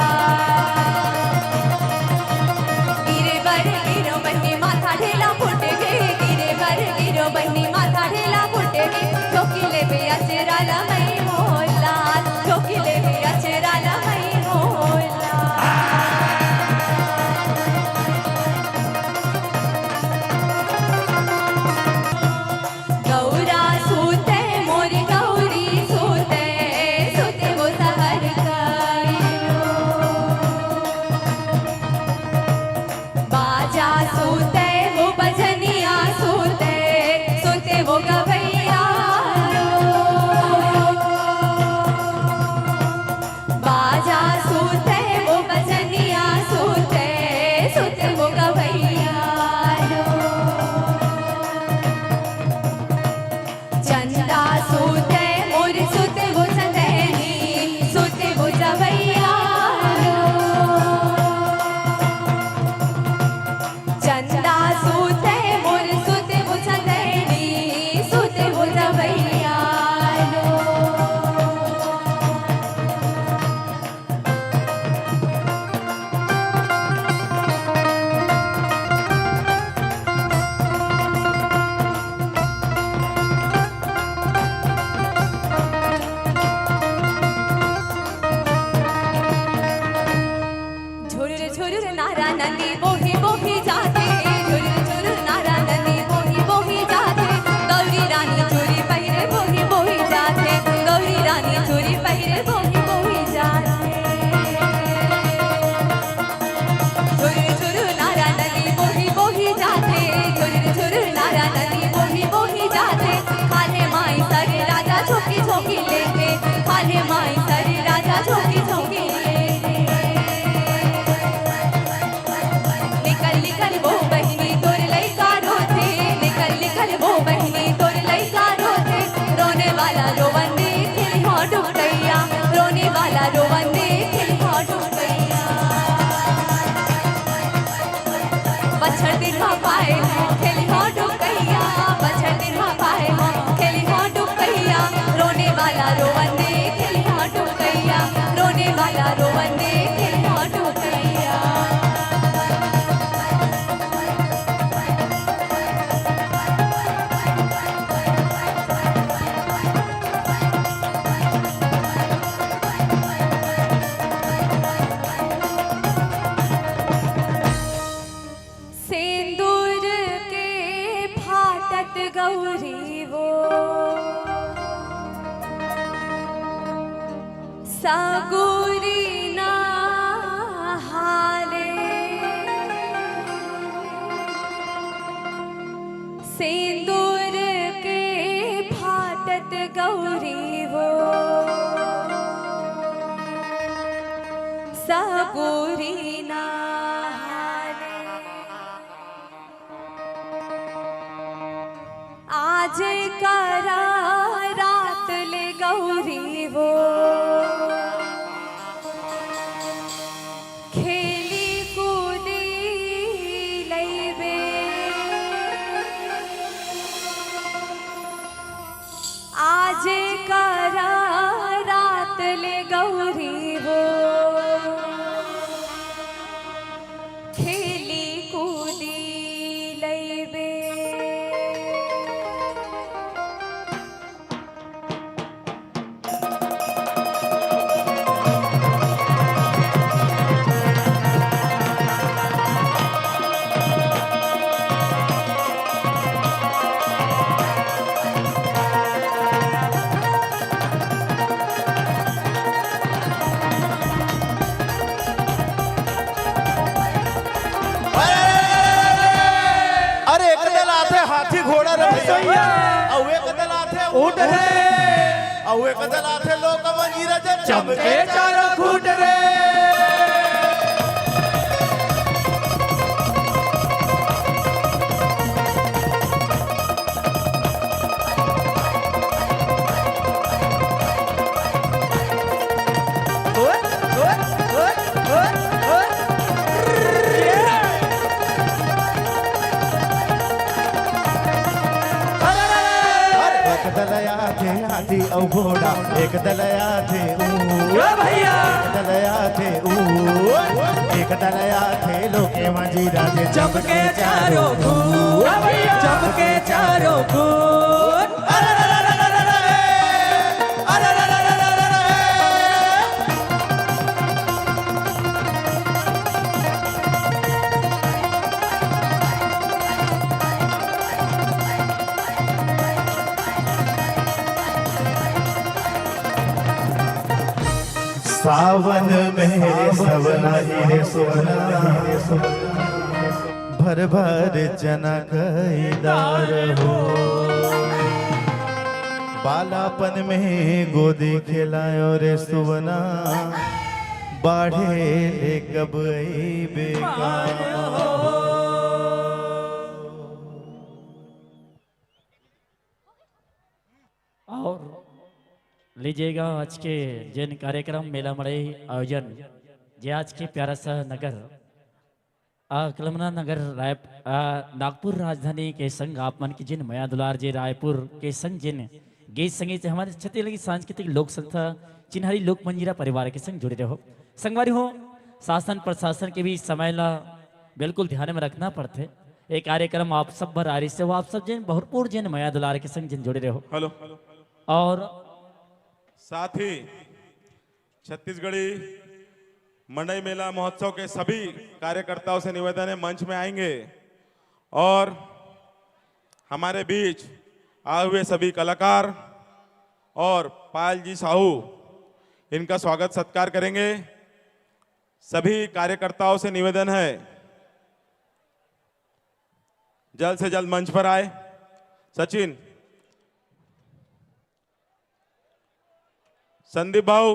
गिरे बर गिरो बहिनी माथा ढेला फुट गे, गिरे बर गिरो बहिनी माथा ढेला फुट गे। ठोकी लेबे अचरा ला मई मोर लाल, ठोकी लेबे अचरा ला मई मोर लाल। गौरा सूते मोर गौरी सूते, सूते वो सहर कइलो। बाजा सूते वो बजनिया सूते, सूते वो गवैया लो। बाजा सूते वो बजनिया सूते, सूते वो गवैया लो। चंदा सूते मोर सूते वो चंदैनी, सूते वो जवैया लो। चंदा सूते मोर सूते वो चंदैनी, सूते वो जवैया लो। झुरुर झुरुर नारा नदी बोही बोही जाथे, झुरुर झुरुर नारा नदी बोही बोही जाथे। गौरी रानी चूरी पहिरे बोही बोही जाथे, गौरी रानी चूरी पहिरे बोही बोही जाथे। झुरुर झुरुर नारा नदी बोही बोही जाथे, झुरुर झुरुर नारा नदी बोही बोही जाथे। खाल्हे माई सर राजा झोंकी झोंकी लेथे, खाल्हे माई सर राजा झोंकी झोंकी लेथे। निकल निकल वो बहिनी तोर लइका रोथे, निकल निकल वो बहिनी तोर लइका रोथे। रोने वाला रोवन दे खेली हो डुबकैया, रोने वाला रोवन दे खेली हो डुबकैया। बछर दिन मा पाए हो खेली हो डुबकैया, बछर दिन मा पाए हो खेली हो डुबकैया। रोने वाला रोवन दे खेली हो डुबकैया, रोने वाला रोवन दे खेली हो डुबकैया। सेंदूर के फाटत गौरी वो सगुरी नहाले। सेंदूर के फाटत गौरी वो गोरी नहाने। आज करा रात ले गौरी वो, खेली कूदी लइबे। आज करा रात ले गौरी वो, खेली कूदी लइबे। अरे एक दल आथे हाथी घोड़ा रे भैया, अउ एक दल आथे ऊंट रे, अउ एक दल आथे लोक मंजीरा जे चमके चारों खूंट रे। एक दल आथे हाथी अउ घोड़ा, एक दल आथे ऊंट। ए भैया! एक दल आथे ऊंट, एक दल आथे लोके मंजीरा जे चमके चारों खूंट। ए भैया! चमके चारों खूंट। सावन में सवना ही रे सोना, भर भर चना कई दार हो। बालापन में गोदी खेलायो रे सुवना, बाढ़े ले कब अइबे काम हो। और लीजिएगा आज के जेन कार्यक्रम मेला मड़ई आयोजन, जे आज के प्यारा सा नगर, आ, कलमना नगर राय-, आ, नागपुर राजधानी के संग आप मन के जेन मया दुलार जे रायपुर के संग जेन गीत संगीत से हमर छत्तीसगढ़ी सांस्कृतिक लोक संस्था चिन्हारी लोक मंजीरा परिवार के संग जुड़े रहो। संगवारी हो, शासन प्रशासन के भी समय ला बिल्कुल ध्यान में रखना पड़थे। ये कार्यक्रम आप सब बर आरिस से हो, आप सब जेन भरपूर जेन मया दुलार के संग जेन जुड़े रहो। हेलो। और साथ ही छत्तीसगढ़ी मंडई मेला महोत्सव के सभी कार्यकर्ताओं से निवेदन है, मंच में आएंगे और हमारे बीच आए हुए सभी कलाकार और पायल जी साहू, इनका स्वागत सत्कार करेंगे। सभी कार्यकर्ताओं से निवेदन है, जल्द से जल्द मंच पर आए। सचिन, संदीप भाऊ,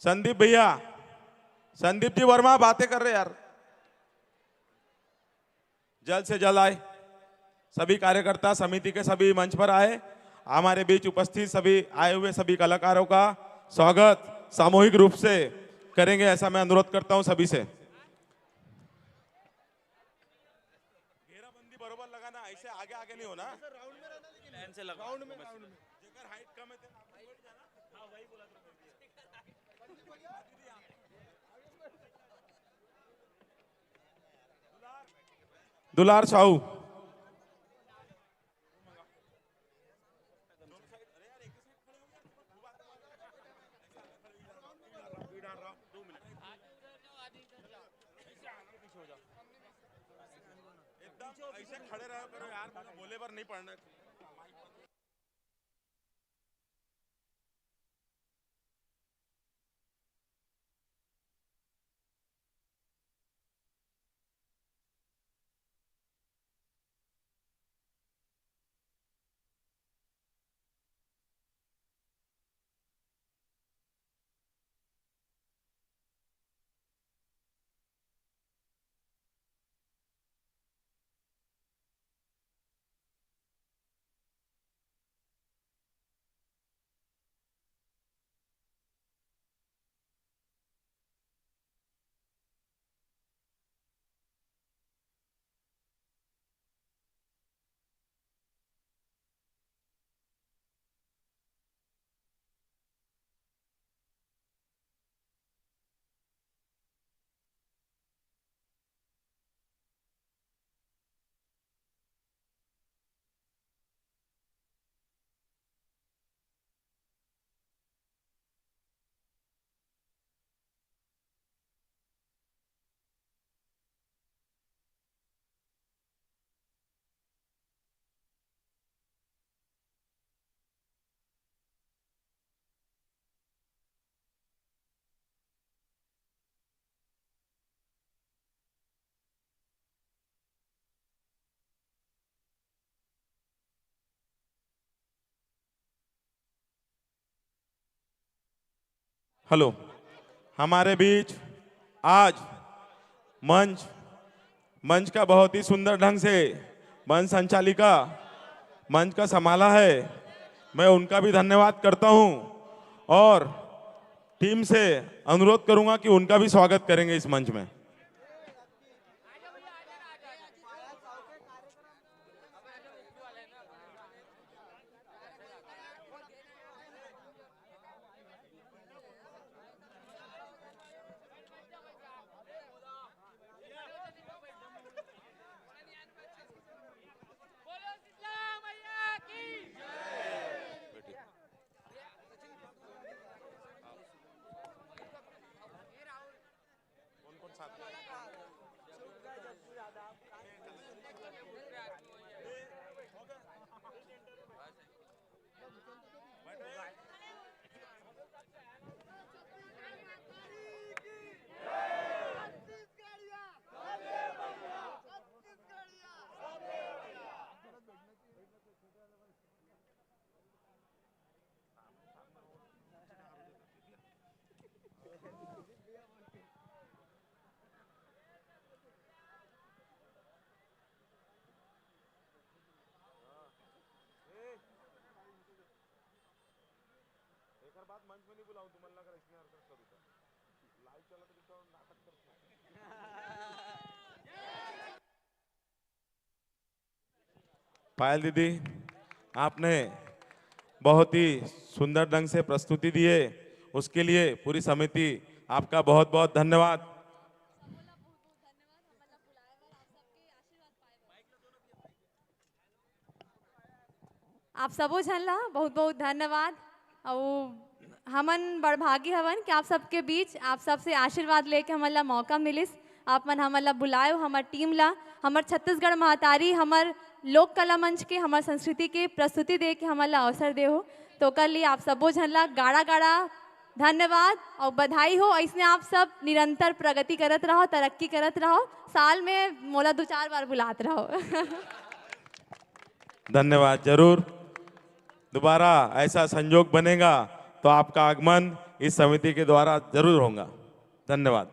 संदीप भैया, संदीप जी वर्मा बातें कर रहे यार, जल्द से जल्द आए। सभी कार्यकर्ता समिति के सभी मंच पर आए। हमारे बीच उपस्थित सभी आए हुए सभी कलाकारों का स्वागत सामूहिक रूप से करेंगे, ऐसा मैं अनुरोध करता हूं सभी से। घेराबंदी बरोबर लगाना, ऐसे आगे आगे नहीं होना। लाइन से लगा। राउंड में, राउंड में। जेकर हाइट कम है, तेरा हाथ में बैठ जाना। हाँ, वही बोला था। दुलार साहू। एकदम ऐसे खड़े रहा करो यार, बोले पर नहीं पड़ना है। हेलो, हमारे बीच आज मंच मंच का बहुत ही सुंदर ढंग से मंच संचालिका मंच का संभाला है, मैं उनका भी धन्यवाद करता हूं और टीम से अनुरोध करूंगा कि उनका भी स्वागत करेंगे इस मंच में। एकर बाद मंच में नहीं बुलाऊं, तुमन ला अगर इसने हरकत करू तो। लाइव चलत रही तो नाटक करत हो। पायल दीदी, आपने बहुत ही सुंदर ढंग से प्रस्तुति दिए, उसके लिए पूरी समिति आपका बहुत बहुत धन्यवाद। आप सबो झन ला बहुत बहुत धन्यवाद। अउ हमन बड़भागी हवन कि आप सबके बीच आप सबसे आशीर्वाद लेके हमन ला मौका मिलिस। आप मन हमन ला बुलायो, हमर टीम ला, हमर छत्तीसगढ़ महतारी, हमर लोक कला मंच के, हमर संस्कृति के प्रस्तुति दे के हमन ला अवसर दे हो। तो ओकर लिए आप सबो झन ला गाड़ा गाड़ा धन्यवाद अउ बधाई हो। ऐसने आप सब निरंतर प्रगति करत रहो, तरक्की करत रहो। साल में मोला दो चार बार बुलात रहो। धन्यवाद। जरूर दोबारा ऐसा संजोग बनेगा तो आपका आगमन इस समिति के द्वारा जरूर होगा। धन्यवाद।